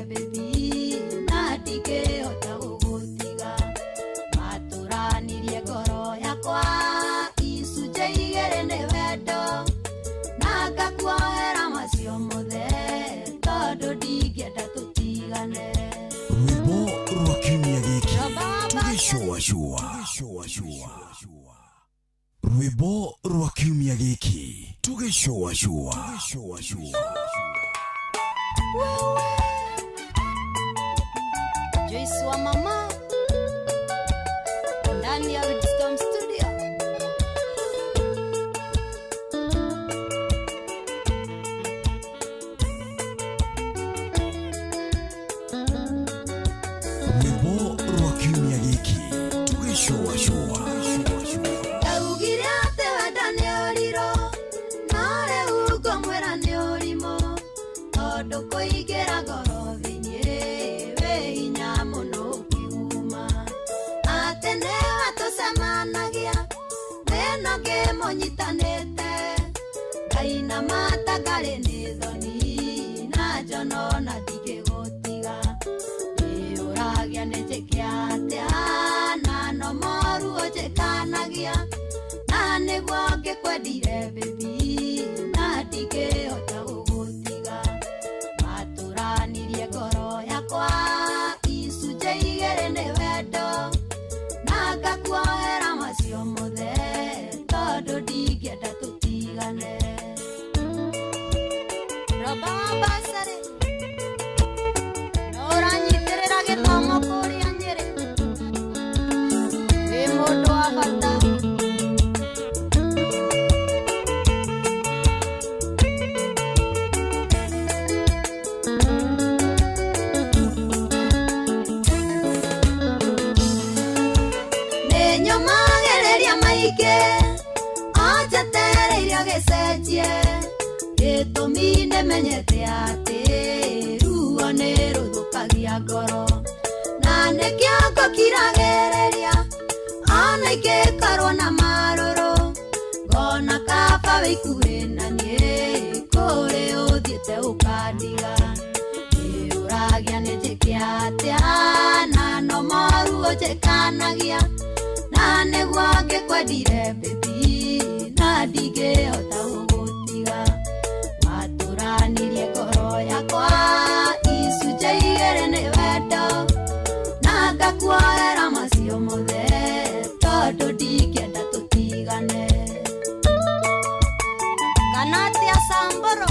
Baby, na ndingĩhota gũgũtiga. Matũranirie ngoro yakwa icunjĩ igĩrĩ nĩ wendo, na ngakuohera macio mothe tondũ ndingĩenda tũtigane. Rwĩmbo rwa kiumia gĩkĩ tũgĩcũacũa. Rwĩmbo rwa kiumia gĩkĩ tũgĩcũacũa. Wewe Joyce wa mama ndani ya Wisdom Studio. Rwĩmbo rwa kiumia gĩkĩ tũgĩcũacũa. Ndaugire atĩ wenda nĩ ũrirũ, no rĩu ngũmwĩra nĩ ũrimũ, tondũ kũingĩra ngoro thĩinĩ wĩ hinya mũno ũkiuma. Atĩ nĩwe tũcemanagia thĩna ngĩmũnyitanĩte, ngainama ta ngarĩ nĩ thoni na njono na ndingĩgũtiga. Ndĩũragia nĩ njĩke atĩa na no moru ũnjĩkanagia, na nĩguo ngĩkwendire, baby, na ndingĩhota gũgũtiga. Matũranirie ngoro yakwa icunjĩ igĩrĩ nĩ wendo, na ngakuohera macio mothe tondũ ndingĩenda tũtigane. Roba wa basarĩ no ũranyitĩrĩra gĩthomo kũrĩa Nyĩrĩ, wĩ mũndũ wa bata. Nĩ nyũmagĩrĩria maingĩ anjetereirio gĩcenjie, gĩtũmi nĩmenyete atĩ ruo nĩ rũthũkagia ngoro, na nĩkĩo ngũkiragĩrĩria ona ingĩkorwo na marũrũ, ngona kaba wĩikuhĩ na niĩ kũrĩ ũthiĩte ũkandiga. Ndĩũragia nĩ njĩke atĩa na no moru ũnjĩkanagia, na nĩguo ngĩkwendire, baby, na ndingĩhota gũgũtiga. Watũranirie ngoro yakwa icunjĩ igĩrĩ nĩ wendo, na ngakuohera macio mothe tondũ ndingĩenda tũtigane. Kana atĩa, Samboro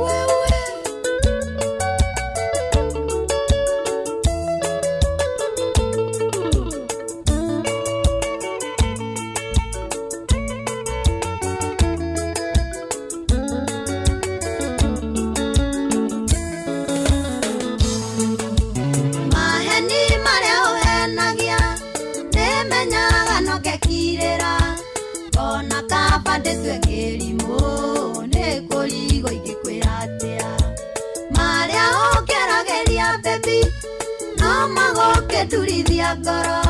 wewe? Maheni marĩa ũhenagia nĩmenyaga no ngekirĩra, ngona kaba ndĩtue kĩrimũ nĩ kũrigwo ingĩkwĩra atĩa. Marĩa ũngeragĩria, baby, no magũkĩndurithia ngoro,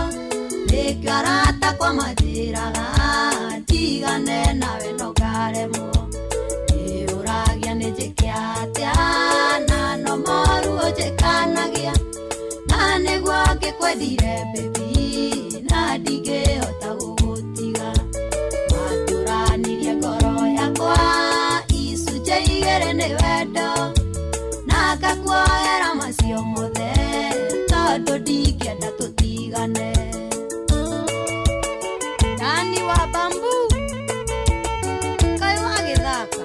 nĩkĩo arata kwa manjĩraga ndigane nawe no ngaremwo. Ndĩũragia nĩ njĩke atĩa na no moru ũnjĩkanagia, na nĩguo ngĩkwendire, baby, na ndingĩhota gũgũtiga. Matũranirie ngoro yakwa icunjĩ igĩrĩ nĩ wendo, na ngakuohera macio mothe tondũ ndingĩenda tũtigane. Dani wa bambu kaĩ wagĩthaka.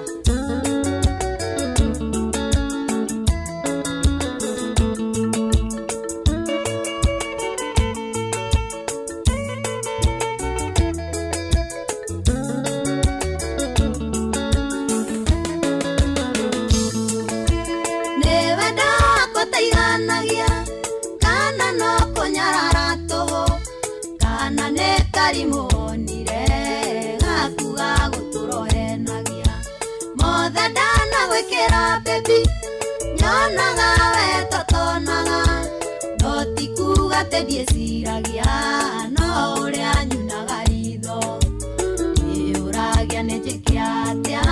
Nĩ wendo wakwa ũtaiganagia kana no kũnyarara tũhũ, kana nĩ karimũ onire gaku ga gũtũrohenagia. Mothe ndanagwĩkĩra, baby, nyonaga we totonaga, no ti kuga atĩ ndiĩciragia no ũrĩa nyunaga ritho. Ndĩũragia nĩ njĩke atĩa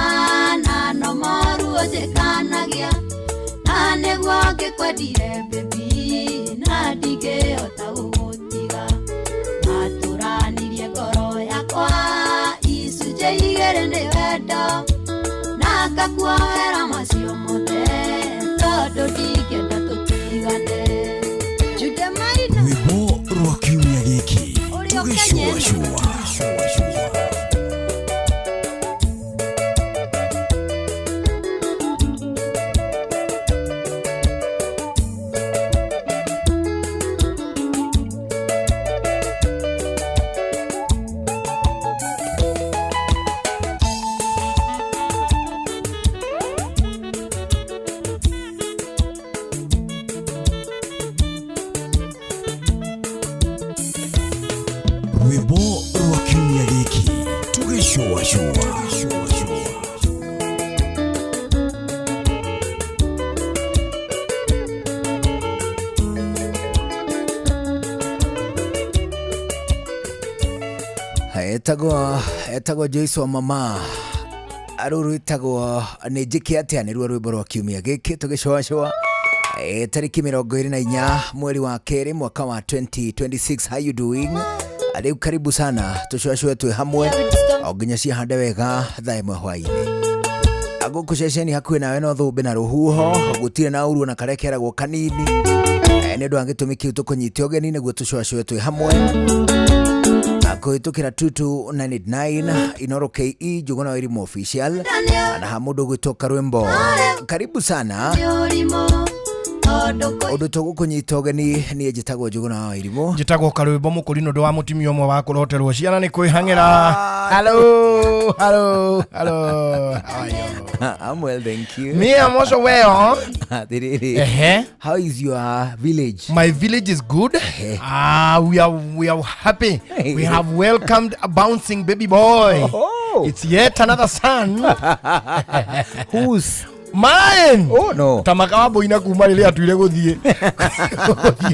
na no moru ũnjĩkanagia, na nĩguo Nĩguo ngĩkwendire baby na ndingĩhota gũgũtiga. Watũranirie ngoro yakwa icunjĩ igĩrĩ nĩ wendo, na ngakuohera macio mothe tondũ ndingĩenda tũtigane. Jude Maina. Rwĩmbo rwa kiumia gĩkĩ Ũrĩa ũkenyene. tũgĩcũacũa. Rwĩmbo rwa kiumia gĩkĩ tũgĩcũacũa. Etagwo Joyce wa mama rũrũ rwĩtagwo nĩ njĩke atĩa nĩruo rwĩmbo rwa kiumia gĩkĩ tũgĩcũacũa. Tarĩki 24 mweri wa kerĩ mwaka wa 2026. How you doing? Rĩu karibu sana tũcũacũe twĩ hamwe o nginya ciahande wega thaa 1 hwaĩ-inĩ. Gũkũ ceceni hakuhĩ nawe no thũmbĩ na rũhuho gũtirĩ na ũru ona karĩa keragwo kanini. Nĩ ũndũ wa gĩtũmi kĩu tũkũnyite ũgeni nĩguo tũcũacũe twĩ hamwe kũhĩtũkĩra 22989 Inoro KE Njũgũna wa Irimũ official na ha mũndũ ũgwĩtwo Karwĩmbo. Karibu sana. Nĩ ũrimũ tondũ kũ Ũndũ tũgũkũnyita ũgeni niĩ njĩtagwo Njũgũna wa Irimũ. Njĩtagwo Karwĩmbo Mũkũrinũ ndũ wa mũtumia ũmwe wa kũroterwo ciana nĩ kwĩhang'ĩra. Hello, hello, hello. How are you? I'm well, thank you. Me, I'm also well. Atĩrĩrĩ, Ehe. how is your village? My village is good. Ah, we are happy. We have welcomed a bouncing baby boy. Oh. It's yet another son. Whose? Mine. Oh no. Ta makawa boina kuma rĩrĩa atuire gũthiĩ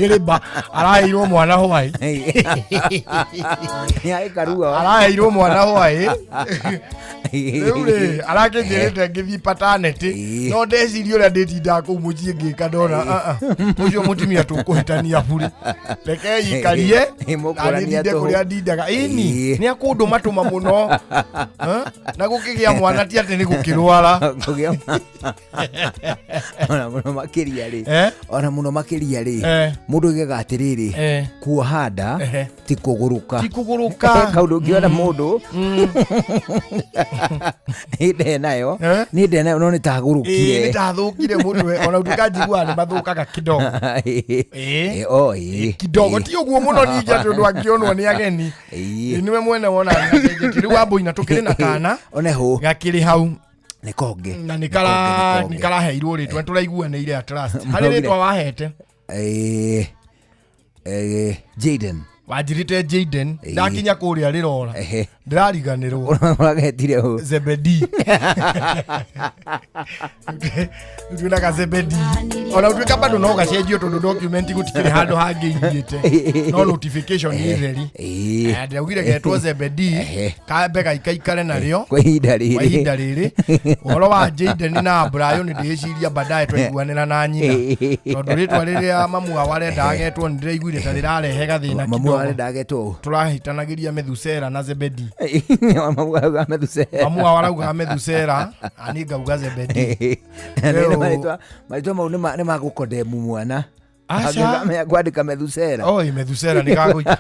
rĩmba araheirwo mwana hwaĩ. Nĩ agĩkarua. Araheirwo mwana hwaĩ. Rĩu rĩ arakĩnjĩrĩte ngĩthiĩ paternity no ndeciria ũrĩa ndĩtindaga kũu mũciĩ ngĩka ndona ah, ah, ũcio mũtumia tũkũhĩtania burĩ rekei ikarie Mũkũrania na niĩ ndinde tũhũ. kũrĩa ndindaga ĩni Ĩĩ. nĩ akũndũmatũma mũno. Eh? Na gũkĩgĩa mwana ti atĩ nĩ gũkĩrwara. Kũgĩa ona mũno makĩria rĩ, Eh? ona mũno makĩria rĩ, Eh. mũndũ oigaga atĩrĩrĩ, Eh. kuoha nda Ehe. ti kũgũrũka. Ti kũgũrũka. Kaũndũ ũngĩona mũndũ nĩ ndenayo, Eh? nĩ ndenayo no nĩ Ĩĩ, tagũrũkire. nĩ tathũkire mũtwe ona ũtuĩka njiguaga nĩ mathũkaga kidogo. Ĩĩ. O ĩĩ. Kidogo ti ũguo mũno ningĩ atĩ ũndũ angĩonwo nĩ ageni. Ĩĩ. Ĩĩ, nĩwe mwene wona nĩacenjetie. Rĩu wambũina tũkĩrĩ na kana one hũ gakĩrĩ hau nĩ konge na Nĩ nĩ kara konge, nĩ karaheirwo rĩtwa nĩ tũraiguanĩire at last harĩ Maraugire. rĩtwa wahete. Ĩĩ. Ĩĩ, Jaden. Wanjirĩte Jaden. Ĩĩ. Ndakinya kũrĩa rĩrora Ehe. ndĩrariganĩrwo. Ũragetire hũ? Zebedi. Twĩnaga Zebedi ona ũtuĩka bado no gacenjio tondũ document gũtikĩrĩ handũ hangĩ ithiĩte no notification nĩ theri. Ĩĩ. Eh, ndĩraugire getwo Zebedi. Ehe. Kambe gaikaikare narĩo kwa ihinda rĩrĩ. Kwa ihinda rĩrĩ. Ũhoro wa Jaden na Brian ndĩciria baadaye twaiguanĩra na nyina tondũ rĩtwa rĩrĩa mamu wao arenda agetwo nĩ ndĩraiguire ta rĩrarehe gathĩna mamu kidogo. arenda agetwo Tũrahĩtanagĩria Methusera na Zebedi. ũũ? Mamu arauga Methusela. Mamu wao arauga Methusera ani ngauga Zebedi. Nĩ Rĩu- marĩtwa mau nĩ magũkondemu mwana. Aca. Angĩkamenya kwandĩka Methusela. Oi, Methusera nĩ gagũika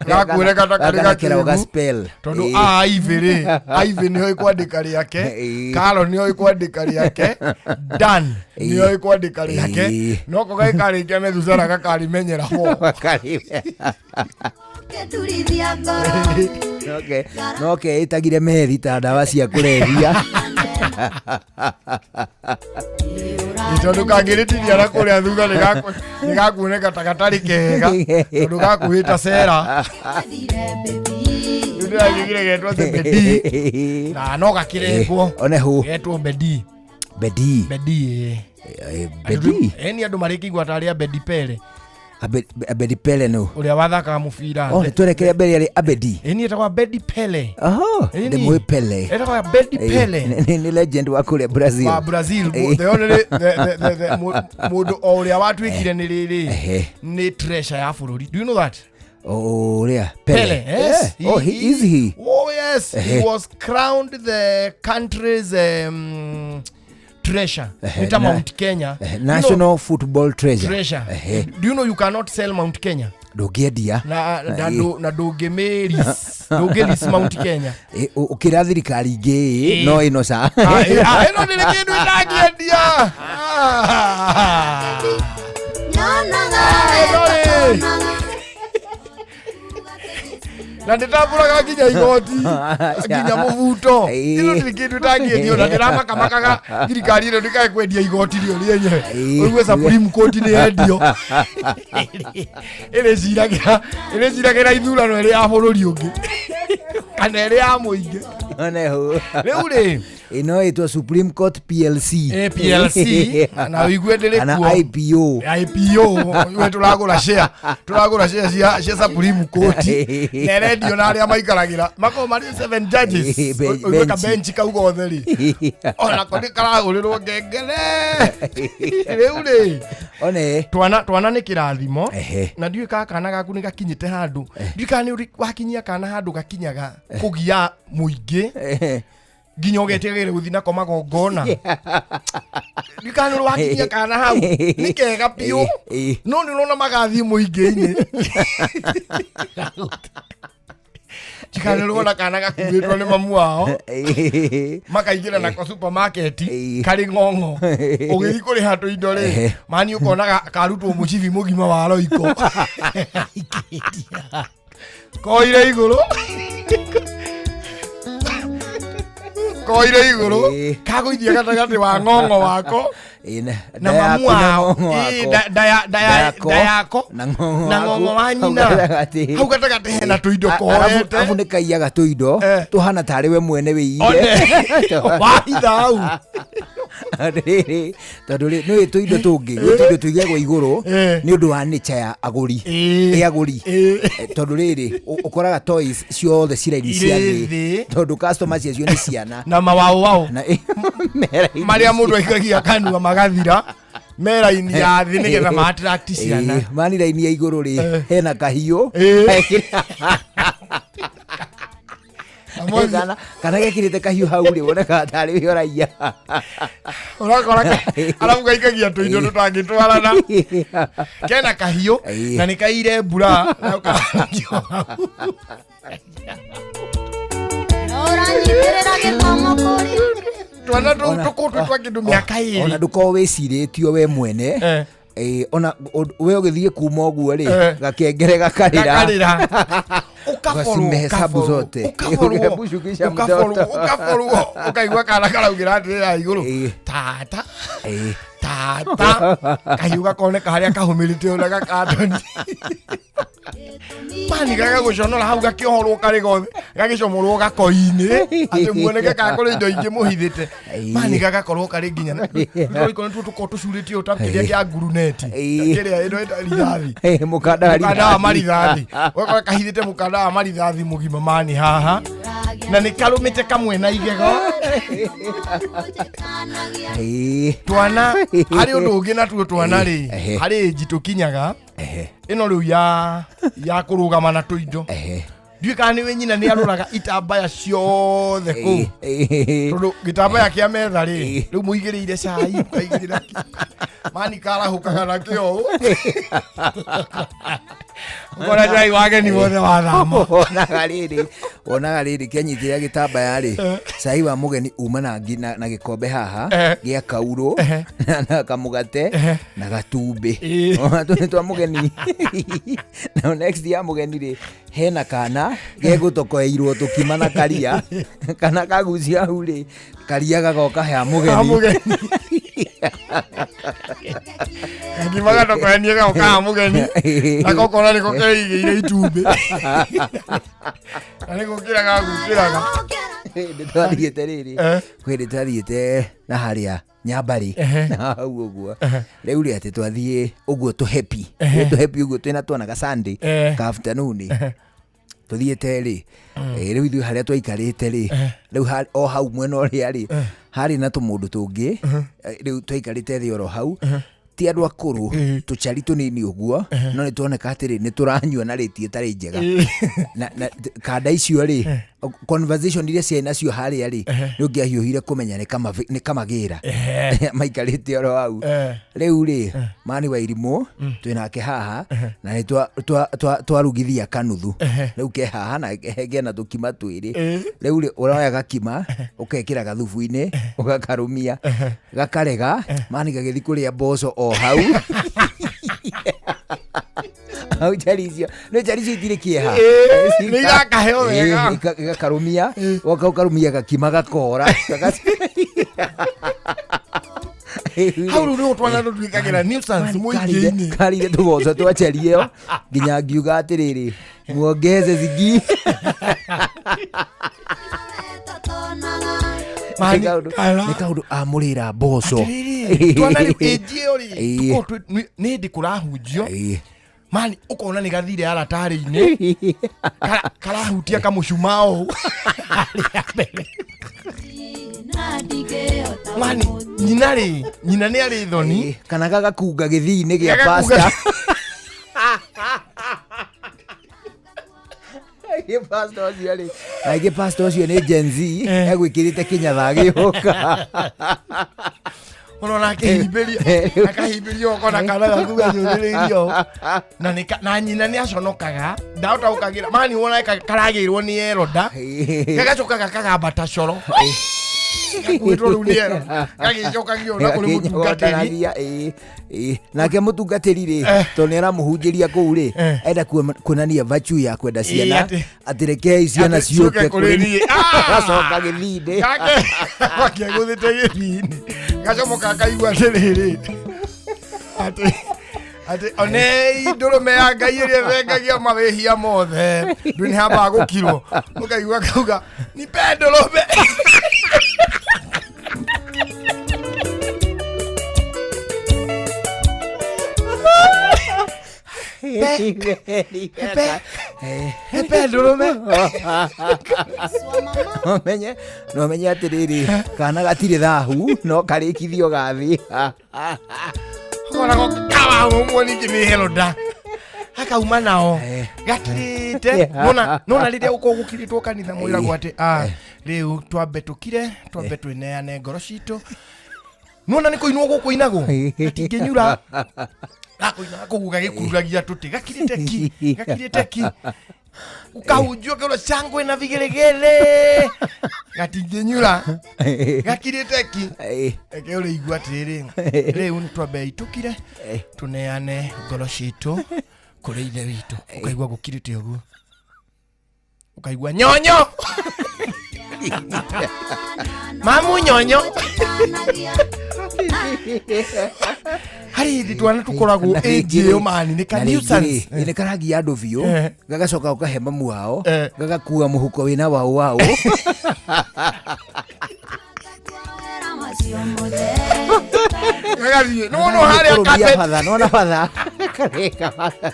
gakuoneka ta karĩ Gakera gakĩgu gaspell. Tondũ a Ivy rĩ, Ivy nĩoĩ kwandĩka rĩake. Ĩĩ. Karo nĩoĩ kwandĩka rĩake, Dan nĩoĩ kwandĩka rĩake. Ĩĩ. Noko gagĩkarĩkia Methusera gakarĩmenyera ho. Ngĩturithia ngoro. No keĩtagire meri ta ndawa cia kũrebia. Tondũ kangĩrĩtinia na kũrĩa thutha nĩ gakuoneka ta gatarĩ kega tondũ gakuhĩta cera. Thire baby. Rĩu ndĩragĩgire getwo Zebedi na no gakĩrengwo. One hũ. Getwo Bedi. Bedi. Bedi, ĩĩ. Bedi. Ĩ, nĩ andũ marĩkĩigua tarĩ a Bedi Pere. Abedi Pele no. Ũrĩa wathakaga mũbira. Oh, nĩ twerekere mbere yarĩ Abedi. Ĩni etagwo Abedi Pele. Oho, Ĩni. ndĩmũĩ Pele. Etagwo Abedi Pele. Nĩ legend wa kũrĩa Brazil. Wa Brazil. The only the mũndũ o ũrĩa watuĩkire nĩ rĩrĩ nĩ treasure ya bũrũri. Do you know that? Ũrĩa Pele. Pele, yes. Yeah. Oh, he, is he? Oh, yes. He was crowned the country's treasure. Nĩ ta Mount Kenya. You know, National Football Treasure. Treasure. Do you know you cannot sell Mount Kenya? Ndũngĩendia. Na na ndũngĩmĩris Mount Kenya. Ũkĩra thirikari ingĩ no ĩno ca. Ah, ĩno ndĩrĩ kĩndũ ĩtangĩendia. Ah. Nyonaga Ĩno rĩ. wega. Na ndĩtambũraga nginya igoti nginya mũbuto. Ĩno ndĩrĩ kĩndũ ĩtangĩendio na ndĩramakamakaga thirikari ĩno ndĩkae kwendia igoti rĩo rĩenyewe. Ũigue Supreme Court nĩ yendio. Ĩrĩciragĩra ithurano ĩrĩ ya bũrũri ũngĩ kana ĩrĩ ya mũingĩ. Oneho. Rĩu rĩ Ĩno ĩtwo Supreme Court PLC. PLC na ũigue ndĩrĩ Kana kuo. IPO. IPO we tũragũra share cia Supreme Court na ĩrendio na arĩa maikaragĩra makorwo marĩ seven judges. Ũigue ka bench. bench kau gothe rĩ onako nĩ karahũrĩrwo ngengere. Rĩu rĩ One. twana nĩ kĩrathimo. Na ndiũĩ kana kana gaku nĩ gakinyĩte handũ, ndiũĩ kana nĩ wakinyia kana handũ gakinyaga kũgia mũingĩ nginya ũgetigagĩra gũthiĩ nako magongona. Ndiũĩ kana nĩ wakinyia kana hau nĩ kega biũ no nĩ ũrona magathiĩ mũingĩ-inĩ. Ndiũĩ kana nĩ ũrona kana gakuĩtwo nĩ mamu wao makaingĩra nako supermarket karĩ ng'ong'o ũgĩthiĩ kũrĩha tũindo rĩ mani ũkona karutwo mũcibi mũgima wa roiko koire igũrũ kagũithia gatagatĩ wa ng'ong'o wako Na na nda yaku mamu na wao. ng'ong'o wako. Nda Nda yako na ng'ong'o na waku. ng'ong'o wa Hau nyina. gatagatĩ. Hau gatagatĩ hena tũindo koete. Arabu nĩ kaiyaga tũindo tũhana tarĩ we mwene wĩire. One wahitha hau. Rĩrĩ, tondũ rĩ nĩ tũindo tũngĩ gwĩ tũindo tũigagwo igũrũ nĩ ũndũ wa nature ya agũri. Ĩ agũri. Tondũ rĩrĩ ũkoraga toys ciothe ci raini cia Irĩ thĩ thĩ. tondũ customer ciacio nĩ ciana na mawao wao na mera-inĩ marĩa mũndũ aikagia kanua magathira meraini ya thĩ nĩgetha ma attract ciana. Mani raini ya igũrũ rĩ hena kahiũ. Kana gekĩrĩte kahiũ hau rĩ wonekaga tarĩ we ũraiya. Ũrakora arabu gaikagia tũindo tũtangĩtwarana kena kahiũ na nĩ kaire mbura na ũkarakio hau. Ũranyitĩrĩra gĩthomo kũrĩ. Twana tũu tũkũtũ twa kĩndũ mĩaka Ona 2. ndũkorwo wĩcirĩtio we mwene. Ona we ũgĩthiĩ kuma ũguo rĩ gakengere gakarĩra. Gakarĩra. Ũkaborwo, Ukazimehesabu ũkaborwo, zote. ũkaborwo, Ukabushukisha ũkaborwo, mtoto. ũkaborwo ũkaigua kana karaugĩra atĩrĩra igũrũ tata tata kahiũ gakoneka harĩa kahũmĩrĩte ũrĩa gakandoni mani gagagũconora hau gakĩohorwo karĩ gothe gagĩcomorwo gakoi-inĩ atĩ muoneke kana kũrĩ indo ingĩ mũhithĩte mani gagakorwo karĩ nginya tũriko nĩtuo tũkorwo tũcurĩtio ta kĩrĩa kĩa nguruneti kĩrĩa ĩno ĩta rithathi. Mũkanda wa Mũkanda wa rithathi. marithathi ũgakora kahithĩte mũkanda wa marithathi mũgima mani haha na nĩ karũmĩte kamwe na igego. Twana harĩ ũndũ ũngĩ natuo twana rĩ harĩ ĩnji tũkinyaga ĩno rĩu ya kũrũgama na tũindo. Ndiũĩ kana nĩ wĩ nyina nĩ arũraga itambaya ciothe kũu tondũ gĩtambaya kĩa metha rĩ rĩu mũigĩrĩire cai ũkaigĩrĩra mani karahũkaga nakĩo ũũ. Ũkona cai wageni wothe wathama. Wonaga rĩrĩ kĩanyitĩrĩra gĩtambaya rĩ cai wa mũgeni uma na na gĩkombe haha gĩa kaurũ na kamũgate na gatumbĩ. Tũ nĩ twa mũgeni na next ya mũgeni rĩ hena kana gegũtokoeirwo tũkima na karia kana kagucia hau rĩ karia gagoka ha Ha mũgeni. Mũgeni ngima gatokoenie gagoka ha mũgeni nako ũkona nĩko keigĩire itumbĩ na nĩgũkĩra gagũkĩraga. Hĩndĩ twathiĩte rĩrĩ kwĩ hĩndĩ twathiĩte na harĩa Nyambarĩ Ehe. hau ũguo rĩu rĩ atĩ twathiĩ ũguo tũhepi tũhepi ũguo twĩna twana ga Sunday Eh. ka afternoon tũthiĩte rĩ rĩu ithuĩ harĩa twaikarĩte rĩ rĩu o hau mwena ũrĩa rĩ harĩ na tũmũndũ tũngĩ rĩu twaikarĩte thĩ oro hau, ti andũ akũrũ, tũcari tũnini ũguo, no nĩ tuoneka atĩrĩ nĩ tũranyua na rĩti ĩtarĩ njega na kanda icio rĩ, conversation iria ciarĩ nacio harĩa rĩ, nĩ ũngĩahiũhire kũmenya nĩ kamagĩra maikarĩte oro hau. Rĩu rĩ, mani wa irimũ twĩnake haha na nĩ twarugithia kanuthu rĩu ke haha na kena tũkima twĩrĩ. Rĩu rĩ, ũroya gakima ũkekĩra gathubu-inĩ ũgakarũmia, gakarega mani gagĩthi kũrĩa mboco o hau hau. Njari icio nĩ njari icio itirĩ kĩeha. Nĩ irakaheo wega. Gakarũmia goka ũkarũmia gakima gakora. Hau rĩu nĩho twana tũtuĩkagĩra nuisance mũingĩ-inĩ. Karire tũboco twa njari ĩyo nginya ngiuga atĩrĩrĩ, muongeze zigi. Mani, Nĩ kaũndũ amũrĩra mboco. Atĩrĩrĩ, twana rĩu ĩnji ĩyo rĩ, tũkoragwo nĩ hĩndĩ kũrahunjio mani ũkona nĩ gathire aratarĩ-inĩ karahutia kamũcuma ũũ harĩa mbere. Mani nyina rĩ, nyina nĩ arĩ thoni. Kana gagakunga gĩthii-inĩ gĩa Gagakunga- pasta. Aingĩ pastor ũcio rĩ, aingĩ pastor ũcio nĩ Gen Z egwĩkĩrĩte kĩnyatha agĩũka. Ũrona akĩhimbĩria, akahimbĩria ũkona kana gaku gacũthĩrĩirio ũũ. Na na nyina nĩ aconokaga, ndaũtaũkagĩra mani wona karagĩrwo nĩ eroda, gagacoka gakagamba ta coro gakuĩtwo rĩu nĩ eroda, gagĩcokagio na kũrĩ mũtungatĩri. Gakĩnyogothanagia, ĩĩ. Nake mũtungatĩri rĩ, tondũ nĩ aramũhunjĩria kũu rĩ, enda kuonania virtue ya kwenda ciana, atĩ rekei ciana Atĩ ciũke ciũke kũrĩ kũrĩ niĩ. Ah! Gacoka gĩthii-inĩ. Gake gakĩgũthĩte gĩthii-inĩ, gacomoka kaigua atĩrĩrĩ, atĩ onei ndũrũme ya Ngai ĩrĩa ĩthengagia mawĩhia mothe. Ndũ nĩ hambaga gũkirwo, ũkaigua kauga nipe ndũrũme. Nipe ndũrũme. Nomenye nomenye atĩrĩrĩ, kana gatirĩ thahu no karĩkithio gathi. Koragwo kawahũmwo ningĩ nĩ heroda akauma nao gakirĩte. Nona rĩrĩa ũkorwo gũkirĩtwo kanitha mwĩragwo atĩ rĩu twambe tũkire, twambe twĩneane ngoro citũ. Nona nĩ kũinwo gũkũinagwo gatingĩnyura, gakũina kũu gagĩkururagia tũtĩ, gakirĩte ki, gakirĩte ki, ukahunjio kaura cangwe na vigeregere, gatingĩnyura, gakirĩte ki. Reke ũrĩigua atĩrĩrĩ, rĩu nĩ twambe itũkire tũneane ngoro citũ kũrĩ Ithe witũ. Ũkaigua gũkirĩte ũguo, ũkaigua nyonyo mamu nyonyo. Harĩ hĩndĩ twana tũkoragwo ĩnji ĩyo mani nĩ ka nuisance. Nĩ karagia andũ biũ. Gagacoka ũkahe mamu wao, gagakua mũhuko wĩna wau wau. Gagathiĩ no harĩa Kũrũmia carpet. batha nona batha kareka batha.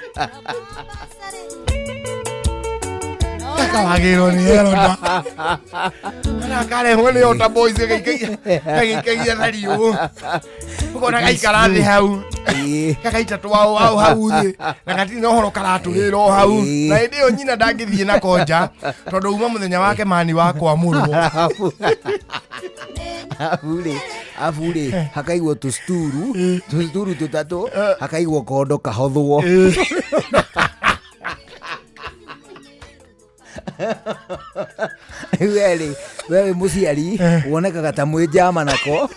Gakawagĩrwo nĩ eroda ana karehwo nĩ ota boys, gagĩikagia na riũ, ũkona gaikara thĩ hau, gagaita twao hau hau thĩ na gatirĩ na ũhoro, karatũrĩra o hau. Na hĩndĩ ĩyo nyina ndangĩthiĩ na konja tondũ uma mũthenya wake mani wa kwamũrwo. Abu rĩ hakaigwo tũsturu tũsturu tũtatũ, hakaigwo kondo kahothwo. We rĩ, we wĩ mũciari wonekaga ta mwĩ njama nako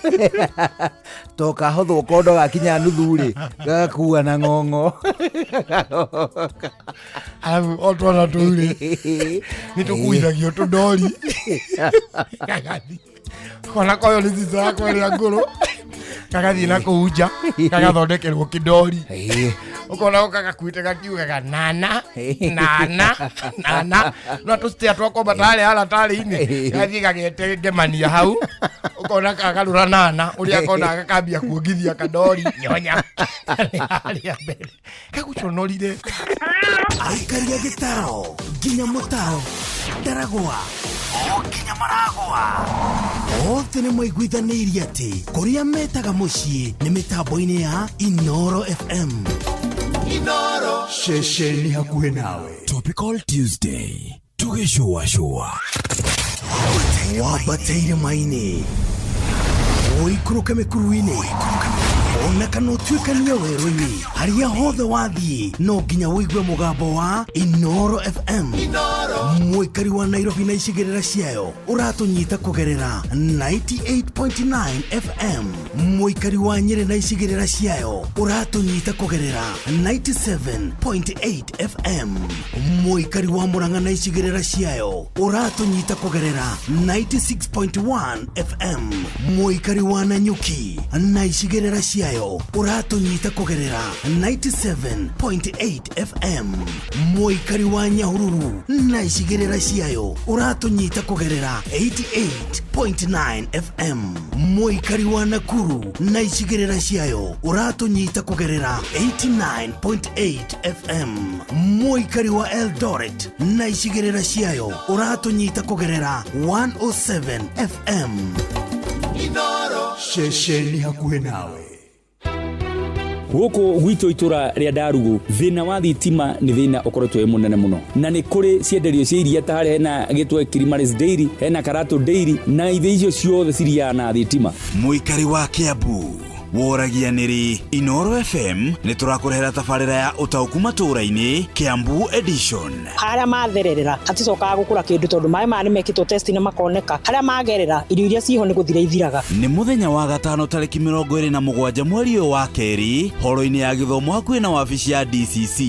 to kahothwo kondo gakinya nuthu rĩ, gagakua na ng'ong'o. Arabu o twana tũu rĩ, nĩ tũkuithagio tũndori, gagathiĩ kona koyo nĩ cica yakwa ĩrĩa ngũrũ, gagathiĩ na kũu nja gagathondekerwo kĩndori. Ũkona gũka gakuĩte gakiugaga nana nana nana no tũcitia twakomba tarĩ aratarĩ-inĩ gathiĩ gagete ngemania hau ũkona kagarũra nana ũrĩa akona gakambia kuongithia kadori nyonya harĩa mbere kaguconorire. Aikaria gĩtaro nginya mũtaro ndaragwa o nginya maragwa othe nĩ maiguithanĩirie atĩ kũrĩa metaga mũciĩ nĩ mĩtambo-inĩ ya Inoro FM. Inoro ceceni hakuhĩ nawe. Topical Tuesday tũgĩcũacũa wambateire maini ũikũrũke mĩkuru-inĩ ona kana ũtuĩkanie werũ-inĩ harĩa hothe wathiĩ no nginya ũigue mũgambo wa Inoro FM. Mũikari wa Nairobi na icigĩrĩra ciayo ũratũnyita kũgerera 98.9 FM. Mũikari wa Nyĩrĩ na icigĩrĩra ciayo ũratũnyita kũgerera 97.8 FM. Mũikari wa Murang'a na icigĩrĩra ciayo ũratũnyita kũgerera 96.1 FM. Mũikari wa Nanyuki na icigĩrĩra ciayo ũratũnyita kũgerera 97.8 FM. Mũikari wa Nyahururu na icigĩrĩra ciayo ũratũnyita kũgerera 88.9 FM. Mũikari wa Nakuru na icigĩrĩra ciayo ũratũnyita kũgerera 89.8 FM. Mũikari wa Eldoret na icigĩrĩra ciayo ũratũnyita kũgerera 107 FM. Inoro ceceni hakuhĩ nawe. Gũkũ gwitũ itũra rĩa Ndarugu thĩna wa thitima nĩ thĩna ũkoretwo wĩ mũnene mũno na nĩ kũrĩ cienderio cia iria ta harĩa hena gĩtwe Kilimaris Dairy hena Karatu Dairy na ithe icio ciothe ciriaga na thitima. Mũikari wa Kiambu woragia nĩrĩ Inoro FM nĩ tũrakũrehera tabarĩra ya ũtaũku matũũra-inĩ Kiambu edition. Harĩa mathererera haticokaga gũkũra kĩndũ tondũ maĩ maya nĩ mekĩtwo test na makoneka harĩa magerera irio iria ciho nĩ gũthira ithiraga. Nĩ mũthenya wa gatano tarĩki 27 mweri ũyũ wa kerĩ horo-inĩ ya gĩthomo hakuhĩ na wabici ya DCC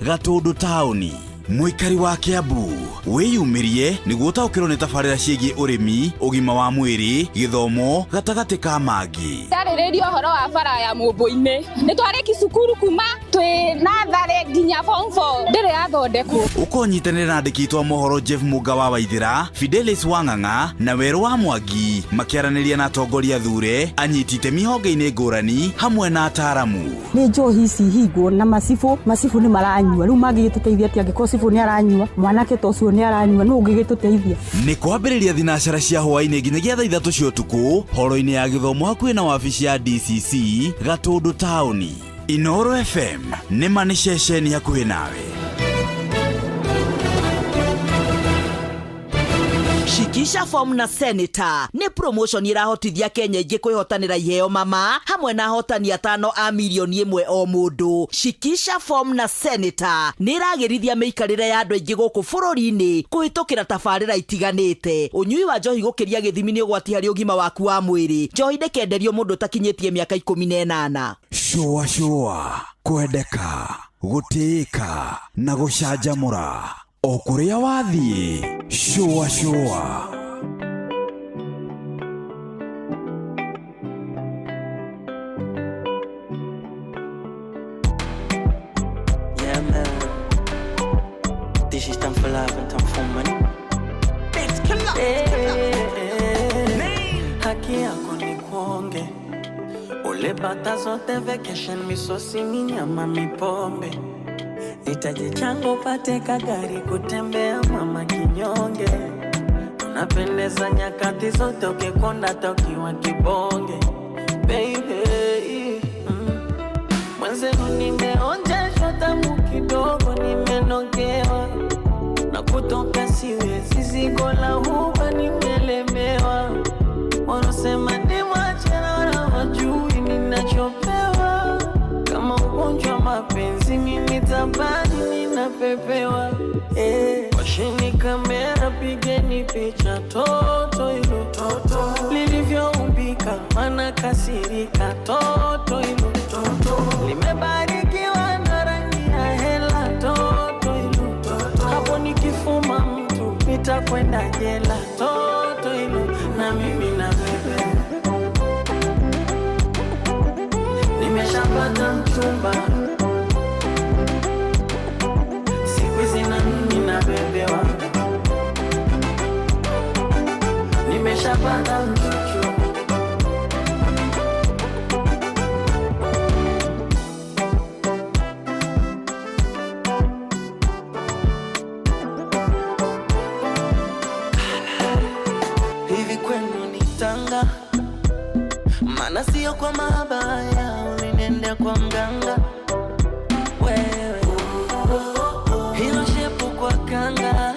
Gatũndũ taũni. Mũikari wa Kiambu wĩyumĩrie nĩguo ũtaũkĩrwo nĩ tabarĩra ciĩgiĩ ũrĩmi, ũgima wa mwĩrĩ, gĩthomo gatagatĩ ka mangĩ. Tarĩrĩria ũhoro wa bara ya Mũmbũ-inĩ nĩ twarĩki cukuru kuma twĩ natharĩ nginya form 4 ndĩrĩ yathondekwo. Ũkonyitanĩra na andĩki aitũ a mohoro Jeff Mũnga wa Waithĩra, Fidelis Wang'ang'a na Werũ wa Mwangi makĩaranĩria na atongoria thure, anyiti itemi honge-inĩ ngũrani hamwe na ataaramu. Nĩ njohi ici hingwo na macibũ nĩ maranyua rĩu mangĩgĩtũteithia atĩa angĩkorwo cibũ nĩ aranyua mwanake ta ũcio nĩ aranyua nũ ũngĩgĩtũteithia. Nĩ kwambĩrĩria thinacara cia hwaĩ-inĩ nginyagia thaa 3 cia ũtukũ horo-inĩ ya gĩthomo hakuhĩ na wabici ya DCC Gatũndũ taũni. Inoro FM nĩ ma nĩ ceceni hakuhĩ nawe. Shikisha form na Senator nĩ promotion irahotithia Kenya ingĩ kwĩhotanĩra iheo mama hamwe na ahotani atano a milioni 1 o mũndũ. Shikisha form na Senator nĩ ĩragĩrithia mĩikarĩre ya andũ aingĩ gũkũ bũrũri-inĩ kũhĩtũkĩra tabarĩra itiganĩte. Ũnyui wa njohi gũkĩria gĩthimi nĩ ũgwati harĩ ũgima waku wa mwĩrĩ. Njohi ndĩkenderio mũndũ ũtakinyĩtie mĩaka 18. Shũa shũa kwendeka gũtĩĩka na gũcanjamũra o kũrĩa wathiĩ. Shũa shũa. Yeah man, this is time for love and time for money. Haki yako ni kuonge ule bata zote vacation misosi minyama mipombe nitajichango pate kagari kutembea mama kinyonge unapendeza nyakati zote ukikonda tokiwa kibonge baby. Mwenzenu nimeonjeshwa tamu kidogo nimenogewa na kutoka siwezi zigo la huba nimelemewa wanasema ni mwache na wajui ninachopewa kama ugonjwa mapenzi mimi tabani ninapepewa. Washeni kamera pigeni picha toto hilo toto lilivyoumbika mana kasirika toto hilo toto limebarikiwa na rangi ya hela toto hilo toto hapo nikifuma mtu nitakwenda jela toto hilo na mimi na bebe nimeshapata mchumba bebe wangu, nimeshapata mchuchu. Hivi kwenu ni Tanga, maana sio kwa mabaya, ulinendea kwa mganga wewe, hilo shepu kwa kanga,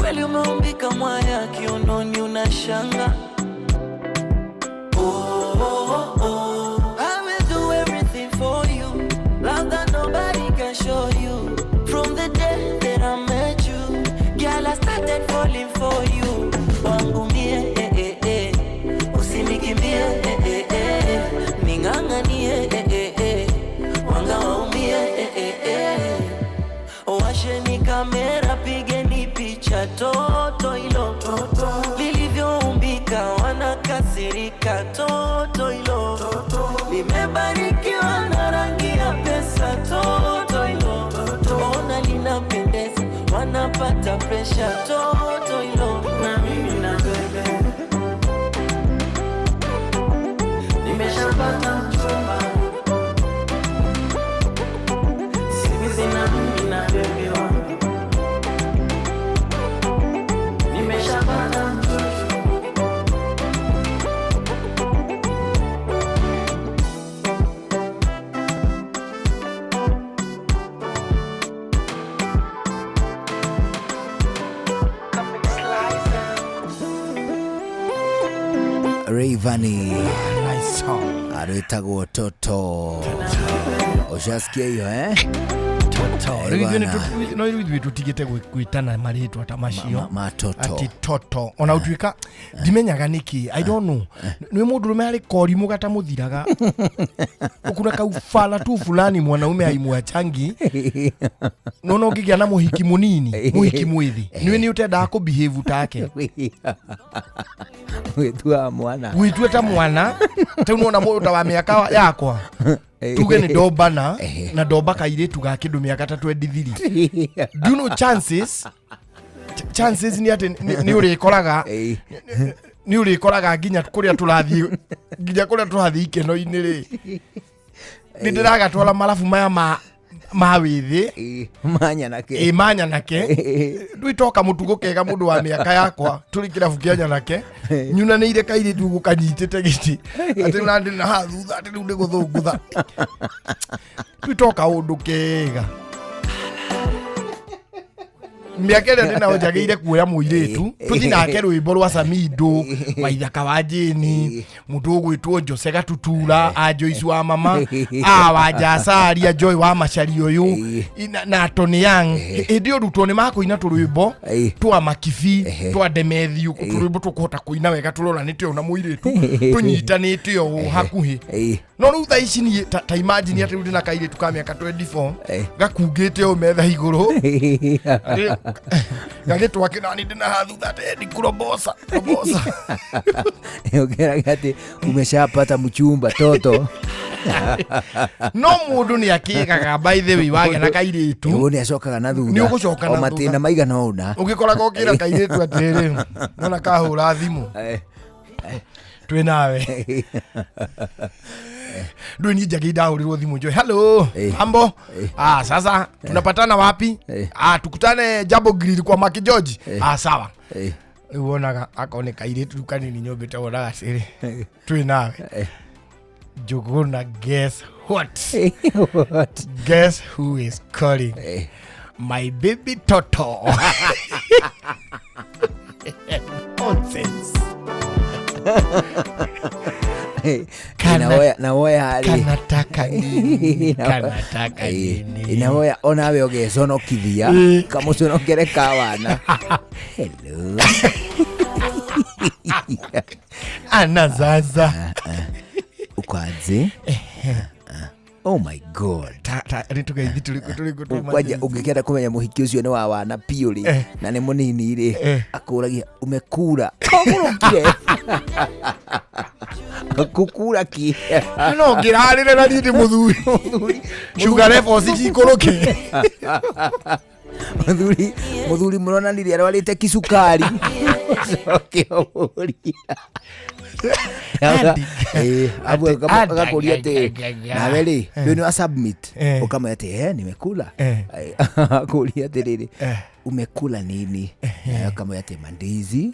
kweli umeumbika mwaya, kiunoni unashanga. Oh, oh, oh. I will do everything for you, love that nobody can show you. From the day that I met you, girl, I started falling for you. Wangu mie, eh, eh, eh. Usinikimbie, eh, eh, eh. Ning'ang'anie, eh, eh, eh. Wanga waumie, eh, eh, eh. Washeni kamera, pigeni picha, toto hilo lilivyoumbika, wanakasirika, toto hilo limebarikiwa na rangi ya pesa, toto hilo ona linapendeza, wanapata presha, toto hilo. Na mimi na bebe nimeshapata mchumba, siku hizi na mimi na bebe wangu nimeshapata mchuchu. Rayvanny Nice song. arwĩtagwo Toto. Ushasikia hiyo eh? Toto. Eh, Rĩu ithuĩ bwana. no rĩu ithuĩ tũtigĩte gwĩtana marĩtwa ta macio Ma Toto. atĩ toto ona ũtuĩka ndimenyaga nĩkĩ, I don't know, nĩ mũndũrũme arĩ korimũ gatamũthiraga, kuna kaufala tu fulani mwanaume haimwachangi. Nona ũngĩgĩa na mũhiki mũnini, mũhiki mwĩthĩ, nĩwe nĩ ũtendaga kũbehave take. Wĩtuaga mwana. Gwĩtua ta mwana tau, nona mũndũ ta wa mĩaka yakwa, tuge nĩ ndombana na ndomba kairĩtu ga kĩndũ mĩaka ta 23, do you know chances chances nĩ atĩ nĩ ũrĩkoraga nĩ ũrĩkoraga nginya kũrĩa tũrathiĩ, nginya kũrĩa tũrathiĩ ikeno-inĩ rĩ, nĩ ndĩragatwara marabu maya ma wĩthĩ. Manyanake. Ĩ manyanake ndwitoka mũtugo kega mũndũ wa mĩaka yakwa tũrĩ kĩrabu kĩa nyanake nyunanĩire kairĩtu gũkanyitĩte gĩtĩ atĩ na ndĩ na haha thutha atĩ rĩu nĩ gũthũngũtha twitoka ũndũ kega. Mĩaka ĩrĩa ndĩnayo njagĩrĩire kuoya mũirĩtu tũthiĩ nake rwĩmbo rwa Samido Waithaka wa Jane, mũndũ ũgwĩtwo Jose Gatutura, a Joyce wa mama, a wa Jasari, a Joy wa Macari ũyũ na Tony Young. Hĩndĩ ĩyo rutwo nĩ makũina tũrwĩmbo twa Makibi, twa Demethiũ, tũrwĩmbo tũkũhota kũina wega tũroranĩte ũũ na mũirĩtu tũnyitanĩte ũũ hakuhĩ. No rĩu thaa ici niĩ ta imagine atĩ rĩu ndĩna kairĩtu ka mĩaka 24 gakungĩte ũũ metha igũrũ gagĩtwa kĩnani ndĩna haha thutha atĩ ndikuroboca roboca. Ũkeraga atĩ umeshapata mchumba toto. No mũndũ nĩ akĩgaga, by the way, wagĩa na kairĩtu. Ũguo nĩ acokaga na thutha. Nĩ ũgũcoka o na matĩna thutha. Maigana ũna. Ũgĩkoraga ũkĩra kairĩtu atĩrĩrĩ, nona kahũra thimũ twĩ nawe ndũĩ niĩ njagĩ ndahũrĩrwo thimũ njoe hello, mambo, ah, sasa tunapatana wapi? Ah, tukutane Jambo Grill kwa Maki George. Ah, sawa. Rĩu wonaga akorwo nĩ kairĩtu rĩu kanini nyũmbĩte, wonaga cĩrĩ twĩ nawe Njũgũna, guess what? What? Guess who is calling? My baby Toto. Nonsense. Nawoya rĩ Kanataka nini? Kanataka nini? Inawoya onawe ũgeconokithia kamũconokere ka wana, hello. Anazaza. Ukwanzi, oh my God. Nĩ tũgeithi tũrĩkũ tũrĩkũ? Kwanja ũngĩkenda kũmenya mũhiki ũcio nĩ wa wana piũ rĩ na nĩ mũnini rĩ, akũragia umekura kogũrũkire kukura ki. No ngĩrarĩre na niĩ ndĩ mũthuri, sugar levels cikũrũke. Muthuri muthuri muronanirie arwarĩte kisukari ũcoke ũmũrie. Eh, abu agakũria atĩ nawe rĩ rĩu nĩ wa submit ũkamwĩra atĩ eh, nimekula. Akũria atĩrĩrĩ, umekula nini? Nawe ũkamwĩra atĩ mandizi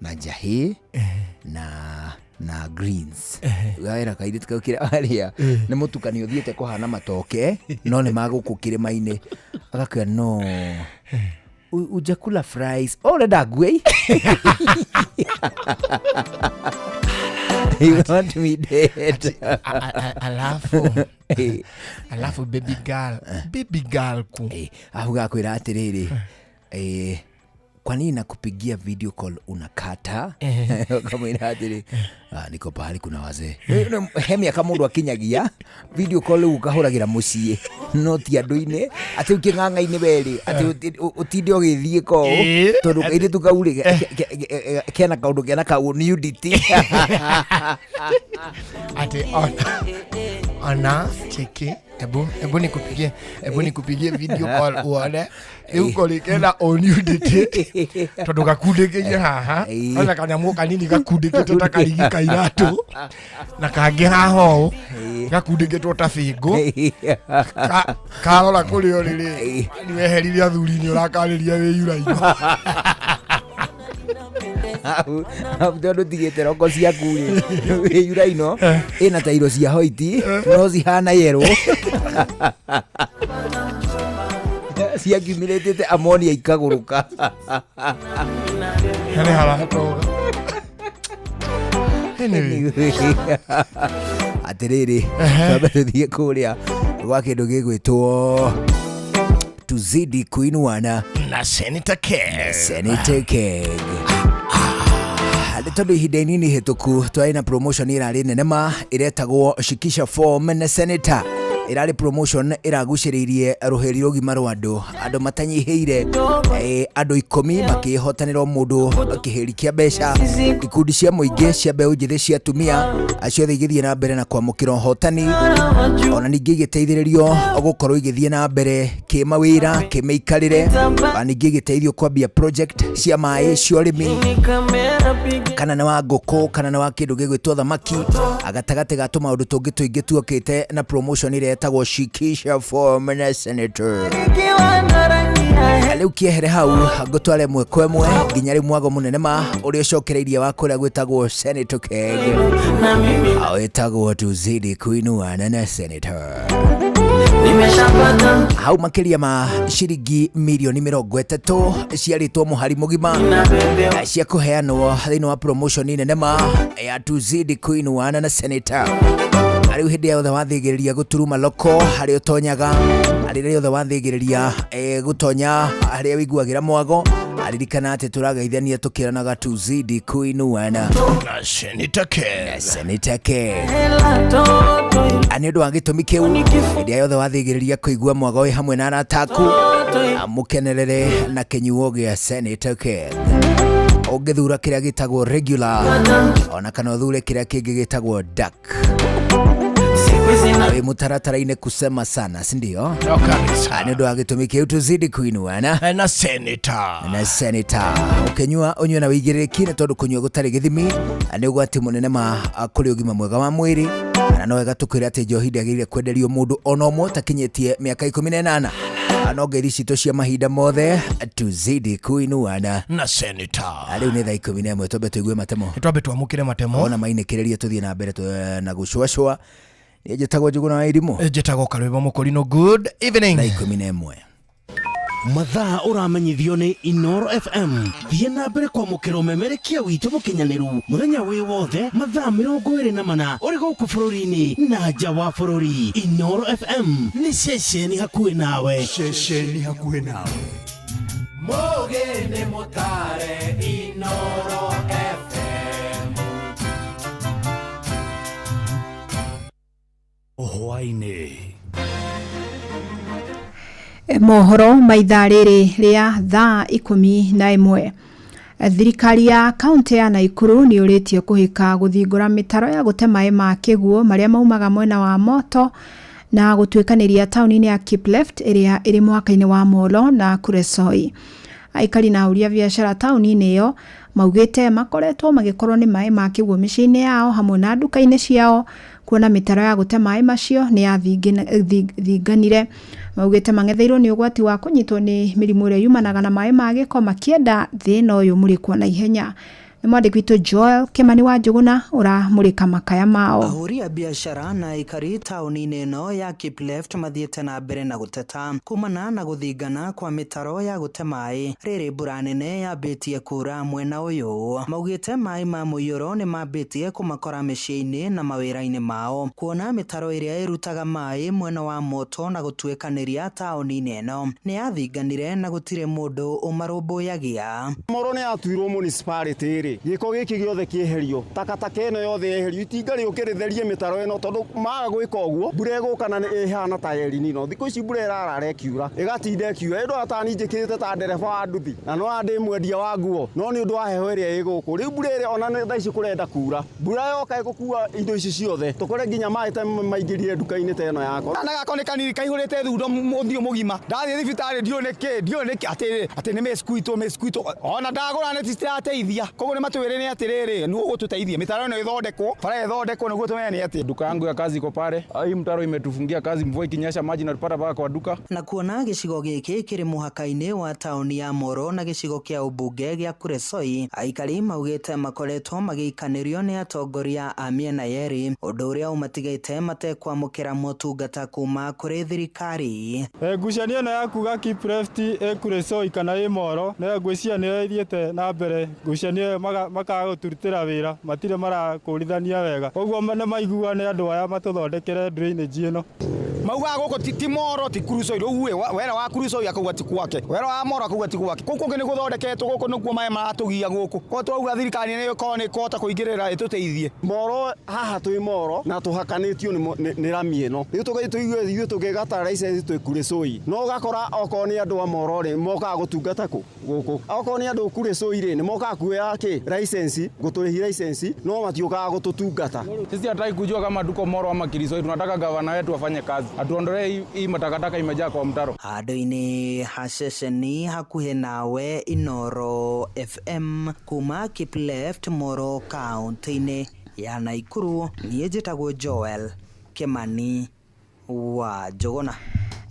na njahĩ na greens. Wera kairĩtu kau kĩrĩa warĩa nĩ mũtukanio ũthiĩte kũhana matoke no nĩ magũkũ kĩrĩma-inĩ. Agakwĩra no ujakula fries. Oh, ũrenda ngue? You want me dead. Alafu alafu baby girl, baby girl ku Afu gakwĩra atĩrĩrĩ, eh, kwa nini nakupigia video call unakata? Ukamwĩra atĩrĩ, "Ah, niko pahali kuna wazee." He mĩaka mũndũ akinyagia video call rĩu ũkahũragĩra mũciĩ no ti andũ-inĩ atĩ ũkĩng'ang'a-inĩ werĩ atĩ ũtinde ũgĩthiĩ ko tondũ kairĩtu kau rĩ kena kaũndũ kena kau nudity. Ati ona ona cheki, ebu nikupigie, ebu nikupigie video call uone riu kori kena nudity tondu gakundikiire haha ona kanyamu kanini gakundikitwo ta karigi ka iratu na kangĩ haha ũũ gakundĩkĩtwo ta bĩngũ. Karora kũrĩ o rĩrĩ ni weherire athuri nĩ ũrakarĩria wĩyura-inĩ. Hau hau tondũ tigĩte roko ciaku rĩ wĩyura ino ĩna tairo cia hoiti no cihana yerũ ciakiumĩrĩtĩte amonia ikagũrũka. Nĩ haratoga. Anyway. Atĩrĩrĩ, twambe tũthiĩ kũrĩa gwa kĩndũ gĩgwĩtwo tuzidi kuinuana na Senator Keg. Senator Keg. Nĩ tondũ ihinda inini hĩtũku twarĩ na promotion ĩrarĩ nene ma ĩretagwo shikisha form na senator. Ĩrarĩ promotion ĩragucĩrĩirie rũhĩri rũgima rwa andũ andũ matanyihĩire andũ 10 makĩhotanĩra o mũndũ kĩhĩri kĩa mbeca. Ikundi cia mũingĩ cia mbeũ njĩthĩ cia atumia ciothe igĩthiĩ na mbere na kwamũkĩra ũhotani, ona ningĩ igĩteithĩrĩrio gũkorwo igĩthiĩ na mbere kĩmawĩra kĩmĩikarĩre, ona ningĩ igĩteithio kwambia project cia maĩ cia ũrĩmi kana nĩ wa ngũkũ kana nĩ wa kĩndũ gĩgwĩtwo thamaki, gatagatĩ ga tũmaũndũ tũngĩ tũingĩ tuokĩte na promotion ĩrĩa ĩtagwo shikisha form na senator. Rĩu kĩehere hau ngũtware ĩmwe kwa ĩmwe nginya rĩu mwago mũnene ma ũrĩa ũcokereirie wa kũrĩa gwĩtagwo Senator Keg wĩtagwo tuzidi kuinuana na senator. Hau makĩria ma ciringi mirioni 30 ciarĩtwo mũhari mũgima cia kũheanwo thĩinĩ wa promotion nene ma ya tuzidi kuinuana na senator. Rĩu hĩndĩ yothe wathĩgĩrĩria gũturuma loko harĩa ũtonyaga, rĩrĩa yothe wathĩgĩrĩria gũtonya harĩa wĩiguagĩra mwago, ririkana atĩ tũrageithania tũkĩranaga tuzidi kuinuana na Senator Keg. Senator Keg. Nĩ ũndũ wa gĩtũmi kĩu hĩndĩ yothe wathĩgĩrĩria kũigua mwago wĩ hamwe na arata aku mũkenerere na kĩnyuo gĩa Senator Keg. Ũngĩthura kĩrĩa gĩtagwo regular ona kana ũthure kĩrĩa kĩngĩ gĩtagwo dark. Wĩ mũtaratara-inĩ kusema sana, si ndio? No kabisa. Nĩ ũndũ wa gĩtũmi kĩu tuzidi kuinuana na senator. Na senator. Ũkĩnyua ũnyue na wĩigĩrĩrĩki nĩ tondũ kũnyua gũtarĩ gĩthimi nĩ ũgwati mũnene ma kũrĩ ũgima mwega wa mwĩrĩ. Na no wega tũkwĩre atĩ njohi ndĩagĩrĩire kwenderio mũndũ ona ũmwe ũtakinyĩtie mĩaka 18. No ngeithi citũ cia mahinda mothe tuzidi kuinuana na senator. Rĩu nĩ thaa 11 twambe tũigue matemo. Twambe twamũkĩre matemo. Ona mainĩkĩrĩrie tũthiĩ na mbere na gũcũacũa. Niĩ njĩtagwo Njũgũna wa Irimũ. Njĩtagwo Karwĩmbo Mũkũrinũ. Good evening. Thaa 11. Mathaa ũramenyithio nĩ Inoro FM. Thiĩ na mbere kwamũkĩra ũmemerekia witũ mũkinyanĩru mũthenya wĩ wothe mathaa 24 ũrĩ gũkũ bũrũri-inĩ na nja wa bũrũri. Inoro FM nĩ ceceni hakuhĩ nawe. Ceceni hakuhĩ nawe. Mũgĩ nĩ mũtare Inoro FM. Hwaĩ-inĩ. Mohoro ma ithaa rĩrĩ rĩa thaa 11. Thirikari ya kaunti ya Naikuru nĩ yũrĩtie kũhĩka gũthingũra mĩtaro ya gũte maĩ ma kĩguũ marĩa maumaga mwena wa Moto Na gũtuĩkanĩria taũni-inĩ ya Kipleft ĩrĩa ĩrĩ mũhaka-inĩ wa Molo na Kuresoi. Aikari na ahũri a biacara taũni-inĩ ĩyo maugĩte makoretwo magĩkorwo nĩ maĩ ma kĩguũ mĩciĩ-inĩ yao hamwe na nduka-inĩ ciao, kuona mĩtaro ya gũte maĩ macio nĩ yathinganire. Maugĩte mang'etheirwo nĩ ũgwati wa kũnyitwo nĩ mĩrimũ ĩrĩa yumanaga na maĩ ma gĩko, makĩenda thĩna ũyũ mũrĩkwo na ihenya. Nĩ mwandĩki witũ Joel Kimani wa Njũgũna ũramũrĩka makaya mao. Ahũri a biacara na aikari taũni-inĩ ĩno ya Kipleft mathiĩte na mbere na gũteta kumana na gũthingana kwa mĩtaro ya gũte maĩ rĩrĩ mbura nene yambĩtie kura mwena ũyũ. Maugĩte maĩ ma mũiyũro nĩ mambĩtie kũmakora mĩciĩ-inĩ na mawĩra-inĩ mao, kuona mĩtaro ĩrĩa ĩrutaga maĩ mwena wa Moto na gũtuĩkanĩria taũni-inĩ ĩno nĩ yathinganire na gũtirĩ mũndũ ũmarũmbũyagia. Moro nĩ yatuirwo municipality rĩ, gĩko gĩkĩ gĩothe kĩeherio, takataka ĩno yothe yeherio, itinga rĩũke rĩtherie mĩtaro ĩno, tondũ maga gwĩka ũguo mbura ĩgũka na ĩhana ta El Nino. Thikũ ici mbura ĩrarara ĩkiura, ĩgatinda ĩkiura. Ĩndũ ta niĩ njĩkĩrĩte ta ndereba wa nduthi na no ndĩ mwendia wa nguo, no nĩ ũndũ wa heho ĩrĩa ĩ gũkũ rĩu mbura ĩrĩa ona thaa ici kũrenda kura, mbura yoka ĩgũkua indo ici ciothe, tũkore nginya maĩ ta maingĩrire nduka-inĩ ta ĩno yakwa. Kana gako nĩ kanini kaihũrĩte thundo ũthiũ mũgima, ndathiĩ thibitarĩ ndiũĩ nĩkĩ, ndiũĩ nĩkĩ atĩ nĩ mĩsquito, ona ndagũra neti citirateithia. Koguo nĩ matwĩre nĩ atĩrĩrĩ, nĩ ũgũtũteithia mĩtaro ĩno ĩthondekwo, bara ĩthondekwo nĩguo tũmenye nĩ atĩ. Duka yangu ya kazi iko pale, hii mtaro imetufungia kazi, mvua ikinyesha maji inatupata mpaka kwa duka. Na kuona gĩcigo gĩkĩ kĩrĩ mũhaka-inĩ wa taũni ya Moro na gĩcigo kĩa ũmbunge gĩa Kuresoi, aikari maugĩte makoretwo magĩikanĩrio nĩ atongoria a mĩena yerĩ, ũndũ ũrĩa ũmatigĩte matekwamũkĩra motungata kuma kũrĩ thirikari. Ngucanio ĩno ya kuga Kipleft ĩ Kuresoi kana ĩ Moro nĩyo ngwĩciria nĩyo ĩthiĩte na mbere. Ngucanio ĩyo makaga gũtũrutĩra wĩra, matirĩ marakũrithania wega, ũguo nĩ maiguane andũ aya matũthondekere drainage ĩno. Maugaga gũkũ ti Moro ti Kuresoi, rĩu wera wa Kuresoi akauga ti gwake, wera wa Moro akauga ti gwake, kũu kũngĩ nĩ gũthondeketwo, gũkũ nĩkuo maĩ maratũgia gũkũ. Koguo twauga thirikari nĩ ĩkorwo nĩ ĩkũhota kũingĩrĩra ĩtũteithie. Moro haha twĩ Moro na tũhakanĩtio nĩ rami ĩno, rĩu tũigue ithuĩ tũngĩgata license twĩ Kuresoi, no ũgakora okorwo nĩ andũ a Moro rĩ mokaga gũtungata kũ gũkũ, okorwo nĩ andũ Kuresoi rĩ nĩ mokaga kuoya kĩ license, gũtũrĩhi license, no matiũkaga gũtũtungata. Sisi hataki kujua kama tuko Moro ama Kuresoi, tunataka gavana wetu afanye kazi, atuondolee hii matakataka imejaa kwa mtaro. Handũ-inĩ ha ceceni hakuhĩ nawe Inoro FM kuma Kipleft Moro kaunti-inĩ ya Naikuru, niĩ njĩtagwo Joel Kimani wa Njũgũna.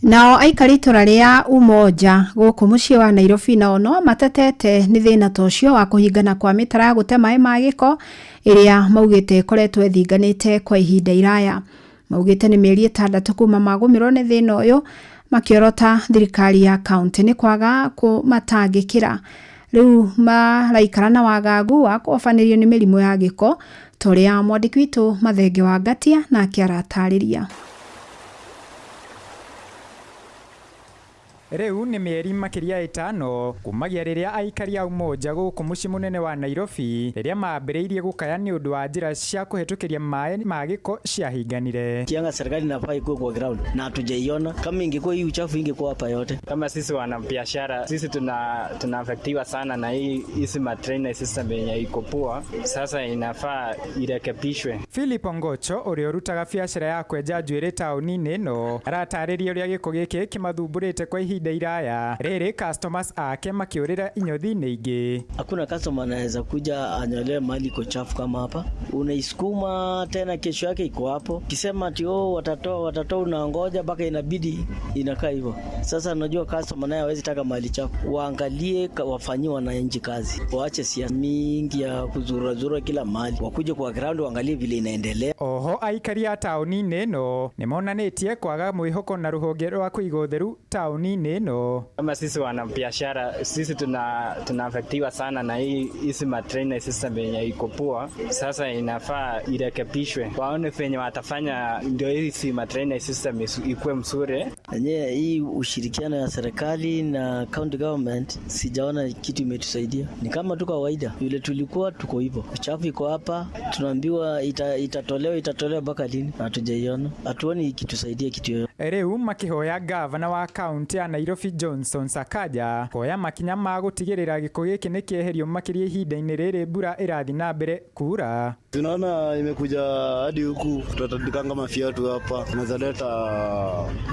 Nao aikari itũra rĩa Umoja gũkũ mũciĩ wa Nairobi nao no matetete nĩ thĩna ta ũcio wa kũhingana kwa mĩtaro ya gũte maĩ ma gĩko ĩrĩa maugĩte ĩkoretwo ĩthinganĩte kwa ihinda iraya. Maugĩte nĩ mĩeri 6 kuma magũmĩrwo nĩ thĩna ũyũ, makĩorota thirikari ya kaunti nĩ kwaga kũmatangĩkĩra. Rĩu maraikara na wagagu wa kũhobanĩrio nĩ mĩrimũ ya gĩko ta ũrĩa mwandĩki witũ Mathenge wa Ngatia nake aratarĩria. Rĩu nĩ mĩeri makĩria 5 kumagia rĩrĩa aikari a Umoja gũkũ mũciĩ mũnene wa Nairobi rĩrĩa mambĩrĩirie gũkaya nĩ ũndũ wa njĩra cia kũhetũkĩria maĩ ma gĩko ciahinganire. Kianga serikali inafaa ikuwe kwa ground na hatujaiona. Kama ingekuwa hii uchafu ingekuwa hapa yote. Kama sisi wanabiashara, sisi tunaafektiwa sana na hizi drainage system yenye iko poa, sasa inafaa irekebishwe. Philip Ongocho ũrĩa ũrutaga biacara ya kwenja njuĩrĩ taũni-inĩ ĩno aratarĩria ũrĩa gĩko gĩkĩ kĩmathumbũrĩte kwa ihinda iraya rĩrĩ customers ake makĩũrĩra inyothi-inĩ ingĩ. Hakuna customer anaweza kuja anyolewe mahali iko chafu kama hapa. Unaisukuma tena kesho yake iko hapo. Kisema ati oh, watatoa, unangoja mpaka inabidi inakaa hivyo. Sasa unajua customer naye hawezi taka mahali chafu. Waangalie, wafanyie wananchi kazi. Waache siasa mingi ya kuzura kila mahali. Wakuje kwa ground waangalie vile inaendelea. Oho aikari a taũni-inĩ ĩno nĩmonanĩtie kwaga mwĩhoko na rũhonge rwa kũiga ũtheru taũni-inĩ ĩno. Kama sisi wanabiashara, sisi tunaafektiwa sana na hizi drainage system yenye iko poa, sasa inafaa irekebishwe, waone venye watafanya ndio hizi drainage system ikuwe mzuri. Yenyewe hii ushirikiano ya serikali na county government sijaona kitu imetusaidia, ni kama tu kawaida vile tulikuwa tuko hivyo. Uchafu iko hapa, tunaambiwa itatolewa mpaka lini? Hatujaiona, hatuoni ikitusaidia kitu yoyote. Rĩu makĩhoya gavana wa kaunti ya Nairobi Johnson Sakaja kuoya makinya ma gũtigĩrĩra gĩko gĩkĩ nĩ kĩeherio makĩria ihinda-inĩ rĩrĩ mbura ĩrathiĩ na mbere kura. Tunaona imekuja hadi huku, tutatandikanga mafiatu hapa, inaweza leta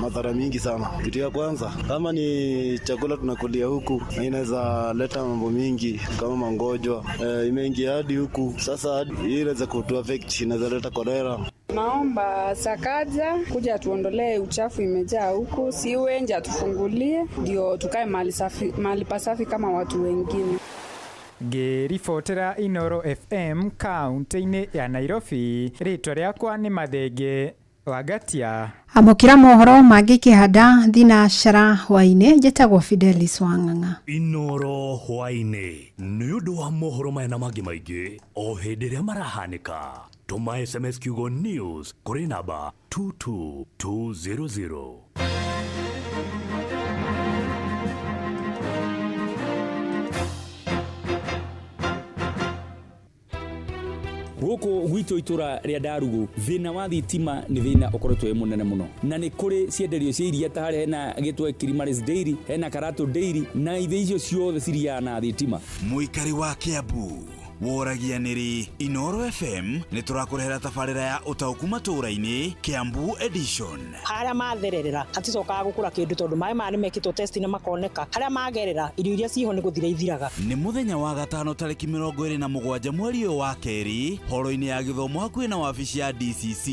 madhara mingi sana. Kitu ya kwanza, kama ni chakula tunakulia huku, na inaweza leta mambo mingi kama mangonjwa imeingia hadi huku. Sasa hii inaweza kutu affect, inaweza leta kolera. Naomba Sakaja kuja atuondolee uchafu imejaa huku, siwenje atufungulie ndio tukae mahali safi, mahali pasafi kama watu wengine. Ngĩribotera Inoro FM kaunti-inĩ ya Nairobi, rĩtwa rĩakwa nĩ Mathenge Wagatia. Amũkĩra mohoro mangĩ kĩhanda thinacara hwaĩ-inĩ. Njĩtagwo Fidelis Wang'ang'a. Inoro hwaĩ-inĩ nĩ ũndũ wa mohoro maya na mangĩ maingĩ o hĩndĩ ĩrĩa marahanĩka, tũma SMS kiugo news kũrĩ namba 22200. Gũkũ gwitũ itũra rĩa Ndarugu, thĩna wa thitima nĩ thĩna ũkoretwo wĩ mũnene mũno, na nĩ kũrĩ cienderio cia iria ta harĩa hena gĩtwe Kilimaris Dairy, hena Karatu Dairy, na ithĩ icio ciothe ciriaga na thitima. Mũikari wa Kiambu woragia nĩrĩ Inoro FM nĩ tũrakũrehera tabarĩra ya ũtaũku matũũra-inĩ Kiambu edition. Harĩa mathererera haticokaga gũkũra kĩndũ tondũ maĩ maya nĩ mekĩtwo test na makoneka, harĩa magerera irio iria ciho nĩ gũthira ithiraga. Nĩ mũthenya wa gatano tarĩki 27 mweri ũyũ wa kerĩ, horo-inĩ ya gĩthomo hakuhĩ na wabici ya DCC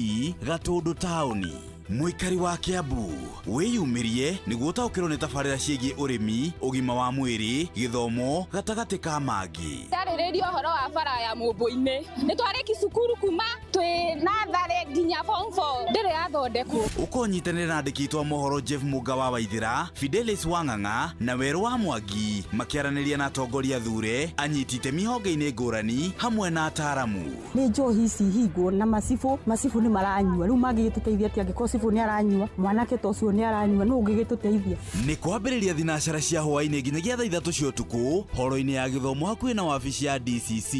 Gatũndũ taũni. Mũikari wa Kiambu wĩyumĩrie nĩguo ũtaũkĩrwo nĩ tabarĩra ciĩgiĩ ũrĩmi, ũgima wa mwĩrĩ, gĩthomo gatagatĩ ka mangĩ. Ndarĩrĩria ũhoro wa bara ya mũmbũ-inĩ, nĩ twarĩki cukuru kuma twĩ natharĩ nginya form 4 ndĩrĩ yathondekwo. Ũkonyitanĩra na andĩki aitũ a mohoro Jeff Mũnga wa Waithĩra, Fidelis Wang'ang'a na Werũ wa Mwangi makĩaranĩria na atongoria thure, anyiti itemi honge-inĩ ngũrani hamwe na ataaramu. Nĩ njohi ici hingwo na macibũ, macibũ nĩ maranyua, rĩu mangĩgĩtũteithia atĩa angĩkorwo cibũ nĩ aranyua, mwanake ta ũcio nĩ aranyua, nũ ũngĩgĩtũteithia? Nĩ kwambĩrĩria thinacara cia hwaĩ-inĩ nginyagia thaa 3 cia ũtukũ, horo-inĩ ya gĩthomo hakuhĩ na wabici ya DCC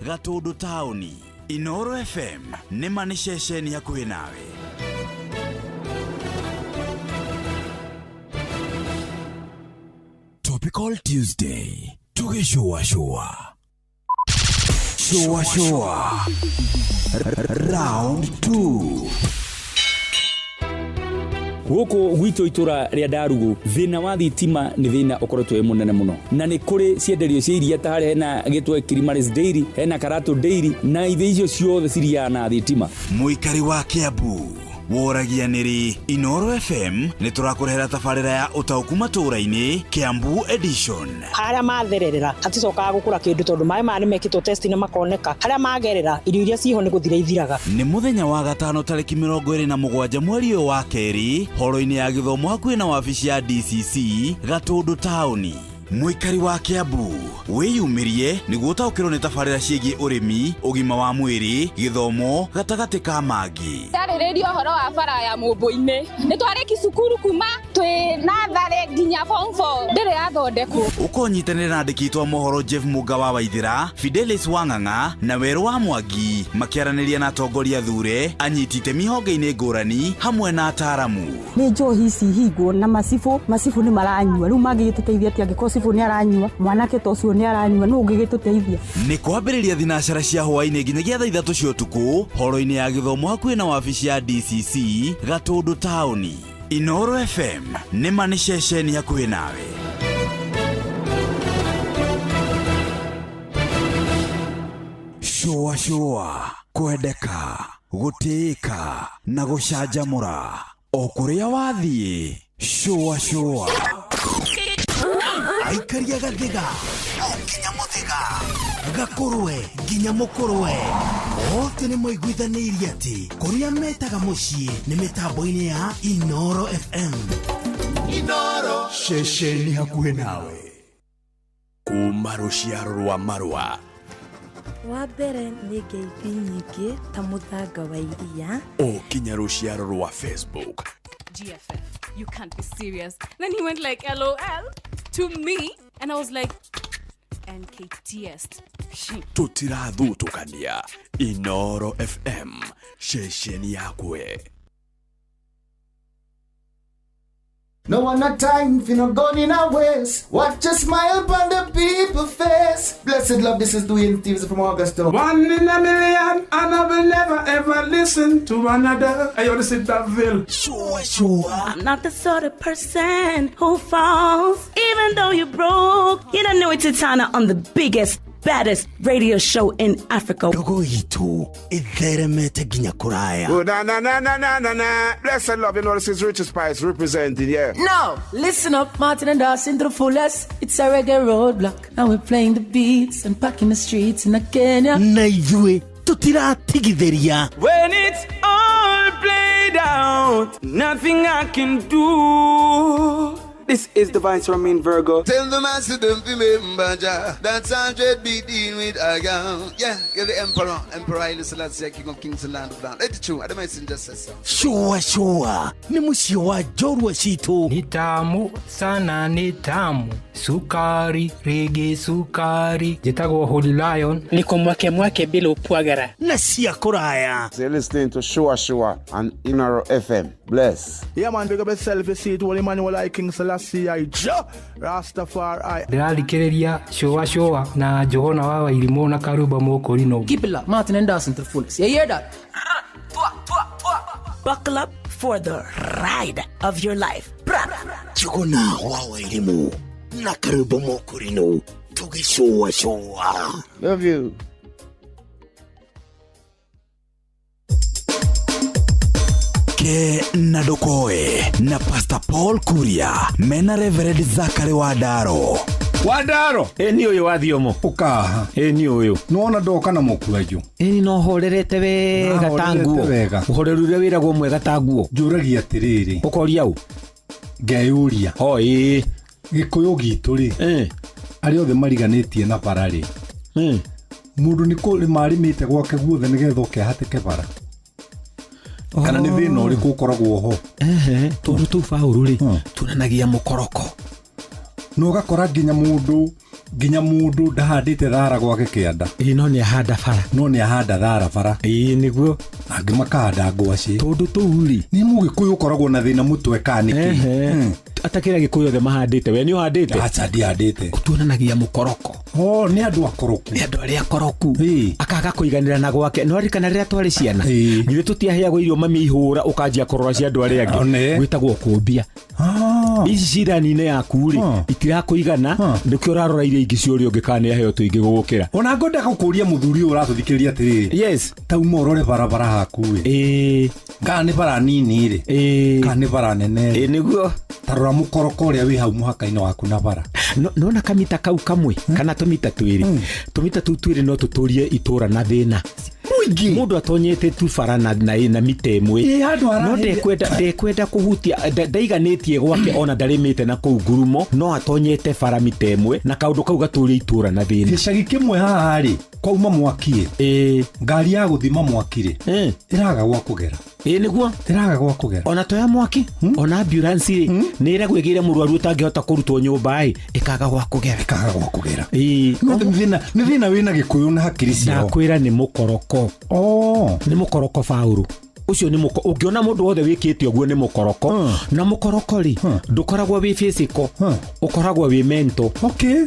Gatũndũ taũni. Inoro FM nĩ ma nĩ ceceni hakuhĩ nawe. Topical Tuesday tũgĩcũacũa shũa shũa round 2. Gũkũ gwitũ itũra rĩa Ndarugu, thĩna wa thitima nĩ thĩna ũkoretwo wĩ mũnene mũno, na nĩ kũrĩ cienderio cia iria ta harĩa hena gĩtwe Kilimaris Dairy, hena Karatu Dairy, na ithĩ icio ciothe ciriaga na thitima. Mũikari wa Kiambu woragia nĩrĩ Inoro FM nĩ tũrakũrehera tabarĩra ya ũtaũku matũũra-inĩ Kiambu edition. Harĩa mathererera haticokaga gũkũra kĩndũ tondũ maĩ maya nĩ mekĩtwo test na makoneka, harĩa magerera irio iria ciho nĩ gũthira ithiraga. Nĩ mũthenya wa gatano tarĩki 27 mweri ũyũ wa kerĩ, horo-inĩ ya gĩthomo hakuhĩ na wabici ya DCC Gatũndũ taũni. Mũikari wa Kiambu wĩyumĩrie nĩguo ũtaũkĩrwo nĩ tabarĩra ciĩgiĩ ũrĩmi, ũgima wa mwĩrĩ, gĩthomo gatagatĩ ka mangĩ. Ndarĩrĩria ũhoro wa bara ya mũmbũ-inĩ, nĩ twarĩki cukuru kuma twĩ natharĩ nginya form 4 ndĩrĩ yathondekwo. Ũkonyitanĩra na andĩki aitũ a mohoro Jeff Mũnga wa Waithĩra, Fidelis Wang'ang'a na Werũ wa Mwangi makĩaranĩria na atongoria thure, anyiti itemi honge-inĩ ngũrani hamwe na ataaramu. Nĩ njohi ici hingwo na macibũ, macibũ nĩ maranyua, rĩu mangĩgĩtũteithia atĩa angĩkorwo cibũ nĩ aranyua, mwanake ta ũcio nĩ aranyua, nũ ũngĩgĩtũteithia? Nĩ kwambĩrĩria thinacara cia hwaĩ-inĩ nginyagia thaa 3 cia ũtukũ, horo-inĩ ya gĩthomo hakuhĩ na wabici ya DCC Gatũndũ taũni. Inoro FM nĩ ma nĩ ceceni hakuhĩ nawe. Shũa shũa, kwendeka, gũtĩĩka na gũcanjamũra o kũrĩa wathiĩ. Shũa shũa. Aikaria gathiga o nginya mũthĩga, gakũrwe nginya mũkũrwe, othe nĩ maiguithanĩirie atĩ kũrĩa metaga mũciĩ nĩ mĩtambo-inĩ ya Inoro FM. Inoro ceceni hakuhĩ nawe kuma rũciaro rwa marũa. Wa mbere nĩ ngeithi nyingĩ ta mũthanga wa iria o kinya rũciaro rwa Facebook. GFF, you can't be serious. Then he went like LOL to me, and I was like NKTS. Tũtirathutũkania. Inoro FM ceceni yakwe. No one a time for no gun in a waist. Watch a smile upon the people face. Blessed love, this is Dwayne Stevens from Augusta. One in a million, and I will never ever listen to another. Hey, yo, this is Daville. Sure, sure. I'm not the sort of person who falls, even though you're broke. You don't know it's Titana on the biggest, baddest radio show in Africa. Ndogo itũ ĩtheremete nginya kũraya. Oh, na na na na na na na. Blessed love, you know this is Richard Spice representing, yeah. Now, listen up, Martin and Dawson to the fullest. It's a reggae roadblock. Now we're playing the beats and packing the streets in Kenya. Na ithuĩ tũtiratigithĩria. When it's all played out, nothing I can do. This is Divine Romain Virgo. Tell the master don't remember Jah. That's 100 be dealing with a girl. Yeah, you're the emperor. Emperor Haile Selassie, King of Kings and Land of Land. Let it true. I don't just say so. Sure, sure. Ni mũciĩ wa njorua citũ. Ni tamu sana, ni tamu. Sukari, rege sukari. Njĩtagwo Holy Lion. Niko mwake mwake bila upwagara. Na cia kũraya. So you're listening to Sure Sure on Inoro FM. Bless. Yeah, man, big up yourself. You see it, Holy Emmanuel I, King Selassie I, Jah Rastafari. Ndĩrathikĩrĩria Sure Sure na Njũgũna wa Wairimũ na Karumba Mũkũrinũ. Keep it locked, Martin and Dawson to the fullest. You hear that? Buckle up for the ride of your life. Njũgũna wa Wairimũ na Karumba Mũkũrinũ tũgĩcũa cũa. Love you. Ke na Ndokoe na Pastor Paul Kuria mena Reverend Zachary Wandaro. Wandaro ĩ ni ũyũ wa thiomo ũkaha ĩ ni ũyũ nĩwona ndoka na mũkwenju ĩni no horerete wega ta nguo ũhoreru ũrĩa wĩragwo mwega ta nguo. Njũragia atĩrĩrĩ, ũkoria ũ? Ngeyũria o ĩĩ gĩkũyũ gitũ rĩ, arĩa othe mariganĩtie na bara rĩ, mũndũ nĩ kũrĩma arĩmĩte gwake guothe nĩgetha oke ahatĩke bara, kana nĩ thĩna ũrĩkũ ũkoragwo ho? Tondũ tũu baũrũ rĩ tuonanagia mũkoroko na ũgakora nginya mũndũ ndahandĩte thara gwake kĩanda. Ĩĩ no nĩahanda bara. No nĩahanda thara bara. Ĩĩ nĩguo. Angĩ makahanda ngwacĩ. Tondũ tũu rĩ nĩ mũgĩkũyũ ũkoragwo na thĩna mũtwe kana nĩkĩ? Atakĩra gĩkũyũ othe mahandĩte, we nĩ ũhandĩte? Acha ndihandĩte. Tuonanagia mũkoroko. Oh, nĩ andũ akoroku. Nĩ andũ arĩa akoroku. Akaga kũiganĩra na gwake. Nĩ waririkana rĩrĩa twarĩ ciana? Githĩ tũtiaheagwo irio mami ihũra ũkanjia kũrora cia andũ arĩa angĩ. Gwĩtagwo kũmbia. Ici cirani-inĩ yaku rĩ itirakũigana, nĩkĩo ũrarora iria ingĩ cia ũrĩa ũngĩ kana nĩaheo tũingĩ gũgũkĩra. Ona ngwenda gũkũria mũthuri ũyũ ũratũthikĩrĩria atĩrĩrĩ. Yes. Tauma ũrore barabara haku ĩ. Kana nĩ bara nini rĩ, kana nĩ bara nene rĩ. Nĩguo. Tarora mũkoroko ũrĩa wĩ hau mũhaka-inĩ waku na bara. Nona kamita kau kamwe kana tũmita twĩrĩ, tũmita tũu twĩrĩ no tũtũrie itũra na thĩna mũingĩ. Mũndũ atonyete tu bara na mita ĩmwe no ndekwenda kũhutia, ndaiganĩtie gwake ona ndarĩmĩte na kũu ngurumo, no atonyete bara mita ĩmwe na kaũndũ kau gatũrie itũra na thĩna. Gĩcagi kĩmwe haha rĩ kwauma mwaki ĩ, ngari ya gũthima mwaki rĩ ĩraga gwa kũgera. Ĩĩ nĩguo ĩraga gwa kũgera. Ona toya mwaki ona ambulance rĩ nĩ ĩragwo ĩgĩre mũrwaru ũtangĩhota kũrutwo nyũmba ĩ ĩkaga gwa kũgera. Ĩkaga gwa kũgera. Ĩĩ nĩ thĩna wĩna gĩkũyũ na hakiri ciao. Ndakwĩra nĩ mũkoroko. Nĩ mũkoroko baũrũ ũcio nĩ mũko. Ũngĩona mũndũ wothe wĩkĩte ũguo nĩ mũkoroko. Na mũkoroko rĩ ndũkoragwo wĩ physical, ũkoragwo wĩ mental,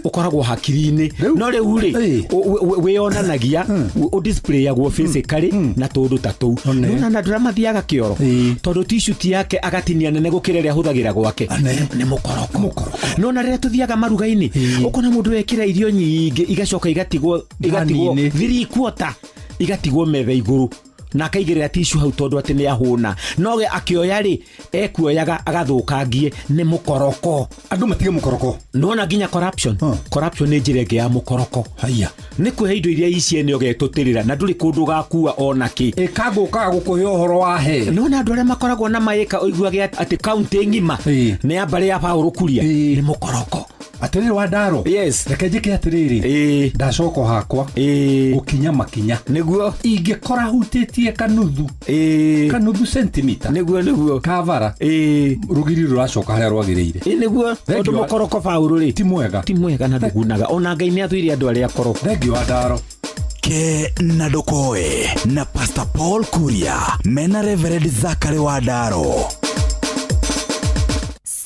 ũkoragwo hakiri-inĩ. No rĩu rĩ wĩyonanagia ũdisplayagwo physically na tũndũ ta tũu. Nĩwona na andũ arĩa mathiaga kĩoro tondũ t-shirt yake agatinia nene gũkĩra ĩrĩa ahũthagĩra gwake nĩ mũkoroko. Nĩwona rĩrĩa tũthiaga maruga-inĩ ũkona mũndũ wekĩra irio nyingĩ igacoka igatigwo 3/4 igatigwo metha igũrũ na akaigĩrĩra tissue hau tondũ atĩ nĩ ahũna, no we akĩoya rĩ ekuoyaga agathũkangie. Nĩ mũkoroko. Andũ matige mũkoroko. Nĩwona nginya corruption. Corruption nĩ njĩra ĩngĩ ya mũkoroko. Haya. Nĩ kwĩhe indo iria iciene ũgetũtĩrĩra na ndũrĩ kũndũ ũgakua ona kĩ. Ĩkagũkaga gũkũhe ũhoro wa he. Nĩwona andũ arĩa makoragwo na maĩka ũiguage atĩ kaũntĩ ng'ima nĩ ya mbarĩ ya Paũlũ Kuria. Nĩ mũkoroko. Atĩrĩrĩ Wandaro. Yes. Reke njĩke atĩrĩrĩ. Ndacoka hakwa gũkinya makinya. Nĩguo. Ingĩkora hutĩtie kanuthu. Kanuthu sentimita. Nĩguo nĩguo. Kabara. Rũgiri rũracoka harĩa rwagĩrĩire. Nĩguo. Tondũ mũkoroko Paũlũ rĩ ti mwega. Ti mwega na ndũgunaga. Ona Ngai nĩ athũire andũ arĩa akoroku. Thengiũ Wandaro. Ke na Ndokoe na Pastor Paul Kuria mena Reverend Zachary Wandaro.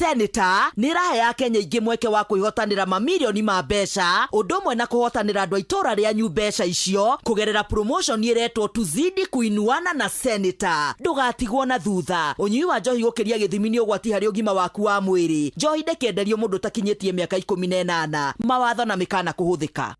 Senator nĩ ĩrahe Akenya aingĩ mweke wa kwĩhotanĩra mamirioni ma mbeca, ũndũ ũmwe na kũhotanĩra andũ a itũũra rĩanyu mbeca icio kũgerera promotion ĩretwo Tuzidi Kuinuana na Senator. Ndũgatigwo na thutha. Ũnyui wa njohi gũkĩria gĩthimi nĩ ũgwati harĩ ũgima waku wa mwĩrĩ. Njohi ndĩkĩenderio mũndũ ũtakinyĩtie mĩaka 18. Mawatho na mĩkana kũhũthĩka.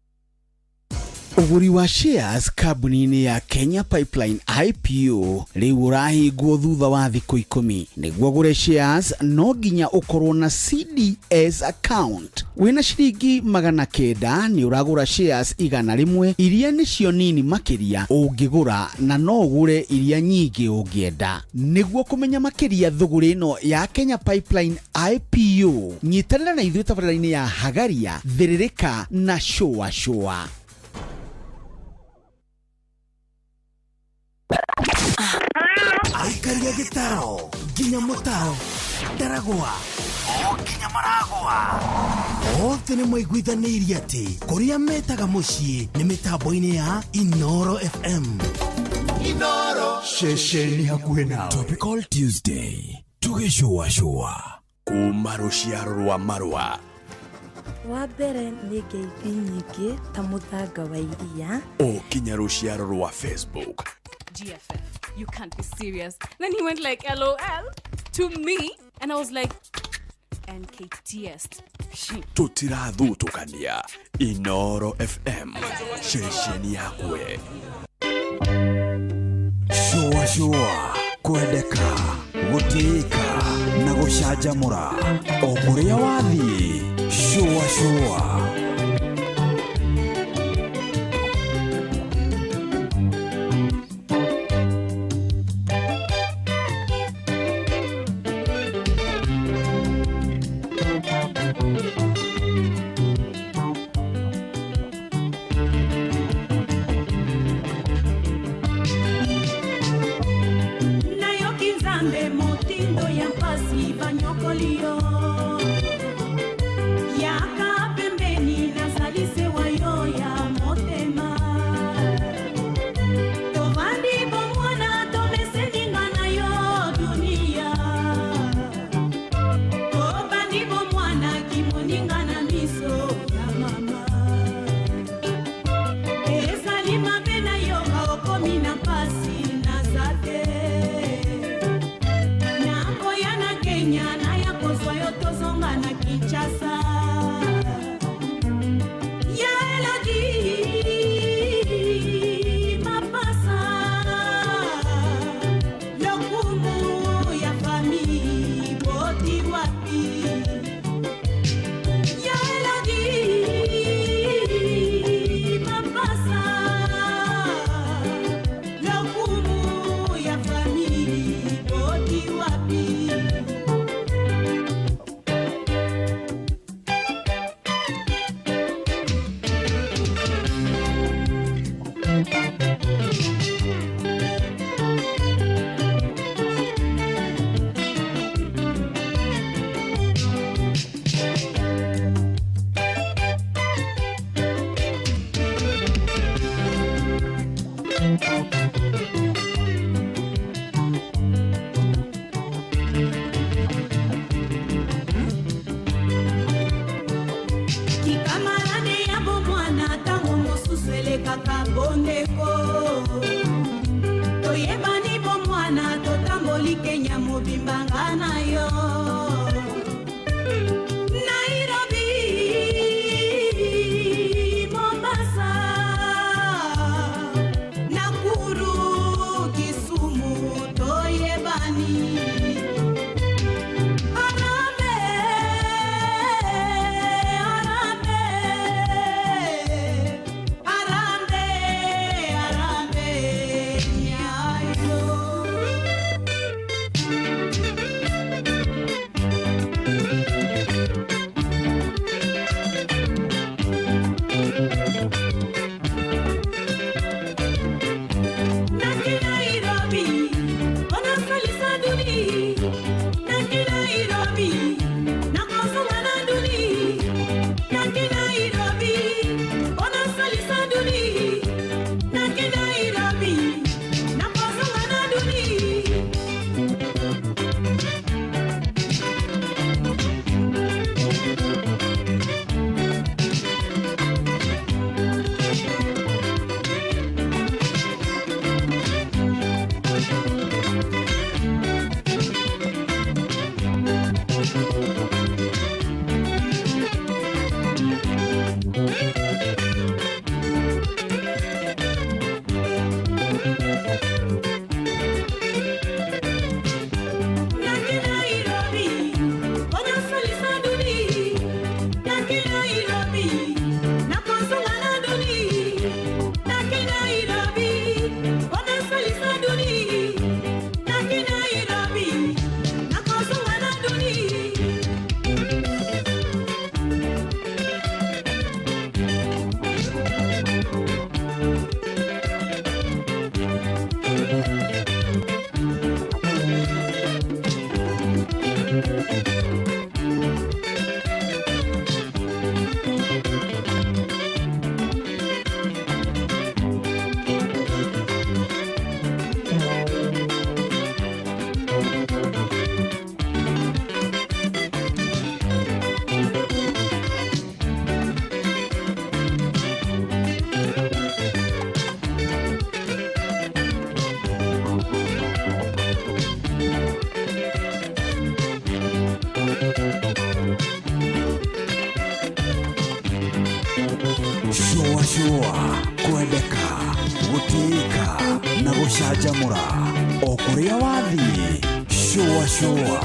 Ũgũri wa shares kambuni-inĩ ya Kenya Pipeline IPO rĩu ũrahingwo thutha wa thikũ 10. Nĩguo ũgũre shares no nginya ũkorwo na CDS account. Wĩna ciringi 900 nĩ ũragũra shares 100 iria nĩcio nini makĩria ũngĩgũra, na no ũgũre iria nyingĩ ũngĩenda. Nĩguo kũmenya makĩria thũgũrĩ ĩno ya Kenya Pipeline IPO, nyitanĩra na ithuĩ tabarĩra-inĩ ya Hagaria, Thĩrĩrĩka na Shũa Shũa. Aikaria gĩtaro nginya mũtaro ndaragwa o nginya maragwa othe nĩ maiguithanĩirie atĩ kũrĩa metaga mũciĩ nĩ mĩtambo-inĩ ya Inoro FM. Inoro ceceni hakuhĩ nawe. Topical Tuesday tũgĩcũacũa kuma rũciaro rwa marũa. Wa mbere nĩ ngeithi nyingĩ ta mũthanga wa iria o kinya rũciaro rwa Facebook. GFF, you can't be serious. Then he went like LOL to me, and I was like, NKTS. Tũtirathutũkania. Inoro FM, ceceni yakwe. Shũa shũa, kwendeka, gũtĩĩka na gũcanjamũra o kũrĩa wathiĩ. Shũa shũa. Nayoki nzambe motindo ya mpasi banyokoli yo yaka pembeni nazali sewa yo ya motema tovandi bomwana tomeseninga na yo dunia tobandi bomwana kimoninga na miso ya mama ezali mabe na yo okomi na mpasi naza te nakoya na Kenya naya kozwa yo tozonga na Kinshasa ya Elodie mapasa lokumu ya famille boti wapi ya Elodie mapasa lokumu ya famille boti wapi. Kikamarade ya bomwana ntango mosusu elekaka bondeko toyebani bomwana totamboli Kenya mobimba nga na yo Nairobi Mombasa Nakuru Kisumu toyebani Arambe, arambe, arambe, arambe, nyayo. Shũa shũa kwendeka gũtĩĩka na gũcanjamũra o kũrĩa wathiĩ shũa shũa.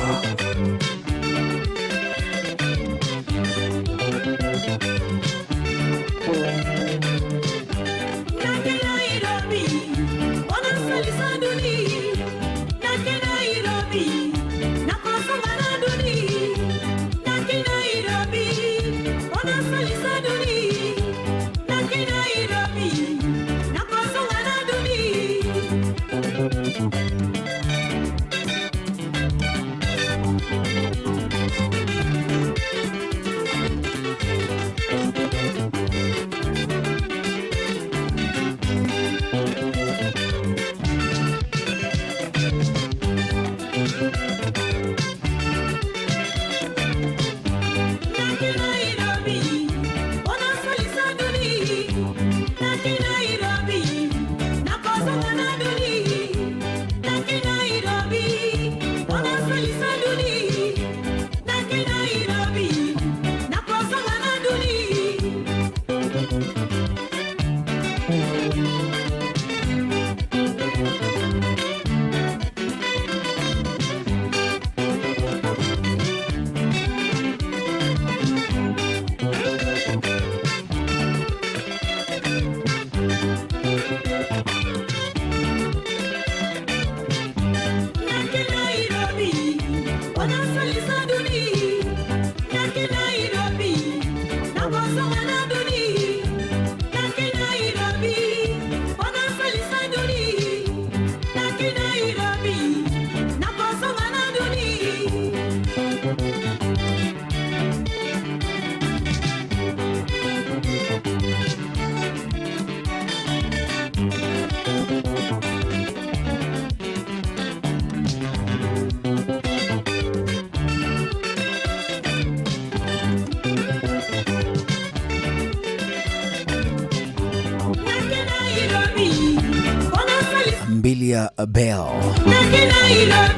Mbilia Bell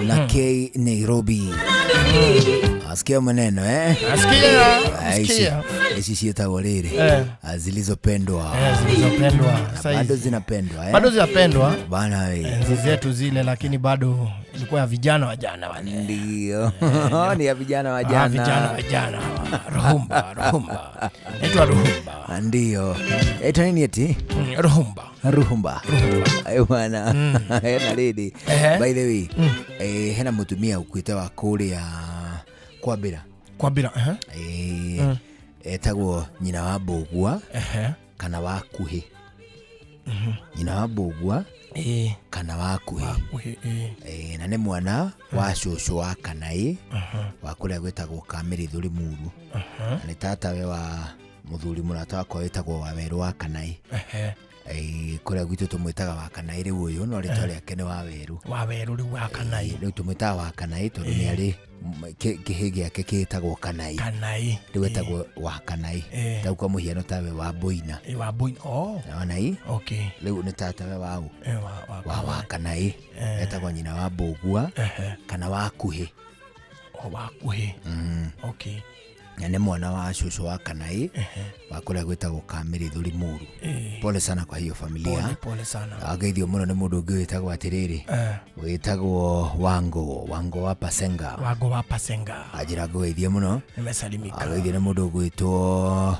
na K Nairobi. Asikia maneno eh? Asikia, Ah, ici- asikia. Ici ciĩtagwo rĩrĩ Eh. Ah, zilizopendwa. Eh, zilizopendwa. Na Saizi. Bado zinapendwa eh? Bado zinapendwa. Bana we. Enzi zetu zile, lakini bado ilikuwa ya vijana wa jana wale. Ndio. Ni ya vijana wa jana. Ah, vijana wa jana. Ruhumba, ruhumba. Naitwa ruhumba. Ndio. Ita nini eti? Ruhumba. Ruhumba. Ayo bana. Hena rĩrĩ. Ehe. By the way, eh, hena mũtumia ũkuĩte wa kũrĩa Kwambĩra. Kwambĩra, ehe. Eh, Mm. etagwo nyina wa Mbũgua Ehe. kana wa Kuhĩ. Nyina wa Mbũgua Eh. kana wa Kuhĩ. Kuhĩ, eh. Eh, na nĩ mwana wa cũcũ wa Kanaĩ Aha. wa kũrĩa gwĩtagwo Kamĩrĩthũ Limuru. Aha. Na nĩ tatawe wa mũthuri mũrata wakwa wĩtagwo Wawerũ wa Kanaĩ. Ehe. Eh, kũrĩa gwitũ tũmwĩtaga wa Kanaĩ rĩu ũyũ no rĩtwa rĩake nĩ Wawerũ. Wawerũ rĩu wa Kanaĩ. Rĩu tũmwĩtaga wa Kanaĩ tondũ nĩ arĩ kĩhĩ gĩake kĩtagwo Kanaĩ. Kanaĩ. Rĩu etagwo wa Kanaĩ. Eh. Tau kwa mũhiano tawe wa Boina. Eh, wa Boina. Oh. Naona ĩ? Okay. Rĩu nĩ tatawe wa ũ? Eh, wa Wa wa Kanaĩ. Eh. Etagwo nyina wa Mbũgua Ehe. kana wa Kuhĩ. Oh, wa Kuhĩ. Mm. Okay. Na nĩ mwana wa cũcũ wa Kanaĩ wa kũrĩa gwĩtagwo Kamĩrĩthũ Limuru. Eh. Pole sana kwa hiyo familia. Pole, pole sana. Ageithio mũno nĩ mũndũ ũngĩ wĩtagwo atĩrĩrĩ Eh. wĩtagwo Wango Wango wa Pasenga. Wango wa Pasenga. Anjĩra ngũgeithie mũno. Nimesalimika. Ageithio nĩ mũndũ ũgwĩtwo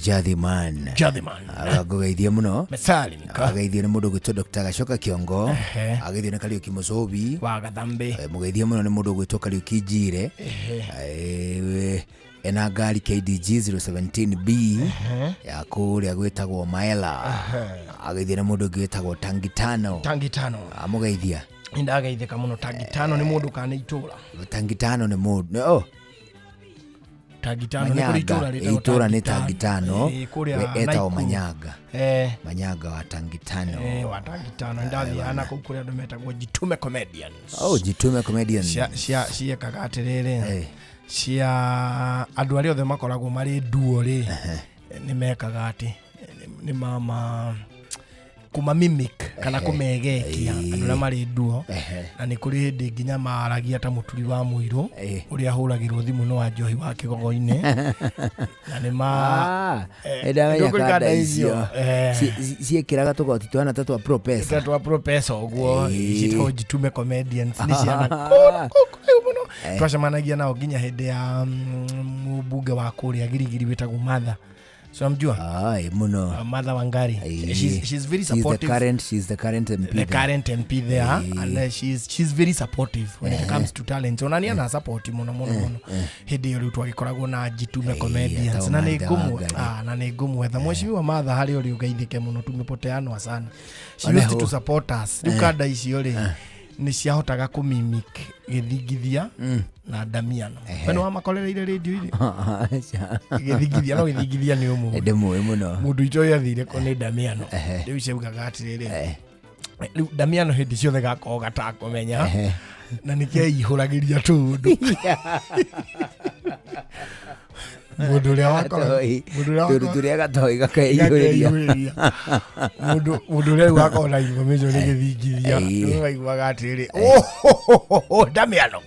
Jathiman. Jathiman. Ngũgeithie mũno. Mesalimika. Ageithio nĩ mũndũ ũgwĩtwo Dr. Gacoka Kĩongo. Ehe. Ageithio nĩ Kariũki Mũcũbi. Wa Gathambĩ. Mũgeithie mũno nĩ mũndũ ũgwĩtwo Kariũki Njire. Ehe. Ena ngari KDG 017B ya kũrĩa gwĩtagwo Maela. Ageithio nĩ mũndũ ũngĩ wĩtagwo Tangitano. Tangitano. Amũgeithia. Nĩndageithĩka mũno. Tangitano nĩ mũndũ kana nĩ itũra? Tangitano nĩ mũndũ. Oh. Tangitano nĩ kũrĩ itũra rĩtagwo Itũra nĩ Tangitano. Kũrĩa We etagwo Naikuru. Manyanga. Manyanga wa Tangitano. Wa Tangitano ndathiaga na kũu kũrĩa andũ metagwo Jitume Comedians. Oh, Jitume Comedians. Ciekaga atĩrĩrĩ, cia andũ arĩa othe makoragwo marĩ nduo rĩ, nĩ mekaga atĩ nĩ mama kũma mimic kana kũmegekia andũ arĩa marĩ nduo. Na nĩ kũrĩ hĩndĩ nginya maragia ta mũturi wa mũirũ ũrĩa ahũragĩrwo thimũ nĩ wa njohi wa kĩgogo-inĩ na nĩ ma Ndamenya ndũkũrĩ kanda kanda icio. icio. Ciĩkĩraga tũgoti twana ta twa professor. Ta twa professor ũguo. Citagwo Jitume Comedians, nĩ ciana mũno. Twacemanagia nao nginya hĩndĩ ya mũmbunge wa kũrĩa Girigiri wĩtagwo Martha. So namjua? Ai, muno. Martha Wangari. She's very She's the supportive. She's the current MP The there. current MP there, and she's very supportive when it comes to talent. Ona nĩ ana support mũno mũno mũno. Hĩndĩ ĩyo rĩu twagĩkoragwo na Jitume Comedians etagwo na nĩ Martha ngũmwe Wangari. na nĩ ngũmwetha mheshimiwa Martha harĩa ũrĩ ũgeithĩke mũno, tumepoteanwa sana. She One used ho. to support us. Rĩu kanda icio rĩ, nĩ ciahotaga kũmimic gĩthingithia na Damiano. We nĩ wamakorereire rĩndio-inĩ gĩthingithia? No gĩthingithia nĩ ũmũĩ? Ndĩmũĩ mũno. Mũndũ itoĩ athire kũ nĩ Damiano. Rĩu ciaugaga atĩrĩrĩ, rĩu Damiano hĩndĩ ciothe gakoragwo gatakũmenya na nĩkeihũragĩria tũndũ mũndũ ũrĩa wakoragwo mũndũ ũrĩa Tũndũ tũrĩa gatoĩ gakeihũrĩria. Gakeihũrĩria. Mũndũ ũrĩa rĩu akoragwo na information nĩ gĩthingithia. Rĩu waiguaga atĩrĩrĩ, "Oh, Damiano."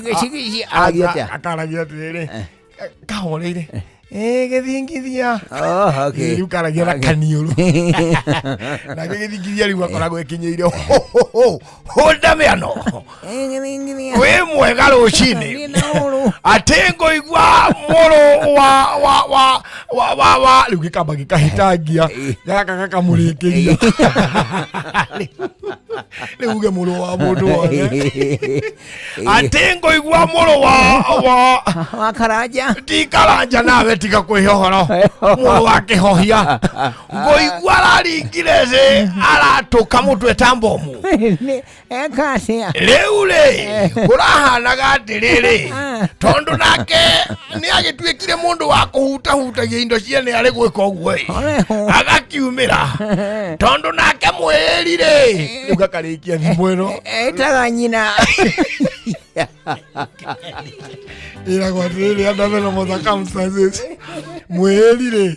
Gĩcigici aragia atĩa? Akaragia atĩrĩrĩ kahoreire, "Ĩ, gĩthingithia." Oh, okay. Rĩu karagia na kaniũrũ nake gĩthingithia rĩu akoragwo ĩkinyĩire, "Ho, Damiano, wĩ mwega rũcinĩ, atĩ ngũigua mũrũ wa wa wa wa wa wa rĩu gĩkamba gĩkahĩtangia gaka gakamũrĩkĩria rĩu uge mũrũ wa mũndũ wothe, atĩ ngũigua mũrũ wa wa wa Karanja." Ti Karanja, nawe tiga kwĩhe ũhoro, mũrũ wa kĩhohia ngũigua araringire thĩ aratũka mũtwe ta mbomu. Eka atĩa? Rĩu rĩ, kũrahanaga atĩrĩrĩ, tondũ nake nĩ agĩtuĩkire mũndũ wa kũhutahutagia indo ciene arĩ gwĩka ũguo ĩ, agakiumĩra tondũ nake mwĩrĩ rĩ, rĩu gakarĩkia thimũ ĩno. Ĩtaga nyina. Ĩragwo atĩrĩrĩ, under the normal circumstances mwĩrĩ rĩ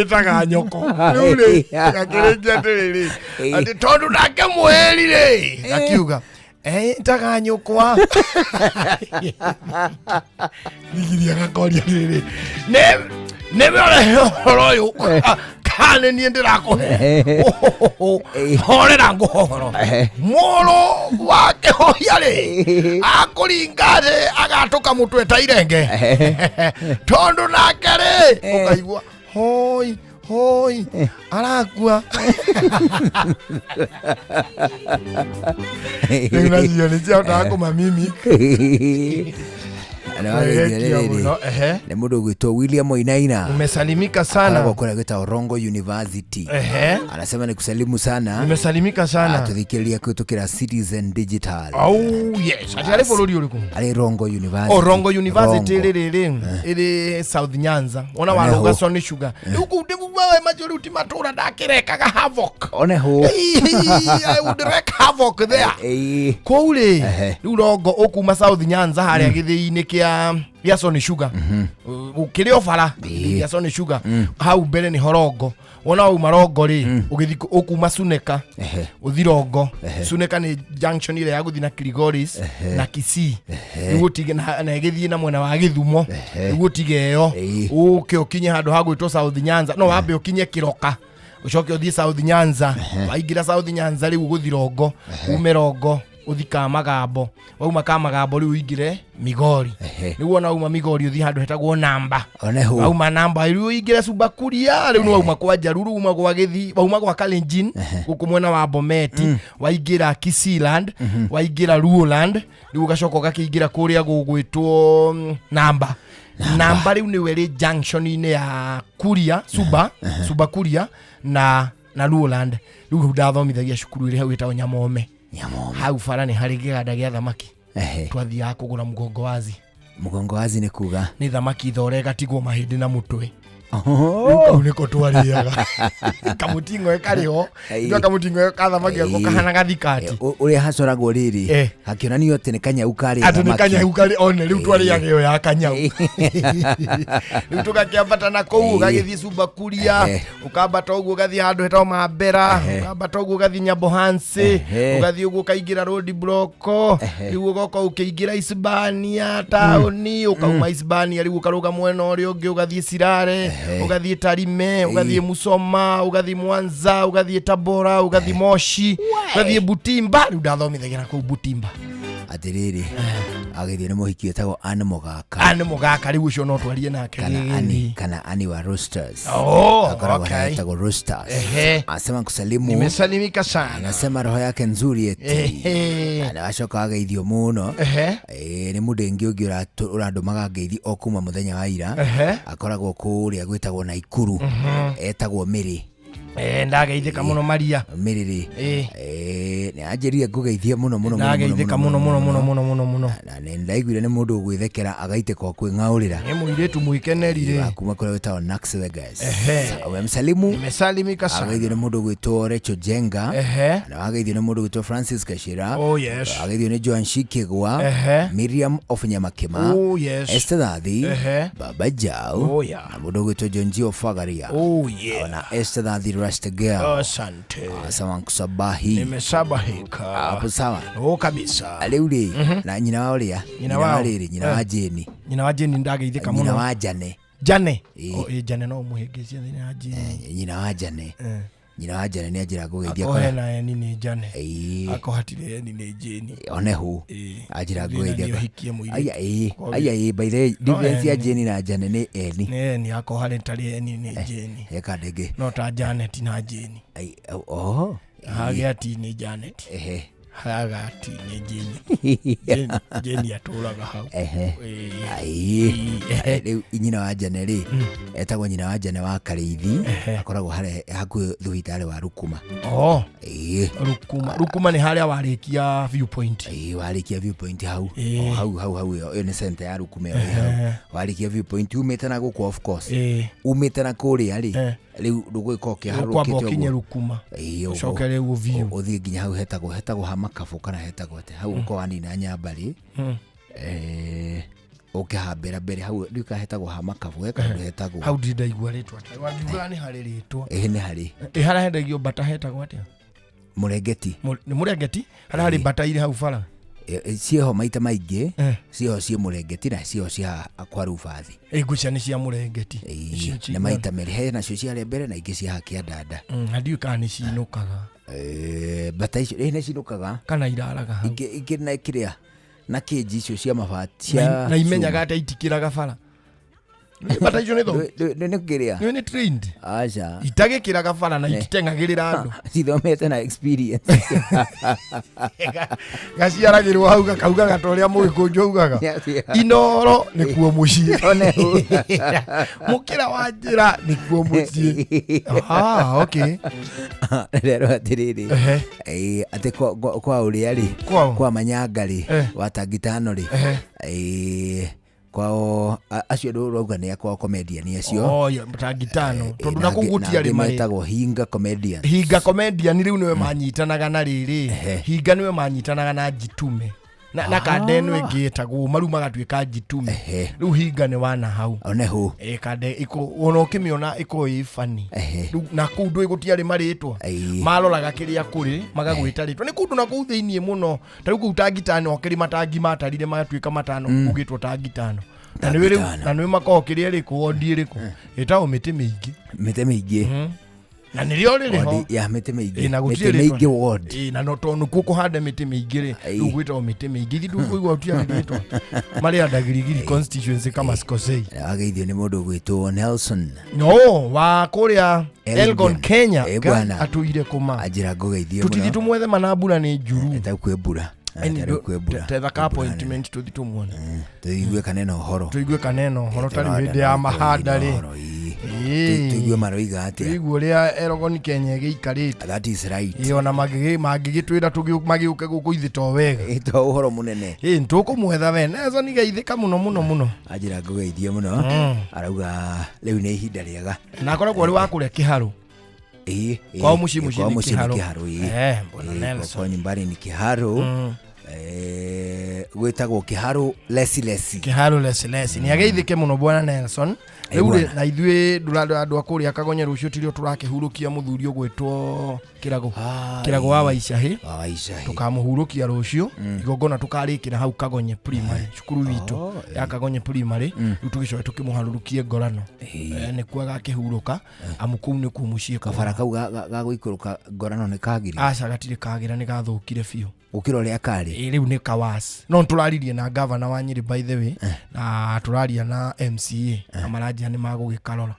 ĩtaga nyoko. Rĩu rĩ, gakĩrĩkia atĩrĩrĩ, atĩ tondũ nake mwĩrĩ rĩ, gakiuga ĩtaga nyũkwa. Thigiria gakoria atĩrĩrĩ, nĩwe ũrehe ũhoro ũyũ kana nĩ niĩ ndĩrakũhe? Horera ngũhoro, mũrũ wa kĩhohia rĩ, akũringa thĩ agatũka mũtwe ta irenge tondũ nake rĩ, ũkaigua hoi hoi arakua. Rĩu nacio nĩ ciahotaga kũmamimic. Wĩgekia mũno, ehe. Nĩ mũndũ ũgwĩtwo William Wainaina. Umesalimika sana. Akoragwo kũrĩa gwĩtagwo Rongo University. Anasema ni kusalimu sana. Nimesalimika sana. Atũthikĩrĩria kũhĩtũkĩra Citizen Digital. Oh yes, atĩ arĩ bũrũri ũrĩkũ? Arĩ Rongo University. Oh, Rongo University. Rongo. Rĩrĩ rĩ ĩrĩ South Nyanza, wona One warũga ho. Sony Sugar rĩu kũu ndĩguawe macio rĩu ti matũra ndakĩrekaga havoc. One ho. I would wreak havoc there kũu rĩ. Rĩu Rongo ũkuma South Nyanza harĩa gĩthĩi-inĩ kĩa Sony Sugar, ũkĩrĩ o bara gĩa Sony Sugar hau mbere nĩ horongo. Wona wauma Rongo rĩ, ũgĩthiĩ ũkuma Suneka ũthi Rongo. Suneka nĩ junction ĩrĩa ya gũthiĩ na Kilgoris na Kisii, rĩu ũtige na ĩgĩthiĩ na mwena wa Gĩthumo. Rĩu ũtige ĩyo ũke ũkinye handũ ha gwĩtwo South Nyanza. No wambe ũkinye Kĩroka, ũcoke ũthiĩ South Nyanza. Waingĩra South Nyanza rĩu ũgũthiĩ Rongo, ume Rongo ũthi Kamagambo. Wauma Kamagambo rĩu ũingĩre Migori. Rĩu wona wauma Migori ũthiĩ handũ hetagwo Namba. One ho. Wauma Namba rĩu ũingĩre Subakuria. Rĩu nĩ wauma kwa Njaru, rĩu uma gwa Gĩthii, wauma gwa Kalenjin gũkũ mwena wa Bometi, waingĩra Kisiland, waingĩra Luoland, rĩu ũgacoka ũgakĩingĩra kũrĩa gũgwĩtwo Namba. Namba rĩu nĩwe rĩ junction-inĩ ya Kuria Suba, Suba Kuria na Luoland. Rĩu hau ndathomithagia cukuru ĩrĩ hau ĩtagwo Nyamome. Hau bara nĩ harĩ kĩganda gĩa thamaki. Ehe. Twathiaga kũgũra mũgongo wazi. Mũgongo wazi nĩ kuga Nĩ thamaki thore ĩgatigwo mahĩndĩ na mũtwe. Oho. Rĩu kau nĩko twarĩaga. Kamũting'oe karĩ ho. Ai. Ndio kamũting'oe ka thamaki gako Ĩĩ. kahana gathikati. Ũrĩa hacoragwo rĩrĩ Eh. hakĩonanio atĩ nĩ kanyau karĩ Atĩ nĩ thamaki. kanyau karĩ one rĩu twarĩaga ĩyo ya kanyau. Rĩu tũgakĩambata na kũu Ĩĩ. ũgagĩthiĩ Subakuria, Ehe. ũkambata ũguo ũgathiĩ handũ hetagwo Mambera, Ehe. ũkambata ũguo ũgathiĩ Nyabohanse, Ehe. ũgathiĩ ũguo ũkaingĩra Road Block, Ehe. rĩu ũgoka ũkĩingĩra Isibania taũni, ũkauma Isibania rĩu ũkarũga mwena ũrĩa ũngĩ ũgathiĩ Sirare, ũgathiĩ Tarime, ũgathiĩ Musoma, ũgathiĩ Mwanza, ũgathiĩ Tabora, ũgathiĩ Moshi, ũgathiĩ Butimba, rĩu ndathomithagia kũu Butimba. Atĩrĩrĩ, agĩthiĩ nĩ mũhiki wĩtagwo Ann Mũgaka. Ann Mũgaka rĩu ũcio no twarie nake Kana rĩrĩ. Ann, kana Ann wa Roosters. Oh, Akoragwo okay. anaitagwo Roosters. Ehe. Asema kusalimu. Nimesalimika sana. Anasema roho yake nzuri eti. Ehe. Na wacoka wageithio mũno. Ehe. Ĩ, nĩ mũndũ ũngĩ ũngĩ ũrandũmaga ngeithi o kuma mũthenya wa ira. Ehe. Akoragwo kũrĩa gwĩtagwo Naikuru. Etagwo Mĩrĩ. Eh, ndageithĩka mũno Maria. Mĩrĩ rĩ. Ĩ. Ĩ, nĩ anjĩrire ngũgeithie mũno mũno mũno Ndageithĩka mũno mũno mũno mũno mũno mũno. Na nĩ ndaiguire nĩ mũndũ ũgwĩthekera agaitĩka o kwĩng'aũrĩra. Nĩ mũirĩtu mwĩkeneri rĩ. Wa kuma kũrĩa gwĩtagwo Nax Vegas. Ehe. Umemsalimu. Nimesalimika sana. Ageithio nĩ mũndũ ũgwĩtwo Rachel Jenga. Ehe. Na wageithio nĩ mũndũ ũgwĩtwo Francis Kashira. Oh, yes. Ageithio nĩ Joan Shikigwa. Ehe. Miriam of Nyamakima. Oh, yes. Esther Thathi. Ehe. Baba Jau. Oh, yeah. Na mũndũ ũgwĩtwo John G. Ofagaria. Oh, yeah. Na Esther Thathi Rasta Girl. Asante. Asema nkusabahi. Nimesabahika. Hapo sawa. Oh, kabisa. Rĩu rĩ, na nyina wa ũrĩa? Nyina wa wao. rĩrĩ, nyina wa Eh. Jane. Nyina wa Jane ndageithĩka mũno. Nyina wa Jane. Jane. Ĩ. Oh, ĩ, Jane no mũhĩngĩcie thĩinĩ wa Jane. Nyina wa Jane. Eh. Nyina wa Jane nĩ anjĩra ngũgeithia. Akohe na eni nĩ Jane. Ĩ. Akoha hatirĩ eni nĩ Jane. One hu. Ĩ. Anjĩra Thĩna ngũgeithia. nĩ ũhikie mũirĩtu. Aya ĩ. Koguo- Aya ĩ by the way, No difference ya eni. Jane na Jane nĩ eni. Nĩ eni akoha rĩtarĩ eni nĩ Jane. Eka ndĩngĩ. No ta Janet na Jane. Ai, oh. Hagĩa ati nĩ Janet. Ehe. Haga ati nĩ Jane. Jane Jane atũraga hau. Ehe. Ĩ. Ai. Rĩu nyina wa Jane rĩ, etagwo nyina wa Jane wa Karĩithi, akoragwo harĩa hakuhĩ thibitarĩ wa Rukuma. Oh. Ĩ. Rukuma. Rukuma nĩ harĩa warĩkia viewpoint. Ĩ, warĩkia viewpoint hau. Ĩ. O hau hau hau ĩyo ĩyo nĩ center ya Rukuma ĩyo ĩ hau. Ehe. Warĩkia viewpoint umĩte na gũkũ of course. Ĩ. Umĩte na kũrĩa rĩ, Eh. rĩu ndũgũgĩkorwo Ũkwamba ũkĩharũrũkĩte ũkinye ũguo. Rukuma. Ĩ, ũguo. Ũcoke rĩu ũview. Ũthiĩ nginya hau hetagwo ha makabũ kana hetagwo atĩa hau ũkorwo wanina nyambarĩ. Eh, ũkĩhambĩra mbere hau ndiũĩ kana hetagwo ha makabũ he kaũndũ hetagwo. Hau ndirĩ ndaigua rĩtwa. Wangiugaga nĩ harĩ rĩtwa. Ĩ, nĩ harĩ. Ĩ harĩa hendagio mbata hetagwo atĩa? Mũrengeti. Nĩ mũrengeti? Harĩa harĩ mbata irĩ hau bara. Ciĩho maita maingĩ, ciĩho ciĩ mũrengeti na ciĩho cia kwa Rubathi. Ĩ ngwĩciria nĩ cia mũrengeti. Icio Nĩ maita merĩ, he nacio cia harĩa mbere na ingĩ cia haha kĩandanda. Na ndiũĩ kana nĩ cinũkaga. Mbata icio ĩ nĩ cinũkaga. Kana iraraga hau. Ingĩ ingĩ na kĩrĩa na kĩnji icio cia mabati cia Na imenyaga atĩa itikĩraga bara. Mbata icio nĩ Nĩ kĩrĩa? Nĩ trained. Aca. Itagĩkĩraga bara na ititeng'agĩrĩra andũ. Cithomete na experience. Gaciaragĩrwo hau gakaugaga ta ũrĩa mũgĩkũnjũ augaga. Inoro nĩkuo mũciĩ. Mũkĩra wa njĩra nĩkuo mũciĩ. Ah, okay. Rero atĩrĩrĩ, ĩ, atĩ kwa ũrĩa rĩ, kwa manyanga rĩ, wa tangitano rĩ, ĩ, kwao acio andũ ũrauga nĩ akwao comedian acio. Oh, ya, tangitano. Tondũ na kũu Na gũtiarĩ angĩ marĩ. metagwo hinga comedian. Hinga comedian rĩu nĩwe manyitanaga na rĩrĩ. Hinga nĩwe manyitanaga na njitume. Na kanda ĩno ĩngĩ ĩtagwo maru magatuĩka njitume. Rĩu hinga nĩ wana hau. One hu. Ĩ kande ĩko ona ũkĩmĩona ĩkoragwo ĩ funny. Rĩu na kũu ndũĩ gũtiarĩ marĩtwa. Maroraga kĩrĩa kũrĩ magagwĩta rĩtwa. Nĩ kũndũ na kũu thĩiniĩ mũno. Ta rĩu kũu tangitano akĩrĩ matangi matarire magatuĩka matano ugĩtwo tangitano. Na nĩwe rĩu na nĩwe makoragwo kĩrĩa ĩrĩkũ wondi ĩrĩkũ. Ĩtagwo mĩtĩ mĩingĩ. Mĩtĩ mĩingĩ. Na nĩrĩo rĩrĩ ho. Ward ya mĩtĩ mĩingĩ. Ĩ, na gũtirĩ Mĩtĩ rĩtwa. mĩingĩ ward. Ĩ, na no tondũ kuo kũhanda mĩtĩ mĩingĩ rĩ rĩu gwĩtagwo mĩtĩ mĩingĩ ithuĩ ndũkũigua gũtiarĩ rĩtwa marĩ andagirigiri constituency kama sikosei. Ageithio nĩ mũndũ ũgwĩtwo Nelson. No wa kũrĩa Elgon Kenya Ĩ, bwana. atũire kũma Anjĩra ngũgeithie tũtithi tũmwethe mana mbura nĩ njuru. Ĩta kwĩ mbura. Ta rĩu kwĩ mbura. Tetha ka appointment tũthi tũmuone. Tũigue kaneno ũhoro. Tũigue kaneno ũhoro ta rĩu Tũranda hĩndĩ ya na mahanda rĩ. Ĩĩ. Tũigue maroiga atĩa. Tũigue ũrĩa Erogoni Kenya ĩgĩikarĩte. That is right. Ĩĩ ona mangĩgĩtwĩra magĩũke gũkũ ithe to wega. Ĩ to ũhoro mũnene. Ĩĩ nĩtũkũmwetha we Nelson geithĩka mũno mũno mũno. Anjĩra ngũgeithie mũno. Arauga rĩu nĩ ihinda rĩega. Na akoragwo arĩ wa kũrĩa kĩharũ. Ĩĩ, ĩĩ, Kwao mũciĩ ĩĩ, mũciĩ kwao nĩ mũciĩ nĩ kĩharũ. kĩharũ, ĩĩ. Eh, bwana Ĩĩ, Nelson. kwao nyumbani nĩ kĩharũ. Gwĩtagwo kĩharũ lesilesi. Kĩharũ lesilesi. Nĩ ageithĩke mũno bwana Nelson. Ĩ, Rĩu rĩ bwana. na ithuĩ ndũra andũ a kũrĩa Kagonye rũciũ tirio tũrakĩhurũkia mũthuri ũgwĩtwo Kĩrago. Kĩrago wa Waicahĩ. Wa Waicahĩ. Tũkamũhurũkia rũciũ. Igongona tũkarĩkĩra hau Kagonye Primary, cukuru witũ ya Kagonye Primary. Rĩu tũgĩcoke tũkĩmũharũrũkie ngorano. Nĩkuo agakĩhurũka amu kũu nĩkuo mũciĩ kwao. Kabara kau ga gũikũrũka ngorano nĩ kagĩrĩire? Aca gatirĩ kagĩra, nĩ gathũkire biũ. Gũkĩra ũrĩa karĩ? Ĩ, rĩu nĩ kawas. No nĩtũraririe na gavana wa Nyĩrĩ by the way, na tũraria na MCA na maranjia nĩ magũgĩkarora.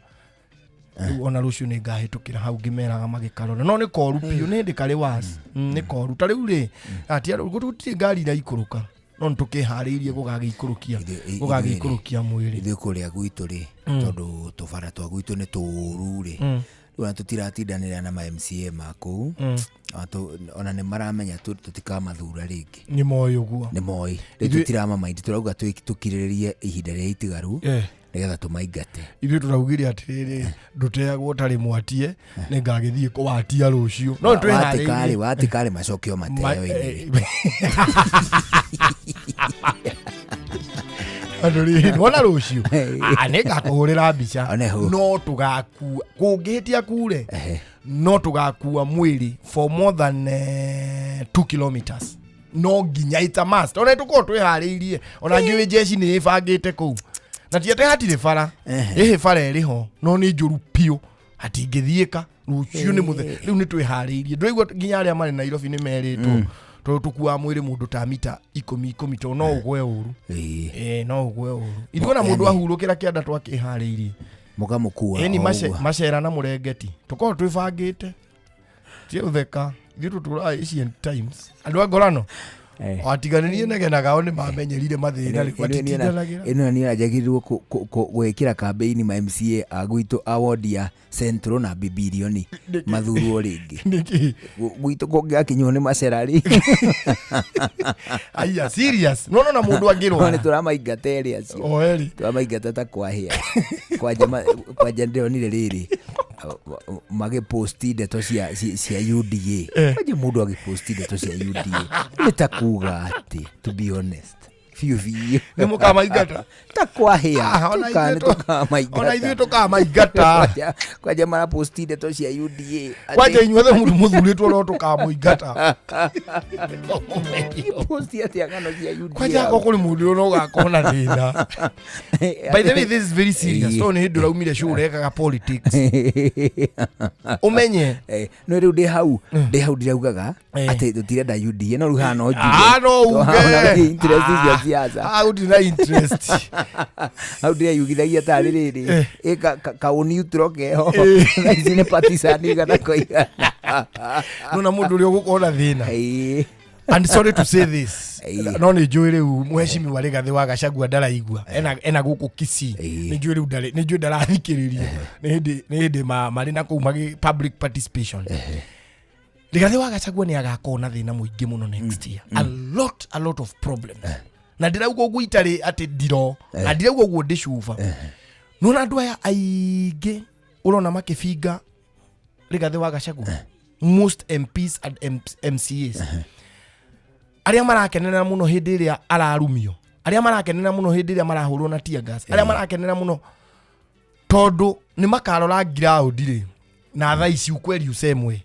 Rĩu ona rũciũ nĩ ngahĩtũkĩra hau ngĩmeraga magĩkarora. No nĩ koru biũ, nĩ hĩndĩ karĩ was. Nĩ koru. Ta rĩu rĩ, atia rĩu gũtirĩ ngari iraikũrũka. No nĩtũkĩharĩirie gũgagĩikũrũkia mwĩrĩ. Ithuĩ kũrĩa gwitũ rĩ, tondũ tũbara twa gwitũ nĩ tũũru rĩ, rĩu ona tũtiratindanĩra na ma MCA ma kũu. Ona nĩ maramenya tũtikamathura rĩngĩ. Nĩ moĩ ũguo. Nĩ moĩ. Rĩu tũtiramamaindi, tũrauga tũkirĩrĩrie ihinda rĩrĩa itigaru, nĩgetha tũmaingate. Ithuĩ tũraugire atĩrĩrĩ, ndũteagwo ũtarĩ mwatie, nĩ ngagĩthiĩ kũwatia rũciũ. No nĩtwĩharĩirie. Watĩkarĩ macokio mateo-inĩ. Andũ rĩ, nĩwona rũciũ? Nĩ ngakũhũrĩra mbica. One hau. No tũgakua, kũngĩhĩtia kure, no tũgakua mwĩrĩ for more than 2 kilometers. No nginya it's a must. Ona tũkorwo twĩharĩirie. Ona njũĩ jeshi nĩ ĩbangĩte kũu. Na ti atĩ hatirĩ bara. Ĩhĩ bara ĩrĩ ho, no nĩ njũru biũ. Hatingĩthiĩka. Rũciũ nĩ mũthenya. Rĩu nĩ twĩharĩirie. Ndũraigua nginya arĩa marĩ Nairobi nĩ merĩtwo. Tondũ tũkuaga mwĩrĩ mũndũ ta mita ikũmi ikũmi, tondũ no ũgwe ũru. No ũgwe ũru. Ithuĩ ona mũndũ ahurũkĩra kĩanda twakĩharĩirie. Mũkamũkua Ĩni o ũguo. macera na mũrengeti. Tũkorwo twĩbangĩte. Ti ũtheka. Ithuĩ tũtũraga Asian Times. Andũ a ngorano. Watiganĩrie negenaga o nĩ mamenyerire mathĩna rĩ, matitindanagĩra. Ĩno nĩ njagĩrĩirwo gwĩkĩra kambĩini ma MCA a gwitũ a ward ya Central na Bibilioni mathurwo rĩngĩ. Nĩkĩ? Gwitũ kũngĩgakinywo nĩ macera rĩ. Aya, serious. No, no, na mũndũ angĩrwara. No, nĩ tũramaingata erĩ acio. O erĩ. Tũramaingata ta kwahĩa. Kwanja ndĩronire rĩrĩ, magĩposti ndeto cia UDA. Kwanja mũndũ agĩposti ndeto cia UDA. Nĩ ta kuga atĩ, to be honest. Biũ biũ. Nĩ mũkamaingata? Ta kwahĩa. Ona Nĩ tũkamaingata. Ona ithuĩ tũkamaingata. Kwanja maraposti ndeto cia UDA. Kwanja inyuothe mũndũ mũthurĩtwo no tũkamũingata. Posti atĩa ng'ano cia UDA? Kwanja akorwo kũrĩ mũndũ ũyũ no ũgakorwo na thĩna. By the way, this is very serious. Tondũ nĩ hĩndĩ ũraumire show ũrekaga politics. Ũmenye. No rĩu ndĩ hau, ndĩ hau ndiraugaga atĩ tũtirenda UDA, no rĩu haha no njuge. No uge. Haha ona gũtirĩ interest cia siasa. Gũtirĩ na interest. Hau ndĩreyugithagia tarĩ rĩrĩ. Ĩ, ka neutral keho. Thaa ici nĩ partisan igana kwa igana. Nona mũndũ ũrĩa ũgũkorwo na thĩna. And sorry to say this. No nĩ njũĩ rĩu mheshimiwa Rigathĩ wa Gachagua ndaraigua. Ena gũkũ Kisii. Nĩ njũĩ rĩu ndarĩ, nĩ njũĩ ndarathikĩrĩria. Nĩ hĩndĩ marĩ na kũu magĩ public participation. Rigathĩ wa Gachagua nĩ agakorwo na thĩna mũingĩ mũno next year. A lot of problems. Na ndĩrauga ũguo itarĩ atĩ ndiro. Na ndĩrauga ũguo ndĩcuba. Nona andũ aya aingĩ ũrona makĩbinga Rigathĩ wa Gachagua. Most MPs and MCAs. Arĩa marakenera mũno hĩndĩ ĩrĩa ararumio. Arĩa marakenera mũno hĩndĩ ĩrĩa marahũrwo na tear gas. Arĩa marakenera mũno tondũ nĩ makarora ground rĩ. Na thaa ici ukweli usemwe.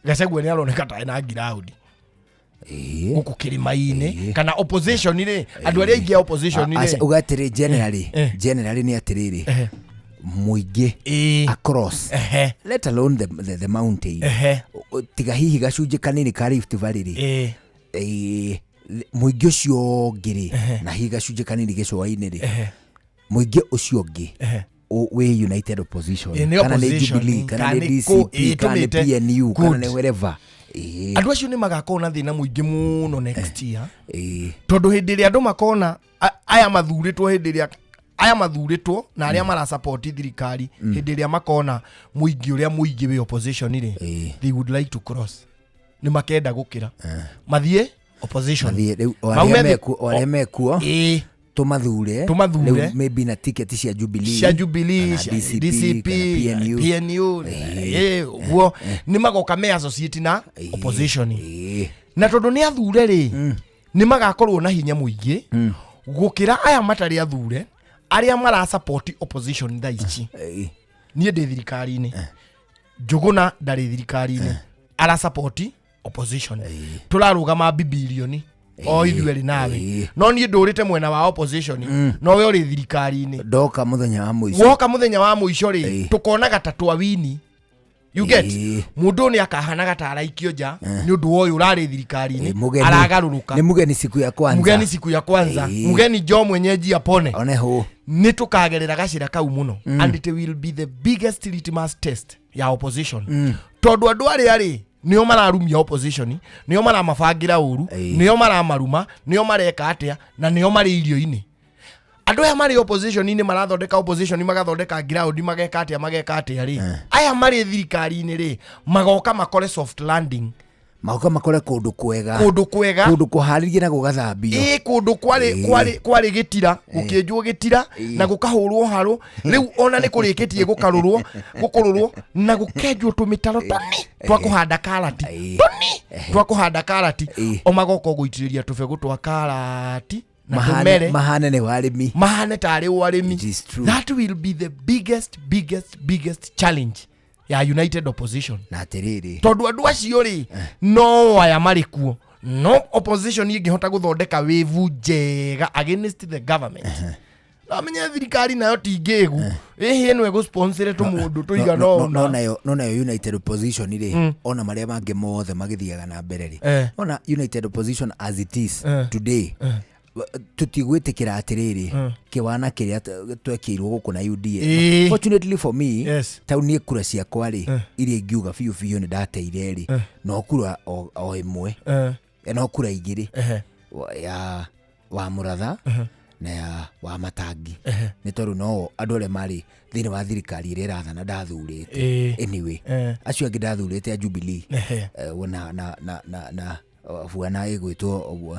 Gachagua nĩ aroneka ta ena ground. Gũkũ kĩrĩma-inĩ. Kana opposition rĩ, andũ arĩa aingĩ a opposition rĩ. Aca, uga atĩrĩ, generally nĩ atĩrĩrĩ. Mũingĩ across. Let alone the mountain. Tiga hihi gacunjĩ kanini ka Rift Valley rĩ. Mũingĩ ũcio ũngĩ rĩ, na hihi gacunjĩ kanini gĩcũa-inĩ rĩ. Mũingĩ ũcio ũngĩ Wĩ United Opposition, Ĩ, nĩ kana nĩ opposition, Jubilee, kana kana nĩ nĩ kũ- DCP, ĩ, kana nĩ tũmĩte. PNU, kana Good. nĩ wherever. Ĩ. Andũ acio nĩ magakorwo na thĩna mũingĩ mũno next year, Ĩ. tondũ hĩndĩ ĩrĩa andũ makona aya mathurĩtwo, hĩndĩ ĩrĩa aya mathurĩtwo na arĩa marasapoti thirikari, hĩndĩ ĩrĩa makona mũingĩ ũrĩa mũingĩ wĩ opposition rĩ, they would like to cross, nĩ makenda gũkĩra mathiĩ opposition. Mathiĩ rĩu o Maume arĩa o arĩa mekuo Ĩ. tũmathure. Tũmathure. Rĩu maybe na tiketi cia Jubilee, cia Jubilee, kana cia DCP, DCP, kana PNU. PNU, ĩ, ũguo nĩ magoka me associate na opposition, na tondũ nĩ athure rĩ, nĩ magakorwo na hinya mũingĩ gũkĩra aya matarĩ athure, arĩa marasapoti opposition thaa ici. Niĩ ndĩ thirikari-inĩ, Njũgũna ndarĩ thirikari-inĩ, arasapoti opposition, tũrarũgama bibilioni o ithuerĩ nawe, no niĩ ndũrĩte mwena wa opposition, no we ũrĩ thirikari-inĩ. Ndoka mũthenya wa mũico. Woka mũthenya wa mũico rĩ, tũkonaga ta twawini, you get? Mũndũ ũyũ nĩ akahanaga ta araikio nja nĩ ũndũ wa ũyũ ũrarĩ thirikari-inĩ. Mũgeni. Aragarũrũka. Nĩ mugeni siku ya kwanza. Mgeni siku ya kwanza. Mgeni jo mwenyeji apone. One hũ. Nĩ tũkagerera gacĩra kau mũno, and it will be the biggest litmus test ya opposition, tondũ andũ arĩa rĩ, nĩo mararumia opposition, nĩo maramabangĩra ũru, nĩo maramaruma, nĩo mareka atĩa, na nĩo marĩ irio-inĩ. Andũ aya marĩ opposition-inĩ marathondeka opposition, magathondeka ground, mageka atĩa, mageka atĩa rĩ, aya marĩ thirikari-inĩ rĩ, magoka makore soft landing. Magoka makore kũndũ kwega. Kũndũ kwega. Kũndũ kũharĩrie na gũgathambio. Ĩ, kũndũ kwarĩ kwarĩ gĩtira, gũkĩenjwo gĩtira na gũkahũrwo harũ, rĩu ona nĩ kũrĩkĩtie gũkarũrwo, gũkũrũrwo na gũkenjwo tũmĩtaro tũni twa kũhanda karati, tũni twa kũhanda karati, o magoka gũitĩrĩria tũbegũ twa karati na tũmere. Mahane nĩ warĩmi. Mahane tarĩ warĩmi. True. That will be the biggest, biggest, biggest challenge ya United Opposition. Na atĩrĩrĩ, tondũ andũ acio rĩ, no aya marĩ kuo, no opposition ĩngĩhota gũthondeka wĩvu njega against the government, amenye thirikari nayo ti ngĩgu, ĩhĩ ĩno ĩgũsponsore tũmũndũ tũigana no ũna. No nayo United Opposition rĩ, ona marĩa mangĩ mothe magĩthiaga na mbere rĩ, ona United Opposition as it is today, tũtigwĩtĩkĩra atĩrĩrĩ, kĩwana kĩrĩa twekĩirwo gũkũ na UDA. Fortunately for me, tau niĩ kura ciakwa rĩ, iria ingiuga biũ biũ nĩ ndateire rĩ, no kura o ĩmwe. No kura igĩrĩ, ya wa Mũratha na ya wa Matangi, nĩ tondũ no andũ arĩa marĩ thĩinĩ wa thirikari ĩrĩa ĩrathana ndathurĩte. Anyway, acio angĩ ndathurĩte a Jubilee, na bwana ĩgwĩtwo ũguo.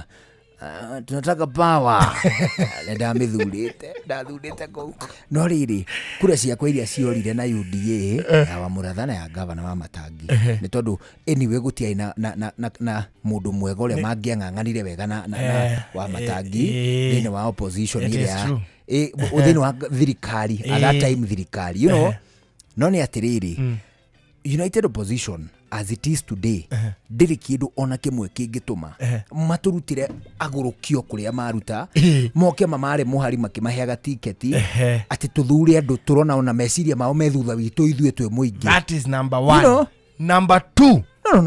Ah, tunataka power, nĩ ndamĩthurĩte, ndathurĩte kũu. No rĩrĩ, kura ciakwa iria ciorire na UDA, ya wa Mũratha na ya gavana wa Matangi, nĩ tondũ anyway gũtiarĩ na mũndũ mwega ũrĩa mangĩang'ang'anire wega na wa Matangi thĩinĩ wa opposition It is ĩrĩa true. Thĩinĩ wa thirikari at that time, thirikari, no nĩ atĩrĩrĩ, United Opposition as it is today ndĩrĩ kĩndũ ona kĩmwe kĩngĩtũma matũrutĩre agũrũkio kũrĩa maruta, moke mamare mũhari makĩmaheaga tiketi atĩ tũthure andũ tũrona ona meciria mao me thutha witũ ithuĩ twĩ mũingĩ. That is number one. You know? Number two. No,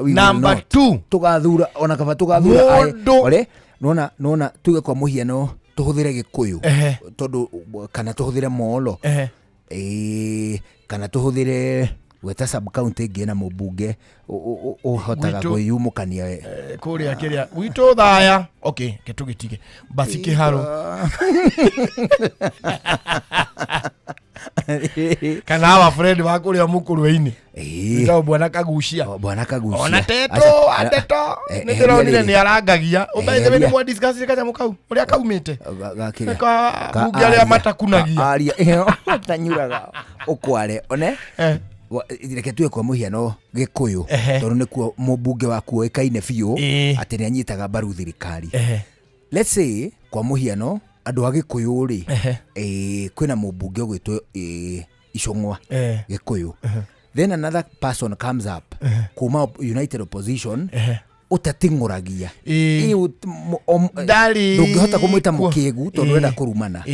we will Number not. two. Tũgathura ona kaba tũgathura Mũndũ- ore nona tuge kwa mũhiano tũhũthĩre Gĩkũyũ, tondũ kana tũhũthĩre Molo, ĩĩ, kana tũhũthĩre gweta sub county ĩngĩ na mũmbunge ũhotaga Gwitũ- kwĩyumũkania we. Kũrĩa kĩrĩa gwitũ thaya, okay, ke tũgĩtige basi kĩharo kana awa friend wa kũrĩa mũkũrwe-inĩ. Wĩtagwo bwana Kagucia. Bwana Kagucia. Ona teto Aca- ateto nĩ eheria ndĩronire rĩrĩ. nĩ arangagia ũmbaithe nĩ Eheria. mwadiscussire kanyamũ kau ũrĩa kaumĩte. Gakĩrĩa. Ka mbunge arĩa matakunagia. Aria ĩyo tanyuraga ũkware one. Reke tuge kwa mũhiano Gĩkũyũ, tondũ nĩkuo mũmbunge waku oĩkaine biũ atĩ nĩ anyitaga mbaru thirikari. Let's say kwa mũhiano andũ a Gĩkũyũ rĩ, kwĩna mũmbunge ũgwĩtwo Icũng'wa Gĩkũyũ, then another person comes up kuma United Opposition ũtating'ũragia. Ndarĩ Ndũngĩhota kũmwĩta kuo. mũkĩgu tondũ ndũrenda kũrumana.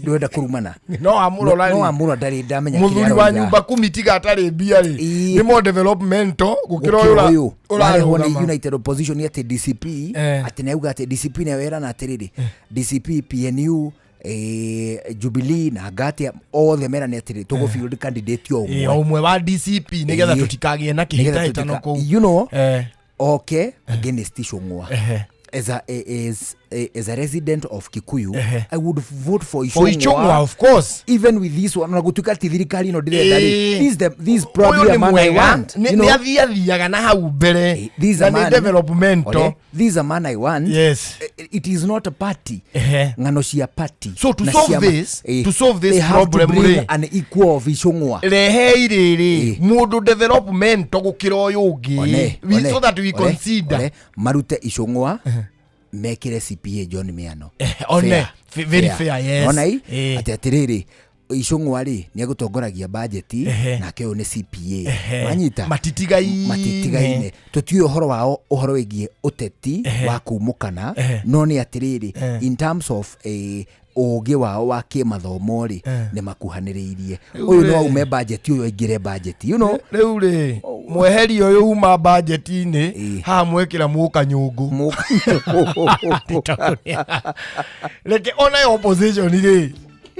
Ndũrenda kũrumana. No amũrora No rĩ. amũrora ndarĩ ndamenya kĩrĩa Mũthuri wa aroiga. nyumba kumi tiga atarĩ mbia rĩ, nĩ more developmental gũkĩra ũyũ Gũkĩra ũyũ warehwo nĩ ũrarũgama. United Opposition, atĩ DCP, atĩ nĩ auga atĩ DCP nĩ werana atĩrĩrĩ, DCP, PNU, Jubilee na Ngatia othe merane atĩrĩ tũgũ field candidate o Ĩ, o ũmwe wa DCP nĩgetha tũtikagĩe na Nĩgetha kĩhĩtahĩtano kũu. You know, oke against Icũng'wa. Ehe. As a resident of Kikuyu, Ehe. I would vote for For Icũng'wa. Icũng'wa, of course. Even with this one, ona gũtuĩka ti thirikari ĩno ndĩrenda rĩ, this is the this is Ũyũ probably nĩ a man I mwega. want. Nĩ You know? nĩ athiathiaga na hau mbere This is na a nĩ man, developmental. Ore, this is a man I want. Yes. It is not a party. Ehe. Ng'ano cia party. So to na solve ciama. to solve this They have to problem bring rĩ. an equal of Icũng'wa. Rehei rĩrĩ mũndũ developmental gũkĩra ũyũ ũngĩ. One, one, So that we one, consider. one, marute Icũng'wa mekĩre CPA John Miano. One, Fair, very fair, yes. Ona i atĩ atĩrĩrĩ Icũng'wa rĩ nĩ egũtongoragia bajeti nake ũyũ nĩ CPA. Wanyita? Matitigaine. Matitigaine. Tũtiũĩ ũhoro wao ũhoro wĩgiĩ ũteti wa kumũkana no nĩ atĩrĩrĩ in terms of ũgĩ wao wa kĩmathomo rĩ nĩ makuhanĩrĩirie. Rĩu Ũyũ no rĩ. aume bajeti ũyũ aingĩre bajeti you know. Rĩu rĩ mweheri ũyũ uma bajeti-inĩ haha mwekĩra mũkanyũngũ. Reke ona opposition rĩ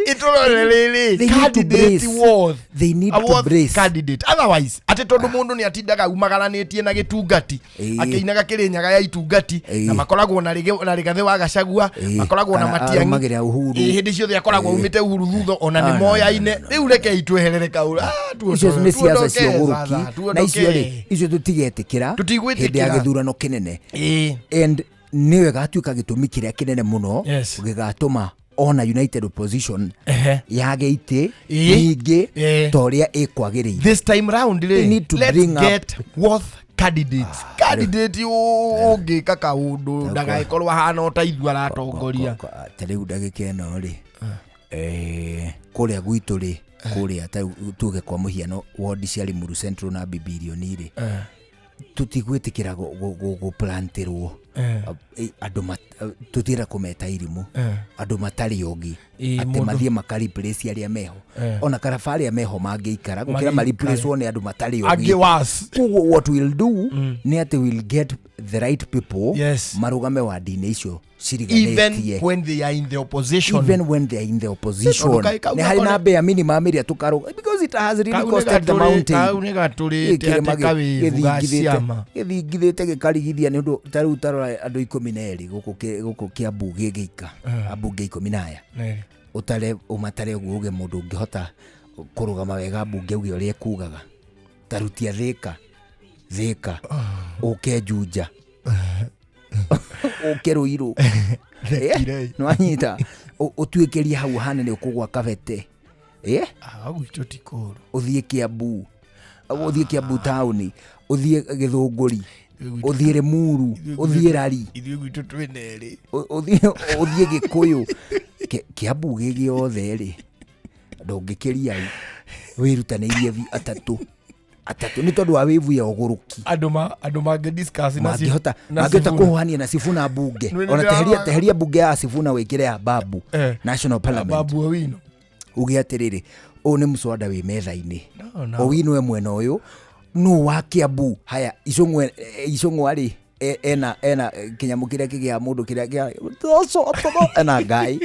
itũrore rĩrĩ They need to candidate brace. worth They need a to worth brace. candidate otherwise atĩ tondũ mũndũ nĩ atindaga umagaranĩtie na gĩtungati akĩinaga kĩrĩnyaga ya itungati na makoragwo na Rigathĩ wa Gachagua makoragwo na Kana Matiang'i arũmagĩrĩra Uhuru. Hĩndĩ ciothe akoragwo aumĩte Uhuru thutha ona nĩ Ah, no, no, moyaine rĩu rekei tweherere kau. Ah, Icio nĩ siasa cia tuondokee, ũgũrũki na icio rĩ icio tũtigetĩkĩra Tũtigwĩtĩkĩra. hĩndĩ ya gĩthurano kĩnene and nĩyo ĩgatuĩka gĩtũmi kĩrĩa kĩnene mũno Yes. gĩgatũma ona United Opposition Ehe. yage itĩ Ĩĩ. nyingĩ ta ũrĩa ĩkwagĩrĩire. This time round They rĩ need to let's bring up- get worth candidates candidate ũngĩka kaũndũ ndagagĩkorwo ahana o ta ithuĩ aratongoria. Ta rĩu ndagĩka ĩno rĩ kũrĩa gwitũ rĩ kũrĩa ta rĩu tuge kwa mũhiano wodi cia Limuru Central na Bibilioni rĩ tũtigwĩtĩkĩra gũplantĩrwo andũ tũtienda kũmeta irimũ andũ matarĩ ogi Ĩ, atĩ mũndũ- mathiĩ makareplace arĩa meho ona karaba arĩa meho mangĩikara gũkĩra Mangĩikara. mareplacewo nĩ andũ matarĩ Angĩ worse. Koguo what we'll do nĩ atĩ we'll get the right people Yes. marũgame wadi-inĩ icio Even ciriganĩtie when they are in the opposition. Even when they are in the opposition. Tondũ kaĩ kau Nĩ harĩ nako na nĩ- bare minimum ĩrĩa tũkarũga because it has really Kau nĩ costed the gatũrĩ- mountain. kau nĩ gatũrĩte Gĩkĩrĩma atĩ kawĩvu ga ciama. gĩthingithĩte gĩkarigithia nĩ ũndũ ta rĩu tarora andũ 12 gũkũ gũkũ Kiambu gĩgĩika ambunge 10 na aya ũtare ũmatare ũguo uge mũndũ ũngĩhota kũrũgama wega mbunge uge ũrĩa ekugaga tarutia Thĩka Thĩka ũke Juja ũke Ruiru nĩwanyita ũtuĩkĩrie hau hane nĩ ũkũgwa kabete. Gwitũ ti kũũru. Ũthiĩ Kiambu ũthiĩ Kiambu taũni ũthiĩ Gĩthũngũri ũthiĩ Limuru ũthiĩ Rari ithuĩ gwitũ twĩna erĩ ũthiĩ Gĩkũyũ Kiambu gĩ gĩothe rĩ ndũngĩkĩria wĩrutanĩirie atatũ atatũ nĩ tondũ wa wĩvu ya ũgũrũki andũ ma andũ mangĩ discuss na mangĩhota na mangĩhota Sifuna. kũhũhania na Sifuna mbunge Nĩ ona teheria ndĩrarora- teheria mbunge ya Sifuna wĩkĩre ya Babu National Parliament Babu Owino uge atĩrĩrĩ ũyũ nĩ mũswada wĩ metha-inĩ No, no. Owino e mwena ũyũ nũ wa Kiambu haya Icũng'wa Icũng'wa rĩ ena ena kĩnyamũ kĩrĩa kĩgĩa mũndũ kĩrĩa kĩa ena ngai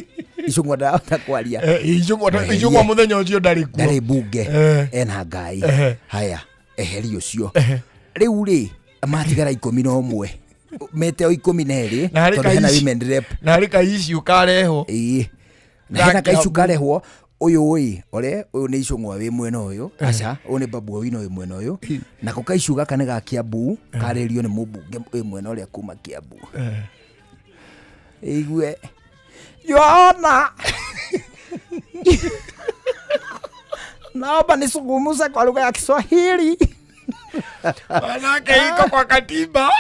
Icũng'wa ndarahota kwaria Icũng'wa mũthenya ũcio ndarĩ kuo ndarĩ mbunge ena ngai haya eheri ũcio rĩu rĩ matigara 11 mete o 12 Na harĩ tondũ hena ka women rep na harĩ ka issue karehwo ĩĩ na hena ka issue karehwo ũyũ ĩ ore ũyũ nĩ Icũng'wa wĩ mwena ũyũ aca ũyũ nĩ Babu Owino wĩ mwena ũyũ nako ka issue gaka nĩ ga Kiambu karĩrio nĩ mũmbunge wĩ mwena ũrĩa kuma Kiambu igue Yohana naomba nisungumuze kwa lugha ya Kiswahili manake iko kwa katiba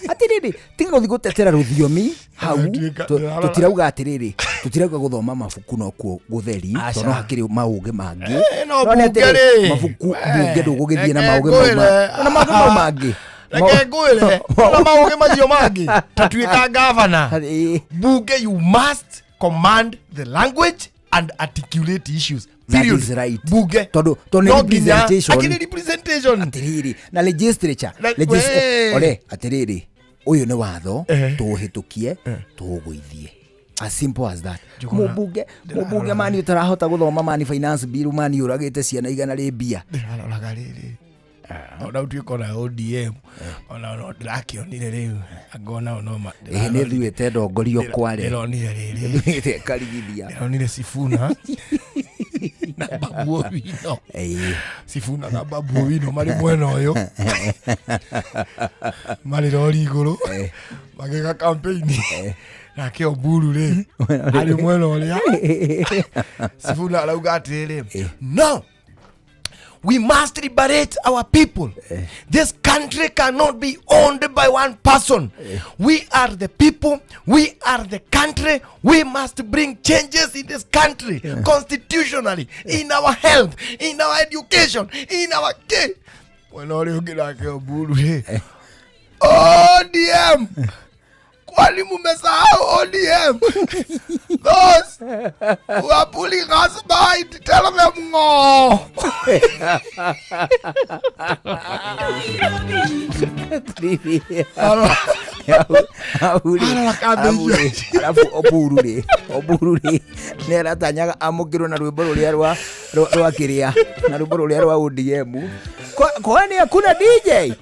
atiriri tiga guthi gutetera ruthiomi hau tutirauga atiriri tutirauga guthoma mabuku nokuo gutheri Aca. tono hakiri mauge mangi no No nĩ mbunge atĩrĩ, rĩ. mabuku We, mbunge ndũgũgĩthiĩ na reke mauge mau ngwĩre. na mauge mau mangĩ reke ngwĩre na maũgĩ macio mangĩ ta tuĩka gavana bunge you must command the language and articulate issues That Period. is right. bunge tondu tondu No nginya- representation akĩrĩ representation atiriri na legislature We. ore atiriri uyu ni watho tuuhitukie tuugwithie As simple as that. Njuguna- Mũmbunge mani ũtarahota gũthoma mani finance bill mani ũragĩte ciana igana rĩ mbia. Ndĩraroraga rĩrĩ ona ũtuĩka ona ODM ona no ndĩrakĩonire rĩu angona no ma Ĩĩ nĩ thuĩte ndongorio kware. Ndĩronire rĩrĩ Thuĩte karigithia. Ndĩronire Sifuna na Babu Owino. Sifuna na Babu Owino marĩ mwena ũyũ marĩ rori igũrũ magĩka campaign nake Oburu rĩ arĩ mwena ũrĩa Sifuna arauga atĩrĩrĩ, no, we must liberate our people. This country cannot be owned by one person. We are the people. We are the country. We must bring changes in this country constitutionally, in our health, in our education, in our care. Mwena ũrĩa ũngĩ nake Oburu rĩ, ODM, kwani mumesahau ODM? Those who are pulling us behind, tell them no. Arabu Oburu rĩ nĩ aratanyaga amũkĩrwo na rwĩmbo rũrĩa rwa kĩrĩa na rwĩmbo rũrĩa rwa ODM. Kwani hakuna DJ?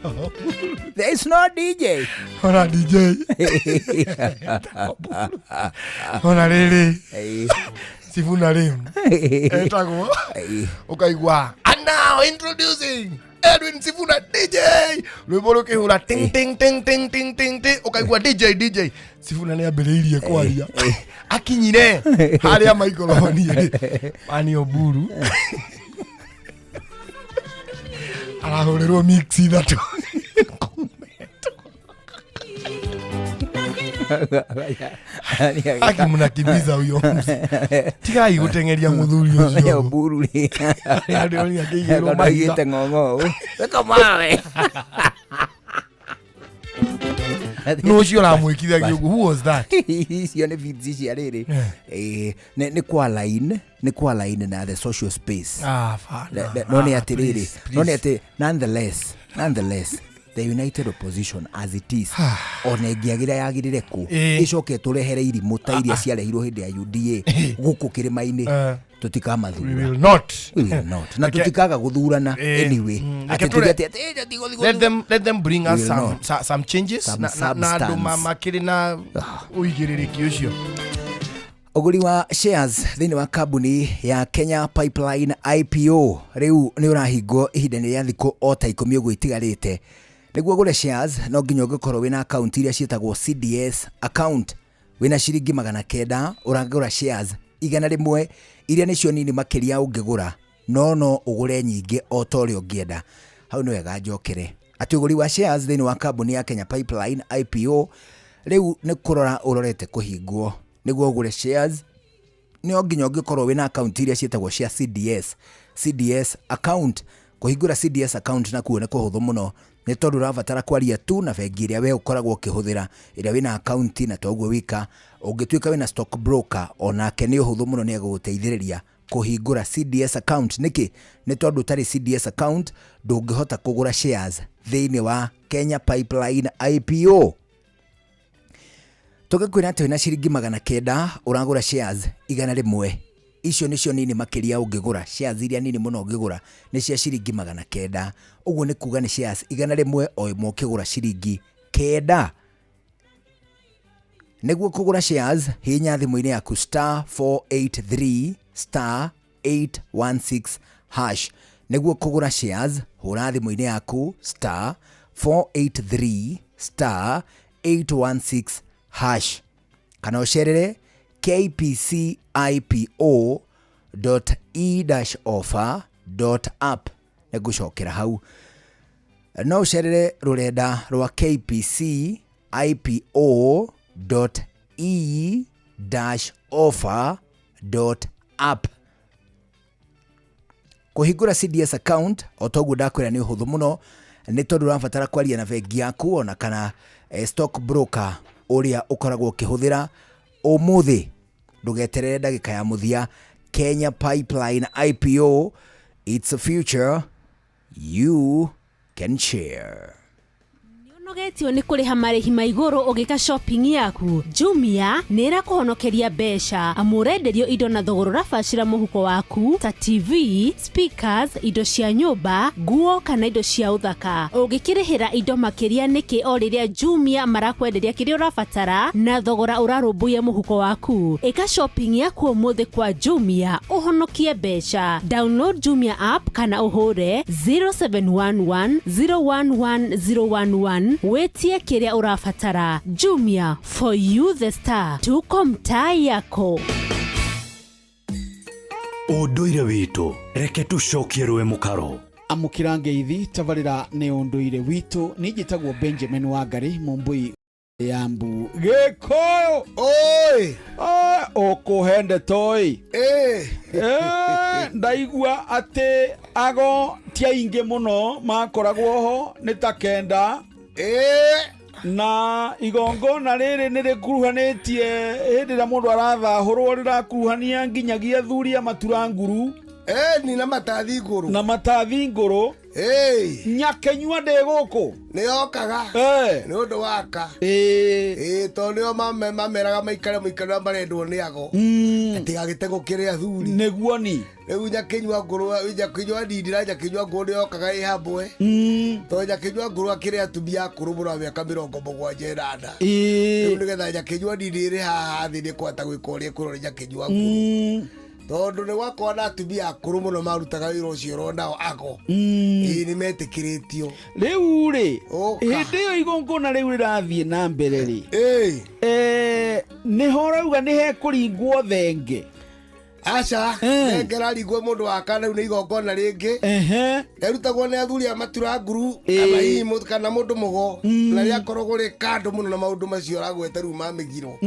There is no DJ. Ona DJ. Ona rĩrĩ Sifuna rĩu etagwo ũkaigua, and now introducing Edwin Sifuna DJ, rwĩmbo rũkĩhũra ting ting ting ting ting ting ting, ũkaigua DJ DJ Sifuna nĩ ambĩrĩirie kwaria akinyire harĩa maikoroni rĩ mani Oburu arahũrĩrwo mix ithatũ. Aki mnakimbiza huyo tigai gũteng'eria mũthuri ũcio Oburu rĩ arĩa akĩigĩrwo mahiga. Aigĩte ng'ong'o weka mawe. Nũ ũcio ũramwĩkithagia ũguo? Who was that? Icio nĩ feeds cia rĩrĩ nĩ kwa line, nĩ kwa line na the social space. Ah, fana. No nĩ atĩrĩrĩ, no nĩ atĩ nonetheless the united opposition as it is ona ĩngĩagĩra yagĩrĩre kũ ĩcoke tũrehere irimũ ta iria ciarehirwo hĩndĩ ya UDA gũkũ kĩrĩma-inĩ, tũtikamathura. We will not. We will not. Na tũtikaga gũthurana anyway. Atĩ tuge atĩ Let them bring us We will some changes Some na andũ substance. makĩrĩ na ũigĩrĩrĩki ũcio. Ũgũri wa shares thĩinĩ wa kambuni ya Kenya Pipeline IPO rĩu nĩ ũrahingwo ihinda-inĩ rĩa thikũ o ta 10 ũguo itigarĩte. Nĩguo ũgũre shares no nginya ũngĩkorwo wĩna account iria ciĩtagwo CDS account, wĩna ciringi 900 ũragũra shares 100 iria nĩcio nini makĩria ũngĩgũra, no ũgũre nyingĩ o ta ũrĩa ũngĩenda. Hau nĩ wega njokere atĩ ũgũri wa shares thĩinĩ wa kambuni ya Kenya Pipeline IPO rĩu nĩ kũrora ũrorete kũhingwo. Nĩguo ũgũre shares no nginya ũngĩkorwo wĩna account iria ciĩtagwo cia CDS account. Kũhingũra CDS account nakuo nĩ kũhũthũ mũno nĩ tondũ ũrabatara kwaria tu na bengi ĩrĩa we ũkoragwo ũkĩhũthĩra ĩrĩa wĩna account, na toguo wika. Ũngĩtuĩka wĩna stock broker onake nĩ ũhũthũ mũno nĩ egũgũteithĩrĩria kũhingũra CDS account. Nĩkĩ? Nĩ tondũ ũtarĩ CDS account ndũngĩhota kũgũra shares thĩinĩ wa Kenya Pipeline IPO. Tũgĩkwĩra atĩ wĩna ciringi 900 ũragũra shares 100. Icio nĩcio nini makĩria ũngĩgũra. Shares iria nini mũno ũngĩgũra nĩ cia ciringi 900. Ũguo nĩ kuga nĩ shares 100 o ĩmwe ũkĩgũra ciringi 9. Nĩguo kũgũra shares hihinya thimũ-inĩ yaku star 483 star 816 hash. Nĩguo kũgũra shares hũra thimũ-inĩ yaku star 483 star 816 hash kana ũcerere kpcipo.e-offer.app. Nĩngũcokera hau. No ũcerere rũrenda rwa kpcipo.e-offer.app. Kũhingũra CDS account o toguo ndakwĩra nĩ ũhũthũ mũno nĩ tondũ ũrabatara kwaria na bengi yaku ona kana stock broker ũrĩa ũkoragwo ũkĩhũthĩra. Ũmũthĩ ndũgeterere ndagĩka ya mũthia. Kenya Pipeline IPO, it's a future you can share. Ũnogetio nĩ kũrĩha marĩhi ma igũrũ ũgĩka shopping yaku? Jumia nĩ ĩrakũhonokeria mbeca amu ũrenderio indo na thogora ũrabacĩra mũhuko waku ta TV, speakers, indo cia nyũmba, nguo kana indo cia ũthaka. Ũngĩkĩrĩhĩra indo makĩria nĩkĩ o rĩrĩa Jumia marakwenderia kĩrĩa ũrabatara na thogora ũrarũmbũiya mũhuko waku? Ĩka shopping yaku ũmũthĩ kwa Jumia ũhonokie mbeca. Download Jumia app kana ũhũre 0711 011 011 wĩtie kĩrĩa ũrabatara. Jumia, for you the star, tuko mtaa yako. Ũndũire witũ reke tũcokie rũĩ mũkaro. Amũkĩra ngeithi tabarĩra nĩ ũndũire witũ. Niĩ njĩtagwo Benjamin Wangari Mũmbũi ya mbu Gĩkũyũ. Oi ũkũhe ndeto ĩ. Ndaigua atĩ ago ti aingĩ mũno makoragwo ho, nĩ ta 9. Na igongona rĩrĩ nĩ rĩkuruhanĩtie hĩndĩ ĩrĩa mũndũ arathahũrwo, rĩrakuruhania nginyagia athuri a matura nguru. Ni na matathi ngũrũ. Na matathi ngũrũ. Nyakenyua ndĩ gũkũ. Nĩ yokaga. Nĩ ũndũ waka. Tondũ nĩo mameraga maikare mũikare ũrĩa marendwo nĩ ago. Atigagĩte gũkĩrĩ athuri. Nĩguo ni. Rĩu nyakenyua ngũrũ, nyakenyua ndindi na nyakenyua ngũrũ nĩ yokaga ĩ hamwe. Tondũ nyakenyua ngũrũ akĩrĩ atumia akũrũ mũno a mĩaka 78. Rĩu nĩgetha nyakenyua ndindi ĩrĩ haha thĩ nĩ kũhota gwĩka ũrĩa ĩkwĩrwo nĩ nyakenyua ngũrũ. Tondũ nĩ gwakorwo na atumia akũrũ mũno marutaga wĩra ũcio oro nao ago. Ĩĩ, nĩ metĩkĩrĩtio. Rĩu rĩ, Ũka. hĩndĩ ĩyo igongona rĩu rĩrathiĩ na mbere rĩ, nĩho ũrauga nĩ hekũringwo thenge? Aca, thenge ĩraringwo mũndũ wa kana, rĩu nĩ igongona rĩngĩ. Rĩrutagwo nĩ athuri a matura nguru, kana hihi kana mũndũ mũgo, na rĩakoragwo rĩ kando mũno na maũndũ macio ũragweta rĩu ma mĩgiro.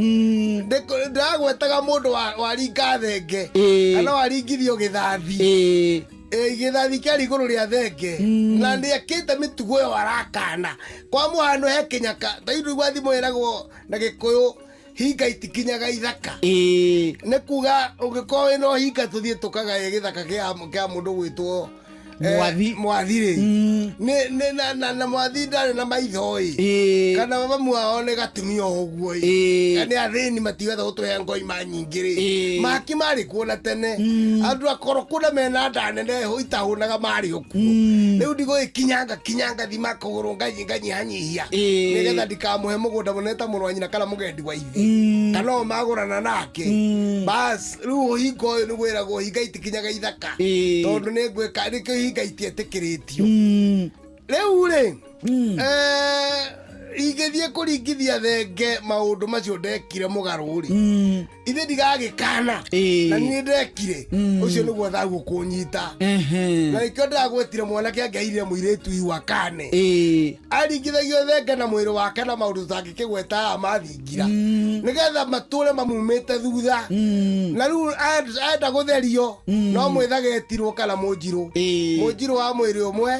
Ndĩragwetaga mũndũ waringa thenge, kana waringithio gĩthathi. Gĩthathi kĩarĩ igũrũ rĩa thenge, na nĩekĩte mĩtugo ĩyo arakana. Kwa mũhano he kĩnyaka, ta rĩu ndũigua thimũ ĩragwo na Gĩkũyũ, hinga itikinyaga ithaka. Nĩ kuga ũngĩkorwo wĩna ũhinga tũthiĩ tũkagaye gĩthaka kĩa mũndũ gwĩtwo, Mwathi. Mwathi rĩ. Na mwathi ndarĩ na maitho ĩ. Kana mamu wao nĩ gatumia o ũguo ĩ. Kana nĩ athĩni matiwetha gũtũhe ngoima nyingĩ rĩ. Mahaki marĩ kuo na tene. Andũ akoroku na mena nda nene itahũnaga marĩ o kuo. Rĩu ndigũgĩkinyanga kinyanga thima kũgũrũ nganyihanyihia. Nĩgetha ndikamũhe mũgũnda mũnene ta mũrũ wa nyina kana mũgendi wa ithe. Kana o magũrana nake. Bas, rĩu ũhinga ũyũ nĩ gwĩragwo hinga itikinyaga ithaka. Tondũ nĩ ngwĩka, nĩkĩo hinga itietĩkĩrĩtio. Rĩu rĩ, ingĩthiĩ kũringithia thenge maũndũ macio ndekire mũgarũ rĩ, ithe ndigagĩkana. Na niĩ ndekire. Ũcio nĩguo thagu kũnyita. Na nĩkĩo ndĩragwetire mwanake angĩairire mũirĩtu ihu akane. Aringithagio thenge na mwĩrĩ wake na maũndũ tũtangĩkĩgweta haha mathingira. Nĩgetha matũre mamumĩte thutha. Na rĩu enda gũtherio, no mwĩthaga etirwo kana mũnjirũ. Mũnjirũ wa mwĩrĩ ũmwe,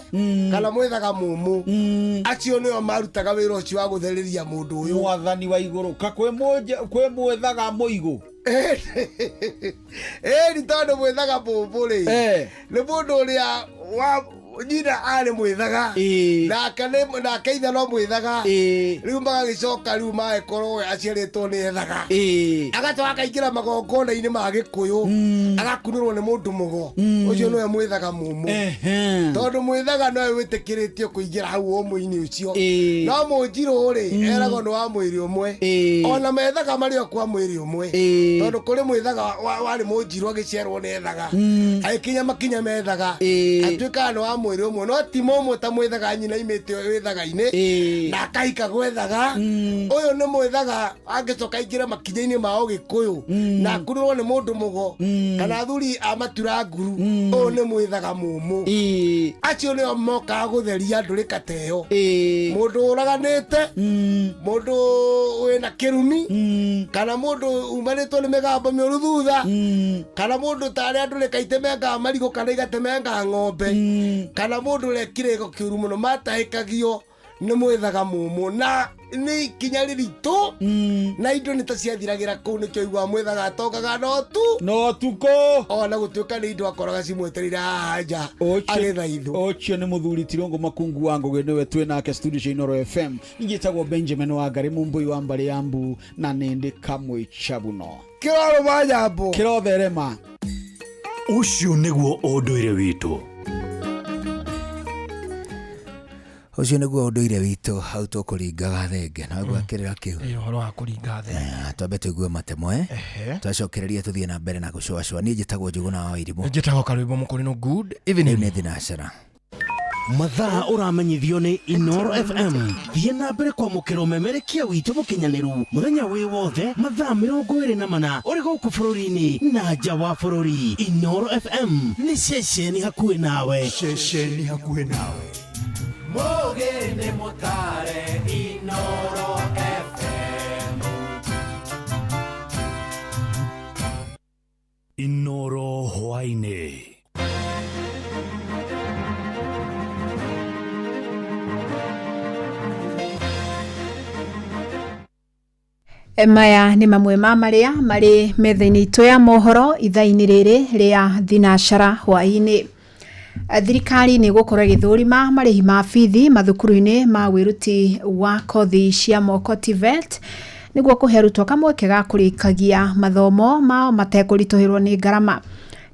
kana mwĩthaga mũmũ. Acio nĩo marutaga wĩra ũcio wa gũthereria mũndũ ũyũ. Mwathani wa igũrũ, ka kwĩ mwĩthaga mũigũ? Ĩni tondũ mwĩthaga mũmũ rĩ, nĩ mũndũ ũrĩa wa nyina arĩ mwĩthaga. Nake ithe no mwĩthaga. Rĩu magagĩcoka rĩu magĩkorwo we aciarĩtwo nĩ ethaga. Agacoka akaingĩra magongona-inĩ ma Gĩkũyũ. Agakunũrwo nĩ mũndũ mũgo. Ũcio nĩwe mwĩthaga mũmũ. Tondũ mwĩthaga nowe wĩtĩkĩrĩtio kũingĩra hau ũmũ-inĩ ũcio. No mũnjirũ rĩ, eragwo nĩ wa mwĩrĩ ũmwe. Ona methaga marĩ o kwa mwĩrĩ ũmwe. Tondũ kũrĩ mwĩthaga warĩ mũnjirũ agĩciarwo nĩ ethaga. Agĩkinya makinya methaga. Atuĩkaga nĩ wa mwĩrĩ ũmwe, no ti mũmũ ta mwĩthaga nyina imĩte wĩthagainĩ. Na akahika gwethaga. Ũyũ nĩ mwĩthaga angĩcoka aingĩre makinya-inĩ ma Ũgĩkũyũ. Na akunũrwo nĩ mũndũ mũgo. Kana athuri a matura nguru. Ũyũ nĩ mwĩthaga mũmũ. Acio nĩo mokaga gũtheria ndũrĩka ta ĩyo. Mũndũ ũraganĩte, mũndũ wĩna kĩrumi, kana mũndũ umanĩtwo nĩ mĩgambo mĩũru thutha, kana mũndũ ta arĩa ndũrĩka itemengaga marigũ kana igatemenga ng'ombe, kana mũndũ ũrekire gĩko kĩũru mũno, matahĩkagio Nĩ mwĩthaga mũmũ na nĩ ikinya rĩritũ na indo nĩ ta ciathiragĩra kũu, nĩkĩo igua mwĩthaga atongaga no tu no tukũ, ona gũtuĩka nĩ indo akoraga cimwetereire haha nja agĩthaithwo. Ũcio nĩ mũthuri Tirũngũ Makungu wa Ngũgĩ, nĩwe twĩ nake studio cia Inooro FM. Njĩtagwo Benjamin Wangari, Mũmbũi wa mbarĩ ya Mbu, na nĩndĩ kamwe chabuno kĩrorũma nyambo kĩrotherema. Ũcio nĩguo ũndũire witũ. Ũcio nĩguo ũndũire witũ, hau tũkũringaga thenge na gwakĩrĩra kĩu. Ĩ, ũhoro wa kũringa thenge. Twambe tũigue matemwe, twacokereria tũthiĩ na mbere na gũcũacũa. Niĩ njĩtagwo Njũgũna wa Wairimũ. Njĩtagwo Karwĩmbo Mũkũrinũ. Good evening. Rĩu nĩ thinacara. Mathaa ũramenyithio nĩ Inoro FM. Thiĩ na mbere kwamũkĩra ũmemerekia witũ mũkinyanĩru mũthenya wĩ wothe, mathaa 24, ũrĩ gũkũ bũrũri-inĩ na nja wa bũrũri. Inoro FM nĩ ceceni hakuhĩ nawe. Ceceni hakuhĩ nawe. Mũgĩ mũtare Inoro FM. Inoro hwainĩ. Maya nĩ mamwe ma marĩa marĩ metha-inĩ itũ ya mohoro ithaa-inĩ rĩrĩ rĩa thinacara hwaĩ-inĩ. Thirikari nĩ ĩgũkorwo ĩgĩthũrima marĩhi ma bithi mathukuru-inĩ ma wĩruti wa kothi cia moko TVET, nĩguo kũhe arutwo kamweke ga kũrĩkagia mathomo mao matekũritũhĩrwo nĩ ngarama.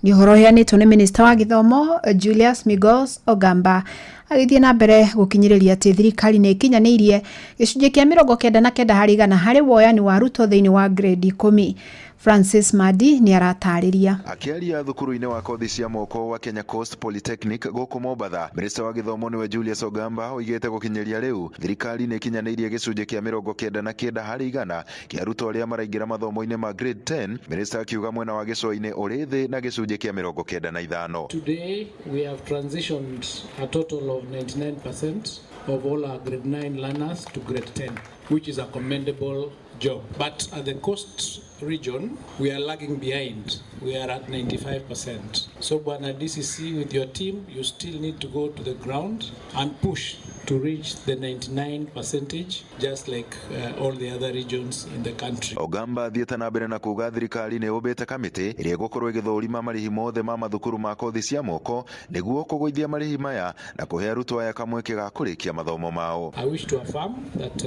Nĩ ũhoro ũheanĩtwo nĩ minista wa gĩthomo Julius Migos Ogamba, agĩthiĩ na mbere gũkinyĩrĩria atĩ thirikari nĩ ĩkinyanĩirie gĩcunjĩ kĩa 99% harĩ woyani wa arutwo thĩinĩ wa grade 10. Francis Madi nĩ aratarĩria. Akĩaria thukuru-inĩ wa kothi cia moko wa Kenya Coast Polytechnic gũkũ Mombatha, minista wa gĩthomo nĩwe Julius Ogamba oigĩte gũkinyĩria rĩu thirikari nĩ ĩkinyanĩirie gĩcunjĩ kĩa 99% kĩa arutwo arĩa maraingĩra mathomo-inĩ ma grade 10. Minista akiuga mwena wa gĩcũa-inĩ ũrĩ thĩ na gĩcunjĩ kĩa 95. Today we have transitioned a total of 99% of all our grade 9 learners to grade 10, which is a commendable job. But at the coast region, we are lagging behind. We are at 95%. So, Bwana DCC, with your team, you still need to go to the ground and push to reach the 99 percentage, just like all the other regions in the country. Ogamba athiĩte na mbere na kuga thirikari nĩ ĩũmbĩte kamĩtĩ ĩrĩa ĩgũkorwo ĩgĩthũrima marĩhi mothe ma mathukuru ma kothi cia moko, nĩguo kũgũithia marĩhi maya na kũhe arutwo aya kamweke ga kũrĩkia mathomo mao. I wish to affirm that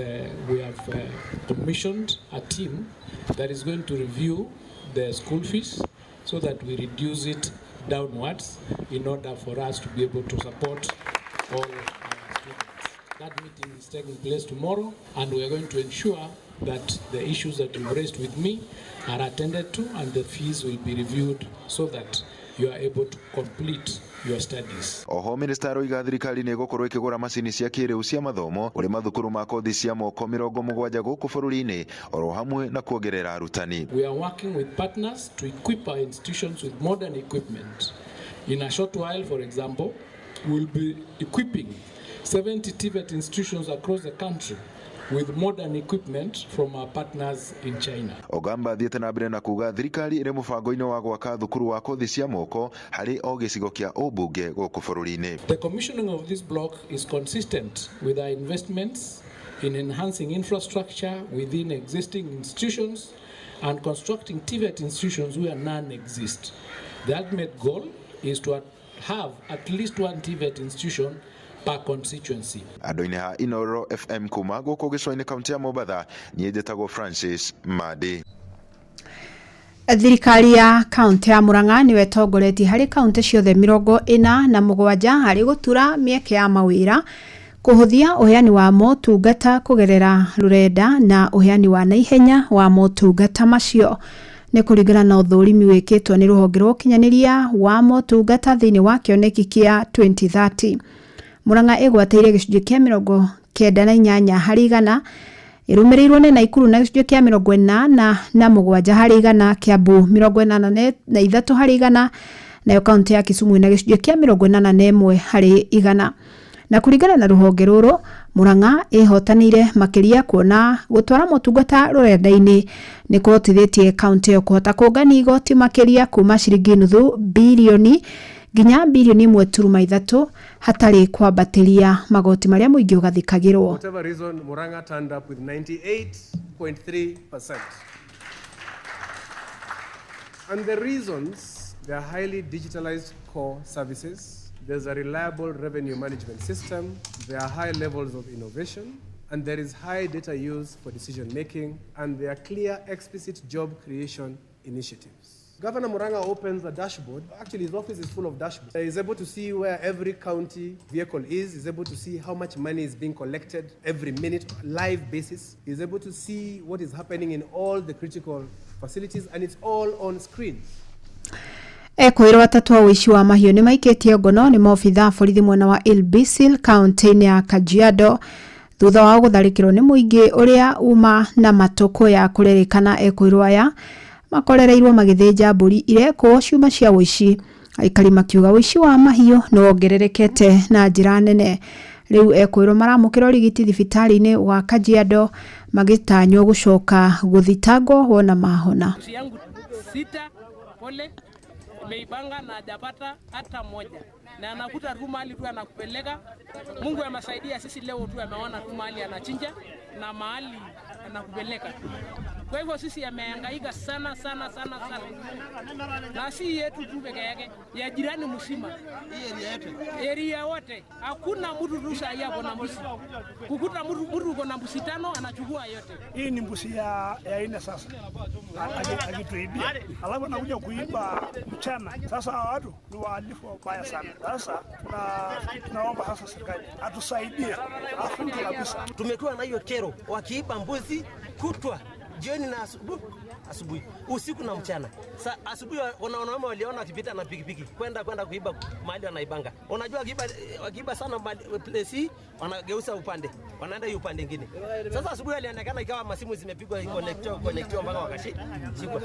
we have commissioned a team that is going to review the school fees so that we reduce it downwards in order for us to be able to support all our students. That meeting is taking place tomorrow, and we are going to ensure that the issues that you've raised with me are attended to and the fees will be reviewed so that you are able to complete your studies. Oho minista aroiga thirikari nĩ ĩgũkorwo ĩkĩgũra macini cia kĩrĩu cia mathomo kũrĩ mathukuru ma kothi cia moko 70 gũkũ bũrũri-inĩ, oro hamwe na kuongerera arutani. We are working with partners to equip our institutions with modern equipment. In a short while, for example, we'll be equipping 70 TVET institutions across the country with modern equipment from our partners in China. Ogamba athiĩte na mbere na kuga thirikari ĩrĩ mũbango-inĩ wa gwaka thukuru wa kothi cia moko harĩ o gĩcigo kĩa ũmbunge gũkũ bũrũri-inĩ. The commissioning of this block is consistent with our investments in enhancing infrastructure within existing institutions and constructing TVET institutions where none exist. The ultimate goal is to have at least one TVET institution per constituency. Andũ-inĩ ha Inoro FM kuma gũkũ gĩcũa-inĩ kaunti ya Mombatha, niĩ njĩtagwo Francis Madi. Thirikari ya kaunti ya Murang'a nĩyo ĩtongoretie harĩ kaunti ciothe 47 harĩ gũtura mĩeke ya mawĩra, kũhũthia ũheani wa motungata kũgerera rũrenda na ũheani wa naihenya wa motungata macio. Nĩ kũringana na ũthũrimi wĩkĩtwo nĩ rũhonge rwa ũkinyanĩria wa motungata thĩinĩ wa kĩoneki kĩa 2030. Murang'a ĩgwatĩire gĩcunjĩ kĩa 98%, ĩrũmĩrĩirwo nĩ Naikuru na gĩcunjĩ kĩa 87%, Kiambu 83%, nayo kaunti ya Kisumu ĩna gĩcunjĩ kĩa 81%. Na kũringana na rũhonge rũrũ, Murang'a ĩhotanĩire makĩria kuona gũtwara motungata rũrenda-inĩ nĩ kũhotithĩtie kaunti ĩyo kũhota kũngania igoti makĩria kuma ciringi nuthu birioni nginya birioni 1.3 hatarĩ kwambatĩria magoti marĩa mũingĩ ũgathikagĩrwo. Whatever reason, Murang'a turned up with 98.3%. And the reasons, they are highly digitalized core services, there's a reliable revenue management system, there are high levels of innovation, and there is high data use for decision making, and there are clear, explicit job creation initiatives. Governor Murang'a opens a dashboard. Actually, his office is full of dashboards. He's able to see where every county vehicle is. He's able to see how much money is being collected every minute, live basis. He's able to see what is happening in all the critical facilities, and it's all on screens. Ekwĩrwo atatũ a ũici wa mahiũ nĩ maikĩtie ngono nĩ maobitha a borithi mwena wa Ilbisil kaunti-inĩ ya Kajiado thutha wao gũtharĩkĩrwo nĩ mũingĩ ũrĩa uma na matũkũ ya kũrerĩkana ekwĩrwo aya makorereirwo magĩthĩnja mbũri irekwo ciuma cia ũici. Aikari makiuga ũici wa mahiũ nĩ wongererekete na njĩra nene. Rĩu ekwĩrwo maramũkĩra ũrigiti thibitarĩ-inĩ wa Kajiado magĩtanywo gũcoka gũthitangwo wona mahona. Yangu sita pole imeibanga na hajapata hata moja, na anakuta tu mahali tu anakupeleka. Mungu amesaidia sisi leo tu ameona tu mahali anachinja na mahali anakupeleka. Kwa hivyo sisi amehangaika sana sana sana sana, na si yetu tu peke yake, ya jirani mzima, area wote. Hakuna mtu tu sahi hapo na mbuzi, kukuta mtu uko na mbuzi 5 anachukua yote. Hii ni mbuzi ya 4 sasa akituibia, alafu anakuja kuiba mchana. Sasa watu ni wahalifu wabaya sana. Sasa tunaomba sasa serikali atusaidie afunge kabisa. Tumekuwa na hiyo kero, wakiiba mbuzi kutwa jioni na asubuhi, usiku na mchana. Sa asubuhi wanaume waliona wakipita na pikipiki kwenda kuiba mahali wanaibanga. Unajua wakiiba sana place hii wanageuza upande, wanaenda hiyo upande mwingine. Sasa asubuhi walionekana ikawa masimu zimepigwa connectiwa mpaka wakashikwa.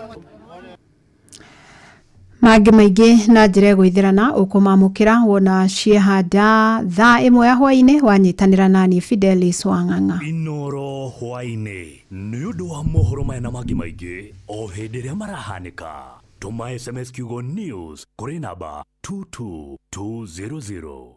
Mangĩ maingĩ na njĩra ĩgũithĩrana ũkũmamũkĩra wona ciehanda thaa 1 ya hwaĩ-inĩ wanyitanĩra nani Fidelis Wang'ang'a. Inoro hwaĩ-inĩ nĩ ũndũ wa mohoro maya na mangĩ maingĩ o hĩndĩ ĩrĩa marahanĩka. Tũma SMS kiugo news kũrĩ namba 22200.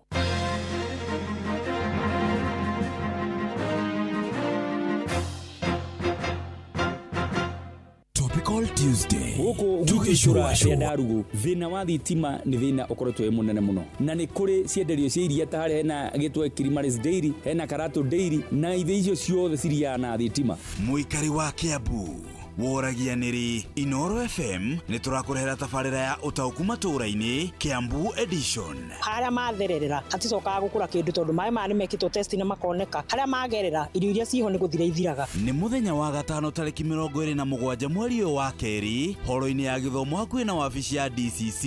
Tuesday gũkũ gwitũ rĩa Ndarugu thĩna wa thitima nĩ thĩna ũkoretwo wĩ mũnene mũno, na nĩ kũrĩ cienderio cia iria ta harĩa hena gĩtwe Kilimaris Dairy, hena Karatu Dairy, na ithĩ icio ciothe ciriaga na thitima. Mũikari wa Kiambu woragia nĩrĩ Inoro FM nĩ tũrakũrehera tabarĩra ya ũtaũku matũũra-inĩ Kiambu edition. Harĩa mathererera haticokaga gũkũra kĩndũ tondũ maĩ maya nĩmekĩtwo test na makoneka. Harĩa magerera irio iria ciho nĩ gũthira ithiraga. Nĩ mũthenya wa gatano tarĩki 27 mweri ũyũ wa kerĩ horo-inĩ ya gĩthomo hakuhĩ na wabici ya DCC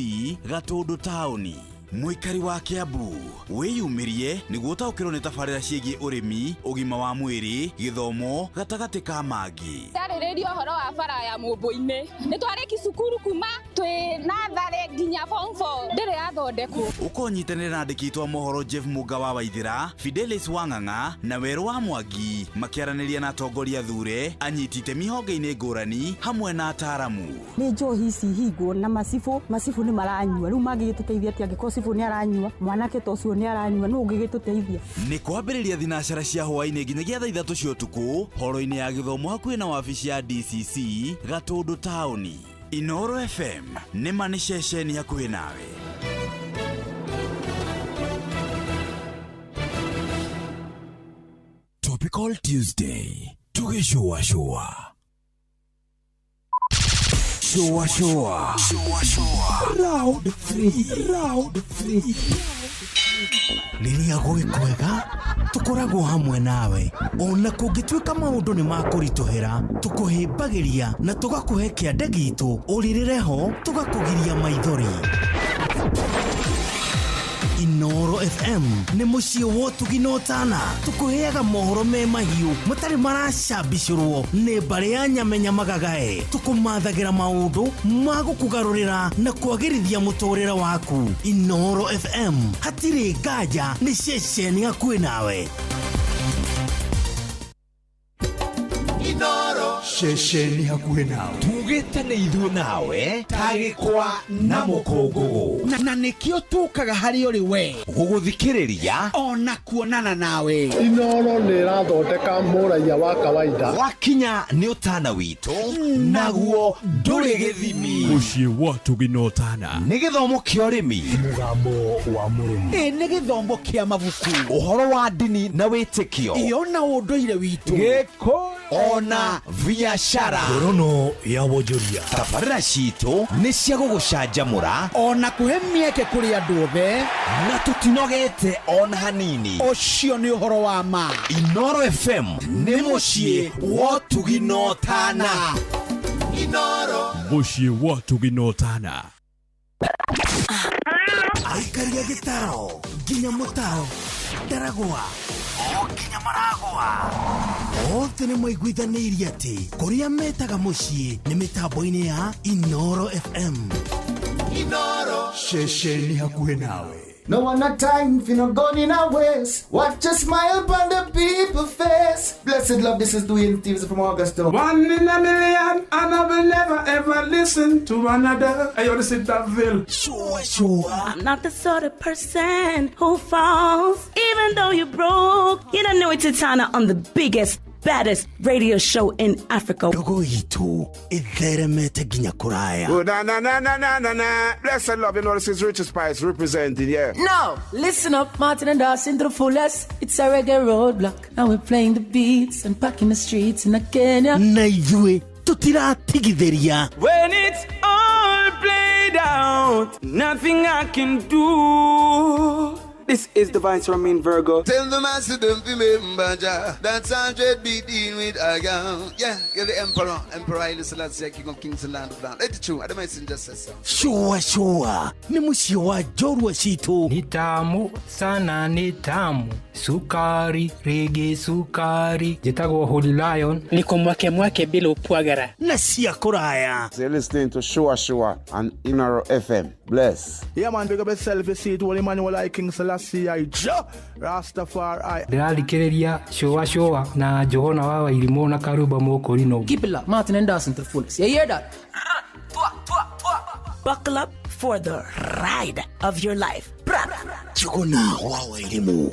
Gatũndũ taũni. Mũikari wa Kiambu wĩyumĩrie nĩguo ũtaũkĩrwo nĩ tabarĩra ciĩgiĩ ũrĩmi, ũgima wa mwĩrĩ, gĩthomo gatagatĩ ka mangĩ. Tarĩrĩria ũhoro wa bara ya Mũmbũ-inĩ. Nĩ twarĩki cukuru kuma twĩ natharĩ nginya form 4 ndĩrĩ yathondekwo. Ũkonyitanĩra na andĩki aitũ a mohoro Jeff Mũnga wa Waithĩra, Fidelis Wang'ang'a na Werũ wa Mwangi makĩaranĩria na atongoria thure, anyiti itemi honge-inĩ ngũrani hamwe na ataaramu. Nĩ njohi ici hingwo na macibũ nĩ maranyua rĩu mangĩgĩtũteithia atĩa angĩkorwo cibũ nĩ aranyua, mwanake ta ũcio nĩ aranyua, nũ ũngĩgĩtũteithia? Nĩ kwambĩrĩria thinacara cia hwaĩ-inĩ nginyagia thaa 3 cia ũtukũ horo-inĩ ya gĩthomo hakuhĩ na wabici ya DCC Gatũndũ taũni. Inoro FM nĩ ma nĩ ceceni hakuhĩ nawe. Topical Tuesday tugĩcũacũa. Shua shua. Shua shua. Round 3. Round 3. Rĩrĩa gwĩ kwega tũkoragwo hamwe nawe ona kũngĩtuĩka maũndũ nĩ makũritũhĩra tũkũhĩmbagĩria na tũgakũhe kĩande gitũ ũrĩrĩre ho tũgakũgiria maithori. Inoro FM nĩ mũciĩ wa ũtugi na ũtana tũkũheaga mohoro me mahiũ matarĩ maracambicũrwo nĩ mbarĩ ya nyamenya magagae tũkũmathagĩra maũndũ ma gũkũgarũrĩra na kwagĩrithia mũtũrĩre waku. Inoro FM hatirĩ nganja nĩ ceceni hakuhĩ nawe. Inoro Ceceni hakuhĩ nawe. Tugĩte nĩ ithuĩ nawe ta gĩkwa na mũkũngũgũ. Na nĩkĩo tũkaga harĩ ũrĩ we gũgũthikĩrĩria ona kuonana nawe. Inoro nĩ ĩrathondeka mũraiya wa kawaida. Wakinya nĩ ũtana witũ naguo ndũrĩ gĩthimi. Mũciĩ wa Tũgina Ũtana. Nĩ gĩthomo kĩa ũrĩmi. Mũgambo wa mũrĩmi. Ĩ nĩ gĩthomo kĩa mabuku. Ũhoro wa ndini na wĩtĩkio. Ĩ ona ũndũire witũ. Gĩkũyũ ona biacara. Ngorono ya wonjoria. Tabarĩra citũ nĩ cia gũgũcanjamũra ona kũhe mĩeke kũrĩ andũ othe na tũtinogete ona hanini. Ũcio nĩ ũhoro wa ma. Inoro FM nĩ mũciĩ wa ũtugi na ũtana. Inoro. Mũciĩ wa ũtugi na ũtana. Aikaria gĩtaro nginya mũtaro ndaragwa o nginya maragwa othe nĩ maiguithanĩirie atĩ kũrĩa metaga mũciĩ nĩ mĩtambo-inĩ ya Inoro FM. Inoro. Ceceni hakuhĩ nawe. No one a time for no gun in a waste. Watch a smile upon the people face. Blessed love, this is Dwayne Stevens from Augusta. One in a million, and I will never ever listen to another. Hey, yo, this is Daville. Sure, sure. I'm not the sort of person who falls, even though you're broke. You don't know it's Titana on the biggest, baddest radio show in Africa. Ndogo itu itheremete nginya kuraya. Oh, na na na na na na na. Blessed love, you know this is Richard Spice representing, yeah. No, listen up, Martin and Dawson to the fullest. It's a reggae roadblock. Now we're playing the beats and packing the streets in Kenya. Na ithuĩ tutiratigithĩria. When it's all played out, nothing I can do. This is Divine Ramin Virgo. Tell the master don't remember Jah. That's 100 be dealing with a girl. Yeah, you're the emperor. Emperor Haile Selassie, King of Kings and Land of Land. Let it true. I don't mind just say so. Shua shua. Ni mũciĩ wa njorua citũ. Ni tamu sana, ni tamu. Sukari, rege sukari. Njĩtagwo Holy Lion. Niko mwake mwake bila upwagara. Na cia kũraya. So you're listening to Shua Shua on Inoro FM. Bless. Yeah man, big up yourself, you see it, Holy Emmanuel I King Selassie I Jah Rastafari. Ndĩrathikĩrĩria Shua Shua na Njũgũna wa Wairimũ na Karumba Mũkũrinũ. Keep it locked, Martin and Dawson to the fullest. You hear that? Buckle up for the ride of your life. Njũgũna wa Wairimũ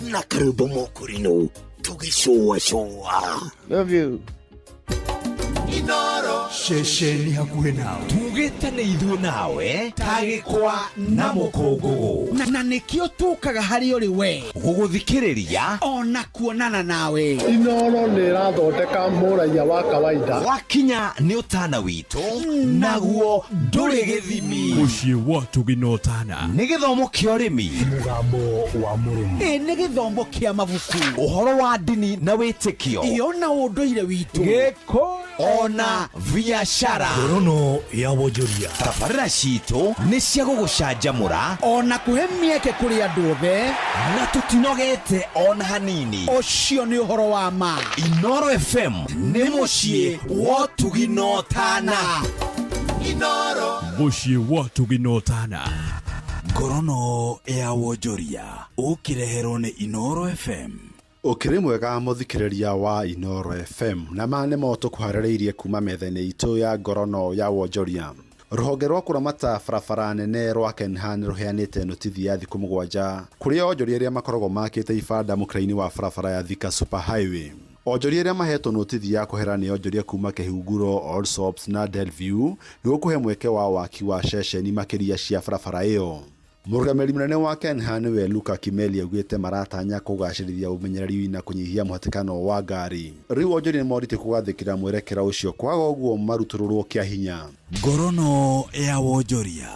na Karumba Mũkũrinũ tũgĩcũa cũa. Love you. Inoro. Ceceni hakuhĩ nawe. Tugĩte nĩ ithuĩ nawe ta gĩkwa na mũkũngũgũ. Na nĩkĩo tũkaga harĩ ũrĩ we gũgũthikĩrĩria ona kuonana nawe. Inoro nĩ ĩrathondeka mũraiya wa kawaida. Wakinya nĩ ũtana witũ naguo ndũrĩ gĩthimi. Mũciĩ wa Tũgina Ũtana. Nĩ gĩthomo kĩa ũrĩmi. Mũgambo wa mũrĩmi. Ĩ nĩ gĩthomo kĩa mabuku. Ũhoro wa ndini na wĩtĩkio. Ĩ ona ũndũire witũ. Gĩkũyũ ona biacara. Ngorono ya wonjoria. Tabarĩra citũ nĩ cia gũgũcanjamũra ona kũhe mĩeke kũrĩ andũ othe na tũtinogete ona hanini. Ũcio nĩ ũhoro wa ma. Inoro FM nĩ mũciĩ wa ũtugi na ũtana. Inoro. Mũciĩ wa ũtugi na ũtana. Ngorono ya wonjoria ũkĩreherwo nĩ Inoro FM. Ũkĩrĩ mwega mũthikĩrĩria wa Inoro FM na ma nĩmo tũkũharĩrĩirie kuma metha-inĩ itũ ya ngorono ya wonjoria. Rũhonge rwa kũramata barabara nene rwa Kenha nĩ rũheanĩte notithi ya thikũ 7 kũrĩ onjoria arĩa makoragwo makĩte ibanda mũkĩra-inĩ wa barabara ya Thika Super Highway. Onjoria arĩa mahetwo notithi ya kũhera nĩ onjoria kuma Kĩhunguro, Allsops na Delview nĩguo kũhe mweke wa waki wa ceceni makĩria cia barabara ĩyo. Mũrũgamĩrĩri mũnene wa Kenha nĩwe Luka Kimeli augĩte maratanya kũgacĩrithia ũmenyereri na kũnyihia mũhatĩkano wa ngari. Rĩu onjoria nĩmorĩtio kũgathĩkĩra mwerekera ũcio kwaga ũguo marutũrũrwo kĩa hinya. Ngorono ya wonjoria.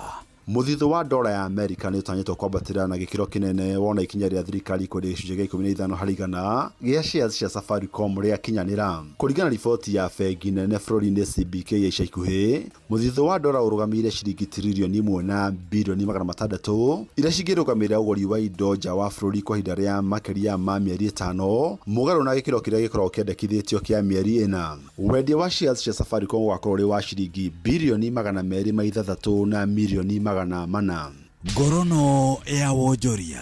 Mũthithũ wa dola ya Amerika nĩ ũtanyĩtwo kwambatĩra na gĩkĩro kĩnene wona ikinya rĩa thirikari kwendia gĩcunjĩ gĩa 15 harĩ igana gĩa shares cia Safaricom rĩakinyanĩra. Kũringana na riboti ya bengi nene bũrũri-inĩ CBK ya ica ikuhĩ, mũthithũ wa dola ũrũgamĩrĩire ciringi tiririoni 1 na birioni 600 iria cingĩrũgamĩrĩra ũgũri wa indo nja wa bũrũri kwa ihinda rĩa makĩria ma mĩeri 5, mũgarũ na gĩkĩro kĩrĩa gĩkoragwo kĩendekithĩtio kĩa mĩeri 4. Wendia wa shares cia Safaricom ũgakorwo ũrĩ wa ciringi birioni 206 na mirioni 400. Ngorono ya wonjoria.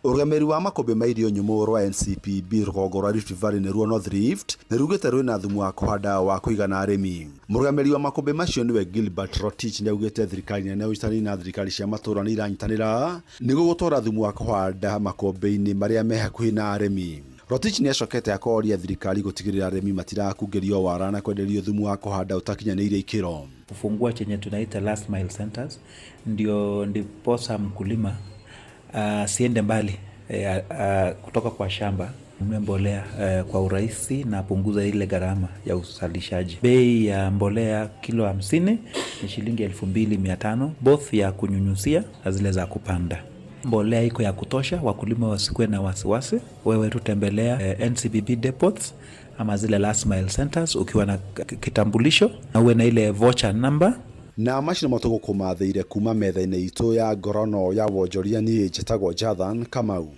Ũrũgamĩrĩri wa makũmbĩ ma irio nyũmũ rwa NCPB rũgongo rwa Rift Valley nĩruo North Rift nĩrugĩte rwĩna thumu wa kũhanda wa kũigana arĩmi. Mũrũgamĩrĩri wa makũmbĩ macio nĩwe Gilbert Rotich nĩaugĩte thirikari nene ya ũnyitanĩri na thirikari cia matũũra nĩiranyitanĩra nĩguo gũtwara thumu wa kũhanda makũmbĩ-inĩ marĩa me hakuhĩ na arĩmi. Rotich nĩacokete akoria thirikari gũtigĩrĩra arĩmi matirakungĩrio wara na kwenderio thumu wa kũhanda ũtakinyanĩirie ikĩro. Kufungua chenye tunaita last mile centers, ndio ndiposa mkulima asiende mbali kutoka kwa shamba nunue mbolea kwa urahisi na punguza ile gharama ya uzalishaji. Bei ya mbolea kilo 50 ni shilingi 2500 both ya kunyunyuzia na zile za kupanda. Mbolea iko ya kutosha, wakulima wasikuwe na wasiwasi. Wewe tutembelea NCBB depots ama zile last mile centers ukiwa na kitambulisho na uwe na ile voucher number. Na macio nĩmo tũgũkũmathĩire kuma metha-inĩ itũ ya ngorono ya wonjoria. Niĩ njĩtagwo Jathan Kamau.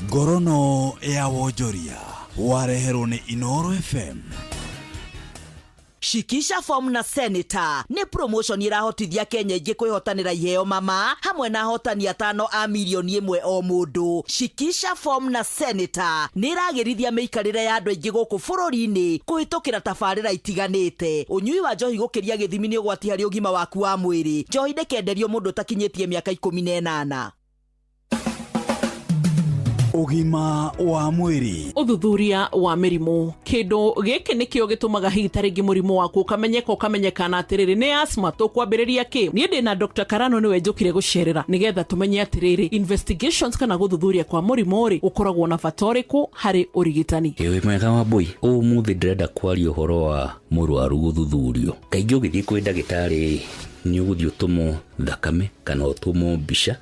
Ngorono ya wonjoria wareherwo nĩ Inoro FM. Shikisha form na Senator nĩ promotion ĩrahotithia Kenya ingĩ kwĩhotanĩra iheo mama hamwe na ahotani atano a mirioni 1 o mũndũ. Shikisha form na Senator nĩ ĩragĩrithia mĩikarĩre ya andũ aingĩ gũkũ bũrũri-inĩ kũhĩtũkĩra tabarĩra itiganĩte. Ũnyui wa njohi gũkĩria gĩthimi nĩ ũgwati harĩ ũgima waku wa mwĩrĩ. Njohi ndĩkenderio mũndũ ũtakinyĩtie mĩaka 18. Ũgima wa mwĩrĩ. Ũthuthuria wa mĩrimũ, kĩndũ gĩkĩ nĩkĩo gĩtũmaga hihi ta rĩngĩ mũrimũ waku ũkamenyeka ũkamenyekana atĩrĩrĩ nĩ asthma. Tũkwambĩrĩria kĩ? Niĩ ndĩ na Dr. Karano, nĩwe njũkire gũcerera nĩgetha tũmenye atĩrĩrĩ investigations kana gũthuthuria kwa mũrimũ rĩ gũkoragwo na bata ũrĩkũ harĩ ũrigitani. Ĩ mwega wa mbui, ũmũthĩ ndĩrenda kwaria ũhoro wa mũrwaru gũthuthurio. Kaingĩ ũgĩthiĩ kwĩ ndagĩtarĩ nĩ ũgũthiĩ ũtũmwo thakame kana ũtũmwo mbica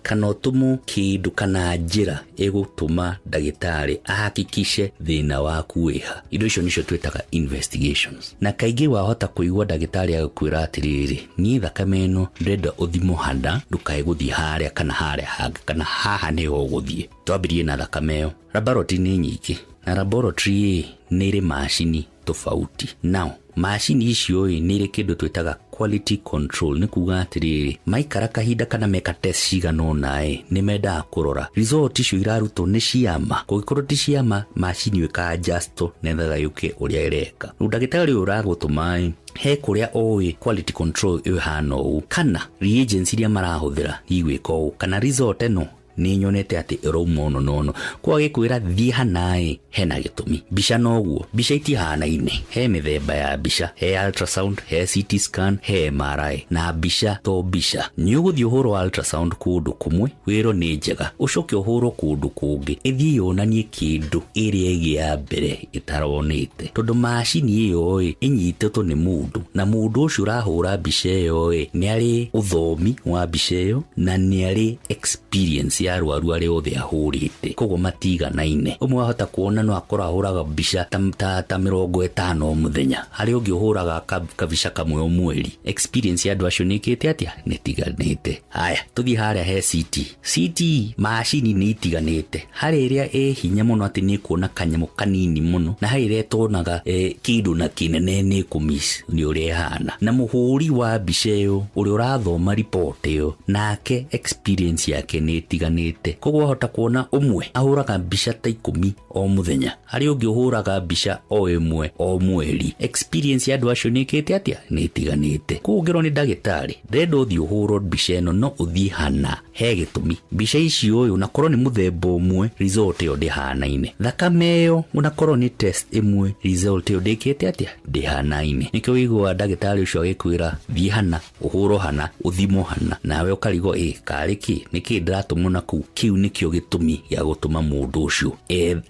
kana ũtũmwo kĩndũ kana njĩra ĩgũtũma ndagĩtarĩ ahakikishe thĩna waku wĩha. Indo icio nĩcio twĩtaga investigations. Na kaingĩ wahota kũigua ndagĩtarĩ agĩkwĩra atĩrĩrĩ, niĩ thakame ĩno ndĩrenda ũthimwo hana, ndũkae gũthiĩ harĩa kana harĩa hangĩ kana haha nĩho ũgũthiĩ. Twambĩrĩrie na thakame ĩyo. Laboratory nĩ nyingĩ na laboratory nĩ ĩrĩ macini tofauti. Now macini icio ĩ nĩ irĩ kĩndũ twĩtaga quality control, nĩ kuga atĩrĩrĩ, maikara kahinda kana meka test cigana ũna ĩ nĩ mendaga kũrora result icio irarutwo nĩ ciama. Kũngĩkorwo ti ciama, macini ĩyo ĩka-adjustwo nĩgetha yũke ũrĩa ĩreka. Rĩu ndagĩtarĩ ũyũ ũragũtũma ĩ he kũrĩa ũĩ quality control ĩyo ĩhana ũũ, kana reagents iria marahũthĩra igwĩka ũũ, kana result ĩno nĩ nyonete atĩ ĩrauma ũno na ũno, kwa gĩkwĩra thiĩ hana ĩ hena gĩtũmi. Mbica noguo, mbica itihanaine, he mĩthemba ya mbica, he ultrasound, he CT scan, he MRI. Na mbica to mbica, nĩ ũgũthiĩ ũhũrwo ultrasound kũndũ kũmwe wĩrwo nĩ njega, ũcoke ũhũrwo kũndũ kũngĩ ĩthiĩ yonanie kĩndũ ĩrĩa ĩngĩ ya mbere ĩtaronĩte, tondũ macini ĩyo ĩ ĩnyitĩtwo nĩ mũndũ, na mũndũ ũcio ũrahũra mbica ĩyo ĩ nĩ arĩ ũthomi wa mbica ĩyo na nĩ arĩ experience ya arwaru arĩa othe ahũrĩte, koguo matiganaine. Ũmwe wahota kuona no akorwo ahũraga mbica ta 50 o mũthenya, harĩ ũngĩ ũhũraga kabica kamwe o mweri. Experience ya andũ acio nĩ ĩkĩte atĩa? Nĩ ĩtiganĩte. Haya, tũthiĩ harĩa he CT. CT macini nĩ itiganĩte, harĩ ĩrĩa ĩ hinya mũno atĩ nĩ ĩkuona kanyamũ kanini mũno, na harĩ ĩrĩa ĩtonaga kĩndũ na kĩnene nĩ ĩkũmiss nĩ ũrĩa ĩhana. Na mũhũri wa mbica ĩyo ũrĩa ũrathoma report ĩyo nake experience yake nĩ ĩtiganĩte, koguo wahota kuona ũmwe ahũraga mbica ta 10 o mũthenya, harĩ ũngĩ ũhũraga mbica o ĩmwe o mweri. Experience ya andũ acio nĩ ĩkĩte atĩa? Nĩ ĩtiganĩte. Koguo ũngĩrwo nĩ ndagĩtarĩ ndĩrenda ũthiĩ ũhũrwo mbica ĩno, no ũthiĩ hana he gĩtũmi. Mbica icio ũyũ nakorwo nĩ mũthemba ũmwe, result ĩyo ndĩhanaine. Thakame ĩyo onakorwo nĩ test ĩmwe, result ĩyo ndĩkĩte atĩa? Ndĩhanaine. Nĩkĩo ũiguaga ndagĩtarĩ ũcio agĩkwĩra thiĩ hana, ũhũrwo hana, ũthimwo hana, nawe ũkarigwo ĩ karĩ kĩ, nĩkĩ ndĩratũmwo na kũu. Kĩu nĩkĩo gĩtũmi gĩa gũtũma mũndũ ũcio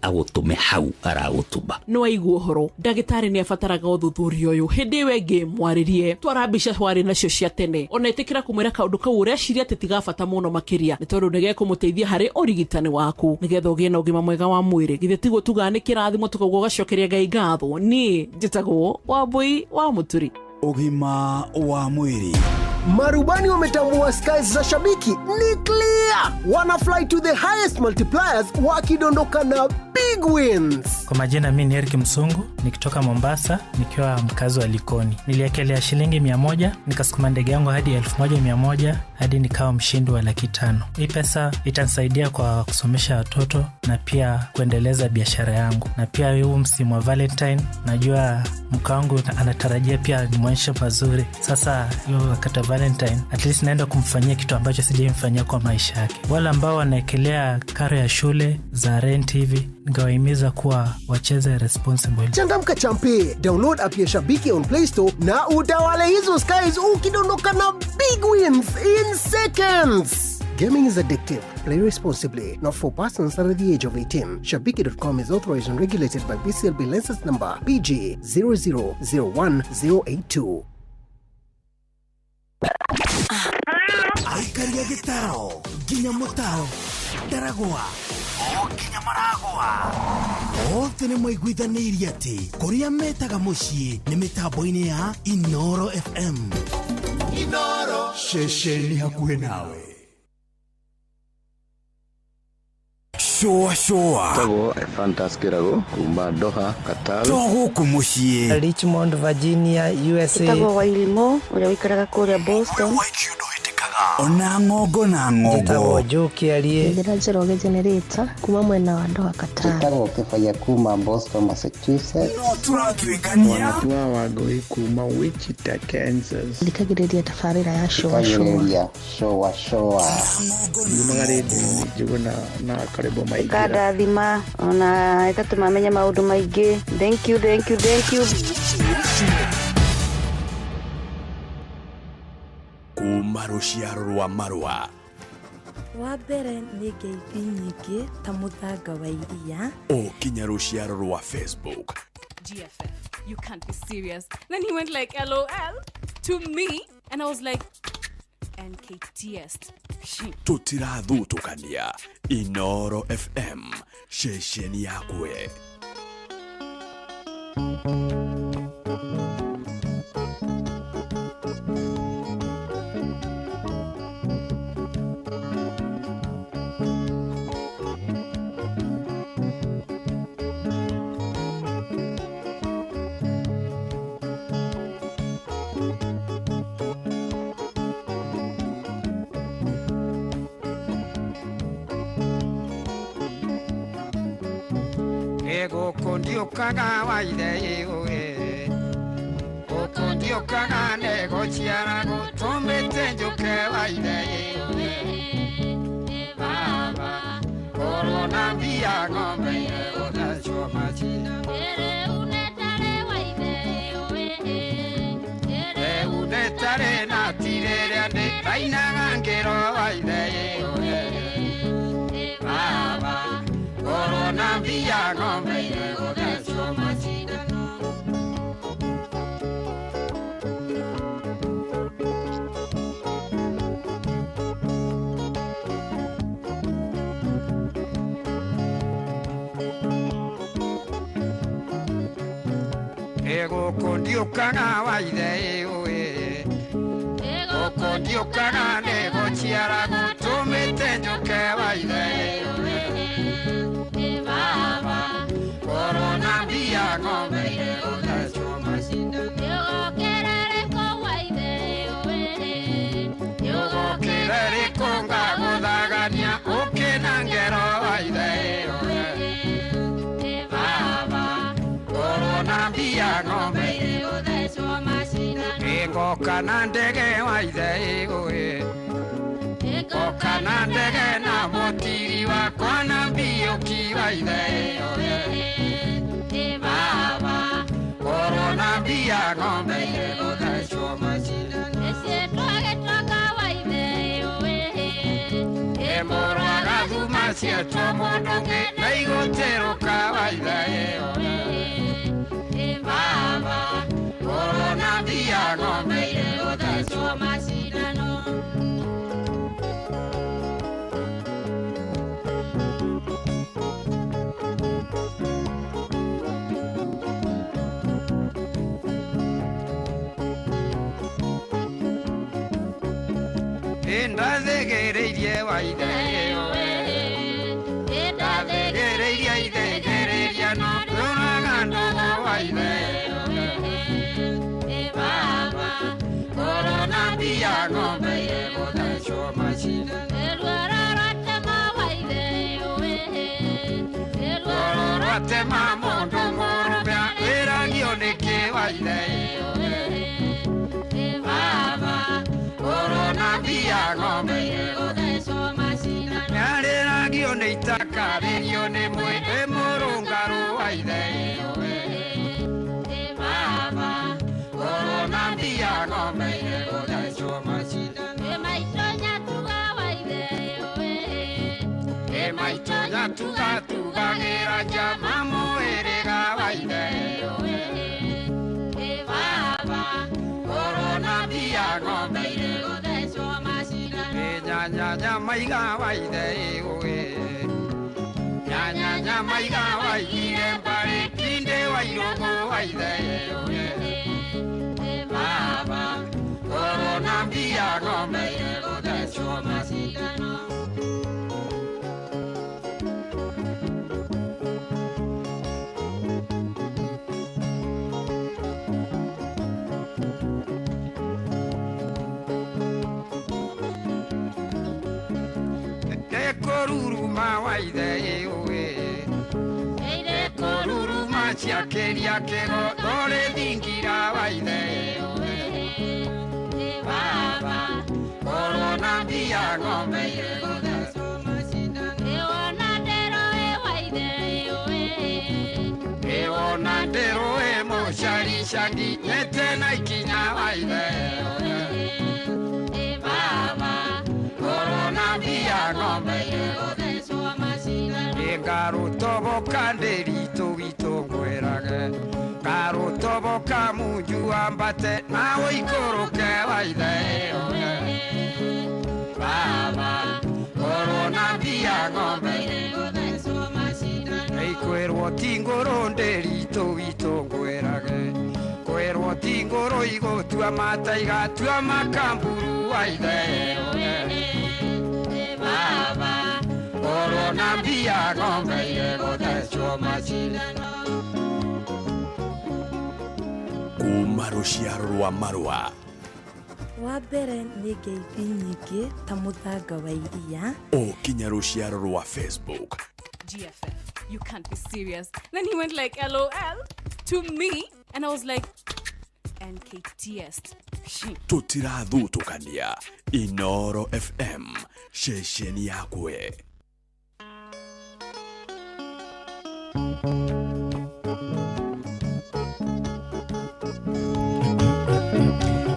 agũtũme hau aragũtũma. Nĩ waigua ũhoro, ndagĩtarĩ nĩ abataraga ũthuthuria ũyũ hĩndĩ ĩyo ĩngĩ mwarĩrie twara mbica twarĩ nacio cia tene, ona ĩtĩkĩra kũmwĩra kaũndũ kau ũreciria atĩ ti ga bata mũno makĩria, nĩ tondũ nĩ gekũmũteithia harĩ ũrigitani waku nĩgetha ũgĩe na ũgima mwega wa mwĩrĩ. Githĩ tiguo tugaga nĩ kĩrathimo tũkauga ũgacokeria Ngai ngatho. Niĩ njĩtagwo Wambui wa Mũturi. Ũgima wa mwĩrĩ. Marubani wametambua skies za shabiki ni clear. Wana fly to the highest multipliers wakidondoka na big wins. Kwa majina mi ni Eric Msungu nikitoka Mombasa nikiwa mkazi wa Likoni. Niliekelea shilingi 100 nikasukuma ndege yangu hadi 1100 hadi nikawa mshindi wa 500,000. Hii pesa itanisaidia kwa kusomesha watoto na pia kuendeleza biashara yangu, na pia huu msimu wa Valentine najua mke wangu anatarajia pia nimwonyeshe mazuri. Sasa hiyo wakati wa Valentine at least naenda kumfanyia kitu ambacho sijaimfanyia kwa maisha yake. Wale ambao wanaekelea karo ya shule za rent hivi, ningewahimiza kuwa wacheze responsible. Changamka champe, download app ya Shabiki on Play Store na utawale hizo skies ukidondoka na big wins in seconds. Gaming is addictive. Play responsibly. Not for persons under the age of 18. Shabiki.com is authorized and regulated by BCLB license number PG 0001082. Aikaria gĩtaro nginya mũtaro ndaragwa o nginya maragwa othe nĩ maiguithanĩirie atĩ kũrĩa metaga mũciĩ nĩ mĩtambo-inĩ ya Inoro FM. Inoro ceceni hakuhĩ nawe. Shoa shoa Tagwo Fantas Kirago kuma Doha Qatar. To gũkũ mũciĩ Richmond, Virginia, USA. Tagwo Wailimo ũrĩa ũikaraga kũrĩa Boston. Ona ng'ongo na ng'ongo. Njĩtagwo Joe Kĩarie. Njĩra Njoroge Generator kuma mwena wa Doha Qatar. Njĩtagwo Kĩbaya kuma Boston, Massachusetts. No tũratuĩkania. Wanatua Wangũi kuma Wichita, Kansas. Thikagĩrĩria tabarĩra ya shoa shoa. Thikagĩrĩria shoa shoa. Yumaga rĩndiũ Njũgũna na Karĩbo Maingĩra. Ĩkandathima ona ĩgatũma menye maũndũ maingĩ. Thank you, thank you, thank you. Kuma rũciaro rwa marũa. Wa mbere nĩ ngeithi nyingĩ ta mũthanga wa iria. O kinya rũciaro rwa Facebook. GFF, you can't be serious. Then he went like LOL to me and I was like NKTS. Tũtirathutũkania. Inoro FM, ceceni yakwe. Gũkũ ndiũkaga waithe ĩũĩ, gũkũ ndiũkaga nĩgũciara gũtũmĩte njũke waithe ĩũĩ. Baba korwo na mbia ng'ombe ĩgũthecwo macindano. Rĩu nĩtarĩ na tirĩrĩa ndĩrainaga ngĩro waithe ĩũĩ. Baba korwo na mbia ng'ombe ĩgũthecwo macindano. Gũkũ ndiũkaga waithe ĩũĩ, gũkũ ndiũkaga nĩgũciara gũtũmĩte njũke waithe ĩũĩ. Baba korwo na mbia ng'ombe ĩgũthecwo macindano. Yũgũkĩre rĩkũ ngagũthagania ũkĩ na ngero waithe ĩũĩ. Baba korwo na mbia ng'ombe ĩgũthecwo macindano. Ĩngoka na ndege waithe ĩũĩ, ngoka na ndege na mũtiri wakwa na mbiũki waithe ĩũĩ. Baba korwo na mbia ng'ombe ĩgũthecwo macindano. Ĩmũrwaga thuma cietwo mũndũ ũngĩ na igũtĩrũka waithe ĩũĩ. Baba korwo na mbia ng'ombe ĩgũthecwo macindano. Ndathĩgĩrĩirie wa ithe Ndathĩgĩrĩirie ithĩgĩrĩria no ndũraga ndũgũ wa ithe Baba korona mbia ng'ombe ĩgũthecwo macindano Ruoro rwatema mũndũ mũrũme wĩragio nĩkĩ wa ithe Baba korona mbia ng'ombe Nyarĩragio nĩ itakarĩrio nĩ mwĩ mũrũngarũ wa ithe Baba korona mbia ng'ombe ĩgũthecwo macindano Maitũ nyatugatugagĩra njama mũhĩrĩga wa ithe Baba korona mbia ng'ombe Nyanya maiga wa ithe Nyanya maiga wa ithe mbarĩ kinde wa irũgũ wa ithe Baba korona mbia ng'ombe ĩgũthecwo macindano Koruruma wa ithe Koruruma ciakĩria kĩgo ndũrĩ thingira wa ithe Baba korona mbia ng'ombe Ĩwona nderũ ĩ mũcaricangi nyete na ikinya wa ithe Baba korona mbia ng'ombe Ngarũtoboka ndĩritũ witũ ngwĩrage Ngarũtoboka munju ambate na ũikũrũke wa ithe Baba korona mbia ng'ombe Ikwĩrwo ti ngũrũ ndĩritũ witũ ngwĩrage Kwĩrwo ti ngũrũ igũtua mata igatua makamburu wa ithe Baba korona mbia ng'ombe ĩgũthecwo macindano Kuma rũciaro rwa marũa Wa mbere nĩ ngeithi nyingĩ ta mũthanga wa iria o kinya rũciaro rwa Facebook. GFF, you can't be serious. Then he went like LOL to me, and I was like, NKTS. Tũtirathutũkania. Inoro FM, ceceni yakwe.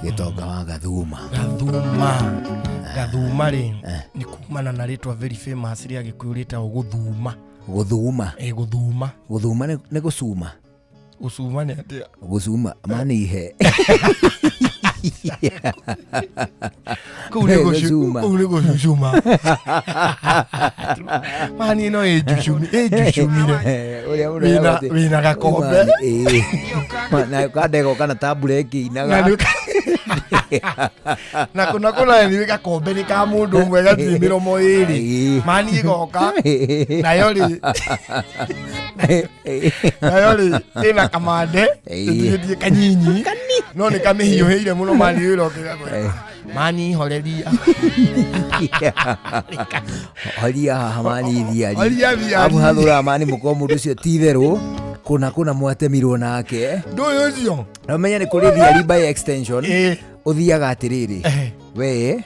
Gĩtonga wa Gathuma. Gathuma rĩ nĩ kumana na rĩtwa very famous rĩa Gĩkũyũ rĩtagwo gũthuma. Gũthuma. Gũthuma. Gũthuma nĩ gũcuma. Gũcuma nĩ atĩa? Gũcuma mani ihe. Kũu nĩ gũcucuma. Mani no ĩnjucumire. Wĩna gakombe. Na kandego kana tambura ĩkĩinaga. Na kuna kuna nĩ gakombe nĩ ka mũndũ ũmwe gatirĩ mĩromo ĩrĩ. Mani ĩgoka nayo rĩ ĩna kamande ĩtigĩtie kanyinyi no nĩ kamĩhiũhĩire mũno mani ĩroke mani horeria. Horia haha mani thiari. Amu hathũra mani mũkorwo mũndũ ũcio ti itherũ kũna kũna mwatemirwo nake. Ndũĩ ũcio. Na ũmenye nĩ kũrĩ thiari by extension. Ũthiaga atĩrĩrĩ we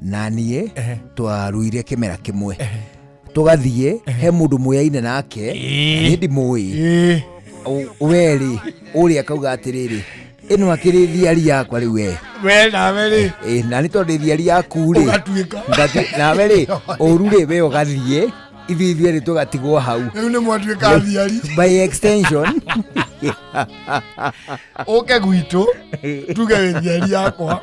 na niĩ twaruire kĩmera kĩmwe tũgathiĩ he mũndũ mũyaine nake niĩ ndimũĩ we rĩ ũrĩa akauga atĩrĩrĩ ĩno akĩrĩ thiari yakwa rĩu we we nawe rĩ na nĩ tondũ thiari yaku rĩ ũgatuĩka nawe rĩ ũru rĩ we ũgathiĩ ithuĩ ithuerĩ tũgatigwo hau rĩu nĩ mwatuĩka thiari by extension. Ũke gwitũ tuge wĩ thiari yakwa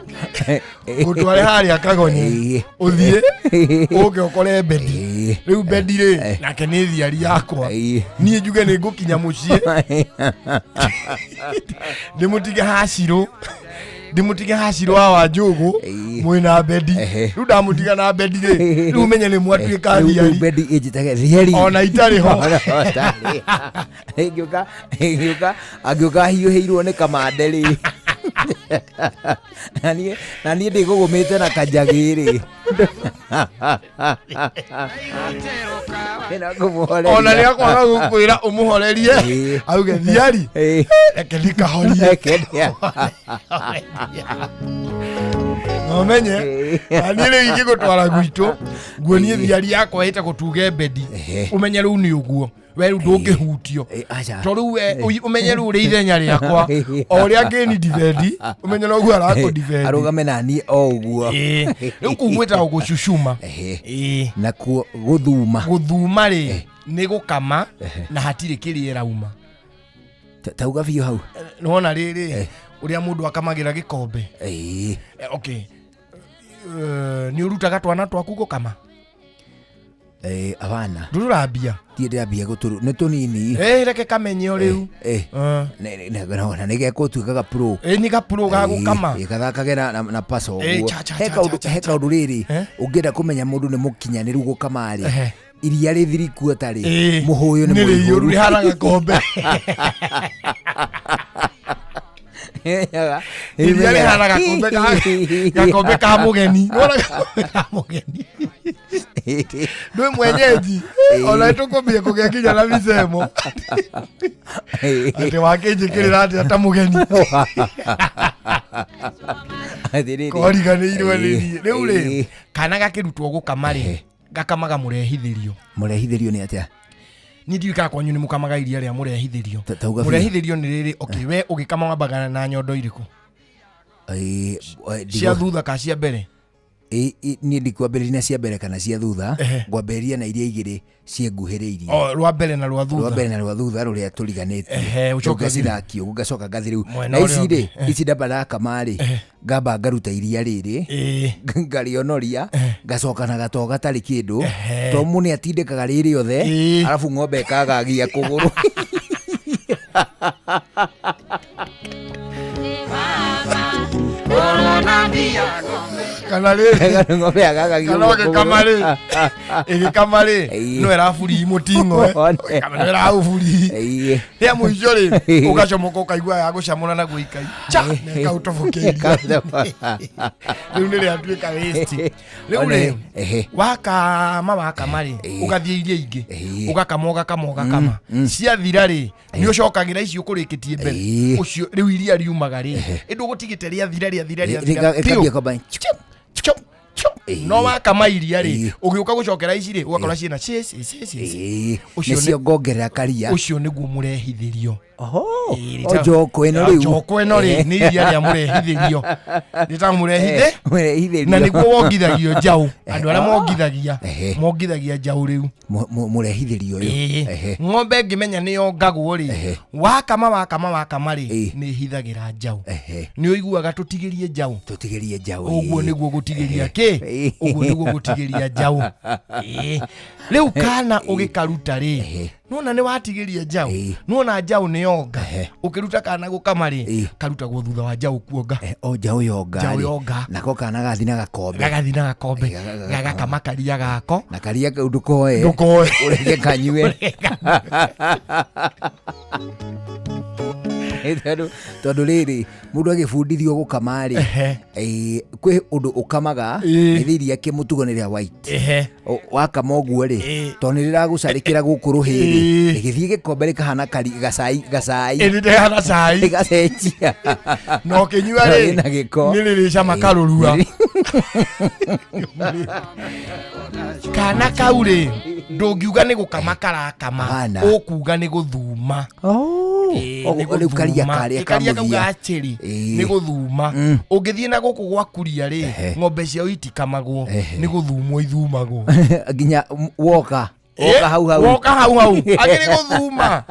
ngũtware harĩa Kagonye ũthiĩ ũke ũkore Bendi rĩu Bendi rĩ nake nĩ thiari yakwa niĩ njuge nĩ ngũkinya mũciĩ ndĩmũtige hacirũ Ndĩmũtige hacirũ wa Wanjũgũ mwĩna Bedi. Rĩu ndamũtiga na Bedi rĩ, rĩu ũmenye nĩ mwatuĩka Rĩu thiari. Bedi ĩnjĩtage thiari. Ona itarĩ ho. Ona ũtarĩ. Ĩngĩũka ĩngĩũka angĩũka hiũhĩirwo nĩ kamande rĩ, na niĩ ndĩgũgũmĩte na kanjagĩ rĩ. Ĩno ngũmũhoreria. Ona nĩ akwaga gũkwĩra ũmũhorerie, auge thiari reke ndikahorie. Reke ndi- Na ũmenye na niĩ rĩu ingĩgũtwara gwitũ nguonie thiari yakwa ĩtagwo tuge Bedi, ũmenye rĩu nĩ ũguo we rĩu ndũngĩhutio, aca. to rĩu we ũmenye rĩu ũrĩ ithenya rĩakwa, o ũrĩa ngĩni defend, ũmenye noguo arakũ defend. Arũgame na niĩ o ũguo. Rĩu kũu gwĩtagwo gũcucuma. Nakuo gũthuma? Gũthuma rĩ, nĩ gũkama na hatirĩ kĩrĩa ĩrauma. Tauga biũ hau. Nĩwona rĩrĩ ũrĩa mũndũ akamagĩra gĩkombe? Okay, nĩ ũrutaga twana twaku gũkama? Abana. Ndũrambia? Ndiĩ ndĩrambia gũtũru, nĩ tũnini. Reke kamenye o rĩu. Na nĩ gegũtuĩka gapro. Nĩ gapro ga gũkama. Gathakage na paco ũguo. Cha, cha, He cha, kaũndũ cha, he cha. kaũndũ rĩrĩ, ũngĩenda kũmenya mũndũ nĩ mũkinyanĩru gũkama rĩ, iria rĩthirikuo tarĩ mũhũyũ nĩ Nĩ rĩiyũru, mũihũru. rĩhana gakombe. Iria rĩhana gakombe ka mũgeni. Nĩwona gakombe ka mũgeni ndwĩ mwenyeji, ona tũkũmbia kũgĩa kinya na micemo atĩ wakĩnjĩkĩrĩra atĩa ta mũgeni. Atĩrĩrĩ. Koriganĩirwo nĩ niĩ rĩu rĩ. Kana gakĩrutwo gũkama rĩ, gakamaga mũrehithĩrio. Mũrehithĩrio nĩ atĩa? Niĩ ndiũĩ kana kwanyu nĩ mũkamaga iria rĩa mũrehithĩrio. Tauga biũ. Mũrehithĩrio nĩ rĩrĩ, okay, we ũgĩkama wambaga na nyondo irĩkũ? Cia thutha ka cia mbere? Niĩ ndikwambĩrĩria na cia mbere kana cia thutha, ngwambĩrĩria na iria igĩrĩ cienguhĩrĩirie. O, rwa mbere na rwa thutha. Rwa mbere na rwa thutha rũrĩa tũriganĩtie. Ũcoke Rĩu ũthiĩ. ngacithakia ũguo, ngacoka ngathi rĩu Mwena na ũrĩa ici rĩ, ũngĩ. Ici ndamba ndakama rĩ, ngamba ngaruta iria rĩrĩ, ngarĩonoria, ngacoka na gatoo gatarĩ kĩndũ, to mũndũ nĩ atindĩkaga rĩ rĩothe, arabu ng'ombe ĩkagagia kũgũrũ. Kana rĩrĩ ng'ombe yagagagia kana ũguo ũgĩkama rĩ, kũgũrũ. Ĩgĩkama rĩ, no ĩraburi mũting'oe kana no ĩraũburi rĩa mũico rĩ, ũgacomoka ũkaigua ya gũcamũra na gwĩikai cha na ĩkaũtobokeria, rĩu nĩ rĩatuĩka waste. Rĩu rĩ, wakama wakama rĩ, ũgathiĩ iria ingĩ, ũgakama ũgakama ũgakama, ciathira rĩ, nĩ ũcokagĩra icio ũkũrĩkĩtie mbere ũcio. Rĩu iria riumaga rĩ, ĩndũ ũgũtigĩte rĩathira rĩathira rĩathira Rĩkambia biũ. kwamba Chop, chop. No wakama iria rĩ, ũgĩũka gũcokera ici rĩ, ũgakora ciĩna ci ci ci ci ci. Ũcio nĩcio ngongerera karia. Ũcio nĩguo mũrehithĩrio. O njoko ĩno rĩu. Njoko ĩno rĩ, nĩ iria rĩa mũrehithĩrio, rĩtagwo mũrehithĩ. Mũrehithĩrio. Na nĩguo wongithagio njaũ, andũ arĩa mongithagia mongithagia njaũ rĩu. Mũrehithĩrio ũyũ. Ng'ombe ĩngĩmenya nĩ yongagwo rĩ, wakama wakama wakama rĩ, nĩ ĩhithagĩra njaũ. Nĩ ũiguaga tũtigĩrie njaũ? Tũtigĩrie njaũ. Ũguo nĩguo gũtigĩria kĩ, ũguo nĩguo gũtigĩria njaũ. Rĩu kana ũgĩkaruta rĩ, nona nĩ watigĩria njaũ, nona njaũ nĩ yonga, ũkĩruta kana gũkama rĩ, karutagwo thutha wa njaũ kuonga. O njaũ yonga Njaũ rĩ, yonga. Nako kana gathi na gakombe. Gagathi na gakombe, gagakama karia gako. Na karia kau ndũkoe. Ndũkoe. Ũreke kanyue. Tondũ rĩrĩ, mũndũ agĩbundithio gũkama rĩ, kwĩ ũndũ ũkamaga nĩ iria kĩmũtugo nĩ rĩa white. Wakama ũguo rĩ, tondũ nĩ rĩragũcarĩkĩra gũkũ rũhĩ rĩ, rĩgĩthiĩ gĩkombe rĩkahana gacai gacai. Ĩ, rĩkahana cai. Rĩgacenjia. Na ũkĩnyua rĩ, Rĩna gĩko. Nĩ rĩrĩcama karũrua. Kana kau rĩ, ndũngiuga nĩ gũkama karakama, ũkuga nĩ gũthuma. Nĩ Rĩu karia gũthuma. karĩa Ĩ, karia kau kamũthia. gacĩrĩ nĩ gũthuma. Ũngĩthiĩ na gũkũ gwa kuria rĩ, ng'ombe ciao itikamagwo, nĩ gũthumwo ithumagwo. Nginya woka. Woka hau hau. Woka hau hau agĩrĩ gũthuma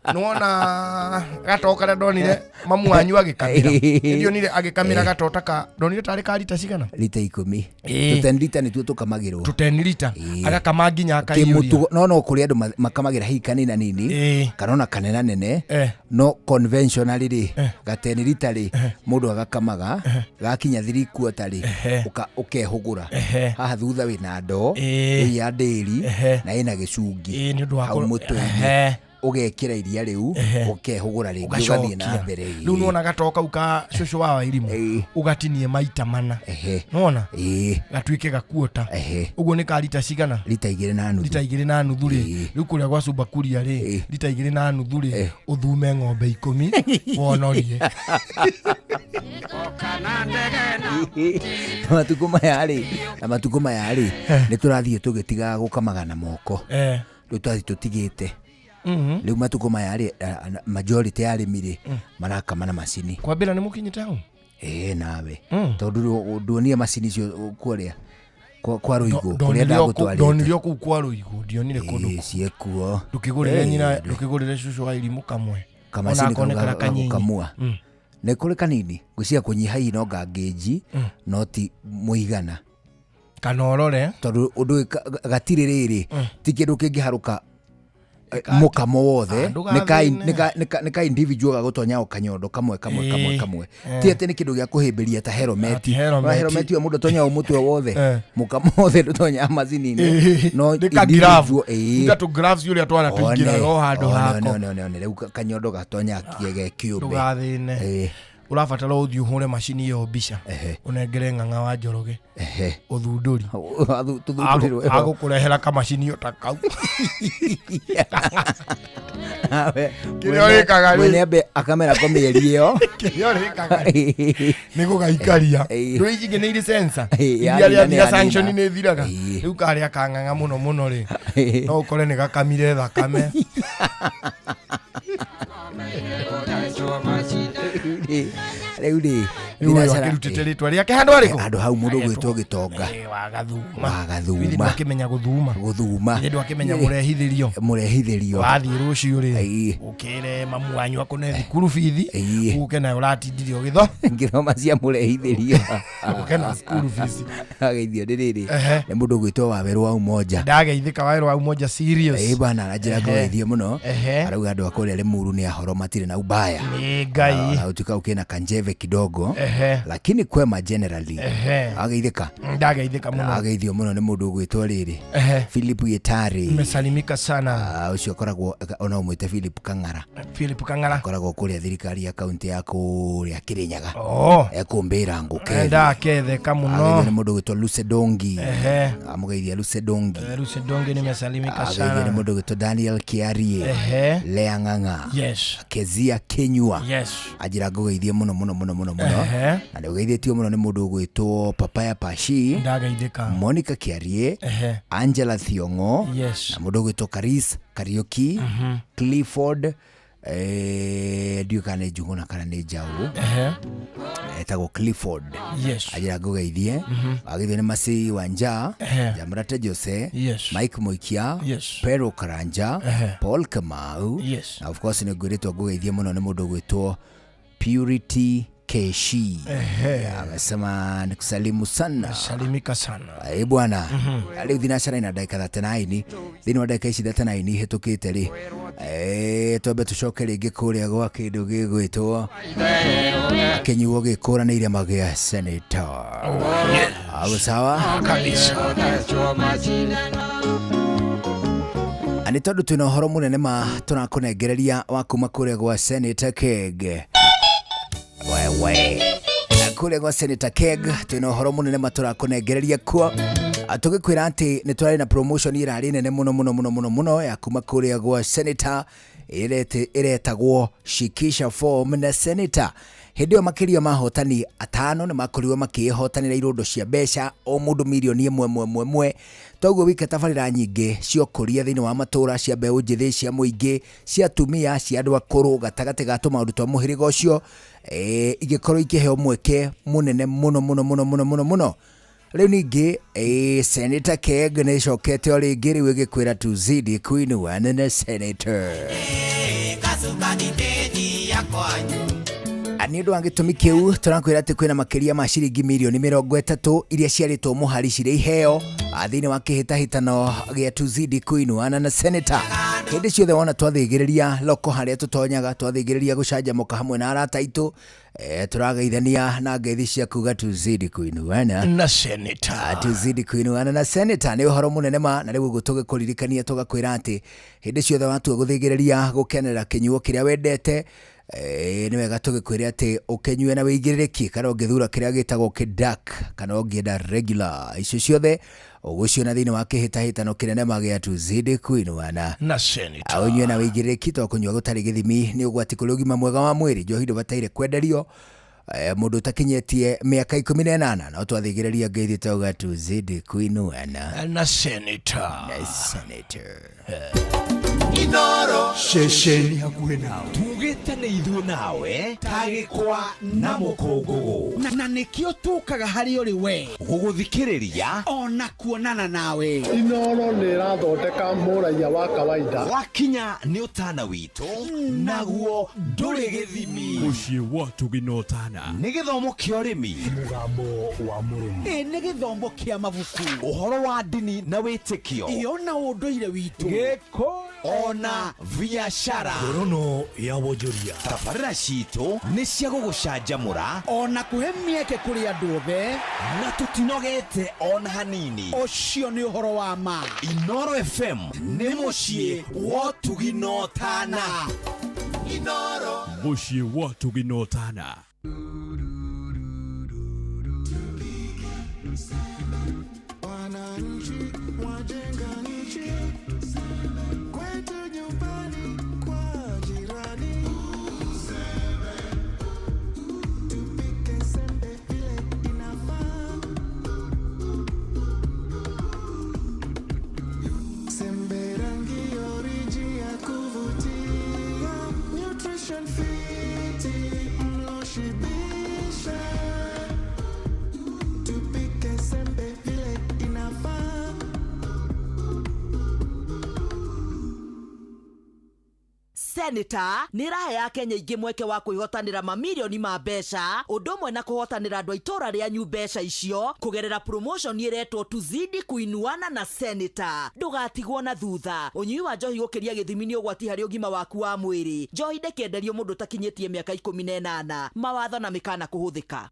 nĩwona gatoo karĩa ndonire mamu wanyu agĩkamĩra ndionire agĩkamĩra gatoo ta ka ndonire tarĩ ka rita cigana Rita 10. Ĩĩ. Tũ 10 rita nĩtuo tũkamagĩrwo. Tũ 10 rita agakama nginya akaiyũria. Kĩmũtugo no kũrĩ andũ makamagĩra hihi kanina nini kana ona kanena nene, no conventionally rĩ, ga 10 rita rĩ, mũndũ agakamaga gakinya 3/4 rĩ, ũkehũgũra haha thutha wĩna ndoo ĩĩ ya ndĩri na ĩna gĩcungi nĩ ũndũ wa hau mũtwe-inĩ, ũgekĩra iria rĩu, ũkehũgũra rĩngĩ, ũgathiĩ na Ũgacokia. mbere. Rĩu nĩwona gatoo kau ka cũcũ wa Wairimũ, ũgatinie maita mana, nĩwona gatuĩke gakuota ũguo nĩ ka rita cigana? Rita 2.5. Rita 2.5 rĩ, rĩu kũrĩa gwa Subakuria rĩ, rita 2.5 rĩ, ũthume ng'ombe 10 wonorie. Na matukũ maya rĩ, nĩ tũrathiĩ tũgĩtigaga gũkamaga na moko. Rĩu tũrathiĩ tũtigĩte. Rĩu matukũ maya rĩ, majority ya arĩmi rĩ, marakama na macini. Kwambĩra nĩ mũkinyĩte hau? Ĩĩ nawe, tondũ rĩu nduonire macini icio kũrĩa kwa Rũigũ kũrĩa ndagũtwarĩte. Ndonire o kũu kwa Rũigũ, ndionire kũndũ. Ĩĩ, ciĩkuo. Ndũkĩgũrĩre nyina, ndũkĩgũrĩre cũcũ wa Irimũ kamwe? Kamacini Ona kau akonekana kanyinyi. gagũkamua. Nĩ kũrĩ kanini ngwĩciria kũnyiha hihi no ngangĩnji, no ti mũigana. Kana ũrore. Tondũ ũndũ ũyũ gatirĩ rĩrĩ, ti kĩndũ kĩngĩharũka mũkamo wothe, Ndũgathĩne. nĩ ka individual gagũtonya o kanyondo kamwe kamwe kamwe kamwe. Ti atĩ nĩ kĩndũ gĩa kũhĩmbĩria ta helmet. Helmet. Ona helmet ĩyo mũndũ atonyaga mũtwe wothe, mũkamo wothe ndũtonyaga macini-inĩ, no Nĩ ka glove. individual, ĩĩ. Nĩ ta tũ gloves ũrĩa twana tũingĩraga o handũ hako. One, rĩu kanyondo gatonya kĩege kĩũmbe. Ndũgathĩne. Ũrabatara ũthiĩ ũhũre macini ĩyo mbica, ũnengere Ng'ang'a wa Njoroge ũthundũri. Tũthundũrirwo ĩho. Agũkũrehera kamacini o ta kau. Nawe, Kĩrĩa ũrĩkaga rĩ? mwene ambe akamera ko mĩeri ĩyo. Kĩrĩa ũrĩkaga nĩ gũgaikaria. Ndũĩ ici ingĩ nĩ irĩ sensor. Ĩĩ, Iria yanina rĩathira nĩ yanina. sanction nĩ ĩthiraga. Rĩu karĩa kang'ang'a mũno mũno rĩ, no ũkore nĩ gakamire thakame. Rĩu rĩ, Rĩu ũyũ thinacara- akĩrutĩte rĩtwa rĩake handũ harĩkũ? Handũ hau mũndũ ũgwĩtwo Gĩtonga. Wagathuma. Wagathuma. Ndwakĩmenya gũthuma. Gũthuma. Ithe ndwakĩmenya mũrehithĩrio. Mũrehithĩrio. Wathiĩ rũciũ rĩ, ũkĩre mamu wanyu akũne thukuru bithi, ũke nayo ũratindire ũgĩtho. Ngĩthoma cia mũrehithĩrio. Ũke na school fees. Ageithio nĩ rĩrĩ, nĩ mũndũ ũgwĩtwo Wawerũ wa Umoja. Ndageithĩka Wawerũ wa Umoja serious. Ĩĩ bana, na njĩra ngũgeithie mũno. Arauga andũ a kũrĩa Limuru nĩ ahoro matirĩ na ubaya. Nĩ Ngai. Na ũtuĩka ũkĩna kanjeve kidogo. Lakini kwema generally. Ageithĩka. Ndageithĩka mũno. Ageithio mũno nĩ mũndũ ũgwĩtwo rĩrĩ, Philip Gĩtarĩ. Nimesalimika sana. Ũcio akoragwo ona ũmwĩte Philip Kang'ara. Philip Kang'ara. Akoragwo kũrĩa thirikari ya kaunti ya kũrĩa Kĩrĩnyaga. Ekũmbĩra ngũkethe. Ndaketheka mũno. Ageithio nĩ mũndũ ũgwĩtwo Luce Dongi. Amũgeithia Luce Dongi. Luce Dongi nimesalimika Ageithio nĩ sana. mũndũ ũgwĩtwo Daniel Kiarie. Lea Ng'ang'a. Kezia Kinyua. Anjĩra ngũgeithie mũno mũno mũno mũno mũno. Na nĩ ũgeithĩtio mũno nĩ mũndũ ũgwĩtwo Papaya Pashi. Ndageithĩka. Monica Kiarie. Angela Thiong'o. Na mũndũ ũgwĩtwo Karis Kariuki. Clifford, ndiũĩ kana nĩ Njuguna kana nĩ Njaũ. Etagwo Clifford. Anjĩra ngũgeithie. Ageithio nĩ Masei Wanja, Jamrata Jose, Mike Muikia, Pero Karanja, Paul Kamau. Na of course nĩ ngwĩrĩtwo ngũgeithie mũno nĩ mũndũ ũgwĩtwo Purity Keshi. Amesema nikusalimu sana. Salimika sana. Ĩ bwana, rĩu thinacara ina ndagĩka 39, thĩinĩ wa ndagĩka ici 39 ihĩtũkĩte rĩ, twambe tũcoke rĩngĩ kũrĩa gwa kĩndũ gĩgwĩtwo kĩnyuo gĩkũranĩire magĩa senator. Au sawa kabisa. Nĩ tondũ twĩna ũhoro mũnene ma tũrakũnengereria wa kuma kũrĩa gwa Senator Keg. Wewe kũrĩa gwa Senator Keg twĩna ũhoro mũnene ma tũrakũnengereria kuo, tũgĩkwĩra atĩ nĩ tũrarĩ na promotion ĩrarĩ nene mũno mũno mũno mũno mũno ya kuma kũrĩa gwa Senator ĩretagwo Shikisha Form na Senator. Hĩndĩ ĩyo makĩria ma ahotani 5 nĩ makorirwo makĩĩhotanĩra irondo cia mbeca o mũndũ mirioni ĩmwe ĩmwe ĩmwe ĩmwe. Toguo wike tabarĩra nyingĩ cia ũkũria thĩinĩ wa matũra, cia mbeũ njĩthĩ, cia mũingĩ, cia atumia, cia andũ akũrũ, gatagatĩ ga tũmaũndũ twa mũhĩrĩga ũcio, igĩkorwo ikĩheo mweke mũnene mũno mũno mũno mũno mũno mũno. Rĩu ningĩ Senator Keg nĩ ĩcokete o rĩngĩ rĩu ĩgĩkwĩra tuzidi kuinuana na Senator. Nĩ ũndũ wa gĩtũmi kĩu tũrakwĩra atĩ kwĩna makĩria ma ciringi mirioni 30 iria ciarĩtwo mũhari cirĩ iheo thĩinĩ wa kĩhĩtahĩtano gĩa tuzidi kuinuana na Senator. Hĩndĩ ciothe wona twathĩgĩrĩria loko harĩa tũtonyaga, twathĩgĩrĩria gũcanjamũka hamwe na arata aitũ, tũrageithania na ngeithi cia kuga tuzidi kuinuana na Senator. Tuzidi kuinuana na Senator nĩ ũhoro mũnene ma, na rĩu ũguo tũgĩkũririkania tũgakwĩra atĩ hĩndĩ ciothe watua gũthĩgĩrĩria gũkenera kĩnyuo kĩrĩa wendete, nĩ wega tũgĩkwĩre atĩ ũkĩnyue na wĩigĩrĩrĩki, kana ũngĩthura kĩrĩa gĩtagwo kĩdark kana ũngĩenda regular, icio ciothe ũgũciona thĩinĩ wa kĩhĩtahĩtano kĩnene ma gĩa tuzidi kuinuana na Senator. Ũnyue na wĩigĩrĩrĩki tondũ kũnyua gũtarĩ gĩthimi nĩ ũgwati kũrĩ ũgima mwega wa mwĩrĩ. Njohi ndũbataire kwenderio mũndũ ũtakinyĩtie mĩaka 18, no twathĩgĩrĩria ngeithi tauga tuzidi kuinuana na Senator. Na Senator. Inoro ceceni hakuhĩ nawe, tugĩte nĩ ithuĩ nawe ta gĩkwa na mũkũngũgũ, na nĩkĩo tũkaga harĩ ũrĩ we gũgũthikĩrĩria ona kuonana nawe. Inoro nĩ ĩrathondeka mũraiya wa kawaida. Wakinya nĩ ũtana witũ naguo ndũrĩ gĩthimi. Mũciĩ wa Ũtugi na Ũtana nĩ gĩthomo kĩa ũrĩmi, mũgambo wa mũrĩmi, nĩ gĩthomo kĩa mabuku, ũhoro wa ndini na wĩtĩkio, iyo na ũndũire witũ, gĩkũyũ ona biacara, ngorono ya wonjoria. Tabarĩra citũ nĩ cia gũgũcanjamũra ona kũhe mĩeke kũrĩ andũ othe, na tũtinogete ona hanini. Ũcio nĩ ũhoro wa ma. Inoro FM nĩ mũciĩ wa Ũtugi na Ũtana. Inoro mũciĩ wa Ũtugi na Ũtana. Wananchi wajenga nchi, kwetu nyumbani kwa jirani. Tupike sembe vile inafaa. Sembe rangi oriji ya kuvutia, nutrition fiti mlo shibisha. Tupike sembe vile inafaa. Senator nĩ ĩrahe Akenya aingĩ mweke wa kwĩhotanĩra mamirioni ma mbeca, ũndũ ũmwe na kũhotanĩra andũ a itũũra rĩanyu mbeca icio kũgerera promotion ĩretwo tuzidi kuinuana na Senator. Ndũgatigwo na thutha. Ũnyui wa njohi gũkĩria gĩthimi nĩ ũgwati harĩ ũgima waku wa mwĩrĩ. Njohi ndĩkĩenderio mũndũ ũtakinyĩtie mĩaka 18. Mawatho na mĩkana kũhũthĩka.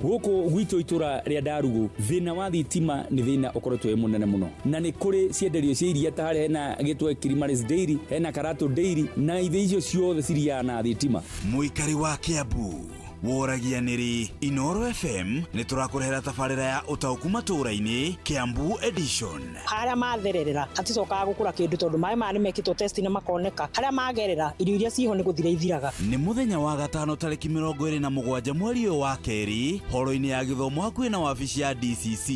Gũkũ gwitũ itũra rĩa Ndarugu, thĩna wa thitima nĩ thĩna ũkoretwo wĩ mũnene mũno, na nĩ kũrĩ cienderio cia iria ta harĩa hena gĩtwe Kilimaris Dairy, hena Karatu Dairy, na ithĩ icio ciothe ciriaga na thitima. Mũikari wa Kiambu woragia nĩrĩ Inoro FM nĩ tũrakũrehera tabarĩra ya ũtaũku matũũra-inĩ Kiambu edition. Harĩa mathererera haticokaga gũkũra kĩndũ tondũ maĩ maya nĩ mekĩtwo test na makoneka. Harĩa magerera irio iria ciho nĩ gũthira ithiraga. Nĩ mũthenya wa gatano tarĩki 27 mweri ũyũ wa kerĩ, horo-inĩ ya gĩthomo hakuhĩ na wabici ya DCC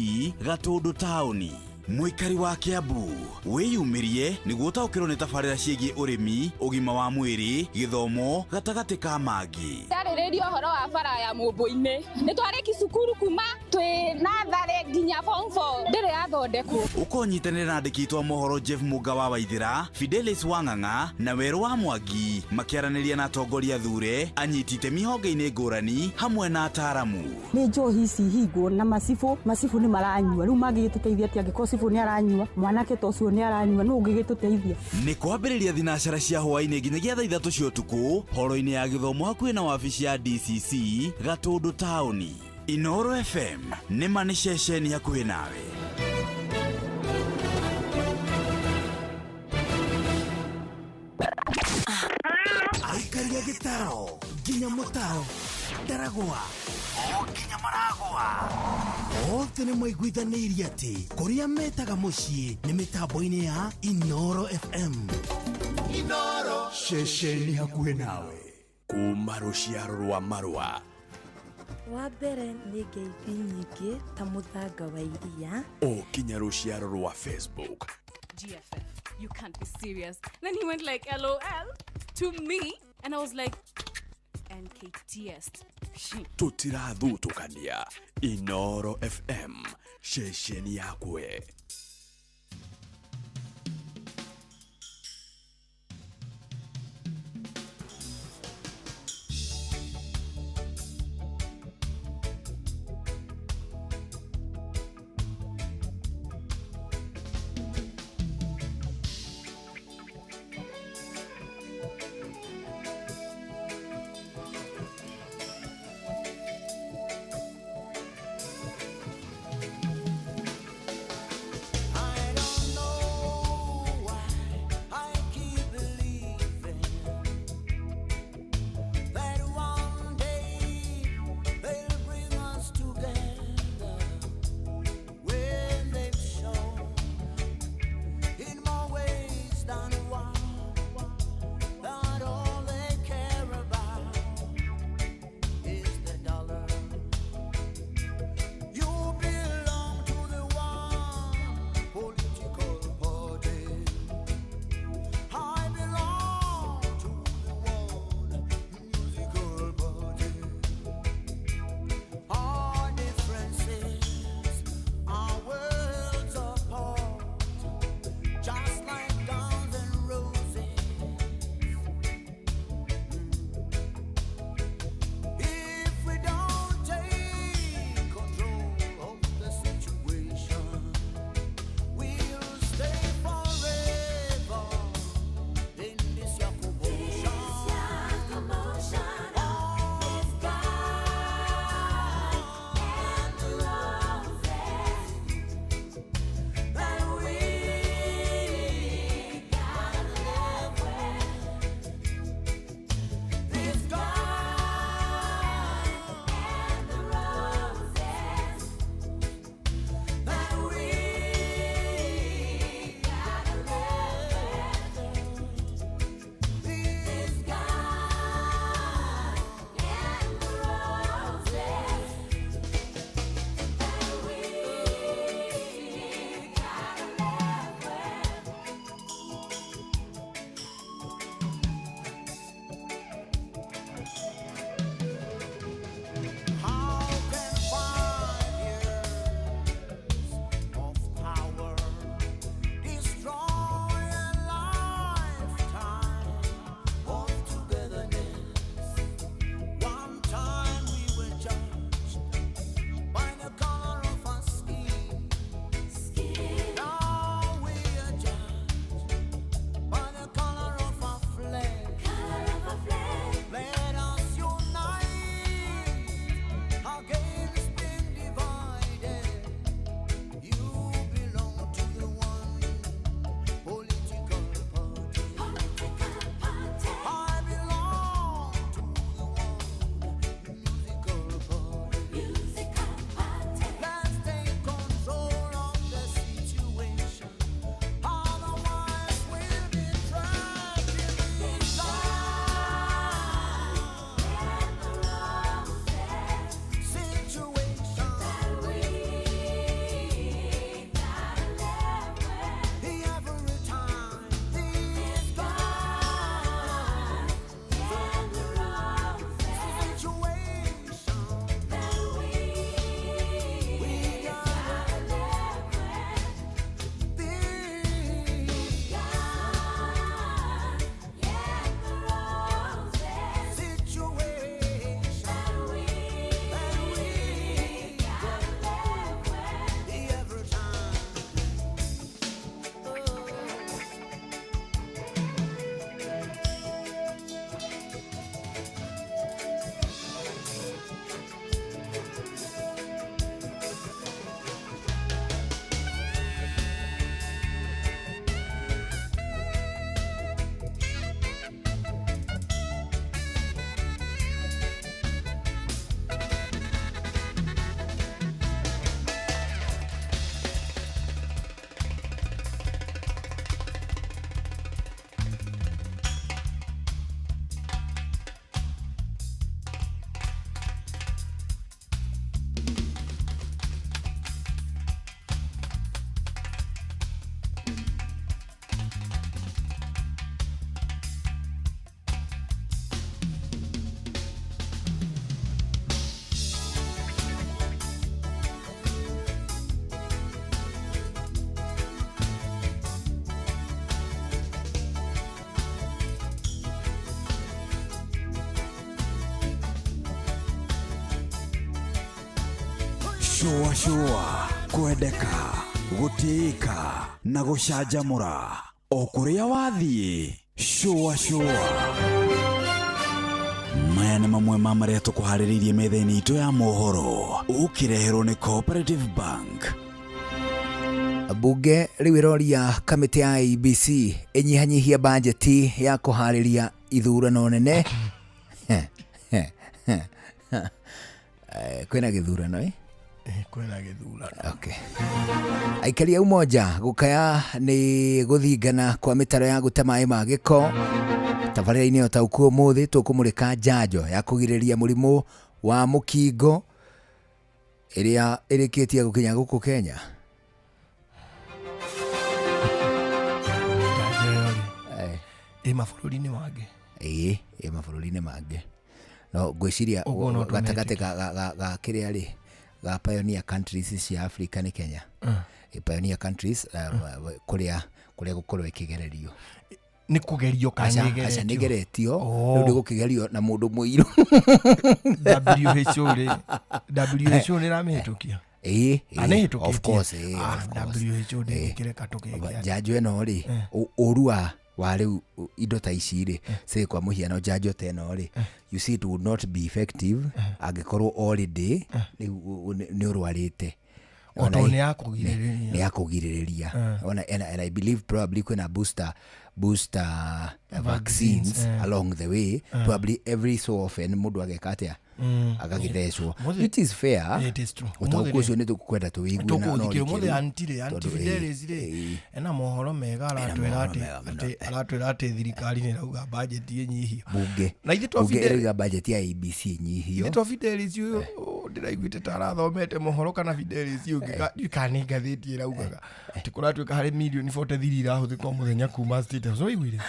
Gatũndũ taũni. Mũikari wa Kiambu wĩyumĩrie nĩguo ũtaũkĩrwo nĩ tabarĩra ciĩgiĩ ũrĩmi, ũgima wa mwĩrĩ, gĩthomo gatagatĩ ka mangĩ. Ndarĩrĩria ũhoro wa bara ya Mũmbũ-inĩ, nĩ twarĩki cukuru kuma twĩ natharĩ nginya form 4 ndĩrĩ yathondekwo. Ũkonyitanĩra na andĩki aitũ a mohoro Jeff Mũnga wa Waithĩra, Fidelis Wang'ang'a na Werũ wa Mwangi makĩaranĩria na atongoria thure, anyiti itemi honge-inĩ ngũrani hamwe na ataaramu. Nĩ njohi ici hingwo na macibũ, macibũ nĩ maranyua, rĩu mangĩgĩtũteithia atĩa angĩkorwo cibũ nĩ aranyua, mwanake ta ũcio nĩ aranyua, nũ ũngĩgĩtũteithia? Nĩ kwambĩrĩria thinacara cia hwaĩ-inĩ nginyagia thaa 3 cia ũtukũ, horo-inĩ ya gĩthomo hakuhĩ na wabici ya DCC Gatũndũ taũni. Inoro FM nĩ ma nĩ ceceni hakuhĩ nawe. Aikaria gĩtaro nginya mũtaro, Ndaragwa o nginya Maragwa, othe nĩ maiguithanĩirie atĩ kũrĩa metaga mũciĩ nĩ mĩtambo-inĩ ya Inoro FM. Inoro ceceni hakuhĩ nawe kuma rũciaro rwa marũa. Wa mbere nĩ ngeithi nyingĩ ta mũthanga wa iria, o kinya rũciaro rwa Facebook. GFF, you can't be serious. Then he went like LOL to me, and I was like, NKTS. Tũtirathutũkania. Inoro FM, ceceni yakwe. Cũa cũa, kwendeka, gũtĩĩka na gũcanjamũra o kũrĩa wathiĩ. Cũa cũa. Maya nĩ mamwe ma marĩa tũkũharĩrĩirie metha-inĩ itũ ya mohoro, ũkĩreherwo nĩ Cooperative Bank. Mbunge rĩu ĩroria kamĩtĩ ya IEBC ĩnyihanyihie bajeti ya kũharĩria ithurano nene. Kwĩna gĩthurano eh? Kwĩna gĩthurano. Okay. Aikari a Umoja gũkaya nĩ gũthingana kwa mĩtaro ya gũte maĩ ma gĩko. Tabarĩra-inĩ o ta ũkuo ũmũthĩ tũkũmũrĩka njanjo ya kũgirĩrĩria mũrimũ wa mũkingo ĩrĩa ĩrĩkĩtie gũkinya gũkũ Kenya. Njanjo ĩyo rĩ, ĩ mabũrũri-inĩ mangĩ? Ĩĩ, ĩ mabũrũri-inĩ mangĩ. No ngwĩciria Ũguo no gatagatĩ ga kĩrĩa rĩ, ga pioneer countries cia Africa nĩ Kenya. Pioneer countries, kũrĩa gũkorwo ĩkĩgererio. Nĩ kũgerio kana Aca, nĩ aca, nĩ ĩgeretio? ĩgeretio. Oh. Rĩu nĩ gũkĩgerio na mũndũ mũirũ. WHO rĩ, WHO nĩ ĩramĩhĩtũkia? Ĩĩ, Ah, ĩĩ, nĩ ĩhĩtũkĩtie? of course, ĩĩ, Ah, of course. WHO ndĩngĩkĩreka tũkĩgĩa. Njanjo ĩno rĩ, ũru wa rĩu indo ta ici rĩ, say kwa mũhiano njanjo ta ĩno rĩ, you see it would not be effective angĩkorwo already nĩ ũrwarĩte. O tondũ nĩ ya kũgirĩrĩria. Nĩ ya kũgirĩrĩria. Ona, and I believe probably kwĩna booster Vaccines, vaccines along the way. Probably every so often mũndũ ageka atĩa? Agagĩthecwo. Which is fair. It is true. Ũtaũku Ũmũthĩ ũcio nĩ tũkwenda tũwĩigue na tũkũũthikĩra. no Ũmũthĩ rĩkĩru. anti Tondũ, Fidelis rĩ, ena mohoro mega aratwĩra mohoro atĩ, mega mũno. aratwĩra atĩ thirikari nĩ ĩrauga bajeti ĩnyihio. Bunge. Na ithuĩ twa Bunge Fidelis ĩrauga bajeti ya ABC ĩnyihio. Ithuĩ twa Fidelis ũyũ, ndĩraiguĩte ta arathomete mohoro kana Fidelis ũngĩ, ndiũĩ kana nĩ ngathĩti ĩraugaga atĩ kũratuĩka harĩ mirioni 43 irahũthĩka o mũthenya kuma State House. Waiguire?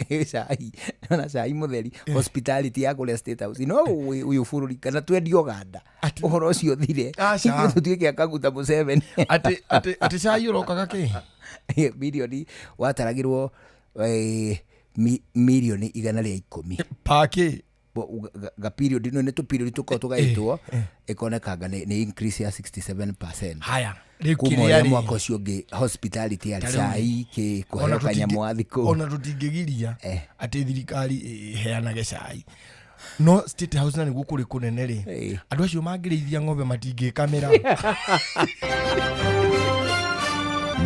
Cai, ona cai mũtheri, hospitality ya kũrĩa State House. No ũyũ bũrũri kana twendie Ũganda. Ũhoro ũcio ũthire. Aca. Ithuĩ tũtuĩke akaguta Museveni. Atĩ cai ũrokaga kĩ? Mirioni wataragĩrwo, mirioni igana rĩa ikũmi. Paki? Ga period ĩno nĩ tũ period tũkoragwo tũgaĩtwo, ĩkonekanga nĩ increase ya 67%. Haya, rĩu Kuma kĩrĩa ũrĩa rĩ? mwaka ũcio ũngĩ hospitality ya Ta rĩu cai, kĩ, kũheo kanyamũ wa thikũ. Ona tũtingĩgiria atĩ thirikari ĩheanage cai. No State House na nĩguo kũrĩ kũnene rĩ, andũ acio mangĩrĩithia ng'ombe matingĩkamĩra.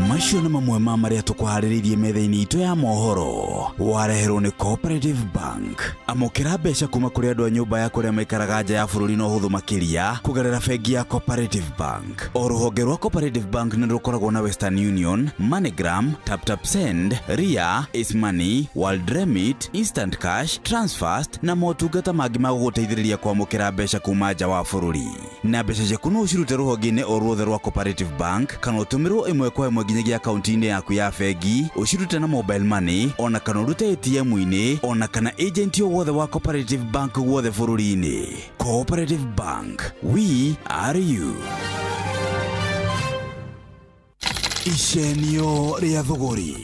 Macio nĩ mamwe ma marĩa tũkũharĩrĩirie metha-inĩ itũ ya mohoro. Wareherwo nĩ Cooperative Bank. Amũkĩra mbeca kuma kũrĩ andũ a nyũmba ya kũrĩa maikaraga nja ya bũrũri na ũhũthũ makĩria kũgerera bengi ya Cooperative Bank. O rũhonge rwa Cooperative Bank nĩ rũkoragwo na Western Union, MoneyGram, TapTap Send, Ria, Ace Money, World Remit, Instant Cash, Transfast na motungata mangĩ ma gũgũteithĩrĩria kwamũkĩra mbeca kuma nja wa bũrũri. Na mbeca ciaku no ũcirute rũhonge-inĩ o ruothe rwa Cooperative Bank kana ũtũmĩrwo ĩmwe kwa ĩmwe nginyagia akaunti-inĩ yaku ya bengi, ũcirute na mobile money ona kana ũrute A T M-inĩ ona kana agent o wothe wa Cooperative Bank guothe bũrũri-inĩ. Cooperative Bank, we are you. Icenio rĩa thũgũrĩ.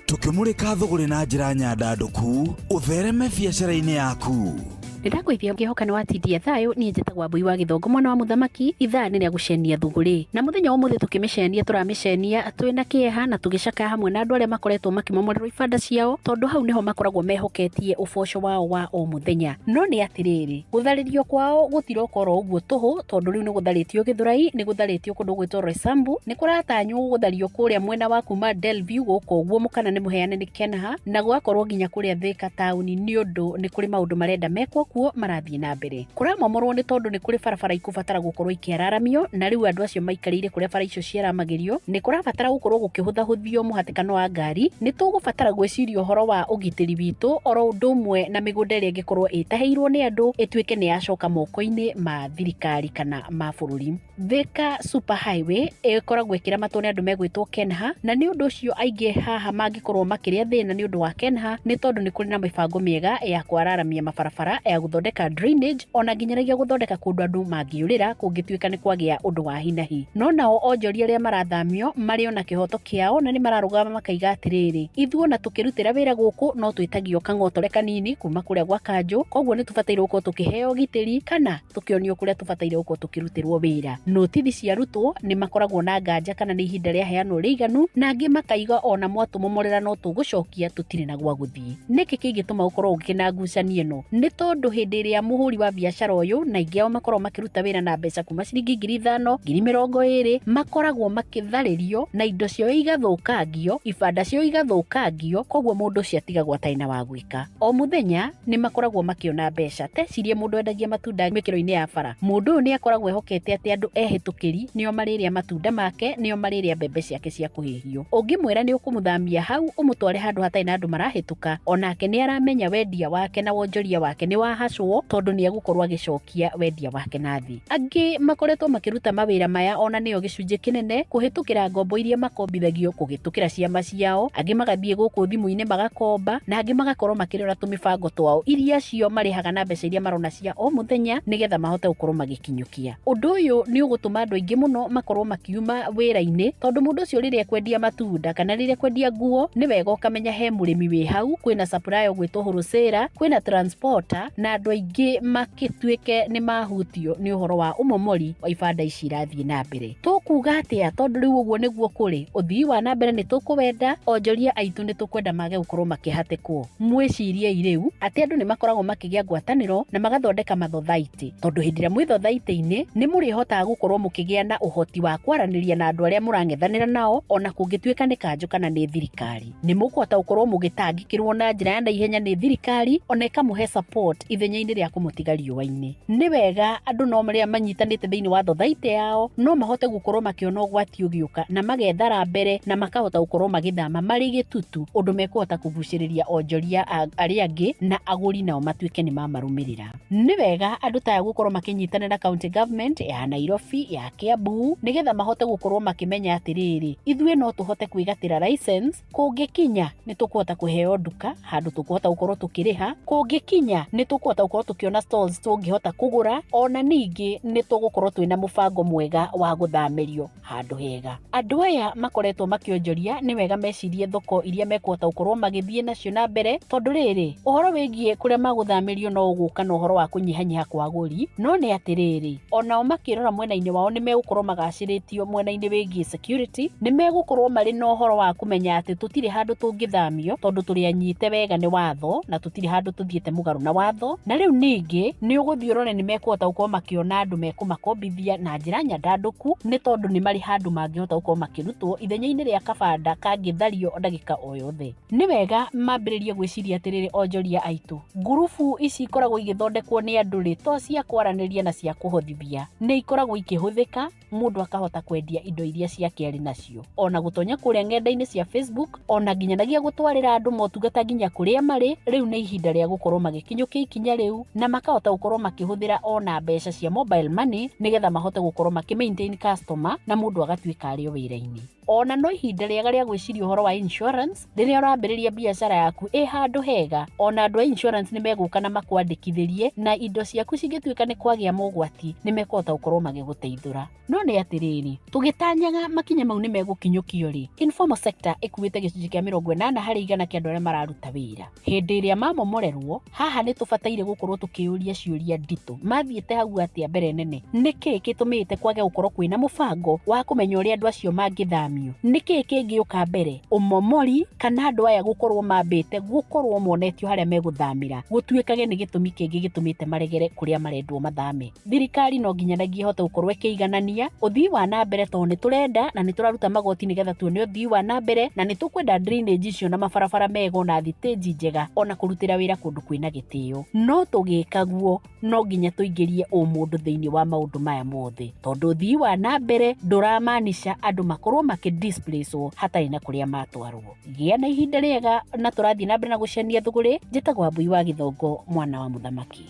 Tũkĩmũrĩka thũgũrĩ na njĩra nyandandũku, ũthereme biacara-inĩ yaku. Nĩndakũithia ngĩhoka nĩ watindia thayũ. Niĩ njĩtagwo Wambui wa Gĩthongo mwana wa mũthamaki. Ithaa nĩ rĩa gũcenia thũgũrĩ, na mũthenya wa ũmũthĩ tũkĩmĩcenia tũramĩcenia twĩna kĩeha na tũgĩcakaya hamwe na andũ arĩa makoretwo makĩmomorerwo ibanda ciao, tondũ hau nĩho makoragwo mehoketie ũboco wao wa o mũthenya. No nĩ atĩrĩrĩ, gũtharĩrio kwao gũtiroka oro ũguo tũhũ, tondũ rĩu nĩ gũtharĩtio Gĩthũrai, nĩ gũtharĩtio kũndũ gwĩtwo Roysambu, nĩ kũratanywo gũthario kũrĩa mwena wa kuma Delview gũkũ ũguo mũkana nĩ mũheane nĩ Kenha, na gũgakorwo nginya kũrĩa Thika taũni, nĩ ũndũ nĩ kũrĩ maũndũ marenda mekwo kuo marathiĩ na mbere. Kũramomorwo nĩ tondũ nĩ kũrĩ barabara ikũbatara gũkorwo ikĩararamio, na rĩu andũ acio maikarĩire kũrĩa bara icio ciaramagĩrio, nĩ kũrabatara gũkorwo gũkĩhũthahũthio mũhatĩkano wa ngari. Nĩ tũgũbatara gwĩciria ũhoro wa ũgitĩri witũ oro ũndũ ũmwe na mĩgũnda ĩrĩa ĩngĩkorwo ĩtahĩirwo nĩ andũ ĩtuĩke nĩ yacoka moko-inĩ ma thirikari kana ma bũrũri. Thika Super Highway ĩkoragwo ĩkĩramatwo nĩ andũ megwĩtwo Kenha, na nĩ ũndũ ũcio aingĩ haha mangĩkorwo makĩrĩa thĩna nĩ ũndũ wa Kenha, nĩ tondũ nĩ kũrĩ na mĩbango mĩega ya kwararamia mabarabara ya gũthondeka drainage ona nginyanagia gũthondeka kũndũ andũ mangĩũrĩra kũngĩtuĩka nĩ kwagĩa ũndũ wa hinahi. No nao onjoria arĩa marathamio marĩ ona kĩhoto kĩao na nĩ mararũgama makaiga atĩrĩrĩ, ithuĩ ona tũkĩrutĩra wĩra gũkũ no twĩtagio kang'otore kanini kuma kũrĩa gwa kanjũ, koguo nĩ tũbataire gũkorwo tũkĩheo ũgitĩri kana tũkĩonio kũrĩa tũbataire gũkorwo tũkĩrutĩrwo wĩra. Notithi ciarutwo nĩ makoragwo na nganja kana nĩ ihinda rĩaheanwo rĩiganu, na angĩ makaiga ona mwatũmomorera no tũgũcokia tũtirĩ na gwa gũthiĩ. Nĩkĩ kĩngĩtũma gũkorwo gũkĩ na ngucanio ĩno? Nĩ tondũ hĩndĩ ĩrĩa mũhũri wa biacara ũyũ na aingĩ ao makoragwo makĩruta wĩra na mbeca kuma ciringi 5,000, 20,000, makoragwo makĩtharĩrio na indo ciao igathũkangio, ibanda ciao igathũkangio, koguo mũndũ ũcio atigagwo atarĩ na wa gwĩka. O mũthenya nĩ makoragwo makĩona mbeca. Tecirie mũndũ endagia matunda mĩkĩro-inĩ ya bara, mũndũ ũyũ nĩ akoragwo ehokete atĩ andũ ehĩtũkĩri nĩo marĩrĩa matunda make, nĩo marĩrĩa mbembe ciake cia kũhĩhio. Ũngĩmwĩra nĩ ũkũmũthamia hau ũmũtware handũ hatarĩ na andũ marahĩtũka, onake nĩ aramenya wendia wake na wonjoria wake nĩ wahacwo, tondũ nĩ egũkorwo agĩcokia wendia wake na thĩ. Angĩ makoretwo makĩruta mawĩra maya ona nĩo gĩcunjĩ kĩnene kũhĩtũkĩra ngombo iria makombithagio kũhĩtũkĩra ciama ciao, angĩ magathiĩ gũkũ thimũ-inĩ magakomba, na angĩ magakorwo makĩrora tũmĩbango twao iria cio marĩhaga na mbeca iria marona cia o mũthenya nĩgetha mahote gũkorwo magĩkinyũkia. Ũndũ ũyũ nĩ ũgũtũma andũ aingĩ mũno makorwo makiuma wĩra-inĩ, tondũ mũndũ ũcio rĩrĩa ekwendia matunda kana rĩrĩa ekwendia nguo, nĩ wega ũkamenya he mũrĩmi wĩ hau, kwĩna supplier ũgwĩtwo wholesaler, kwĩna transporter, na andũ aingĩ makĩtuĩke nĩ mahutio nĩ ũhoro wa ũmomori wa ibanda ici irathiĩ na mbere. Tũkuga atĩa? Tondũ rĩu ũguo nĩguo kũrĩ, ũthii wa na mbere nĩ tũkũwenda, onjoria aitũ nĩ tũkwenda mage gũkorwo makĩhatĩkwo. Mwĩciriei rĩu atĩ andũ nĩ makoragwo makĩgĩa ngwatanĩro na magathondeka mathothaitĩ, tondũ hĩndĩ ĩrĩa mwĩ thothaitĩ-inĩ nĩ mũrĩhotaga gũkorwo mũkĩgĩa na ũhoti wa kwaranĩria na andũ arĩa mũrang'ethanĩra nao, ona kũngĩtuĩka nĩ kanjũ kana nĩ thirikari. Nĩ mũkũhota gũkorwo mũgĩtangĩkĩrwo na njĩra ya naihenya nĩ thirikari, ona ĩkamũhe support ithenya-inĩ rĩa kũmũtiga riũa-inĩ. Nĩ wega andũ no marĩa manyitanĩte thĩinĩ wa thothaitĩ yao no mahote gũkorwo makĩona ũgwati ũgĩũka na magethara mbere na makahota gũkorwo magĩthama marĩ gĩtutu, ũndũ mekũhota kũgucĩrĩria onjoria arĩa angĩ na agũri nao matuĩke nĩ mamarũmĩrĩra. Nĩ wega andũ ta aya gũkorwo makĩnyitanĩra na county government ya Nairobi, ya Kiambu, nĩgetha mahote gũkorwo makĩmenya atĩrĩrĩ, ithuĩ no tũhote kwĩgatĩra license, kũngĩkinya nĩ tũkũhota kũheo nduka handũ tũkũhota gũkorwo tũkĩrĩha, kũngĩkinya nĩ tũkũhota gũkorwo tũkĩona stalls tũngĩhota kũgũra, ona ningĩ nĩ tũgũkorwo twĩna mũbango mwega wa gũthamĩrio handũ hega. Andũ aya makoretwo makĩonjoria nĩ wega mecirie thoko iria mekũhota gũkorwo magĩthiĩ nacio na mbere, tondũ rĩrĩ ũhoro wĩgiĩ kũrĩa magũthamĩrio no ũgũka na ũhoro wa kũnyihanyiha kwa agũri, no nĩ atĩrĩrĩ, onao makĩrora mwena-inĩ wao nĩ megũkorwo magacĩrĩtio mwena-inĩ wĩgiĩ security, nĩ megũkorwo marĩ na ũhoro wa kũmenya atĩ tũtirĩ handũ tũngĩthamio tondũ tũrĩ anyite wega nĩ watho na tũtirĩ handũ tũthiĩte mũgarũ na watho. Na rĩu ningĩ nĩ ũgũthiĩ ũrore nĩ mekũhota gũkorwo makĩona andũ mekũmakombithia na njĩra nyandandũku, nĩ tondũ nĩ marĩ handũ mangĩhota gũkorwo makĩrutwo ithenya-inĩ rĩa kabanda kangĩthario ndagĩka o yothe. Nĩ wega mambĩrĩrie gwĩciria atĩrĩrĩ, onjoria aitũ, ngurubu ici ikoragwo igĩthondekwo nĩ andũ rĩ, to cia kwaranĩria na cia kũhothithia, nĩ ikoragwo ikĩhũthĩka mũndũ akahota kwendia indo iria ciake arĩ nacio, ona gũtonya kũrĩa ng'enda-inĩ cia Facebook, ona nginyanagia gũtwarĩra andũ motungata nginya kũrĩa marĩ. Rĩu nĩ ihinda rĩa gũkorwo magĩkinyũkia ikinya rĩu na makahota gũkorwo makĩhũthĩra ona mbeca cia mobile money nĩgetha mahote gũkorwo makĩ maintain customer na mũndũ agatuĩka arĩ o wĩra-inĩ. Ona no ihinda rĩega rĩa gwĩciria ũhoro wa insurance rĩrĩa ũrambĩrĩria biacara yaku ĩ handũ hega, ona andũ a insurance nĩ megũka na makwandĩkithĩrie, na indo ciaku cingĩtuĩka nĩ kwagĩa mogwati nĩ mekũhota gũkorwo magĩgũteithũra. No nĩ atĩrĩrĩ, tũgĩtanyaga makinya mau nĩ megũkinyũkio rĩ, informal sector ĩkuĩte gĩcunjĩ kĩa 80 harĩ igana kĩa andũ arĩa mararuta wĩra. Hĩndĩ ĩrĩa mamomorerwo, haha nĩ tũbataire gũkorwo tũkĩũria ciũria nditũ, mathiĩte hau atĩa mbere nene? Nĩkĩ gĩtũmĩte kwage gũkorwo kwĩna mũbango wa kũmenya ũrĩa andũ acio mangĩthamio? Nĩkĩ kĩngĩũka mbere, ũmomori kana andũ aya gũkorwo mambĩte gũkorwo monetio harĩa megũthamĩra, gũtuĩkage nĩ gĩtũmi kĩngĩ gĩtũmĩte maregere kũrĩa marendwo mathame? Thirikari no nginyanagia ĩhote gũkorwo ĩkĩiganania ũthii wa na mbere, tondũ nĩ tũrenda na nĩ tũraruta magoti nĩgetha tuone ũthii wa na mbere, na nĩ tũkwenda drainage icio na mabarabara mega ona thitĩnji njega, ona kũrutĩra wĩra kũndũ kwĩna gĩtĩo. No tũgĩka guo no nginya tũingĩrie ũmũndũ thĩinĩ wa maũndũ maya mothe, tondũ ũthii wa na mbere ndũramaanisha andũ makorwo makĩ-displacewo hatarĩ na kũrĩa matwarwo. Gĩa na ihinda rĩega na tũrathiĩ na mbere na gũcenia thũgũrĩ. Njĩtagwo Wambui wa Gĩthongo, mwana wa mũthamaki.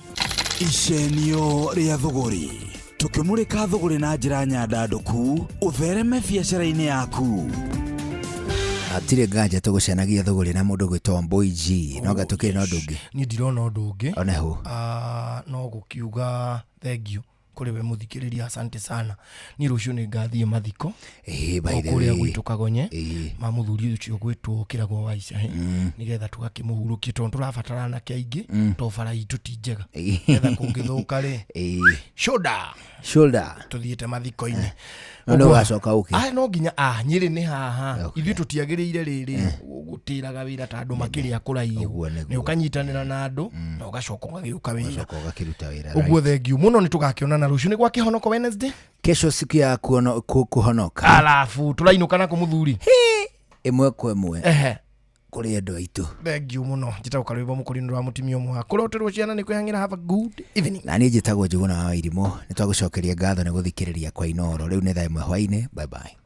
Icenio rĩa thũgũrĩ, tũkĩmũrĩka thũgũrĩ na njĩra nyandandũku, ũthereme biacara-inĩ yaku. Hatirĩ nganja tũgũcenagia thũgũrĩ na mũndũ gwĩtwo Mbui G. No gatũkĩrĩ na ũndũ ũngĩ. Niĩ ndirona ũndũ ũngĩ. One hũ. Ah, no gũkiuga thengiũ kũrĩ we mũthikĩrĩria, asante sana. Niĩ rũciũ nĩ ngathiĩ mathiko Ĩĩ, by the o kũrĩa way. gwitũ Kagonye Ĩĩ. ma mũthuri ũcio gwĩtwo Kĩragwo wa Icahe, nĩgetha tũgakĩmũhurũkie tondũ tũrabatara anake aingĩ, to bara itũ ti njega, nĩgetha kũngĩthũka rĩ, Ĩĩ. shoulder Shoulder. Tũthiĩte mathiko-inĩ. No nĩ ũgacoka ũke. Ah, no nginya, ah, Nyĩrĩ nĩ haha, ithuĩ tũtiagĩrĩire rĩrĩ gũtĩraga wĩra ta andũ makĩrĩa kũraihu, nĩ ũkanyitanĩra na andũ na ũgacoka ũgagĩũka wĩra. Ũgacoka ũgakĩruta wĩra. Ũguo thengiũ mũno, nĩ tũgakĩonana rũciũ nĩ gwa kĩhonoko Wednesday. Kesho siku ya kuhonoka. Alafu tũrainũka nako mũthuri. Ĩmwe kwa ĩmwe. Ehe. Kũrĩ andũ aitũ. Thengiũ mũno, njĩtagwo Karwĩmbo Mũkũrinũ wa mũtumia ũmwe wa kũroterwo ciana nĩ kwĩhang'ĩra. Have a good evening. Na niĩ njĩtagwo Njũgũna wa Irimũ. Nĩ twagũcokeria ngatho nĩ gũthikĩrĩria kwa Inooro. Rĩu nĩ thaa 1 hwaĩ-inĩ. Bye bye.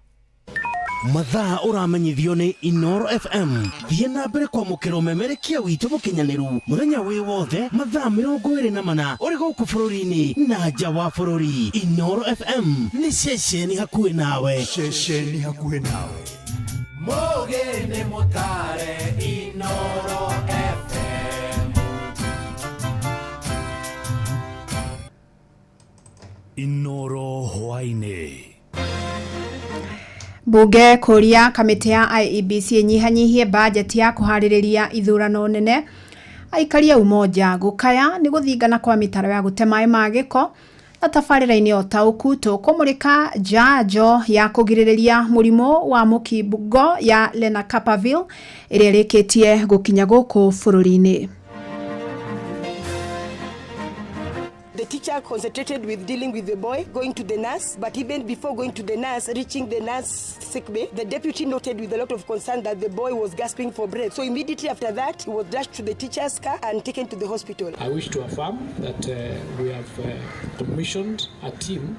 Mathaa ũramenyithio nĩ Inoro FM. Thiĩ na mbere kwamũkĩra ũmemerekia witũ mũkinyanĩru mũthenya wĩ wothe mathaa 24 ũrĩ gũkũ bũrũri-inĩ na nja wa bũrũri. Inoro FM nĩ ceceni hakuhĩ nawe. Ceceni hakuhĩ nawe. Mũgĩ nĩ mũtare Inoro FM. Inoro hwaĩ-inĩ. Mbunge kũria kamĩtĩ ya IEBC ĩnyihanyihie bajeti ya kũharĩrĩria ithurano nene. Aikari a Umoja gũkaya nĩ gũthingana kwa mĩtaro ya gũte maĩ ma gĩko. Na tabarĩra-inĩ ya ũtaũku tũkũmũrĩka njanjo ya kũgirĩrĩria mũrimũ wa mũkingo ya Lenacapavir ĩrĩa ĩrĩkĩtie gũkinya gũkũ bũrũri-inĩ. The teacher concentrated with dealing with the boy, going to the nurse, but even before going to the nurse, reaching the nurse sick bay, the deputy noted with a lot of concern that the boy was gasping for breath. So immediately after that, he was rushed to the teacher's car and taken to the hospital. I wish to affirm that we have commissioned a team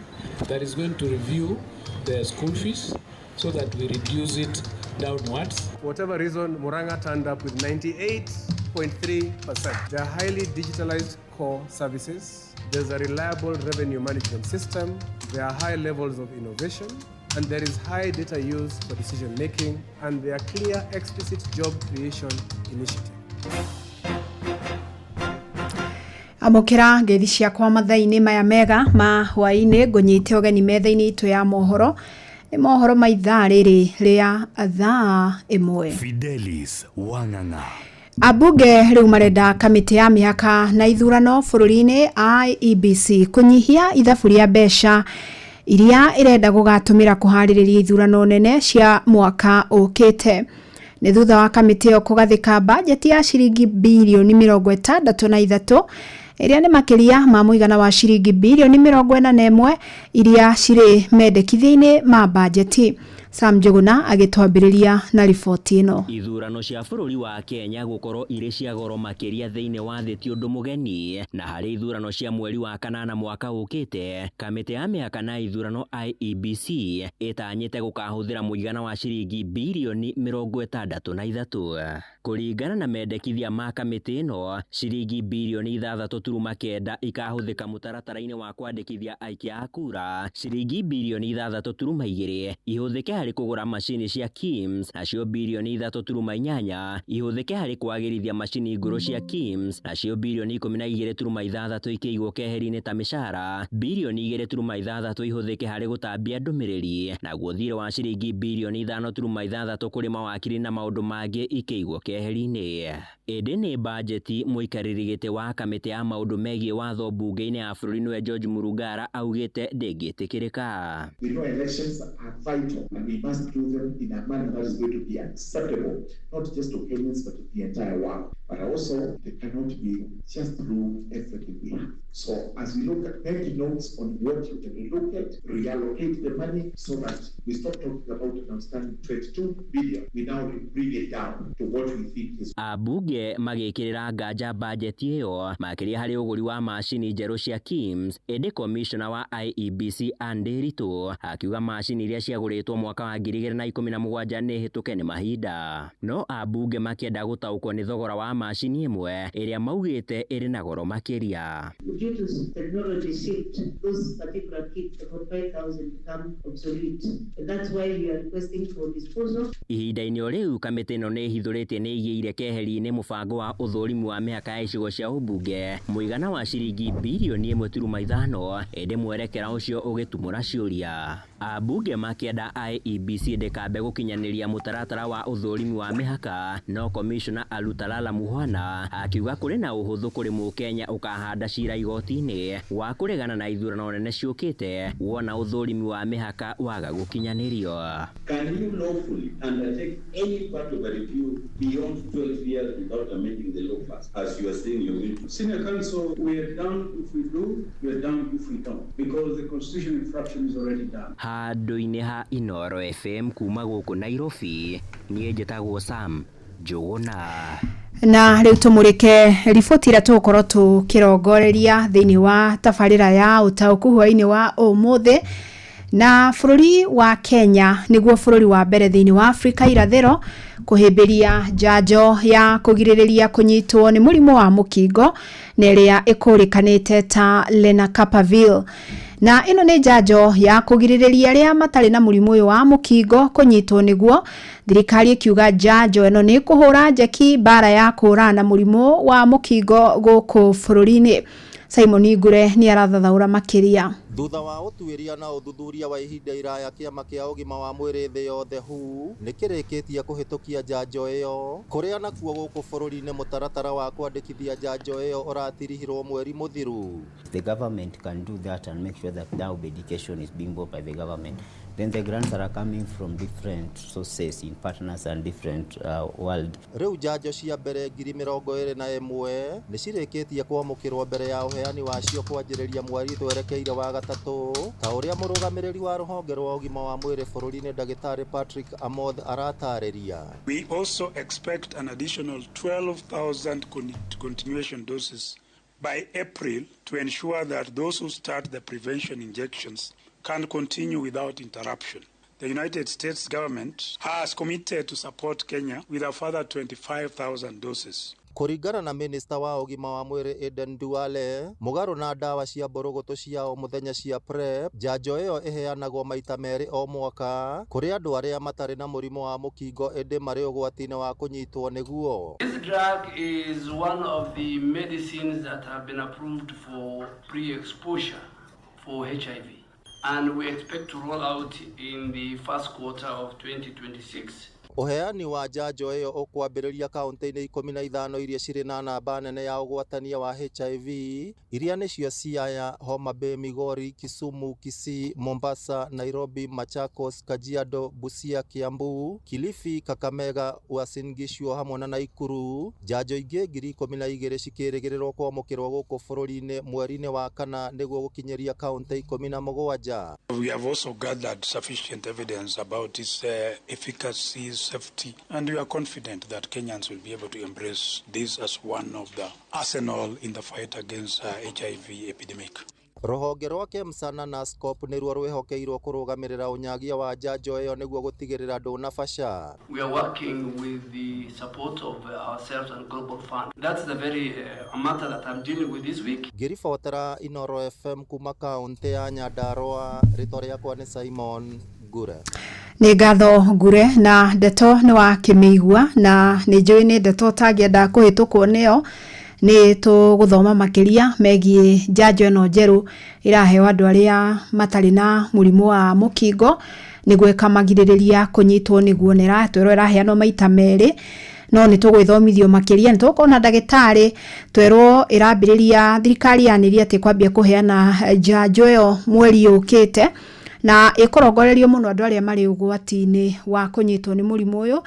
that is going to review the school fees so that we reduce it downwards. For whatever reason, Murang'a turned up with 98.3%. They are highly digitalized core services. There's a reliable revenue management system. There are high levels of innovation, and there is high data use for decision making, and there are clear, explicit job creation initiatives. Amũkĩra ngeithi ciakwa mathaa-inĩ maya mega ma hwaĩ-inĩ, ngũnyite ũgeni metha-inĩ itũ ya mohoro. Nĩ mohoro ma ithaa rĩrĩ rĩa thaa 1. Fidelis Wang'ang'a. Ambunge rĩu marenda kamĩtĩ ya mĩhaka na ithurano bũrũri-inĩ IEBC kũnyihia ithabu rĩa mbeca iria ĩrenda gũgatũmĩra kũharĩrĩria ithurano nene cia mwaka ũkĩte. Nĩ thutha wa kamĩtĩ ĩyo kũgathĩka bajeti ya ciringi birioni 63 ĩrĩa nĩ makĩria ma mũigana wa ciringi birioni 41 iria cirĩ mendekithia-inĩ ma bajeti. Sam Njuguna agĩtwambĩrĩria na riboti ĩno. Ithurano cia bũrũri wa Kenya gũkorwo irĩ cia goro makĩria thĩinĩ wa thĩ ti ũndũ mũgeni, na harĩ ithurano cia mweri wa kanana mwaka ũkĩte, kamĩtĩ ya mĩhaka na ithurano IEBC ĩtanyĩte gũkahũthĩra mũigana wa ciringi birioni 63. Kũringana na mendekithia ma kamĩtĩ ĩno, ciringi birioni 6.9 ikahũthĩka mũtaratara-inĩ wa kwandĩkithia aikia a kura, ciringi birioni 6.2 ihũthĩke harĩ kũgũra macini cia KIMS, nacio birioni 3.8 ihũthĩke harĩ kwagĩrithia macini ngũrũ cia KIMS, nacio birioni 12.6 ikĩigwo keheri-inĩ ta mĩcara, birioni 2.6 ihũthĩke harĩ gũtambia ndũmĩrĩri, naguo thirĩ wa ciringi birioni 5.6 kũrĩ mawakiri na maũndũ mangĩ ikĩigwo keheri-inĩ. Ĩndĩ nĩ bajeti mũikarĩri gĩtĩ wa kamĩtĩ ya maũndũ megiĩ watho mbunge-inĩ ya bũrũri nĩwe George Murugara augĩte ndĩngĩtĩkĩrĩka. We know elections are vital and we must do them in a manner that is going to be acceptable, not just to Kenyans but to the entire world. But also, they cannot be just through everything we have. So as we look at, make notes on what you can look at, reallocate the money so that we stop talking about an outstanding 22 billion. We now bring it down to what we think is. Ambunge magĩkĩrĩra nganja bajeti ĩyo makĩria harĩ ũgũri wa macini njerũ cia KIMS, ĩndĩ komishona wa IEBC Ann Ndiritu akiuga macini iria ciagũrĩtwo mwaka mwaka wa 2017 nĩ hĩtũke nĩ mahinda. No ambunge makĩenda gũtaũkwo nĩ thogora wa macini ĩmwe ĩrĩa maugĩte ĩrĩ na goro makĩria. Due to technology shift, those particular kits, the 45,000 become obsolete. And that's why we are requesting for disposal. Ihinda-inĩ o rĩu kamĩtĩ ĩno nĩ ĩhithũrĩtie nĩ ĩigĩire keheri-inĩ mũbango wa ũthũrimi wa mĩhaka ya icigo cia ũmbunge mũigana wa ciringi birioni 1.5, ĩndĩ mwerekera ũcio ũgĩtumũra ciũria. Ambunge makĩenda IEBC ndĩkambe gũkinyanĩria mũtaratara wa ũthũrimi wa mĩhaka, no komishona Alutalala Muhwana akiuga kũrĩ na ũhũthũ kũrĩ mũkenya ũkahanda cira igoti-inĩ wa kũregana na ithurano nene ciũkĩte wona ũthũrimi wa mĩhaka waga gũkinyanĩrio. Can you lawfully undertake any part of a review beyond 12 years without amending the law first, as you are saying you're going to? Senior Counsel, we are down if we do, we are down if we don't, because the constitutional infraction is already done. Handũ-inĩ ha Inooro FM kuma gũkũ Nairobi, niĩ njĩtagwo Sam Njũgũna. Na rĩu tũmũrĩke riboti ĩrĩa tũgũkorwo tũkĩrongoreria thĩinĩ wa tabarĩra ya ũtaũku hwaĩ-inĩ wa ũmũthĩ. Na bũrũri wa Kenya nĩguo bũrũri wa mbere thĩinĩ wa Afrika irathĩro kũhĩmbĩria njanjo ya kũgirĩrĩria kũnyitwo nĩ mũrimũ wa mũkingo na ĩrĩa ĩkũrĩkanĩte ta Lenacapavir. Na ĩno nĩ njanjo ya kũgirĩrĩria arĩa matarĩ na mũrimũ ũyũ wa mũkingo kũnyitwo nĩguo. Thirikari ĩkiuga njanjo ĩno nĩ kũhũra njeki mbara ya kũhũrana na mũrimũ wa mũkingo gũkũ bũrũri-inĩ. Simon Ngure nĩ arathathaũra makĩria. Thutha wa ũtuĩria na ũthuthuria wa ihinda iraya, kĩama kĩa ũgima wa mwĩrĩ thĩ yothe WHO nĩ kĩrĩkĩtie kũhĩtũkia njanjo ĩyo, kũrĩa nakuo gũkũ bũrũri-inĩ mũtaratara wa kwandĩkithia njanjo ĩyo ũratirihirwo mweri mũthiru. The government can do that and make sure that now medication is being bought by the government. Then the grants are coming from different sources in partners and different world. Rĩu njanjo cia mbere 21,000 nĩ cirĩkĩtie kwamũkĩrwo mbere ya ũheani wacio kwanjĩrĩria mweri twerekeire wa gatatũ, ta ũrĩa mũrũgamĩrĩri wa rũhonge rwa ũgima wa mwĩrĩ bũrũri-inĩ Ndagĩtarĩ Patrick Amoth aratarĩria. We also expect an additional 12,000 continuation doses by April to ensure that those who start the prevention injections can continue without interruption. The United States government has committed to support Kenya with a further 25,000 doses. Kũringana na minista wa ũgima wa mwĩrĩ Aden Duale, mũgarũ na ndawa cia mbũrũgũtũ cia o mũthenya cia PrEP, njanjo ĩyo ĩheanagwo maita merĩ o mwaka kũrĩ andũ arĩa matarĩ na mũrimũ wa mũkingo ĩndĩ marĩ ũgwati-inĩ wa kũnyitwo nĩguo. This drug is one of the medicines that have been approved for pre-exposure for HIV, and we expect to roll out in the first quarter of 2026. Ũheani wa njanjo ĩyo ũkwambĩrĩria kaunti-inĩ 15 iria cirĩ na namba nene ya ũgwatania wa HIV, iria nĩcio Siaya, Homa Bay, Migori, Kisumu, Kisii, Mombasa, Nairobi, Machakos, Kajiado, Busia, Kiambu, Kilifi, Kakamega, Uasin Gishu hamwe na Nakuru. Njanjo ingĩ 12,000 cikĩrĩgĩrĩrwo kwamũkĩrwo gũkũ bũrũri-inĩ mweri-inĩ wa kana nĩguo gũkinyĩria kaunti 17. We have also gathered sufficient evidence about its efficacy, safety, and we are confident that Kenyans will be able to embrace this as one of the arsenal in the fight against HIV epidemic. Rũhonge rwa KEMSA na NASCOP nĩruo rwĩhokeirwo kũrũgamĩrĩra ũnyagia wa njanjo ĩyo nĩguo gũtigĩrĩra ndũnabaca. We are working with the support of ourselves and Global Fund. That's the very matter that I'm dealing with this week. Ngĩribotera Inooro FM kuma kaunti ya Nyandarua, rĩtwa rĩakwa nĩ Simon Ngure. Nĩ ngatho Ngure, na ndeto nĩ wakĩmĩigua, na nĩ njũĩ nĩ ndeto ũtangĩenda kũhĩtũkwo nĩyo. Nĩ tũgũthoma makĩria megiĩ njanjo ĩno njerũ ĩraheo andũ arĩa matarĩ na mũrimũ wa mũkingo nĩguo ĩkamagirĩrĩria kũnyitwo nĩguo, na ĩratwĩrwo ĩraheanwo maita merĩ, no nĩ tũgwĩthomithio makĩria, nĩ tũgũkorwo na ndagĩtarĩ twerwo ĩrambĩrĩria, thirikari yanĩria atĩ kwambia kũheana njanjo ĩyo mweri ũkĩte, na ĩkũrongorerio mũno andũ arĩa marĩ ũgwati-inĩ wa kũnyitwo nĩ mũrimũ ũyũ.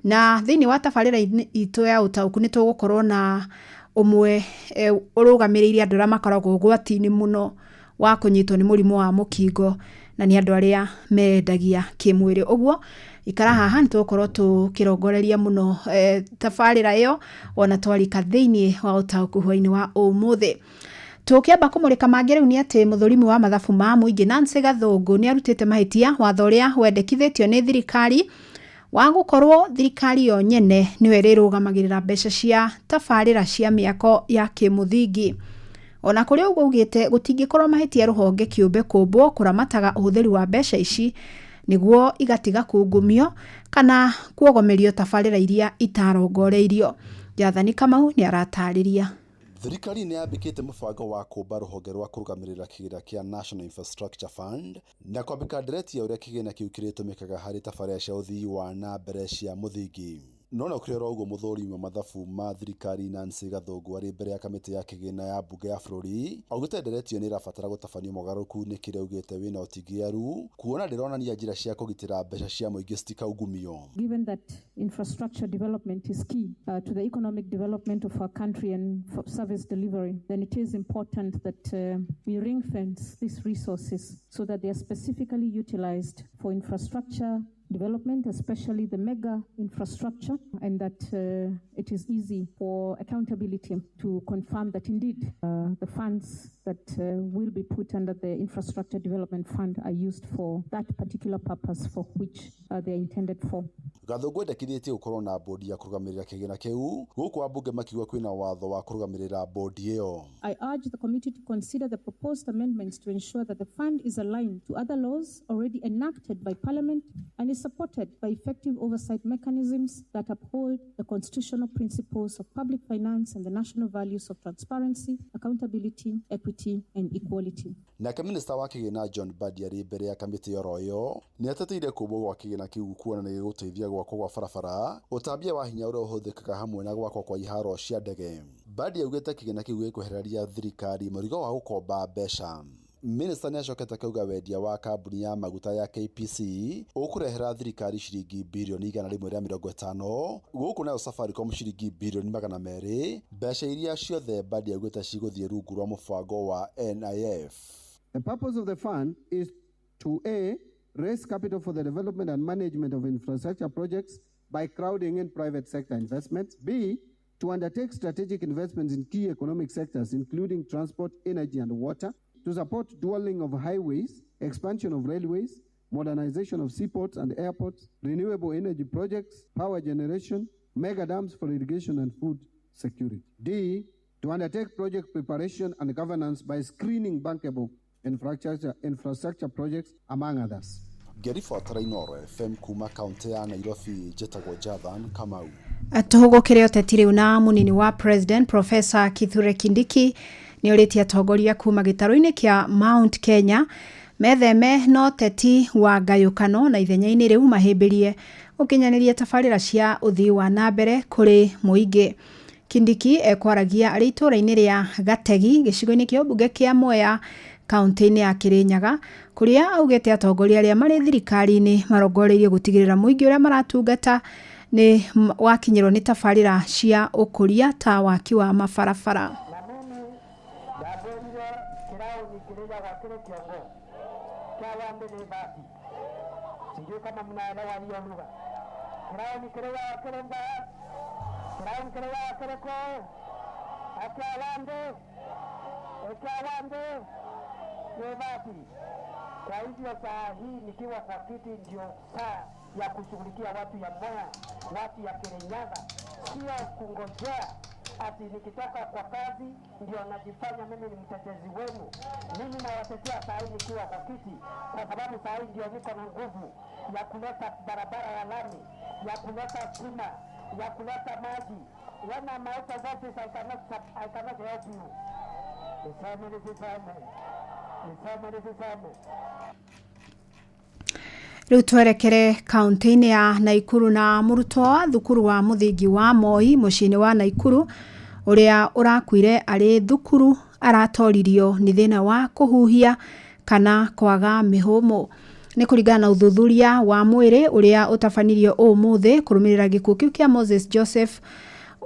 Na thĩinĩ wa tabarĩra itũ ya ũtaũku nĩ tũgũkorwo na ũmwe ũrũgamĩrĩire andũ arĩa makoragwo ũgwati-inĩ mũno wa kũnyitwo nĩ mũrimũ wa mũkingo, na nĩ andũ arĩa mendagia kĩmwĩrĩ. Ũguo ikara haha nĩ tũgũkorwo tũkĩrongoreria mũno tabarĩra ĩyo ona twarika thĩinĩ wa ũtaũku hwaĩ-inĩ wa ũmũthĩ. Tũkĩamba kũmũrĩka mangĩ rĩu nĩ atĩ mũthũrimi wa mathabu ma mũingĩ Nancy Gathũngũ nĩ arutĩte mahĩtia watho ũrĩa wendekithĩtio nĩ thirikari wa gũkorwo thirikari yo nyene nĩyo ĩrĩrũgamagĩrĩra mbeca cia tabarĩra cia mĩako ya kĩmũthingi. Ona kũrĩ ũguo augĩte gũtingĩkorwo mahĩtia rũhonge kĩũmbe kũmbwo kũramataga ũhũthĩri wa mbeca ici nĩguo igatiga kungumio kana kuogomerio tabarĩra iria itarongoreirio. Jathani Kamau nĩ aratarĩria. Thirikari nĩ yambĩkĩte mũbango wa kũmba rũhonge rwa kũrũgamĩrĩra kĩgĩna kĩa National Infrastructure Fund na kwambĩka ndereti ya ũrĩa kĩgĩna kĩu kĩrĩtũmĩkaga harĩ tabarĩra cia ũthii wa na mbere cia mũthingi. No na kũrĩ oro ũguo mũthũrimi wa mathabu ma thirikari Nancy Gathũngũ arĩ mbere ya kamĩtĩ ya kĩgĩna ya mbunge ya bũrũri augĩte ndereti ĩyo nĩ ĩrabatara gũtabanio mogarũrũku nĩ kĩrĩa augĩte wĩna ũtingiaru kuona ndĩronania njĩra cia kũgitĩra mbeca cia mũingĩ citikaungumio. Given that infrastructure development is key to the economic development of our country and for service delivery, then it is important that we ring fence these resources so that they are specifically utilized for infrastructure development, especially the mega infrastructure, and that it is easy for accountability to confirm that indeed the funds that will be put under the Infrastructure Development Fund are used for that particular purpose for which they are intended for. Gathũngũ endekithĩtie gũkorwo na bodi ya kũrũgamĩrĩra kĩgĩna kĩu gũkũ ambunge makiuga kwĩna watho wa kũrũgamĩrĩra bodi ĩyo. I urge the committee to consider the proposed amendments to ensure that the fund is aligned to other laws already enacted by Parliament and is supported by effective oversight mechanisms that uphold the constitutional principles of public finance and the national values of transparency, accountability, equity, and equality. Nake minista wa kĩgĩna John Mbadi arĩ mbere ya kamĩtĩ oro ĩyo nĩ ateteire kũmbwo gwa kĩgĩna kĩu kuona nĩ gĩgũteithia gwakwo gwa barabara, ũtambia wa hinya ũrĩa ũhũthĩkaga hamwe na gwakwo kwa iharo cia ndege. Mbadi augĩte kĩgĩna kĩu gĩkwehereria thirikari mũrigo wa gũkomba mbeca. Minista nĩ acokete akauga wendia wa kambuni ya maguta ya KPC ũkũrehera thirikari ciringi birioni 150 gũkũ nayo Safaricom ciringi birioni 200, mbeca iria ciothe Mbadi augĩte cigũthiĩ rungu rwa mũbango wa NIF. The purpose of the fund is to A, raise capital for the development and management of infrastructure projects by crowding in private sector investments. B, to undertake strategic investments in key economic sectors, including transport, energy, and water, to support dualling of highways, expansion of railways, modernization of seaports and airports, renewable energy projects, power generation, mega dams for irrigation and food security. D, to undertake project preparation and governance by screening bankable infrastructure projects, among others. Ngĩribotera Inooro FM kuma kaunti ya Nairobi, njĩtagwo Jathan Kamau. Tũhũgũkĩre ũteti rĩu na mũnini wa President Professor Kithure Kindiki nĩ orĩtie atongoria kuma gĩtarũ-inĩ kĩa Mount Kenya metheme na ũteti wa ngayũkano na ithenya-inĩ rĩu mahĩmbĩrie gũkinyanĩria tabarĩra cia ũthii wa na mbere kũrĩ mũingĩ. Kindiki ekwaragia arĩ itũũra-inĩ rĩa Gategi gĩcigo-inĩ kĩa ũmbunge kĩa Mwea kaunti-inĩ ya Kirinyaga kũrĩa augĩte atongoria arĩa marĩ thirikari-inĩ marongoreirie gũtigĩrĩra mũingĩ ũrĩa maratungata nĩ wakinyĩrwo nĩ tabarĩra cia ũkũria ta waki wa mabarabara. Kwa hivyo saa hii nikiwa kwa kiti ndio saa ya kushughulikia watu ya Mwea, watu ya Kirinyaga, sio kungojea ati nikitoka kwa kazi ndio najifanya mimi ni mtetezi wenu. Mimi nawatetea saa hii nikiwa kwa kiti, kwa sababu saa hii ndio niko na nguvu ya kuleta barabara ya lami, ya kuleta stima, ya kuleta maji. When I'm out of office, I cannot help you. Niseme nisiseme. Niseme nisiseme. Rĩu twerekere kaunti-inĩ ya Naikuru na mũrutwo wa thukuru wa mũthingi wa Moi mũciĩ-inĩ wa Naikuru ũrĩa ũrakuire arĩ thukuru aratoririo nĩ thĩna wa kũhuhia kana kwaga mĩhũmũ. Nĩ kũringana na ũthuthuria wa mwĩrĩ ũrĩa ũtabanirio ũmũthĩ kũrũmĩrĩra gĩkuũ kĩu kĩa Moses Joseph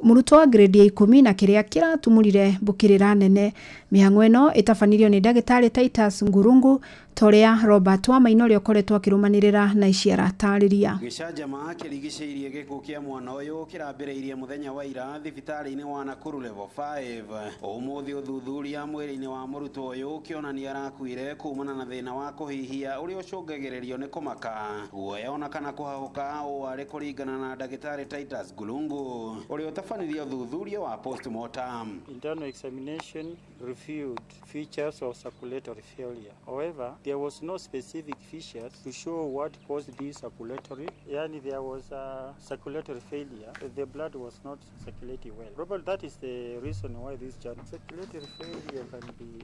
mũrutwo wa grade ya 10 na kĩrĩa kĩratumũrire mbũkĩrĩra nene. Mĩhang'o ĩno ĩtabanirio nĩ ndagĩtarĩ Titus Ngurungu Ta ũrĩa Robert Wamaina ũrĩa ũkoretwo akĩrũmanĩrĩra na ici aratarĩria. Gĩcanjama kĩrigicĩirie gĩkuũ kĩa mwana ũyũ kĩrambĩrĩirie mũthenya wa ira thibitarĩ-inĩ wa Nakuru level 5. Ũmũthĩ ũthuthuria mwĩrĩ-inĩ wa mũrutwo ũyũ ũkĩonania arakuire kumana na thĩna wa kũhihia ũrĩa ũcũngagĩrĩrio nĩ kũmaka, guoya ona kana kũhahũka, ũũ arĩ kũringana na ndagĩtarĩ Titus Gulungu ũrĩa ũtabanirie ũthuthuria wa postmortem. Internal examination revealed features of circulatory failure. However, there was no specific features to show what caused this circulatory. Yani there was a circulatory failure. The blood was not circulating well. Probably that is the reason why this circulatory failure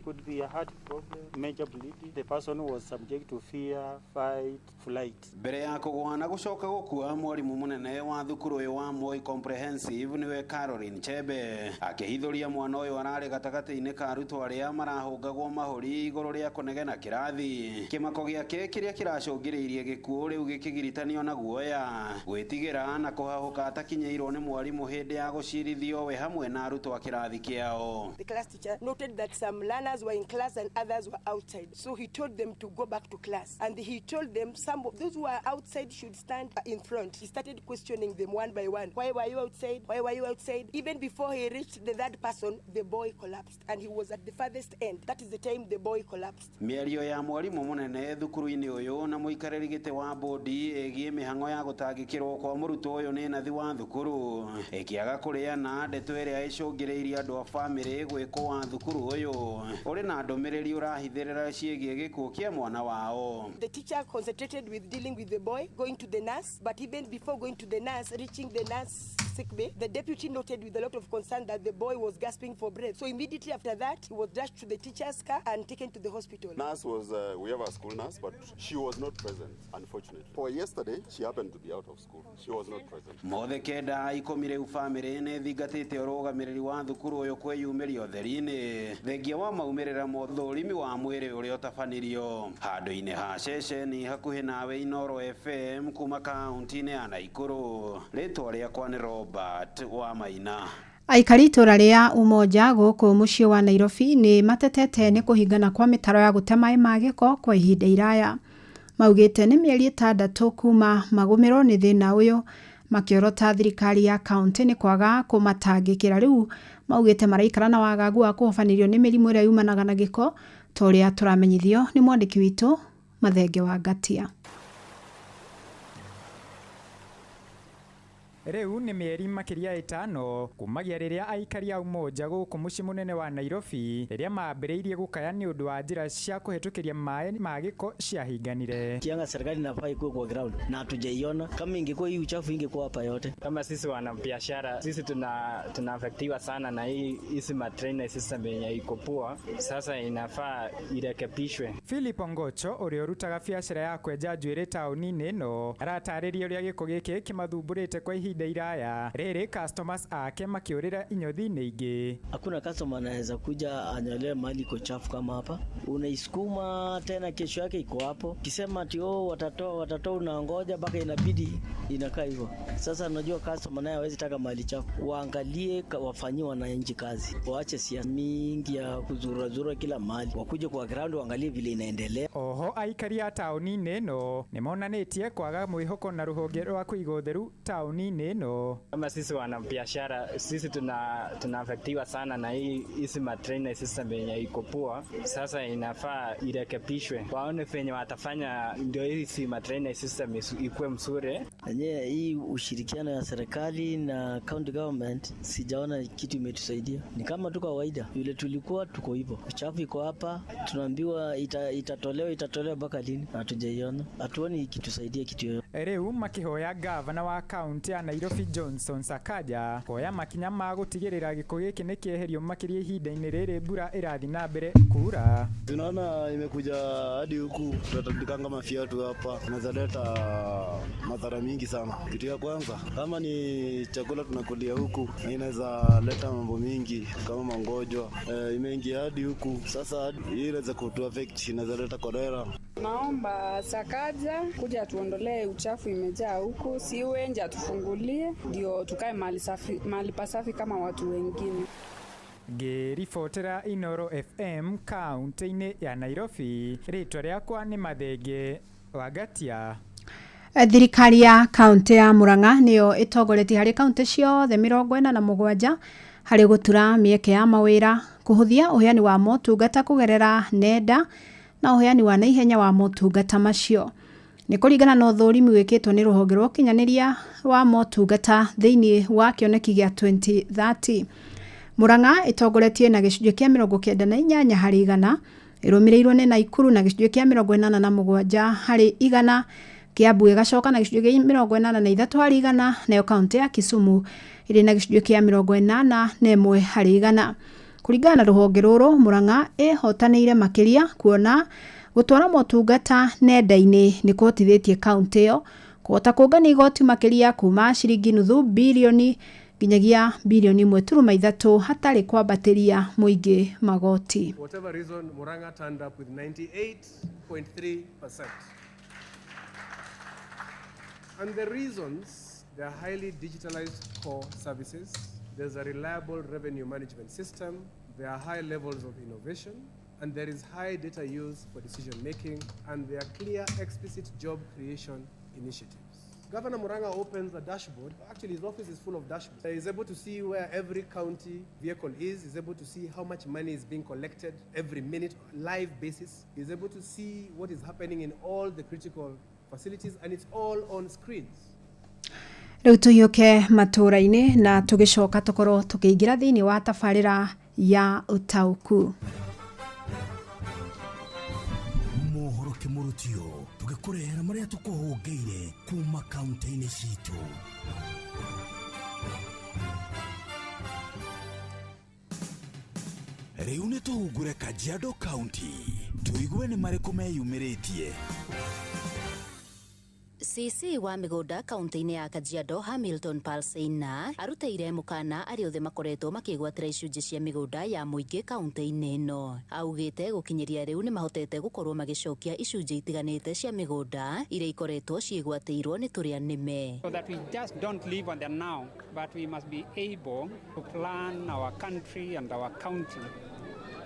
could be a heart problem, major bleeding. The person was subject to fear, fight, flight. Mbere ya kũgũa na gũcoka gũkua, mwarimũ mũnene wa thukuru ũyũ wa Moi Comprehensive nĩwe Caroline Chebe akĩhithũria mwana ũyũ ararĩ gatagatĩ-inĩ ka arutwo arĩa marahũngagwo mahũri igũrũ rĩa kũnegena kĩrathi. Kĩmako gĩake kĩrĩa kĩracũngĩrĩirie gĩkuũ rĩu gĩkĩgiritanio na guoya, gwĩtigĩra na kũhahũka atakinyĩirwo nĩ mwarimũ hĩndĩ ya gũcirithio we hamwe na arutwo a kĩrathi kĩao. The class teacher noted that some learners were in class and others were outside. So he told them to go back to class. And he told them some of those who were outside should stand in front. He started questioning them one by one. Why were you outside? Why were you outside? Even before he reached the third person, the boy collapsed. And he was at the farthest end. That is the time the boy collapsed. Mĩario ya mwarimũ mũnene thukuru-inĩ ũyũ na mũikarĩri gĩtĩ wa bodi ĩgiĩ mĩhang'o ya gũtangĩkĩrwo kwa mũrutwo ũyũ nĩ nathi wa thukuru ĩkĩaga kũrĩana ndeto ĩrĩa ĩcũngĩrĩirie andũ a bamĩrĩ gwĩkwo wa thukuru ũyũ ũrĩ na ndũmĩrĩri ũrahithĩrĩra ciĩgiĩ gĩkuũ kĩa mwana wao. The teacher concentrated with dealing with the boy, going to the nurse, but even before going to the nurse, reaching the nurse sick bay, the deputy noted with a lot of concern that the boy was gasping for breath. So immediately after that, he was rushed to the teacher's car and taken to the hospital. Nurse was, we have a school nurse, but she was not present, unfortunately. For yesterday, she happened to be out of school. She was not present. Mothe kenda ikũmi rĩu bamĩrĩ nĩ thingatĩte ũrũgamĩrĩri wa thukuru ũyũ kwĩyumĩria ũtheri-inĩ thengia wa maumĩrĩra ma ũthũrimi wa mwĩrĩ ũrĩa ũtabanirio handũ-inĩ ha ceceni hakuhĩ nawe Inoro FM kuma kaunti-inĩ ya Naikuru. Rĩtwa rĩakwa nĩ Robert Wamaina. Aikari itũra rĩa Umoja gũkũ mũciĩ wa Nairobi nĩ matetete nĩ kũhingana kwa mĩtaro ya gũte maĩ ma gĩko kwa ihinda iraya. Maugĩte nĩ mĩeri 6 kuma magũmĩrwo nĩ thĩna ũyũ, makĩorota thirikari ya kaunti nĩ kwaga kũmatangĩkĩra. Rĩu maugĩte maraikara na wagagu wa kũhobanĩrio nĩ mĩrimũ ĩrĩa yumanaga na gĩko, ta ũrĩa tũramenyithio nĩ mwandĩki witũ Mathenge wa Ngatia. Rĩu nĩ mĩeri makĩria 5 kumagia rĩrĩa aikari a Umoja gũkũ mũciĩ mũnene wa Nairobi rĩrĩa mambĩrĩirie gũkaya nĩ ũndũ wa njĩra cia kũhetũkĩria maĩ ma gĩko ciahinganire. Kianga serikali inafaa ikuwe kwa ground na hatujaiona. Kama ingekuwa hii uchafu ingekuwa hapa yote. Kama sisi wanabiashara sisi tunaafektiwa sana na hizi matrainer system yenye iko poa, sasa inafaa irekebishwe. Philip Ongocho ũrĩa ũrutaga biacara ya kwenja njuĩrĩ taũni-inĩ ĩno aratarĩria ũrĩa gĩko gĩkĩ kĩmathumbũrĩte kwa ihinda iraya rĩrĩ customers ake makĩũrĩra inyothi-inĩ ingĩ. Hakuna customer anaweza kuja anyolewe mahali iko chafu kama hapa. Unaisukuma tena kesho yake iko hapo. Kisema ati oh watatoa unangoja mpaka inabidi inakaa hivyo. Sasa unajua customer naye hawezi taka mahali chafu. Waangalie wafanyie wananchi kazi. Waache siasa mingi ya kuzura kila mahali. Wakuje kwa ground waangalie vile inaendelea. Oho aikari a taũni-inĩ ĩno nĩmonanĩtie kwaga mwĩhoko na rũhonge rwa kũiga ũtheru taũni-inĩ ĩno. Kama sisi wanabiashara sisi tunaafektiwa sana na hizi matrainer system yenye iko poa, sasa inafaa irekebishwe, waone venye watafanya ndio hizi matrainer system ikuwe mzuri. Yenyewe hii ushirikiano ya serikali na county government sijaona kitu imetusaidia. Ni kama tu kawaida vile tulikuwa tuko hivyo. Uchafu iko hapa, tunaambiwa itatolewa mpaka lini? Hatujaiona. Hatuoni ikitusaidia kitu yoyote. Rĩu makĩhoya gavana wa kaunti ya Nairobi Johnson Sakaja kuoya makinya ma gũtigĩrĩra gĩko gĩkĩ nĩ kĩeherio makĩria ihinda-inĩ rĩrĩ mbura ĩrathiĩ na mbere kura. Tunaona imekuja hadi huku, tunatandikanga mafiatu hapa, inaweza leta madhara mingi sana. Kitu ya kwanza kama ni chakula tunakulia huku, na inaweza leta mambo mingi kama magonjwa imeingia hadi huku. Sasa hii inaweza kutu affect, inaweza leta kolera. Naomba Sakaja kuja tuondolee uchafu imejaa huku, siwenje atufungulie ndio tukae mahali safi, mahali pasafi kama watu wengine. Ngĩribotera Inoro FM kaunti-inĩ ya Nairobi, rĩtwa rĩakwa nĩ Mathenge Wangatia. Thirikari ya kaunti ya Murang'a nĩyo ĩtongoretie harĩ kaunti ciothe 47 harĩ gũtura mĩeke ya mawĩra, kũhũthia ũheani wa motungata kũgerera nenda na ũheani wa naihenya wa motungata macio. Nĩ kũringana na ũthũrimi wĩkĩtwo nĩ rũhonge rwa ũkinyanĩria wa motungata thĩinĩ wa kĩoneki gĩa 2030. Murang'a ĩtongoretie na gĩcunjĩ kĩa 98 harĩ igana, ĩrũmĩrĩirwo nĩ Naikuru na gĩcunjĩ kĩa 87 harĩ igana, Kiambu ĩgacoka na gĩcunjĩ kĩa 83 harĩ igana, nayo kaunti ya Kisumu ĩrĩ na gĩcunjĩ kĩa 81 harĩ igana. Kũringana na rũhonge rũrũ, Murang'a ĩhotanĩire makĩria kuona gũtwara motungata nenda-inĩ nĩ kũhotithĩtie kaunti ĩyo kũhota kũngania igoti makĩria kuma ciringi nuthu birioni nginyagia birioni 1.3 hatarĩ kwambatĩria mũingĩ magoti. For whatever reason, Murang'a turned up with 98.3%. And the reasons, they are highly digitalized core services, there's a reliable revenue management system, there are high levels of innovation, and there is high data use for decision making, and there are clear, explicit job creation initiatives. Governor Murang'a opens a dashboard. Actually, his office is full of dashboards. He's able to see where every county vehicle is. He's able to see how much money is being collected every minute, live basis. He's able to see what is happening in all the critical facilities, and it's all on screens. Rĩu tũhiũke matũũra-inĩ na tũgĩcoka tũkorwo tũkĩingĩra thĩinĩ wa tabarĩra ya ũtaũku. Mohoro kĩmũrutio tũgĩkũrehera marĩa tũkũhũngĩire kuma kaunti-inĩ citũ. Rĩu nĩ tũhungure Kajiado County, tũigue nĩ marĩkũ meyumĩrĩtie. CC wa mĩgũnda kaunti-inĩ ya Kajiado Hamilton Palseina arutĩire mũkana arĩa othe makoretwo makĩgwatĩra icunjĩ cia mĩgũnda ya mũingĩ kaunti-inĩ ĩno. Augĩte gũkinyĩria rĩu nĩ mahotete gũkorwo magĩcokia icunjĩ itiganĩte cia mĩgũnda iria ikoretwo ciĩgwatĩirwo nĩ tũrĩa nĩme. So that we just don't live on the now, but we must be able to plan our country and our county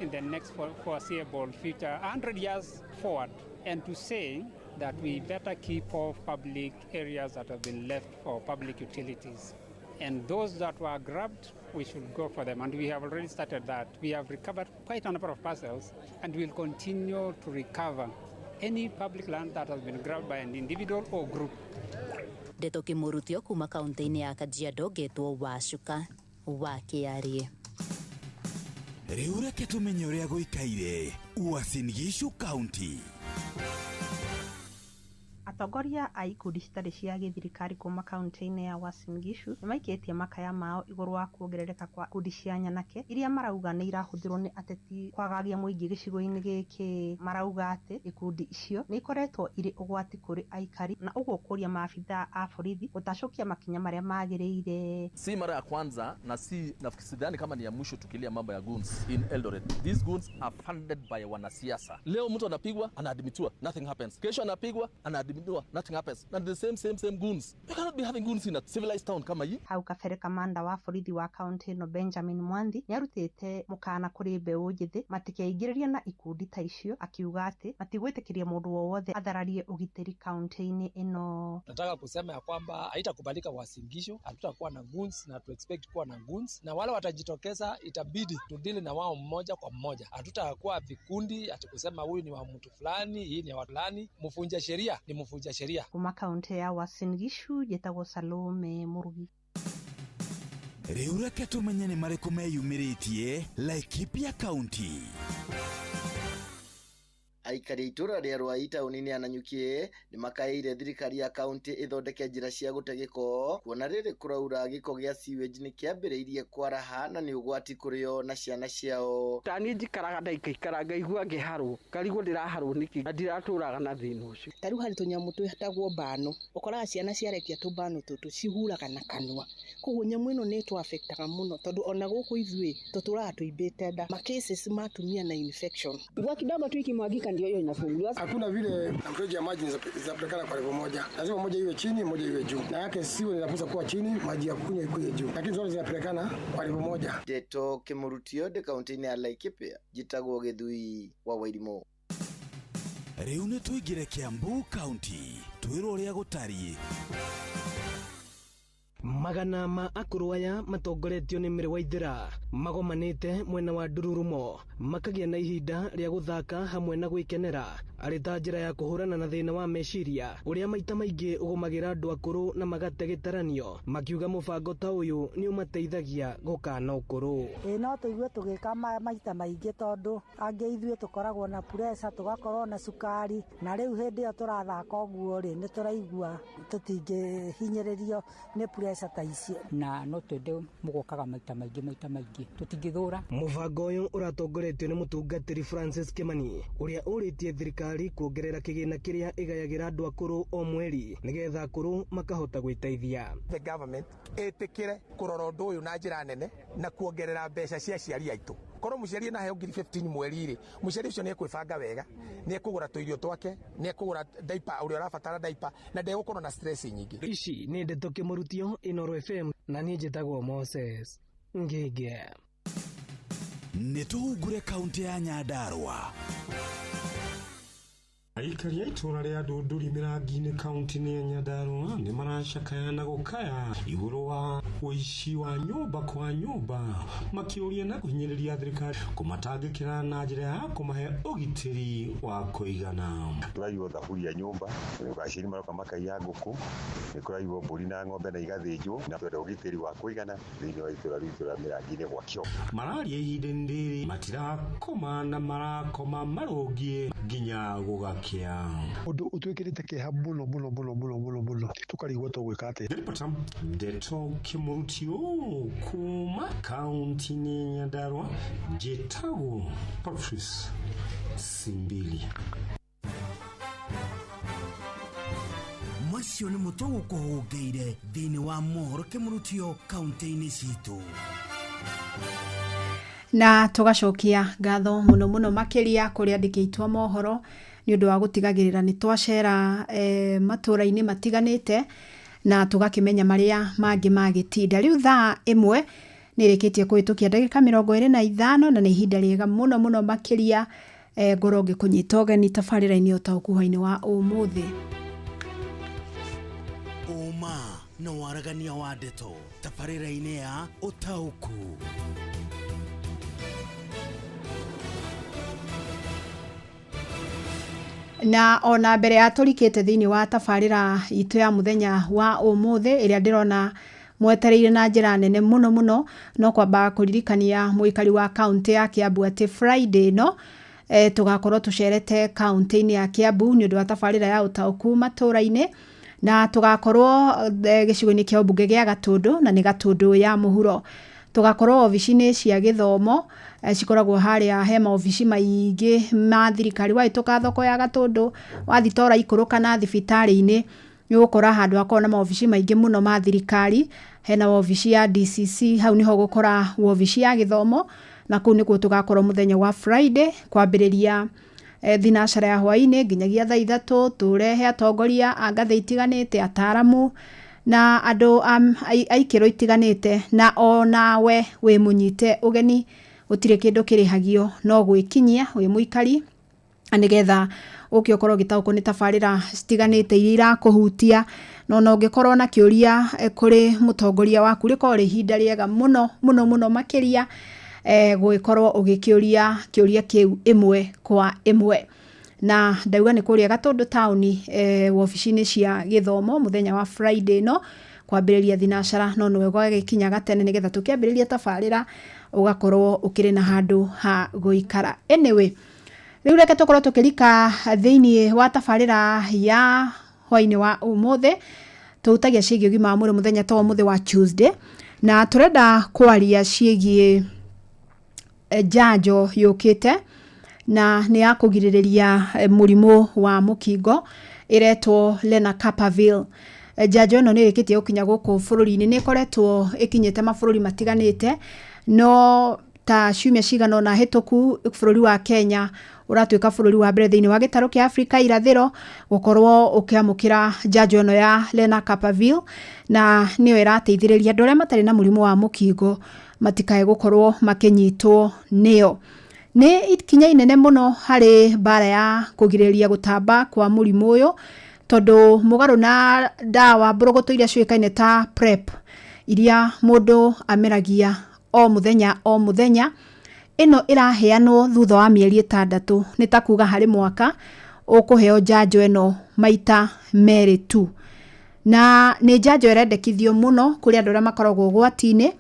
in the next foreseeable future, 100 years forward, and to say that we better keep off public areas that have been left for public utilities. And those that were grabbed, we should go for them. And we have already started that. We have recovered quite a number of parcels, and we'll continue to recover any public land that has been grabbed by an individual or group. Ndeto Kimurutio kuma kaunti-inĩ ya Kajiado ngetwo Wacuka wa Kĩarie. Rĩu reke tũmenye ũrĩa gũikaire Uasin Gishu County. Atongoria a ikundi citarĩ cia gĩthirikari kuma kaunti-inĩ ya Uasin Gishu nĩmaikĩtie makaya mao igũrũ wa kuongerereka kwa ikundi cia nyanake iria marauga nĩ irahũthĩrwo nĩ ateti kwagagia mũingĩ gĩcigo-inĩ gĩkĩ. Marauga atĩ ikundi icio nĩ ikoretwo irĩ ũgwati kũrĩ aikari na ũguo kũria maabithaa a borithi gũtacũkia makinya marĩa magĩrĩire. Si mara ya kwanza na si sidhani kama ni ya mwisho tukilia mambo ya goons in Eldoret. These goons are funded by wanasiasa. Leo mtu anapigwa anaadmitiwa, nothing happens. Kesho anapigwa anaadmitiwa, nothing happens. And the same goons. You cannot be having goons in a civilized town kama hii. Hau kabere kamanda wa borithi wa kaunti ĩno Benjamin Mwanthi nĩarutĩte mũkana kũrĩ mbeũ njĩthĩ matikeingĩrĩrie na ikundi ta icio, akiuga atĩ matigwĩtĩkĩria mũndũ wowothe athararie ũgitĩri kaunti-inĩ ĩno. Nataka kusema ya kwamba haitakubalika Uasin Gishu, hatutakuwa na goons na tu expect kuwa na goons, na wale watajitokeza itabidi tudili na wao mmoja kwa mmoja. Hatutakuwa vikundi ati kusema huyu ni wa mtu fulani, hii ni wa fulani. Mfunja sheria ni mfunja sheria. Kuma kaunti ya Uasin Gishu njĩtagwo Salome Murugi. Rĩu reke tũmenye nĩ marĩkũ meyumĩrĩtie Laikipia County. Aikari itũra rĩa Ruai taũni-inĩ ya Nanyuki nĩmakaĩire thirikari ya kaunti ĩthondeke njĩra cia gũte gĩko kuona rĩrĩ kũraura gĩko gĩa sewage nĩ kĩambĩrĩirie kwaraha na nĩ ũgwati kũrĩ o na ciana ciao. Tani njikaraga ndaikaikara ngaigua ngĩharwo ngarigwo ndĩraharwo nĩkĩ na ndiratũraga na thĩna ũcio. Ta rĩu harĩ tũnyamũ twĩtagwo mbano, ũkoraga ciana ciarekia tũmbano tũtũ cihuraga na kanua, koguo nyamũ ĩno nĩ ĩtũ-affectaga mũno tondũ ona gũkũ ithuĩ tũtũraga tũimbĩte nda, ma cases ma atumia na infection. Mvua kidogo tu ikimwagika ndio ndio hiyo inafunguliwa. Hakuna vile mfereji ya maji zinapelekana kwa level moja, lazima moja iwe chini, moja iwe juu, na yake siwe inapaswa kuwa chini, maji ya kunywa ikuje juu, lakini zote zinapelekana kwa level moja. Ndeto Kimurutio ndĩ kaunti-inĩ ya Laikipia, njĩtagwo Gĩthui wa Wairimu. Rĩu nĩ tũingĩre Kiambu County twĩrwo ũrĩa gũtariĩ. Magana ma akũrũ aya matongoretio nĩ Mary Waithera magomanĩte mwena wa Ndururumo makagĩa na ihinda rĩa gũthaka hamwe na gwĩkenera arĩ ta njĩra ya kũhũrana na thĩna wa meciria ũrĩa maita maingĩ ũgũmagĩra andũ akũrũ na magate gĩtaranio, makiuga mũbango ta ũyũ nĩ ũmateithagia gũkana ũkũrũ. Ĩĩ no tũigue tũgĩka maita maingĩ tondũ angĩ ithuĩ tũkoragwo na pressure, tũgakorwo na cukari, na rĩu hĩndĩ ĩyo tũrathaka ũguo rĩ, nĩ tũraigua tũtingĩhinyĩrĩrio nĩ pressure ta icio. Na no twende mũgokaga maita maingĩ maita maingĩ, tũtingĩthũra. Mũbango ũyũ ũratongoretio nĩ mũtungatĩri Francis Kimani ũrĩa ũrĩtie thirikari kuongerera kĩgĩna kĩrĩa ĩgayagĩra andũ akũrũ o mweri nĩgetha akũrũ makahota gwĩteithia. The government ĩtĩkĩre kũrora ũndũ ũyũ na njĩra nene na kuongerera mbeca cia aciari aitũ. Korwo mũciari ena heo ngiri 15 mweri rĩ, mũciari ũcio nĩ ekwĩbanga wega, nĩ ekũgũra tũirio twake, nĩ ekũgũra diaper ũrĩa ũrabatara diaper, na ndegũkorwo na stress nyingĩ. Ici nĩ ndeto Kĩmũrutio, Inooro FM, na niĩ njĩtagwo Moses Ngĩngĩ. Nĩ tũhungure kaunti ya Nyandarua. Aikari a itũũra rĩa Ndũndũri Mĩrangi-inĩ kaunti-inĩ ya Nyandarua nĩ maracakaya na gũkaya igũrũ wa ũici wa nyũmba kwa nyũmba, makĩũria na kũhinyĩrĩria thirikari kũmatangĩkĩra na njĩra ya kũmahe ũgitĩri wa kũigana. Tũraiywo thaburia nyũmba, aciari maroka makaiya ngũkũ, nĩ kũraiywo mbũri na ng'ombe na igathĩnjwo, na twenda ũgitĩri wa kũigana thĩinĩ wa itũũra ritũ rĩa Mĩrangi-inĩ gwakio. Mararia ihinda-inĩ rĩrĩ matirakoma na marakoma marũngiĩ nginya gũgakĩa. Ũndũ ũtwĩkĩrĩte kĩeha mũno mũno mũno mũno mũno mũno, tũkarigwo tũgwĩka atĩa. Ripota Ndeto Kĩmũrutio kuma kaunti-inĩ ya Nyandarua, njĩtagwo Patrice Simbili. Macio nĩ mũtwe gũkũhũngĩire thĩinĩ wa mohoro Kĩmũrutio kaunti-inĩ citũ. Na tũgacokia ngatho mũno mũno makĩria kũrĩ andĩki aitũ a mohoro nĩ ũndũ wa gũtigagĩrĩra nĩ twacera matũũra-inĩ matiganĩte na tũgakĩmenya marĩa mangĩ magĩtinda. Rĩu thaa 1 nĩ ĩrĩkĩtie kũhĩtũkia ndagĩka 25 na nĩ ihinda rĩega mũno mũno makĩria ngorwo ngĩkũnyita ũgeni tabarĩra-inĩ ũtaũku hwaĩ-inĩ wa ũmũthĩ. Ũma na waragania wa ndeto tabarĩra-inĩ ya ũtaũku. Na ona mbere ya tũrikĩte thĩinĩ wa tabarĩra itũ ya mũthenya wa ũmũthĩ ĩrĩa ndĩrona mwetereire na njĩra nene mũno mũno, no kwamba kũririkania mũikari wa kaunti ya Kiambu atĩ Friday no tũgakorwo tũcerete kaunti-inĩ ya Kiambu nĩ ũndũ wa tabarĩra ya ũtaũku matũũra-inĩ, na tũgakorwo gĩcigo-inĩ kĩa ũmbunge gĩa Gatũndũ na nĩ Gatũndũ ya mũhuro. Tũgakorwo obici-inĩ cia gĩthomo cikoragwo harĩa he maobici maingĩ ma thirikari, wahĩtũka thoko ya Gatũndũ wathi tora ikũrũka na thibitarĩ-inĩ nĩ ũgũkora handũ hakoragwo na maobici maingĩ mũno ma thirikari. Hena wobici ya DCC, hau nĩho ũgũkora wobici ya gĩthomo, na kũu nĩkuo tũgakorwo mũthenya wa Friday kwambĩrĩria thinacara ya hwaĩ-inĩ nginyagia thaa 3, tũrehe atongoria a ngathĩ itiganĩte, ataaramu na andũ a ikĩro itiganĩte, na onawe wĩ mũnyite ũgeni, gũtirĩ kĩndũ kĩrĩhagio no gwĩkinyia wĩ mũikari nĩgetha ũke ũkorwo ũgĩtaũkwo nĩ tabarĩra citiganĩte iria irakũhutia. No ona ũngĩkorwo na kĩũria kũrĩ mũtongoria waku, rĩkorwo rĩ ihinda rĩega mũno mũno mũno makĩria gũgĩkorwo ũgĩkĩũria kĩũria kĩu ĩmwe kwa ĩmwe. Na ndauga nĩ kũrĩa Gatũndũ taũni wobici-inĩ cia gĩthomo mũthenya wa Friday no kwambĩrĩria thinacara, no nĩwe gwagĩkinya gatene nĩgetha tũkĩambĩrĩria tabarĩra ũgakorwo ũkĩrĩ na handũ ha gũikara. Anyway, rĩu reke tũkorwo tũkĩrika thĩinĩ wa tabarĩra ya hwaĩ-inĩ wa ũmũthĩ. Tũhutagia ciĩgiĩ ũgima wa mwĩrĩ mũthenya ta ũmũthĩ wa Tuesday, na tũrenda kwaria ciĩgiĩ njanjo yũkĩte na nĩ ya kũgirĩrĩria mũrimũ wa mũkingo ĩretwo Lenacapavir. Njanjo ĩno nĩ ĩrĩkĩtie gũkinya gũkũ bũrũri-inĩ, nĩ ĩkoretwo ĩkinyĩte mabũrũri matiganĩte, no Ta ciumia cigana ũna hĩtũku, bũrũri wa Kenya ũratuĩka bũrũri wa mbere thĩinĩ wa gĩtarũ kĩa Afrika irathĩro gũkorwo ũkĩamũkĩra njanjo ĩno ya Lenacapavir, na nĩyo ĩrateithĩrĩria andũ arĩa matarĩ na mũrimũ wa mũkingo matikae gũkorwo makĩnyitwo nĩyo. Nĩ ikinya inene mũno harĩ mbara ya kũgirĩrĩria gũtamba kwa mũrimũ ũyũ, tondũ mũgarũ na ndawa mbũrũgũtũ iria ciũĩkaine ta PrEP, iria mũndũ ameragia o mũthenya o mũthenya, ĩno ĩraheanwo thutha wa mĩeri 6. Nĩ ta kuga harĩ mwaka ũkũheo njanjo ĩno maita 2 tu, na nĩ njanjo ĩrendekithio mũno kũrĩ andũ arĩa makoragwo ũgwati-inĩ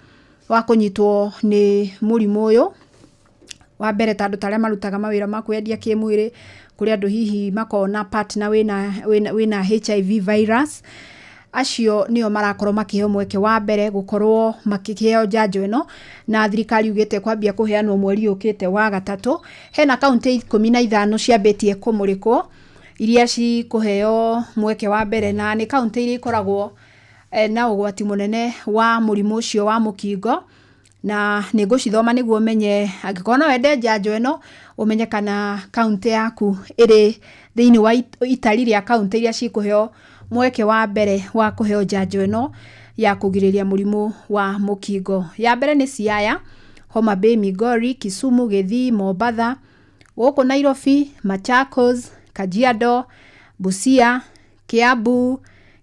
wa kũnyitwo nĩ mũrimũ ũyũ. Wa mbere, ta andũ ta arĩa marutaga mawĩra ma kwĩyendia kĩmwĩrĩ, kũrĩ andũ hihi makoragwo na partner wĩna HIV virus, acio nĩo marakorwo makĩheo mweke wa mbere gũkorwo makĩheo njanjo ĩno. Na thirikari yugĩte kwambia kũheanwo mweri ũkĩte wa gatatũ. Hena kaũntĩ 15 ciambĩtie kũmũrĩkwo iria cikũheo mweke wa mbere, na nĩ kaũntĩ iria ikoragwo na ũgwati mũnene wa mũrimũ ũcio wa mũkingo. Na nĩ ngũcithoma nĩguo ũmenye, angĩkorwo no wende njanjo ĩno, ũmenye kana kaũntĩ yaku ĩrĩ thĩinĩ wa itari rĩa kaũntĩ iria cikũheo mweke wa mbere wa kũheo njanjo ĩno ya kũgirĩrĩria mũrimũ wa mũkingo. Ya mbere nĩ Siaya, Homa Bay, Migori, Kisumu, Gĩthii, Mombatha, gũkũ Nairobi, Machakos, Kajiado, Busia, Kiambu,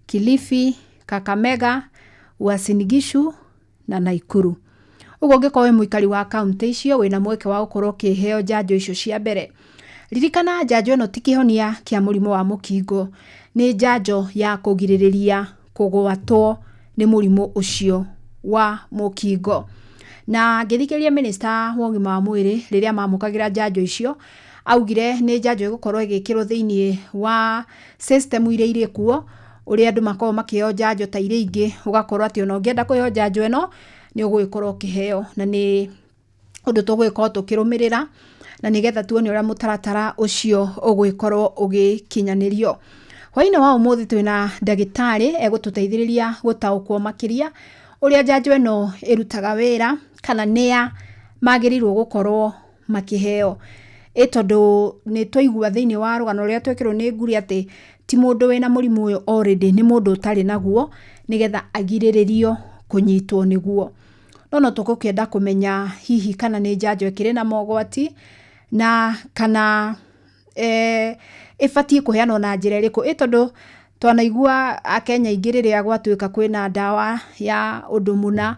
Kilifi, Kakamega, Uasin Gishu na Nakuru. Ũguo ũngĩkorwo wĩ mũikari wa kaũntĩ icio, wĩna mweke wa gũkorwo ũkĩheo njanjo icio cia mbere. Ririkana, njanjo ĩno ti kĩhonia kĩa mũrimũ wa mũkingo, nĩ njanjo ya kũgirĩrĩria kũgwatwo nĩ mũrimũ ũcio wa mũkingo. Na ngĩthikĩrĩria minista wa ũgima wa mwĩrĩ rĩrĩa mamũkagĩra njanjo icio, augire nĩ njanjo ĩgũkorwo ĩgĩkĩrwo thĩinĩ wa system iria irĩ kuo, ũrĩa andũ makoragwo makĩheo njanjo ta iria ingĩ, ũgakorwo atĩ ona ũngĩenda kũheo njanjo ĩno nĩ ũgũgĩkorwo ũkĩheo. Na nĩ ũndũ tũgũgĩkorwo tũkĩrũmĩrĩra, na nĩgetha tuone ũrĩa mũtaratara ũcio ũgũgĩkorwo ũgĩkinyanĩrio. Hwaĩ-inĩ wa ũmũthĩ twĩna ndagĩtarĩ egũtũteithĩrĩria gũtaũkwo makĩria ũrĩa njanjo ĩno ĩrutaga wĩra, kana nĩa magĩrĩirwo gũkorwo makĩheo. Ĩ tondũ nĩ twaigua thĩinĩ wa rũgano rũrĩa twekĩrwo nĩ Nguri atĩ ti mũndũ wĩna mũrimũ ũyũ already, nĩ mũndũ ũtarĩ naguo, nĩgetha agirĩrĩrio kũnyitwo nĩguo. No tũgũkĩenda kũmenya hihi kana nĩ njanjo ĩkĩrĩ na mogwati, na kana ĩbatiĩ kũheanwo na njĩra ĩrĩkũ. Ĩ tondũ twanaigua Akenya aingĩ rĩrĩa gwatuĩka kwĩna ndawa ya ũndũ mũna,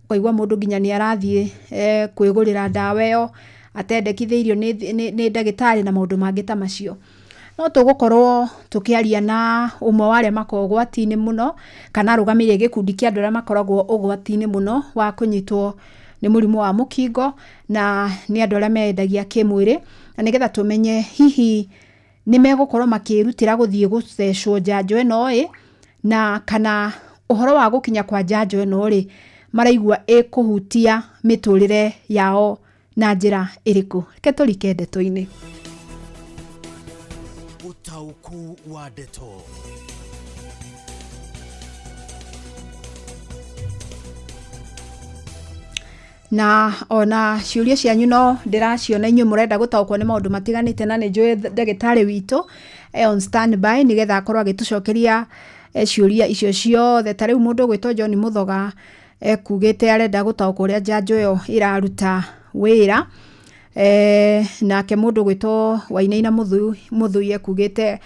ũkaigua mũndũ nginya nĩ arathiĩ kwĩgũrĩra ndawa ĩyo atendekithĩirio nĩ ndagĩtarĩ na maũndũ mangĩ ta macio. No tũgũkorwo tũkĩaria na ũmwe wa arĩa makoragwo ũgwati-inĩ mũno, kana arũgamĩrĩire gĩkundi kĩa andũ arĩa makoragwo ũgwati-inĩ mũno wa kũnyitwo nĩ mũrimũ wa mũkingo, na nĩ andũ arĩa meyendagia kĩmwĩrĩ, na nĩgetha tũmenye hihi nĩ megũkorwo makĩrutĩra gũthiĩ gũthecwo njanjo ĩno ĩ, na kana ũhoro wa gũkinya kwa njanjo ĩno rĩ, maraigua ĩkũhutia mĩtũrĩre yao na njĩra ĩrĩkũ. Reke tũrike ndeto-inĩ. Ũtaũku wa ndeto. Na ona ciũria cianyu no ndĩraciona, inyuĩ mũrenda gũtaũkwo nĩ maũndũ matiganĩte, na nĩ njũĩ ndagĩtarĩ witũ e on standby nĩgetha akorwo agĩtũcokeria ciũria icio ciothe. Ta rĩu mũndũ ũgwĩtwo John Mũthoga ekugĩte arenda gũtaũkwo ũrĩa njanjo ĩyo ĩraruta wĩra. Nake mũndũ ũgwĩtwo Wainaina Mũthui ekugĩte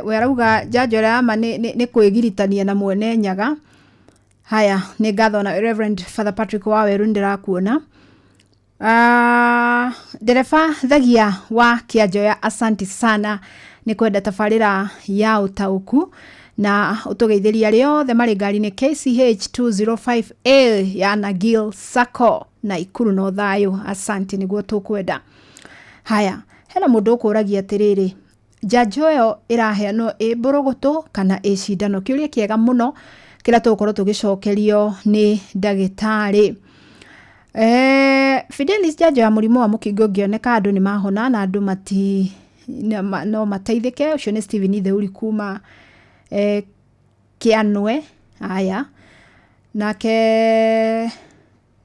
we arauga njanjo ĩrĩa ya ma nĩ kwĩgiritania na mwene Nyaga. Haya, nĩ ngatho na Reverend Father Patrick Waweru, ndĩrakuona. Ndereba Thagia wa Kĩanjoya, asanti sana nĩ kwenda tabarĩra ya ũtaũku, na ũtũgeithĩria arĩa othe marĩ ngari-inĩ KCH 205A ya Nagil Sacco Nakuru no thayũ. Asanti, nĩguo tũkwenda. Haya, hena mũndũ ũkũragia atĩrĩrĩ, njanjo ĩyo ĩraheanwo ĩ mbũrũgũtũ kana ĩ cindano? Kĩũria kĩega mũno kĩrĩa tũgũkorwo tũgĩcokerio nĩ ndagĩtarĩ. Fidelis, njanjo ya mũrimũ wa mũkingo ĩngĩoneka andũ nĩ mahona na andũ mati no mateithĩke. Ũcio nĩ Stephen Itheuri kuma Kĩanwe. Haya, nake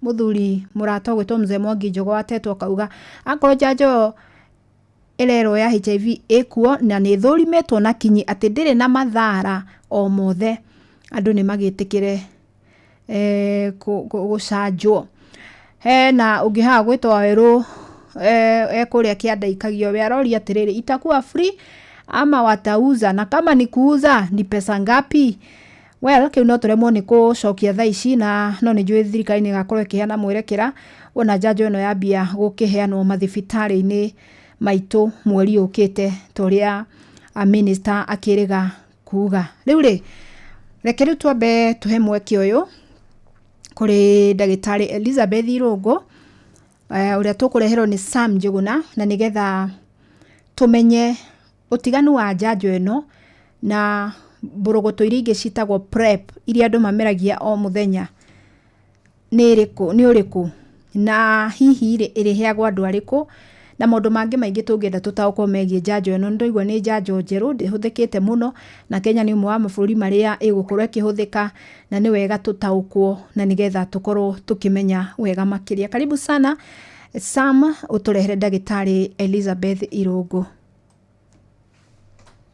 Mũthuri mũrata ũgwĩtwo Mzee Mwangi Njogo watetwo akauga akorwo njanjo ĩyo ĩrerwo ya HIV ĩkuo na nĩ ĩthũrimĩtwo na kinyi atĩ ndĩrĩ na mathara o mothe, andũ nĩ magĩtĩkĩre gũcanjwo. Hena ũngĩ haha gwĩtwo Werũ ekũrĩa kĩanda ikagio, we aroria atĩrĩrĩ, itakuwa free ama watauza, na kama ni kuuza ni pesa ngapi? Well, kĩu no tũremwo nĩ gũcokia thaa ici, na no nĩ njũĩ thirikari nĩ ĩgakorwo ĩkĩheana mwerekera wona njanjo ĩno yambia gũkĩheanwo mathibitarĩ-inĩ maitũ mweri ũkĩte, ta ũrĩa minister akĩrĩga kuga. Rĩu rĩ, reke rĩu twambe tũhe mweke ũyũ kũrĩ ndagĩtarĩ Elizabeth Irũngũ, ũrĩa tũkũreherwo nĩ Sam Njũgũna, na nĩgetha tũmenye ũtiganu wa njanjo ĩno na mbũrũgũtũ iria ingĩ citagwo PrEP iria andũ mameragia o mũthenya nĩ ĩrĩkũ, nĩ ũrĩkũ, na hihi rĩ ĩrĩheagwo andũ arĩkũ, na maũndũ mangĩ maingĩ tũngĩenda tũtaũkwo megiĩ njanjo ĩno. Nĩ ndaigua nĩ njanjo njerũ ndĩhũthĩkĩte mũno, na Kenya nĩ ũmwe wa mabũrũri marĩa ĩgũkorwo ĩkĩhũthĩka, na nĩ wega tũtaũkwo na nĩgetha tũkorwo tũkĩmenya wega makĩria. Karibu sana Sam, ũtũrehere ndagĩtarĩ Elizabeth Irũngũ.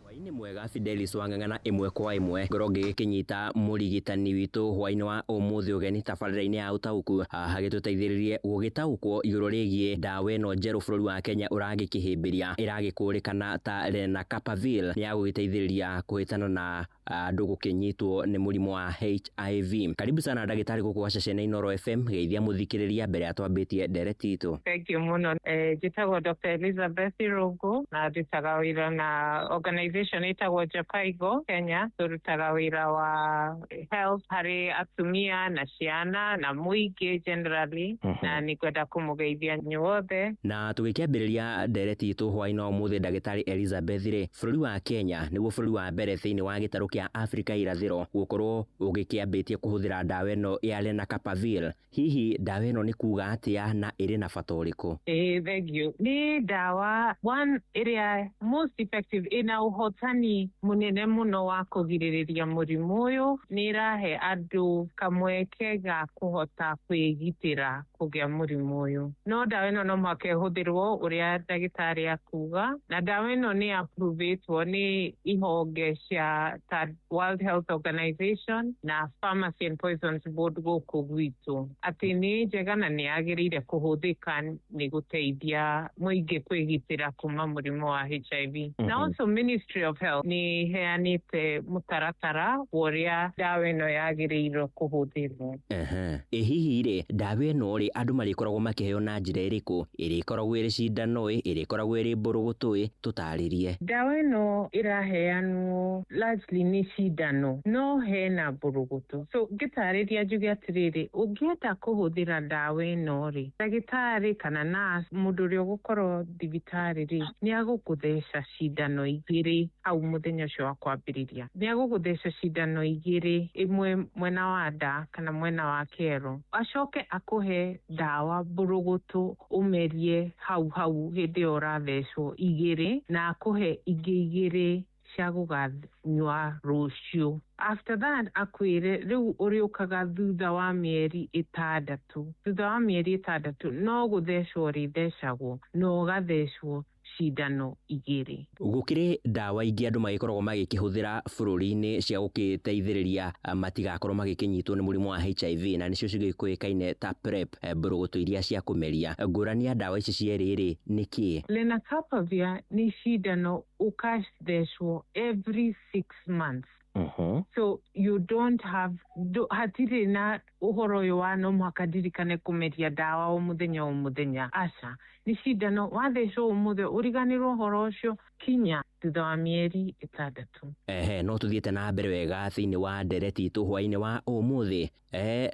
Hwaĩ-inĩ mwega Fidelis Wang'ang'ana ĩmwe kwa ĩmwe ngorwo ngĩgĩkĩnyita mũrigitani witũ hwaĩ-inĩ wa ũmũthĩ ũgeni tabarĩra-inĩ ya ũtaũku, hagĩtũteithĩrĩrie gũgĩtaũkwo igũrũ rĩgiĩ ndawa ĩno njerũ bũrũri wa Kenya ũragĩkĩhĩmbĩria ĩragĩkũrĩkana ta Lenacapavir, nĩ ya gũgĩteithĩrĩria kũhĩtana na andũ gũkĩnyitwo nĩ mũrimũ wa HIV. Karibu sana ndagĩtarĩ gũkũ gwa ceceni Inooro FM, geithia mũthikĩrĩria mbere ya twambĩtie ndereti itũ. Thank you mũno. Njĩtagwo Dr. Elizabeth Irũngũ na ndutaga wĩra na organization ĩtagwo Jhpiego Kenya. Tũrutaga wĩra wa health harĩ atumia na ciana na mũingĩ generally, na nĩ ngwenda kũmũgeithia inyuothe. Na tũgĩkĩambĩrĩria ndereti itũ hwaĩ-inĩ wa ũmũthĩ ndagĩtarĩ Elizabeth rĩ, bũrũri wa Kenya nĩguo bũrũri wa mbere thĩinĩ wa gĩtarũ kĩa Afrika irathĩro gũkorwo ũgĩkĩambĩtie kũhũthĩra ndawa ĩno ya Lenacapavir. Hihi ndawa ĩno nĩ kuga atĩa na ĩrĩ na bata ũrĩkũ? Ĩĩ, thank you. Nĩ ndawa one ĩrĩa most effective, ĩna ũhotani mũnene mũno wa kũgirĩrĩria mũrimũ ũyũ. Nĩ ĩrahe andũ kamweke ga kũhota kwĩgitĩra kũgĩa mũrimũ ũyũ. No ndawa ĩno no mũhaka ĩhũthĩrwo ũrĩa ndagĩtarĩ akuga, na ndawa ĩno nĩ approvĩtwo nĩ ihonge cia ta World Health Organization na Pharmacy and Poisons Board gũkũ gwitũ, atĩ nĩ njega na nĩ yagĩrĩire kũhũthĩka nĩ gũteithia mũingĩ kwĩgitĩra kuma mũrimũ wa HIV. Na also Ministry of Health nĩ ĩheanĩte mũtaratara wa ũrĩa ndawa ĩno yagĩrĩirwo kũhũthĩrwo. Ĩ hihi rĩ, ndawa ĩno rĩ, andũ marĩkoragwo makĩheo na njĩra ĩrĩkũ? Ĩrĩkoragwo ĩrĩ cindano ĩ, ĩrĩkoragwo ĩrĩ mbũrũgũtũ ĩ? Tũtarĩrie. Ndawa ĩno ĩraheanwo largely nĩ cindano, no hena mbũrũgũtũ. So ngĩtarĩria njuge atĩrĩrĩ, ũngĩenda kũhũthĩra ndawa ĩno rĩ, ndagĩtarĩ kana nurse, mũndũ ũrĩa ũgũkorwo thibitarĩ rĩ, nĩ agũkũtheca cindano igĩrĩ hau mũthenya ũcio wa kwambĩrĩria. Nĩ agũgũtheca cindano igĩrĩ, ĩmwe mwena wa nda kana mwena wa kĩero, acoke akũhe ndawa mbũrũgũtũ ũmerie hau hau hĩndĩ ĩyo ũrathecwo igĩrĩ, na akũhe ingĩ igĩrĩ cia gũkanyua rũciũ. After that akwĩre rĩu ũrĩũkaga thutha wa mĩeri 6. Thutha wa mĩeri 6 no gũthecwo ũrĩthecagwo, na ũgathecwo cindano igĩrĩ. Gũkĩrĩ ndawa ingĩ andũ magĩkoragwo magĩkĩhũthĩra bũrũri-inĩ cia gũgĩteithĩrĩria matigakorwo magĩkĩnyitwo nĩ mũrimũ wa HIV, na nĩcio cigĩkũĩkaine ta PrEP, mbũrũgũtũ iria cia kũmeria. Ngũrani ya ndawa ici cierĩ rĩ nĩ kĩĩ? Lenacapavir nĩ cindano ũkathecwo every 6 months. So you don't have hatirĩ na ũhoro ũyũ wa no mũhaka ndirikane kũmeria ndawa o mũthenya o mũthenya. Aca, nĩ cindano wathecwo ũmũthĩ ũriganĩrwo ũhoro ũcio kinya thutha wa mĩeri 6. Ehe, no tũthiĩte na mbere wega thĩinĩ wa ndereti itũ hwaĩ-inĩ wa ũmũthĩ.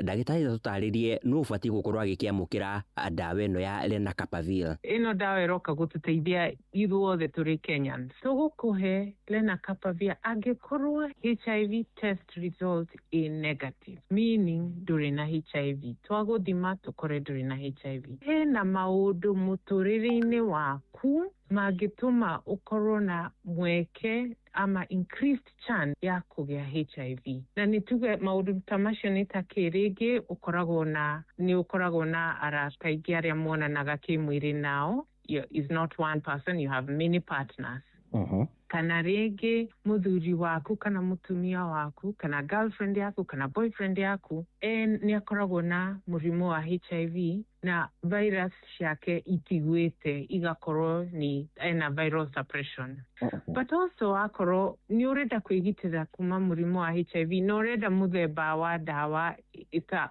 Ndagĩtarĩ tũtarĩrie nũ ũbatiĩ gũkorwo agĩkĩamũkĩra ndawa ĩno ya Lenacapavir. Ĩno ndawa ĩroka gũtũteithia ithuothe tũrĩ Kenyans. Tũgũkũhe Lenacapavir angĩkorwo HIV test result ĩ negative, meaning ndũrĩ na HIV. Twagũthima tũkore ndũrĩ na HIV. Hena maũndũ mũtũrĩre-inĩ waku Mangĩtũma ũkorwo na mweke ama increased chance ya kũgĩa HIV. Na nĩ tuge maũndũ ta macio nĩ ta kĩ? Rĩngĩ ũkoragwo na nĩ ũkoragwo na arata aingĩ arĩa monanaga kĩmwĩrĩ nao. Is not one person, you have many partners. Kana rĩngĩ mũthuri waku kana mũtumia waku kana girlfriend yaku kana boyfriend yaku nĩ akoragwo na mũrimũ wa HIV na virus ciake itigwĩte, igakorwo nĩ ena viral suppression. But also akorwo nĩ ũrenda kwĩgitĩra kuma mũrimũ wa HIV na ũrenda mũthemba wa ndawa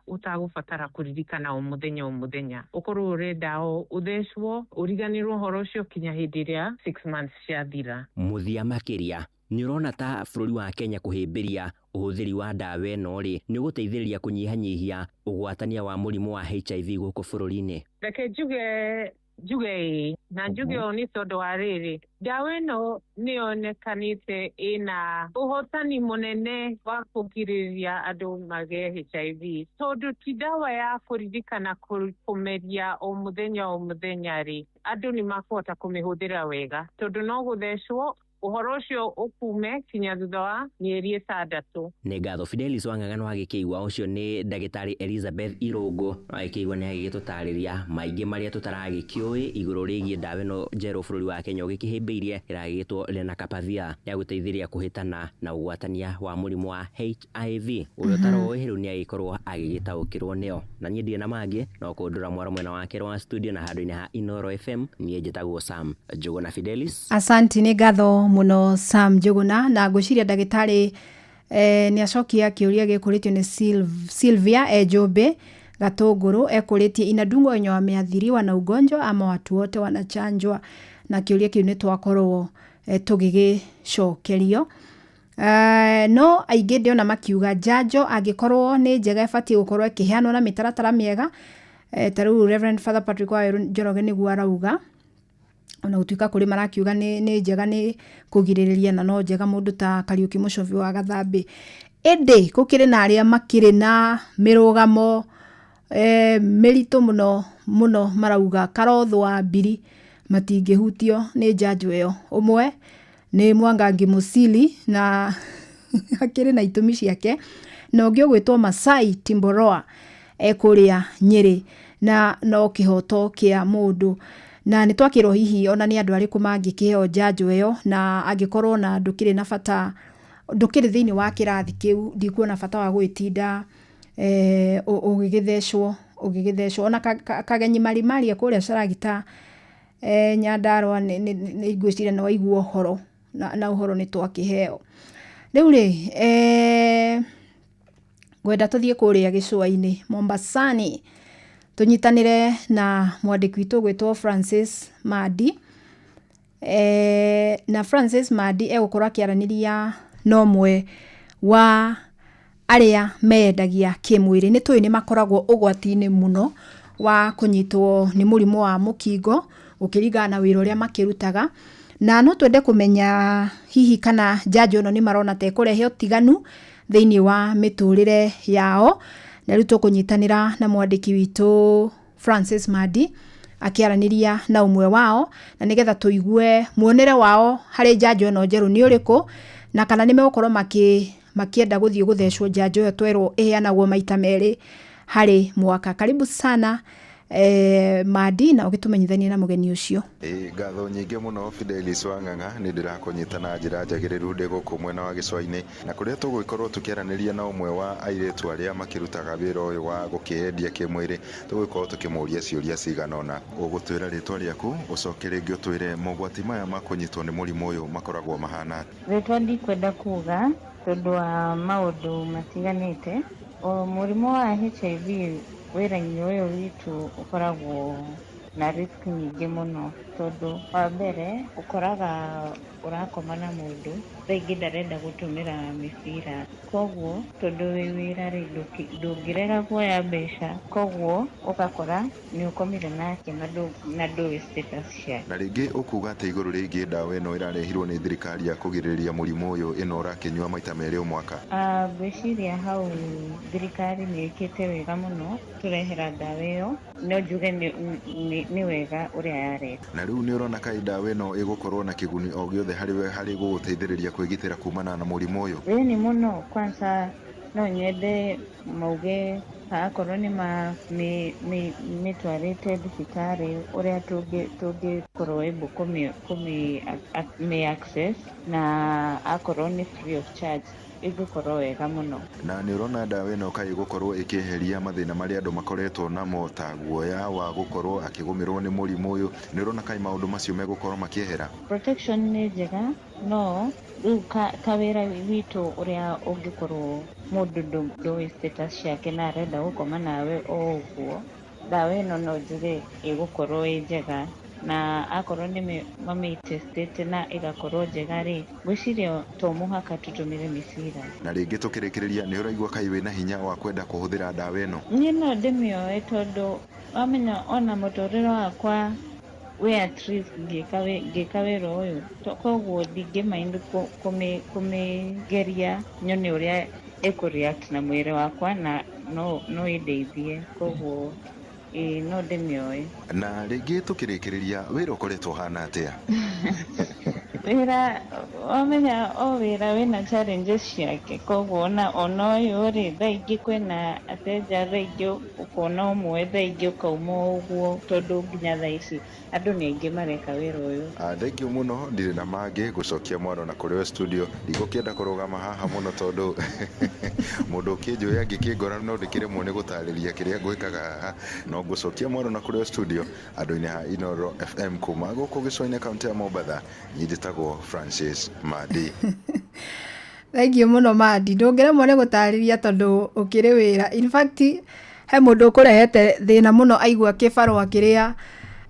ũtagũbatara kũririkana o mũthenya o mũthenya, ũkorwo ũrenda o ũthecwo ũriganĩrwo ũhoro ũcio kinya hĩndĩ ĩrĩa 6 months ciathira. Mũthia makĩria, nĩ ũrona ta bũrũri wa Kenya kũhĩmbĩria ũhũthĩri wa ndawa ĩno rĩ, nĩ ũgũteithĩrĩria kũnyihanyihia ũgwatania wa mũrimũ wa HIV gũkũ bũrũri-inĩ? Reke njuge ĩĩ, na njuge ũũ nĩ tondũ wa rĩrĩ, ndawa ĩno nĩ yonekanĩte ĩna ũhotani mũnene wa kũgirĩrĩria andũ magĩe HIV, tondũ ti ndawa ya kũririkana kũmeria o mũthenya o mũthenya rĩ, andũ nĩ makũhota kũmĩhũthĩra wega, tondũ no gũthecwo ũhoro ũcio ũkume kinya thutha wa mĩeri 6. Nĩ ngatho Fidelis Wang'ang'a. No agĩkĩigua ũcio nĩ ndagĩtarĩ Elizabeth Irũngũ, no agĩkĩigua nĩ agĩgĩtũtarĩria maingĩ marĩa tũtaragĩkĩũĩ igũrũ rĩgiĩ ndawa ĩno njerũ bũrũri wa Kenya ũgĩkĩhĩmbĩirie, ĩragĩgĩtwo Lenacapavir, ya gũteithĩrĩria kũhĩtana na ũgwatania wa mũrimũ wa HIV. Ũrĩa ũtaroĩ rĩu nĩ agĩkorwo agĩgĩtaũkĩrwo nĩyo. Na niĩ ndirĩ na mangĩ no kũndũra mwaro mwena wake wa studio na handũ-inĩ ha Inoro FM. Niĩ njĩtagwo Sam Njũgũna Fidelis. Asanti, nĩ ngatho mũno Sam Njũgũna, na ngwĩciria ndagĩtarĩ nĩ acokia kĩũria gĩkũrĩtio nĩ Sylvia e Njũmbĩ Gatũngũrũ. Ekũrĩtie, inadungwa wenye wameathiriwa na ugonjwa ama watu wote wanachanjwa? Na kĩũria kĩu nĩ twakorwo tũgĩgĩcokerio. No aingĩ ndĩona makiuga njanjo angĩkorwo nĩ njega ĩbatiĩ gũkorwo ĩkĩheanwo na mĩtaratara mĩega. Ta rĩu Reverend Father Patrick Waweru Njoroge nĩguo arauga, ona gũtuĩka kũrĩ marakiuga nĩ njega nĩ kũgirĩrĩria na no njega, mũndũ ta Kariũki Mũcobi wa Gathambĩ. Ĩndĩ gũkĩrĩ na arĩa makĩrĩ na mĩrũgamo mĩritũ mũno mũno, marauga karotho wa mbiri matingĩhutio nĩ njanjo ĩyo. Ũmwe nĩ Mwangangi Musili, na akĩrĩ na itũmi ciake, na ũngĩ ũgwĩtwo Masai Timboroa ekũrĩa Nyĩrĩ, na no kĩhoto kĩa mũndũ. Na nĩ twakĩrwo hihi ona nĩ andũ arĩkũ mangĩkĩheo njanjo ĩyo, na angĩkorwo na ndũkĩrĩ na bata, ndũkĩrĩ thĩinĩ wa kĩrathi kĩu, ndikuona bata wa gũgĩtinda ũgĩgĩthecwo. Ona Kagenyi Marimari kũrĩa Caragita Nyandarũa, nĩ ngwĩciria nĩ waigua ũhoro na ũhoro nĩ twakĩheo. Rĩu rĩ, ngwenda tũthiĩ kũrĩa gĩcũa-inĩ Mombasani, tũnyitanĩre na mwandĩki witũ ũgwĩtwo Francis Mandi. Na Francis Mandi egũkorwo akĩaranĩria na ũmwe wa arĩa meyendagia kĩmwĩrĩ. Nĩ tũĩ nĩ makoragwo ũgwati-inĩ mũno wa kũnyitwo nĩ mũrimũ wa mũkingo gũkĩringana na wĩra ũrĩa makĩrutaga, na no twende kũmenya hihi kana njanjo ĩno nĩ marona ta ĩkũrehe ũtiganu thĩinĩ wa mĩtũrĩre yao. Na rĩu tũkũnyitanĩra na mwandĩki witũ Francis Mandi akĩaranĩria na ũmwe wao, na nĩgetha tũigue muonere wao harĩ njanjo ĩno njerũ nĩ ũrĩkũ, na kana nĩ megũkorwo makĩenda gũthiĩ gũthecwo njanjo ĩyo twerwo ĩheanagwo maita 2 harĩ mwaka. Karibu sana Mandi, na ũgĩtũmenyithanie na mũgeni ũcio. Ĩ ngatho nyingĩ mũno Fidelis Wang'ang'a, nĩ ndĩrakũnyita na njĩra njagĩrĩru ndĩ gũkũ mwena wa gĩcũa-inĩ, na kũrĩa tũgũgĩkorwo tũkĩaranĩria na ũmwe wa airĩtu arĩa makĩrutaga wĩra ũyũ wa gũkĩendia kĩmwĩrĩ. Tũgũgĩkorwo tũkĩmũria ciũria cigana ũna. Ũgũtwĩra rĩtwa rĩaku, ũcoke rĩngĩ ũtwĩre mogwati maya ma kũnyitwo nĩ mũrimũ ũyũ makoragwo mahana atĩa? Rĩtwa ndikwenda kuga tondũ wa maũndũ matiganĩte. O mũrimũ wa HIV wĩra-inĩ ũyũ witũ ũkoragwo na risk nyingĩ mũno, tondũ wa mbere ũkoraga ũrakoma na mũndũ thaa ingĩ ndarenda gũtũmĩra mĩbira, koguo tondũ wĩ wĩra rĩ, ndũngĩrega kuoya mbeca, koguo ũgakora nĩ ũkomire nake na ndũĩ status ciake. Na rĩngĩ ũkuga atĩ igũrũ rĩgiĩ ndawa ĩno ĩrarehirwo nĩ thirikari ya kũgirĩrĩria mũrimũ ũyũ ĩno ũrakĩnyua maita merĩ o mwaka? Ngwĩciria hau thirikari nĩ ĩkĩte wega mũno tũrehera ndawa ĩyo, no njuge nĩ wega ũrĩa yarehwo. Na rĩu nĩ ũrona kaĩ ndawa ĩno ĩgũkorwo na kĩguni o gĩothe harĩ we harĩ gũgũteithĩrĩria kwĩgitĩra kumana na mũrimũ ũyũ? Ĩni mũno, kwanza no nyende mauge akorwo nĩ mĩtwarĩte thibitarĩ ũrĩa tũngĩkorwo able kũmĩ access, na akorwo nĩ free of charge ĩgũkorwo wega mũno. Na nĩ ũrona ndawa ĩno kaĩ ĩgũkorwo ĩkĩeheria mathĩna marĩa andũ makoretwo namo ta guoya wa gũkorwo akĩgũmĩrwo nĩ mũrimũ ũyũ, nĩ ũrona kaĩ maũndũ macio megũkorwo makĩehera? Protection nĩ njega, no rĩu kawĩra witũ ũrĩa ũngĩkorwo mũndũ ndũĩ status ciake na arenda gũkoma nawe o ũguo, ndawa ĩno no njuge ĩgũkorwo ĩ njega, na akorwo nĩ mamĩtestĩte na ĩgakorwo njega rĩ, ngwĩciria to mũhaka tũtũmĩre mĩbira. Na rĩngĩ tũkĩrĩkĩrĩria, nĩ ũraigua kaĩ wĩna hinya wa kwenda kũhũthĩra ndawa ĩno? Niĩ no ndĩmĩoe tondũ wamenya ona mũtũrĩre wakwa wĩ at risk ngĩka wĩra ũyũ, koguo ndingĩmind kũmĩgeria nyone ũrĩa ĩkũ-react na mwĩrĩ wakwa, na no ĩndeithie, koguo ĩĩ no ndĩmĩoe. Na rĩngĩ tũkĩrĩkĩrĩria, wĩra ũkoretwo ũhana atĩa? Wĩra wamenya o wĩra wĩna challenges ciake, koguo ona ũyũ rĩ, thaa ingĩ kwĩna ateja, thaa ingĩ ũkona ũmwe, thaa ingĩ ũkauma ũguo, tondũ nginya thaa ici andũ nĩ aingĩ mareka wĩra ũyũ. Thengiũ mũno, ndirĩ na mangĩ gũcokia mwaro na kũrĩ we studio, ndigũkĩenda kũrũgama haha mũno tondũ mũndũ ũkĩnjũĩ angĩkĩngora no ndĩkĩremwo nĩ gũtarĩria kĩrĩa ngwĩkaga haha, no ngũcokia mwaro na kũrĩ we studio andũ-inĩ a Inooro FM kuma gũkũ gĩcũa-inĩ kaũntĩ ya Mombatha. Niĩ njĩtagwo Francis Madi. Thengiũ mũno Madi, ndũngĩremwo nĩ gũtarĩria tondũ ũkĩrĩ wĩra. In fact, he mũndũ ũkũrehete thĩna mũno aigua kĩbarũa kĩrĩa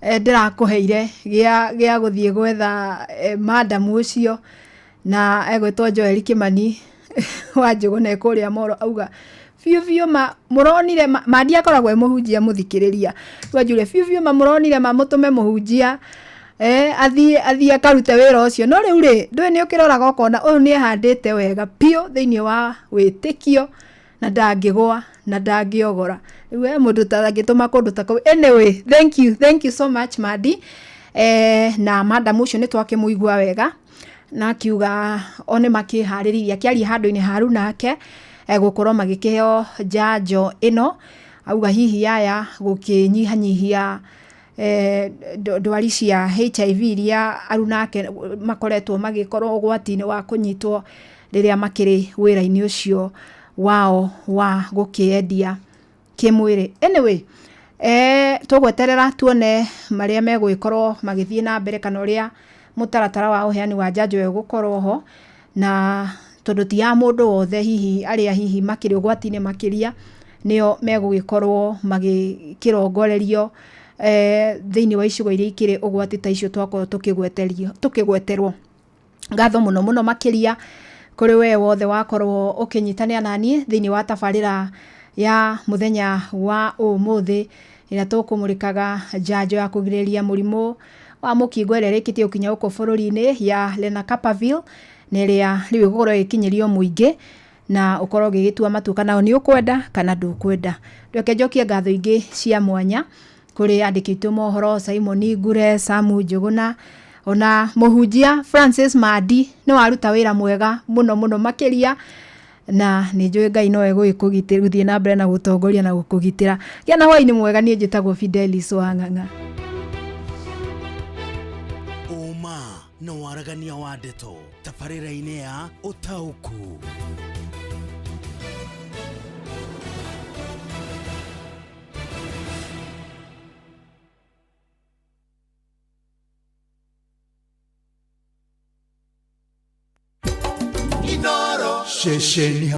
ndĩrakũheire gĩa gũthiĩ gwetha madam ũcio, na egwĩtwo Joel Kimani wa Njũgũna kũrĩa Moro, auga biũ biũ ma mũronire Madi akoragwo e mũhunjia mũthikĩrĩria, rĩu anjũria biũ biũ ma mũronire ma mũtũme mũhunjia athiĩ akarute wĩra ũcio. No rĩu rĩ, ndũĩ nĩ ũkĩroraga ũkona ũyũ nĩ ehandĩte wega biũ thĩinĩ wa wĩtĩkio na ndangĩgũa na ndangĩogora. Rĩu he mũndũ tangĩtũma kũndũ ta kũu. Anyway, thank you so much Madi. Na madam ũcio nĩ twakĩmũigua wega na akiuga o nĩ makĩharĩrĩirie, akĩaria handũ-inĩ haru nake gũkorwo magĩkĩheo njanjo ĩno, auga hihi aya gũkĩnyihanyihia ndwari cia HIV iria arunake makoretwo magĩkorwo ũgwati-inĩ wa kũnyitwo rĩrĩa makĩrĩ wĩra-inĩ ũcio wao wa gũkĩendia kĩmwĩrĩ. Anyway, tũgweterera tuone marĩa megũgĩkorwo magĩthiĩ na mbere kana ũrĩa mũtaratara wa ũheani wa njanjo ĩyo ũgũkorwo ho, na tondũ ti ya mũndũ wothe, hihi arĩa hihi makĩrĩ ũgwati-inĩ makĩria nĩo megũgĩkorwo magĩkĩrongorerio thĩinĩ wa icigo iria ikĩrĩ ũgwati ta icio twakorwo tũkĩgweterwo. Ngatho mũno mũno makĩria kũrĩ we wothe wakorwo ũkĩnyitanĩra naniĩ thĩinĩ wa tabarĩra ya mũthenya wa ũmũthĩ ĩrĩa tũkũmũrĩkaga njanjo ya kũgirĩrĩria mũrimũ wa mũkingo ĩrĩa ĩrĩkĩtie gũkinya gũkũ bũrũri-inĩ ya Lenacapavir, na ĩrĩa rĩu ĩgũkorwo ĩgĩkinyĩrio mũingĩ, na ũkorwo ũgĩgĩtua matua kana nĩ ũkwenda kana ndũkwenda. Reke njokie ngatho ingĩ cia mwanya kũrĩ andĩki aitũ mohoro Simon Ngure, Samu Njũgũna, ona mũhunjia Francis Madi nĩ waruta wĩra mwega mũno mũno makĩria, na nĩ njũĩ Ngai no egũgĩkũgitĩra gũthiĩ na mbere na gũtongoria na gũkũgitĩra. Gĩa na hwaĩ-inĩ mwega, niĩ njĩtagwo Fidelis Wang'ang'a. Ũma na waragania wa ndeto tabarĩra-inĩ ya Ũtaũku. Ceceni.